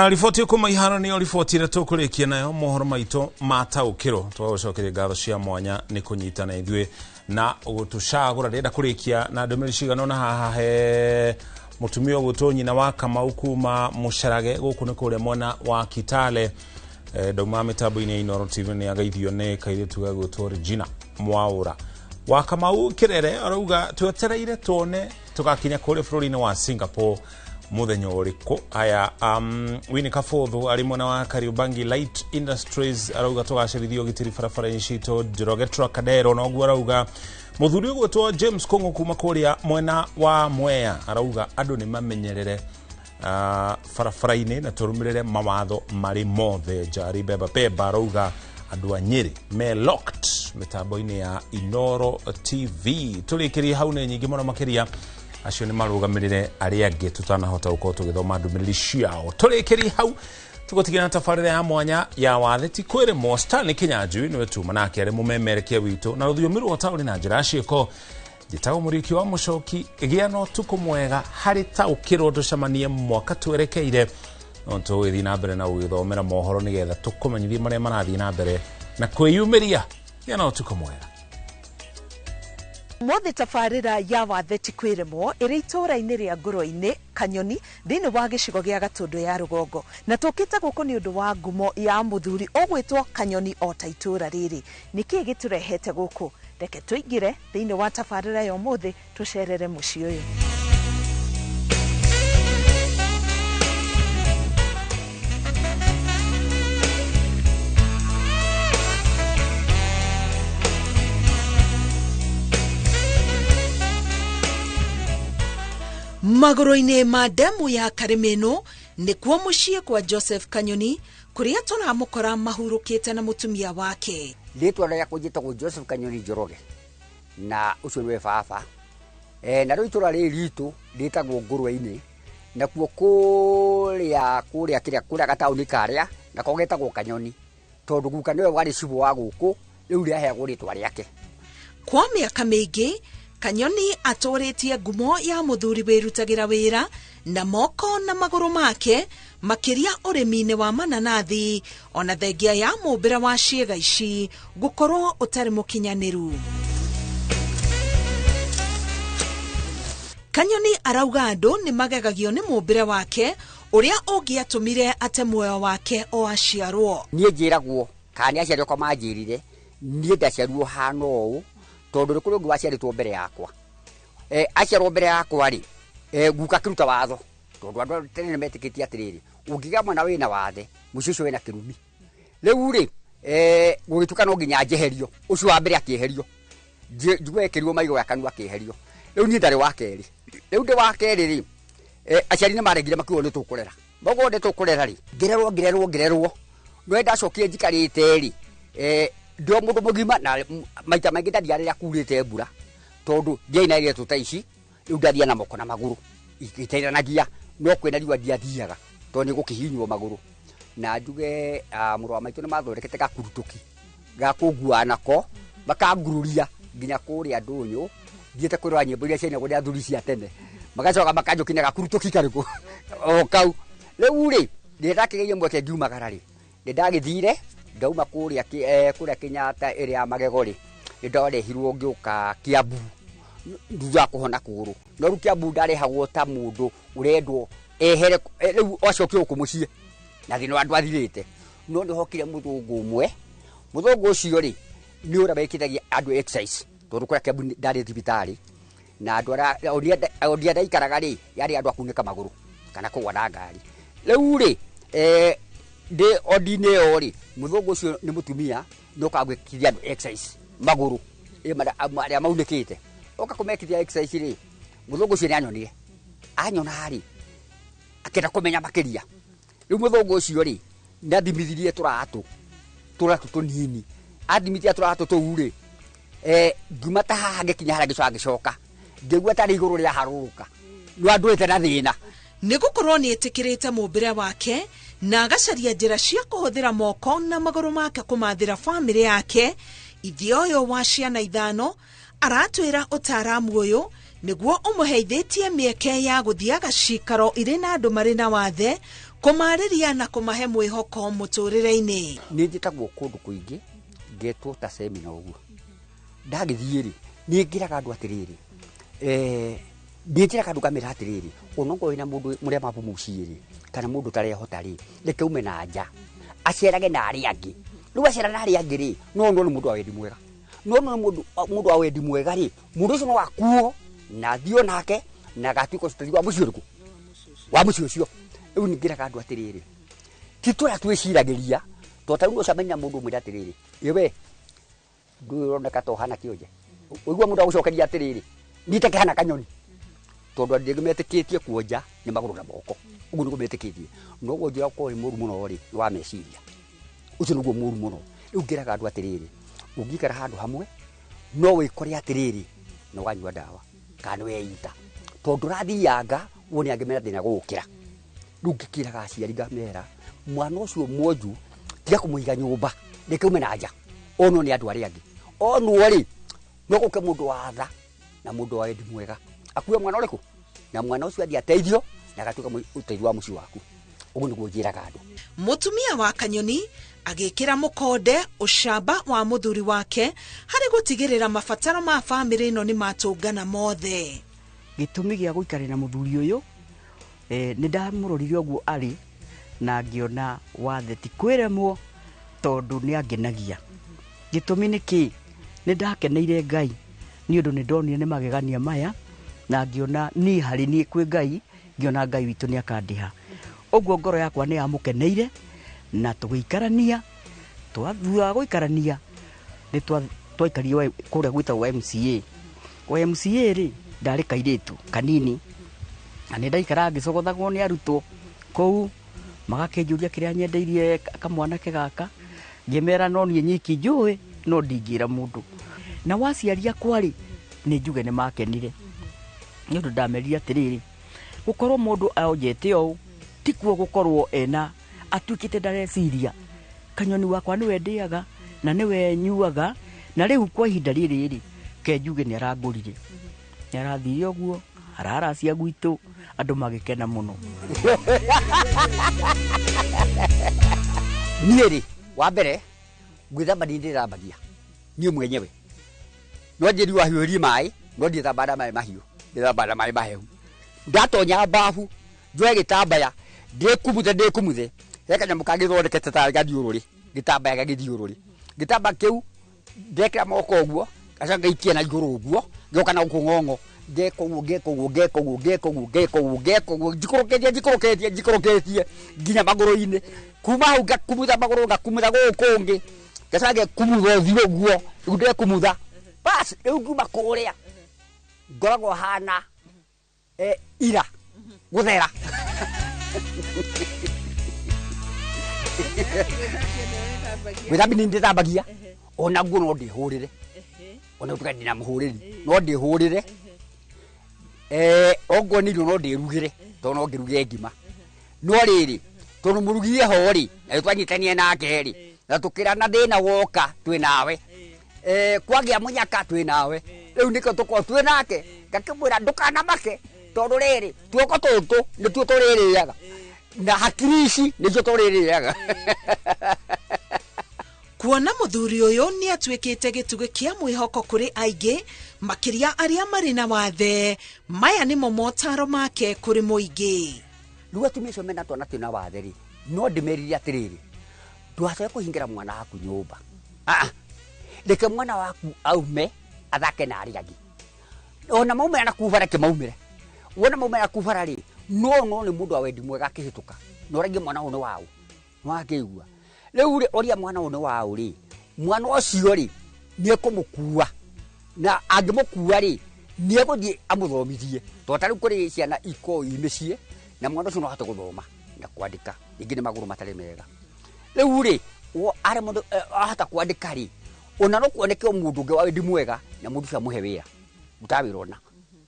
Riboti kuma iharo niyo riboti ĩrĩa tũkũrĩkia nayo mohoro maitũ ma taũkĩrwo. Twagũcokeria ngatho cia mwanya nĩ kũnyitana ithuĩ na gũtũcagũra. Ndĩrenda kũrĩkia na ndũmĩrĩri cigana ũna haha he mũtumia ũgwĩtwo nyina wa Kamau kuma Mũcarage, gũkũ nĩ kũrĩa mwena wa Kitale. Ndauma mĩtambo-inĩ ya Inooro TV nĩ agaithio nĩ kairĩtu gagwĩtwo Regina Mwaũra wa Kamau Kĩrere. Arauga twetereire tuone tũgakinya kũrĩa bũrũri-inĩ wa Singapore muthenya ũrĩkũ. Aya, Winnie Kabuthu arĩ mwena wa Kariobangi Light Industries arauga tũgacĩrithio ũgitĩri barabara-inĩ citũ. Njoroge Trocadero noguo arauga. Mũthuri ũgwĩtwo James Kũng'ũ kuma kũrĩa mwena wa Mwea arauga andũ nĩ mamenyerere barabara-inĩ na tũrũmĩrĩre mawatho marĩ mothe. Njari Beba Beba arauga andũ a Nyĩrĩ me locked mĩtambo-inĩ ya Inooro TV. Tũrĩkĩrie hau nĩ nyingĩ mũno makĩria acio nĩ marũgamĩrĩre arĩa angĩ tũtanahota gũkorwo tũgĩthoma ndũmĩrĩri ciao. Tũrĩkĩrie hau tũgũtigĩra na tabarĩra ya mwanya ya wathe ti kwĩrĩmwo. Stanley Kinyanjui nĩwe tuma nake arĩ mũmemerekia witũ na rũthiomi rwa taũni na njĩra ya ciĩko. Njĩtagwo Mũriũki wa Mũcoki. Gĩa na ũtukũ mwega harĩ taũkĩrwo, tũcemanie mwaka twerekeire. No tũgĩthiĩ na mbere na gũgĩthomera mohoro nĩgetha tũkũmenyithie marĩa marathiĩ na mbere na kwĩyumĩria. Gĩa na ũtukũ mwega. Mothe tabarĩra ya wathe ti kwĩrĩmwo ĩrĩ itũũra-inĩ rĩa Ngũrwe-inĩ Kanyoni thĩinĩ wa gĩcigo gĩa Gatũndũ ya Rũgongo, na tũkĩte gũkũ nĩ ũndũ wa ngumo ya mũthuri ũgwĩtwo Kanyoni o ta itũũra rĩrĩ. Nĩkĩĩ gĩtũrehete gũkũ? Reke tũingĩre thĩinĩ wa tabarĩra ya ũmũthĩ tũcerere mũciĩ ũyũ. Magũrũ-inĩ ma ndemu ya Karĩmĩnũ nĩkuo mũciĩ kwa Joseph Kanyoni kũrĩa tũramũkora mahurũkĩte na mũtumia wake. Rĩtwa rĩakwa njĩtagwo Joseph Kanyoni Njoroge na ũcio nĩwe baba. Na rĩu itũra rĩrĩ ritũ rĩtagwo Ngũrwe-inĩ, nakuo kũrĩa kũrĩa kĩrĩa kũrĩa gataũni karĩa nako getagwo Kanyoni tondũ guka nĩwe warĩ cibũ wa gũkũ, rĩu rĩaheagwo rĩtwa rĩake. Kwa mĩaka mĩingĩ Kanyoni atũrĩtie ngumo ya mũthuri wĩrutagĩra wĩra na moko na magũrũ make makĩria ũrĩmi-inĩ wa mananathi ona thengia ya mũmbĩre wa ciĩga ici gũkorwo ũtarĩ mũkinyanĩru. Kanyoni arauga andũ nĩ magegagio nĩ mũmbĩre wake ũrĩa ũngĩatũmire ate muoyo wake o aciarwo. Niĩ njĩragwo kana nĩ aciari akwa manjĩrire niĩ ndaciarirwo hana ũũ tondũ nĩ kũrĩ ũngĩ waciarĩtwo mbere yakwa. Aciarwo mbere yakwa rĩ, guka akĩruta watho tondũ andũ tene nĩ metĩkĩtie atĩrĩrĩ, ũngĩgĩa mwana wĩna wathe mũciĩ ũcio wĩna kĩrumi. Rĩu rĩ, gũgĩtuĩka no nginya njeherio, ũcio wa mbere akĩeherio, njigue ekĩrirwo maigũ ya kanua akĩeherio. Rĩu niĩ ndarĩ wa kerĩ. Rĩu ndĩ wa kerĩ rĩ, aciari nĩ maregire makiuga nĩ tũkũrera. Maugwo nĩ tũkũrera rĩ, ngĩrerwo ngĩrerwo ngĩrerwo. No ndacokire njikarĩte rĩ, ndĩ o mũndũ mũgima na maita maingĩ ndathiaga rĩrĩa kurĩte mbura tondũ ndiarĩ na iretũ ta ici. Rĩu ndathiaga na moko na magũrũ iteithanagia, no kwĩna riũa ndiathiaga tondũ nĩ gũkĩhihinywo magũrũ. Na njuge mũrũ wa maitũ nĩ mathondekete gakurutũki ga kũngua nako, makangururia nginya kũrĩa ndũnyũ, thiĩte kwĩrora nyĩmbo iria ciainagwo nĩ athuri cia tene, magacoka makanjũkia na gakurutũki karĩkũ o kau. Rĩu rĩ, rĩrĩa ndakĩgeire mweke ngiumagara rĩ, nĩ ndagĩthire ndauma kũrĩa kũrĩa Kenyatta ĩrĩa ya magego rĩ, nĩ ndarehirwo ngĩũka Kiambu thutha wa kũhona kũgũrũ. No rĩu Kiambu ndarehagwo ta mũndũ ũrendwo ehere, rĩu acokio gũkũ mũciĩ na thĩna wa ndwathirĩte. No nĩ hokire mũthũngũ ũmwe, mũthũngũ ũcio rĩ nĩ ũrĩa wekithagia andũ exercise, tondũ kũrĩa Kiambu ndarĩ thibitarĩ na andũ arĩa ũrĩa ndaikaraga rĩ yarĩ andũ a kunĩka magũrũ kana kũgwa na ngari. Rĩu rĩ ndĩ odi-inĩ ĩyo rĩ, mũthũngũ ũcio nĩ mũtumia no kagwĩkithia andũ exercise magũrũ arĩa maunĩkĩte. Oka kũmekithia exercise rĩ, mũthũngũ ũcio nĩ anyonire, anyona rĩ akĩenda kũmenya makĩria. Rĩu mũthũngũ ũcio rĩ nĩ athimithirie tũratũ tũnini, athimithia tũratũ tũu rĩ, ngiuma ta haha ngĩkinya harĩa ngĩcoka ngĩcoka ngĩigua tarĩ igũrũ rĩa harũrũka, nĩ andũĩte na thĩna. Nĩ gũkorwo nĩ ĩtĩkĩrĩte mũmbĩre wake na agacaria njĩra cia kũhũthĩra moko na magũrũ make kũmathĩra bamĩrĩ yake. Ithe ũyũ wa ciana 5 aratwĩra ũtaaramu ũyũ nĩguo ũmũheithĩtie mĩeke ya gũthiaga cikaro irĩ na andũ marĩ na wathe, kũmarĩria na kũmahe mwĩhoko mũtũrĩre-inĩ. Nĩ njĩtagwo kũndũ kũingĩ ngetwo ta semina ũguo. Ndagĩthiĩ rĩ, nĩ ngĩraga andũ atĩrĩrĩ, nĩ njĩraga andũ ngamĩra atĩrĩrĩ, onokorwo wĩna mũndũ mũremabu mũciĩ rĩ, kana mũndũ ũtarehota rĩ, reke ume na nja acerage na arĩa angĩ. Rĩu acera na arĩa angĩ rĩ, no nĩ mũndũ wa wendi mwega, no nĩ mũndũ wa wendi mwega rĩ, mũndũ ũcio no akuo na athiĩ nake na agatuĩka ũcitari wa mũciĩ ũrĩkũ, wa mũciĩ ũcio. Rĩu nĩ ngĩraga andũ atĩrĩrĩ, ti tũrĩa twĩciragĩria, tondũ ta rĩu no ũcemanie na mũndũ ũmwĩre atĩrĩrĩ, ĩ we ndũĩ ũroneka ta ũhana kĩonje, ũigua mũndũ agũcokeria atĩrĩrĩ, niĩ ta kĩhana kanyoni, tondũ andũ aingĩ metĩkĩtie kuonja nĩ magũrũ na moko, ũguo nĩguo metĩkĩtie. No wonjia ũkorwo wĩ mũru mũno rĩ, nĩ wa meciria, ũcio nĩguo mũru mũno. Rĩu ngĩraga andũ atĩrĩrĩ, ũngĩikara handũ hamwe no wĩkore atĩrĩrĩ nĩ wanyua ndawa kana nĩ weita, tondũ ũrathianga wone angĩ mena thĩna gũgũkĩra. Rĩu ngĩkĩraga aciari ngamera, mwana ũcio mwonju tiga kũmũiga nyũmba, reke ume na nja onwo nĩ andũ arĩa angĩ. Onwo rĩ, no gũke mũndũ wa tha na mũndũ wa wendi mwega akue mwana ũrĩkũ, na mwana ũcio athiĩ ateithio na agatuĩka ũteithio wa mũciĩ waku. Ũguo nĩguo njĩraga andũ. Mũtumia wa Kanyoni agĩkĩra mũkonde ũcamba wa mũthuri wake harĩ gũtigĩrĩra mabataro ma bamĩrĩ ĩno nĩ matũngana mothe. Gĩtũmi gĩa gũikara na mũthuri ũyũ, nĩ ndamũrorire ũguo arĩ na ngĩona wathe ti kwĩremwo tondũ nĩ angenagia. Gĩtũmi nĩ kĩ? Nĩ ndakeneire Ngai nĩ ũndũ nĩ ndonire nĩ magegania maya, na ngĩona niĩ harĩ niĩ kwĩ Ngai, ngĩona Ngai witũ nĩ akandĩha. Ũguo ngoro yakwa nĩ yamũkeneire na tũgĩikarania. Thutha wa gũikarania nĩ twaikarire kũrĩa gwĩtagwo MCA. YMCA rĩ, ndarĩ kairĩtu kanini na nĩ ndaikaraga ngĩcogothagwo nĩ arutwo kũu, magakĩnjũria kĩrĩa nyendeirie kamwanake gaka, ngĩmera no niĩ nyiki njũĩ, no ndingĩra mũndũ. Na waciari akwa rĩ, nĩ njuge nĩ makenire nĩ ũndũ ndamerire atĩrĩrĩ, gũkorwo mũndũ onjete ũũ ti kuo gũkorwo ena atuĩkĩte ndareciria. Kanyoni wakwa nĩwe ndĩaga na nĩwe nyuaga, na rĩu kwa ihinda rĩrĩ rĩ, ke njuge nĩ arangũrire, nĩ arathire ũguo araracia gwitũ, andũ magĩkena mũno. Niĩ rĩ, wa mbere gwĩthamba niĩ ndĩthambagia niĩ mwenyewe, no njĩri wahiũhĩrie maĩ, no ndithambaga na maĩ mahiũ, ndĩthambaga na maĩ mahehu. Ndatonya bafu njoe gĩtambaya ndĩkumuthe, he kanyamũ kangĩthondekete tarĩ gathiũrũrĩ, gĩtambaya gĩa gĩthiũrũrĩ, gĩtambaya kĩu ndekĩra moko ũguo, ngacoka ngaikia na igũrũ ũguo, ngĩoka na gũkũ ng'ong'o, ngeka ũguo ngeka ũguo ngeka ũguo ngeka ũguo ngeka ũguo ngeka ũguo, njikũrũkĩtie njikũrũkĩtie nginya magũrũ-inĩ. Kuma hau ngakumutha magũrũ, ngakumutha gũkũ kũngĩ, ngacoka ngekumutha ũthiũ ũguo, rĩu ndekumutha bas, rĩu ngiuma kũrĩa ngoragwo hana ira gũthera. Gwĩthambia nĩ ndĩthambagia, ona nguo no ndĩhũrĩre, ona gũtuĩka ndĩna mũhũrĩri no ndĩhũrĩre. Ongwo nĩ irio no ndĩrugĩre tondũ no ngĩruge ngima no rĩrĩ tondũ mũrugi eho rĩ na nĩtwanyitanie nake rĩ na tũkĩrana thĩna woka twĩ nawe kwagĩa mũnyaka twĩ nawe rĩu nĩkĩo tũkorwo twĩ nake ngakĩmwĩra ndũkanamake tondũ rĩrĩ tuoko tũtũ nĩtuo tũrĩrĩaga na hakiri ici nĩcio tũrĩrĩaga. Kuona mũthuri ũyũ nĩ atuĩkĩte gĩtugĩ kĩa mwĩhoko kũrĩ aingĩ makĩria arĩa marĩ na wathe maya nĩmo motaro make kũrĩ mũingĩ. Rĩu atumia acio mena twana twĩna wathe rĩ no ndĩmerire atĩrĩrĩ ndũgacoke kũhingĩra mwana waku nyũmba, reke mwana waku aume athake na arĩa angĩ ona maumĩra na kubara kĩmaumĩre wona maumĩra na kubara rĩ no nĩ mũndũ wa wendi mwega akĩhĩtũka na ũragie mwana ũyũ nĩ waũ nĩwakĩigua rĩu rĩ oria mwana ũyũ nĩ waũ rĩ mwana ũcio rĩ nĩekũmũkua na angĩmũkua rĩ nĩegũthiĩ amũthomithie tondũ ta rĩu kũrĩ ciana ikoragwo i mĩciĩ na mwana ũcio no ahote gũthoma na kwandĩka rĩngĩ nĩ magũrũ matarĩ mega rĩu rĩ arĩ mũndũ ahota kwandĩka rĩ ona no kuoneke mũndũ ũngĩ wa wendi mwega na mũndũ ũcio amũhe wĩra rutaga wĩra ũna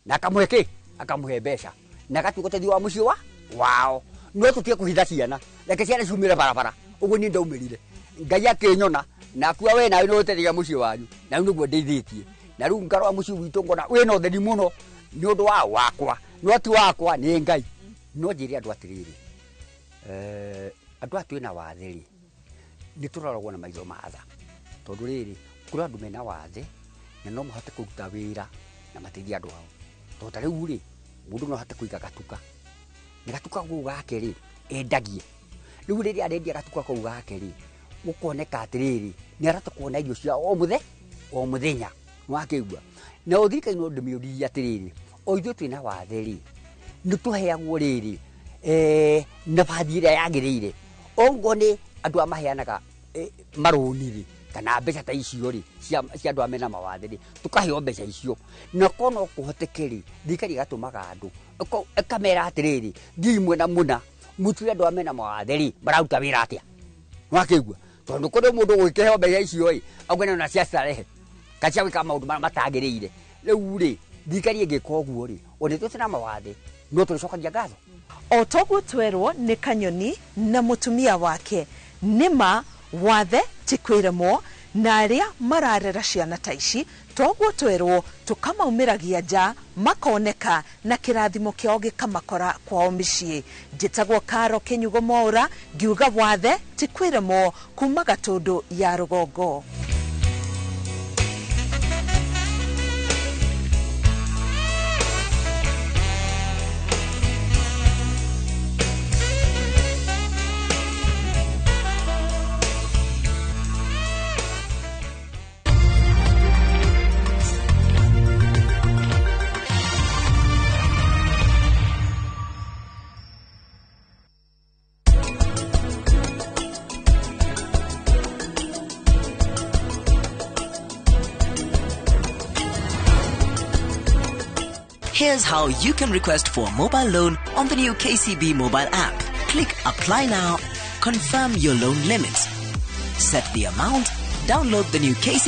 na akamũhe kĩ akamũhe mbeca na agatuĩka ũteithio wa mũciĩ wa wao no tũtige kũhitha ciana reke ciana ciumĩre barabara ũguo niĩ ndaumĩrire Ngai akĩnyona na akua we nawe nĩ ũteithagia mũciĩ wanyu na rĩu nĩguo ndeithĩtie na rĩu ngarora mũciĩ witũ ngona wĩna ũtheri mũno nĩ ũndũ wa wakwa no ti wakwa nĩ Ngai no njĩre andũ atĩrĩrĩ andũ aya twĩna wathe rĩ nĩ tũroragwo na maitho ma tha tondũ rĩrĩ kũrĩ andũ mena wathe na no mahote kũruta wĩra na mateithie andũ ao tondũ ta rĩu rĩ mũndũ no ahote kũiga gatuka na gatuka kau gake rĩ endagie rĩu rĩrĩa arendia gatuka kau gake rĩ gũkoneka atĩrĩrĩ nĩ arahota kuona irio cia o mũthenya nĩwakĩigua na thirikari no ndĩmĩũrie atĩrĩrĩ o ithuĩ twĩna wathe rĩ nĩ tũheagwo rĩrĩ nabathi ĩrĩa yagĩrĩire ongwo nĩ andũ aya maheanaga marũni rĩ kana mbeca ta icio rĩ cia andũ aya mena mawathe rĩ tũkaheo mbeca icio na korwo no kũhoteke rĩ thirikari ĩgatũmaga andũ ĩkamera atĩrĩrĩ thiĩi mwena mũna mũtuĩre andũ aya mena mawathe rĩ mararuta wĩra atĩa nĩwakĩigua tondũ kũrĩ mũndũ ũgũkĩheo mbeca icio ĩ auge nĩ ona cia starehe kana cia gwĩka maũndũ marĩa matagĩrĩire rĩu rĩ thirikari ĩngĩka ũguo rĩ ona ithuĩ twĩna mawathe no tũrĩcokagia ngatho. O toguo twerwo nĩ Kanyoni na mũtumia wake nĩma wathe ti kwĩremwo na arĩa mararera ciana ta ici toguo twerwo tũkamaumĩragia nja makoneka na kĩrathimo kĩao gĩkamakora kwao mĩciĩ. Njĩtagwo Karo Kĩnyugo Mwaũra ngiuga wathe ti kwĩremwo kuma Gatũndũ ya rũgongo. Here's how you can request for a mobile loan on the new KCB mobile app. Click Apply Now, confirm your loan limit, set the amount, download the new KCB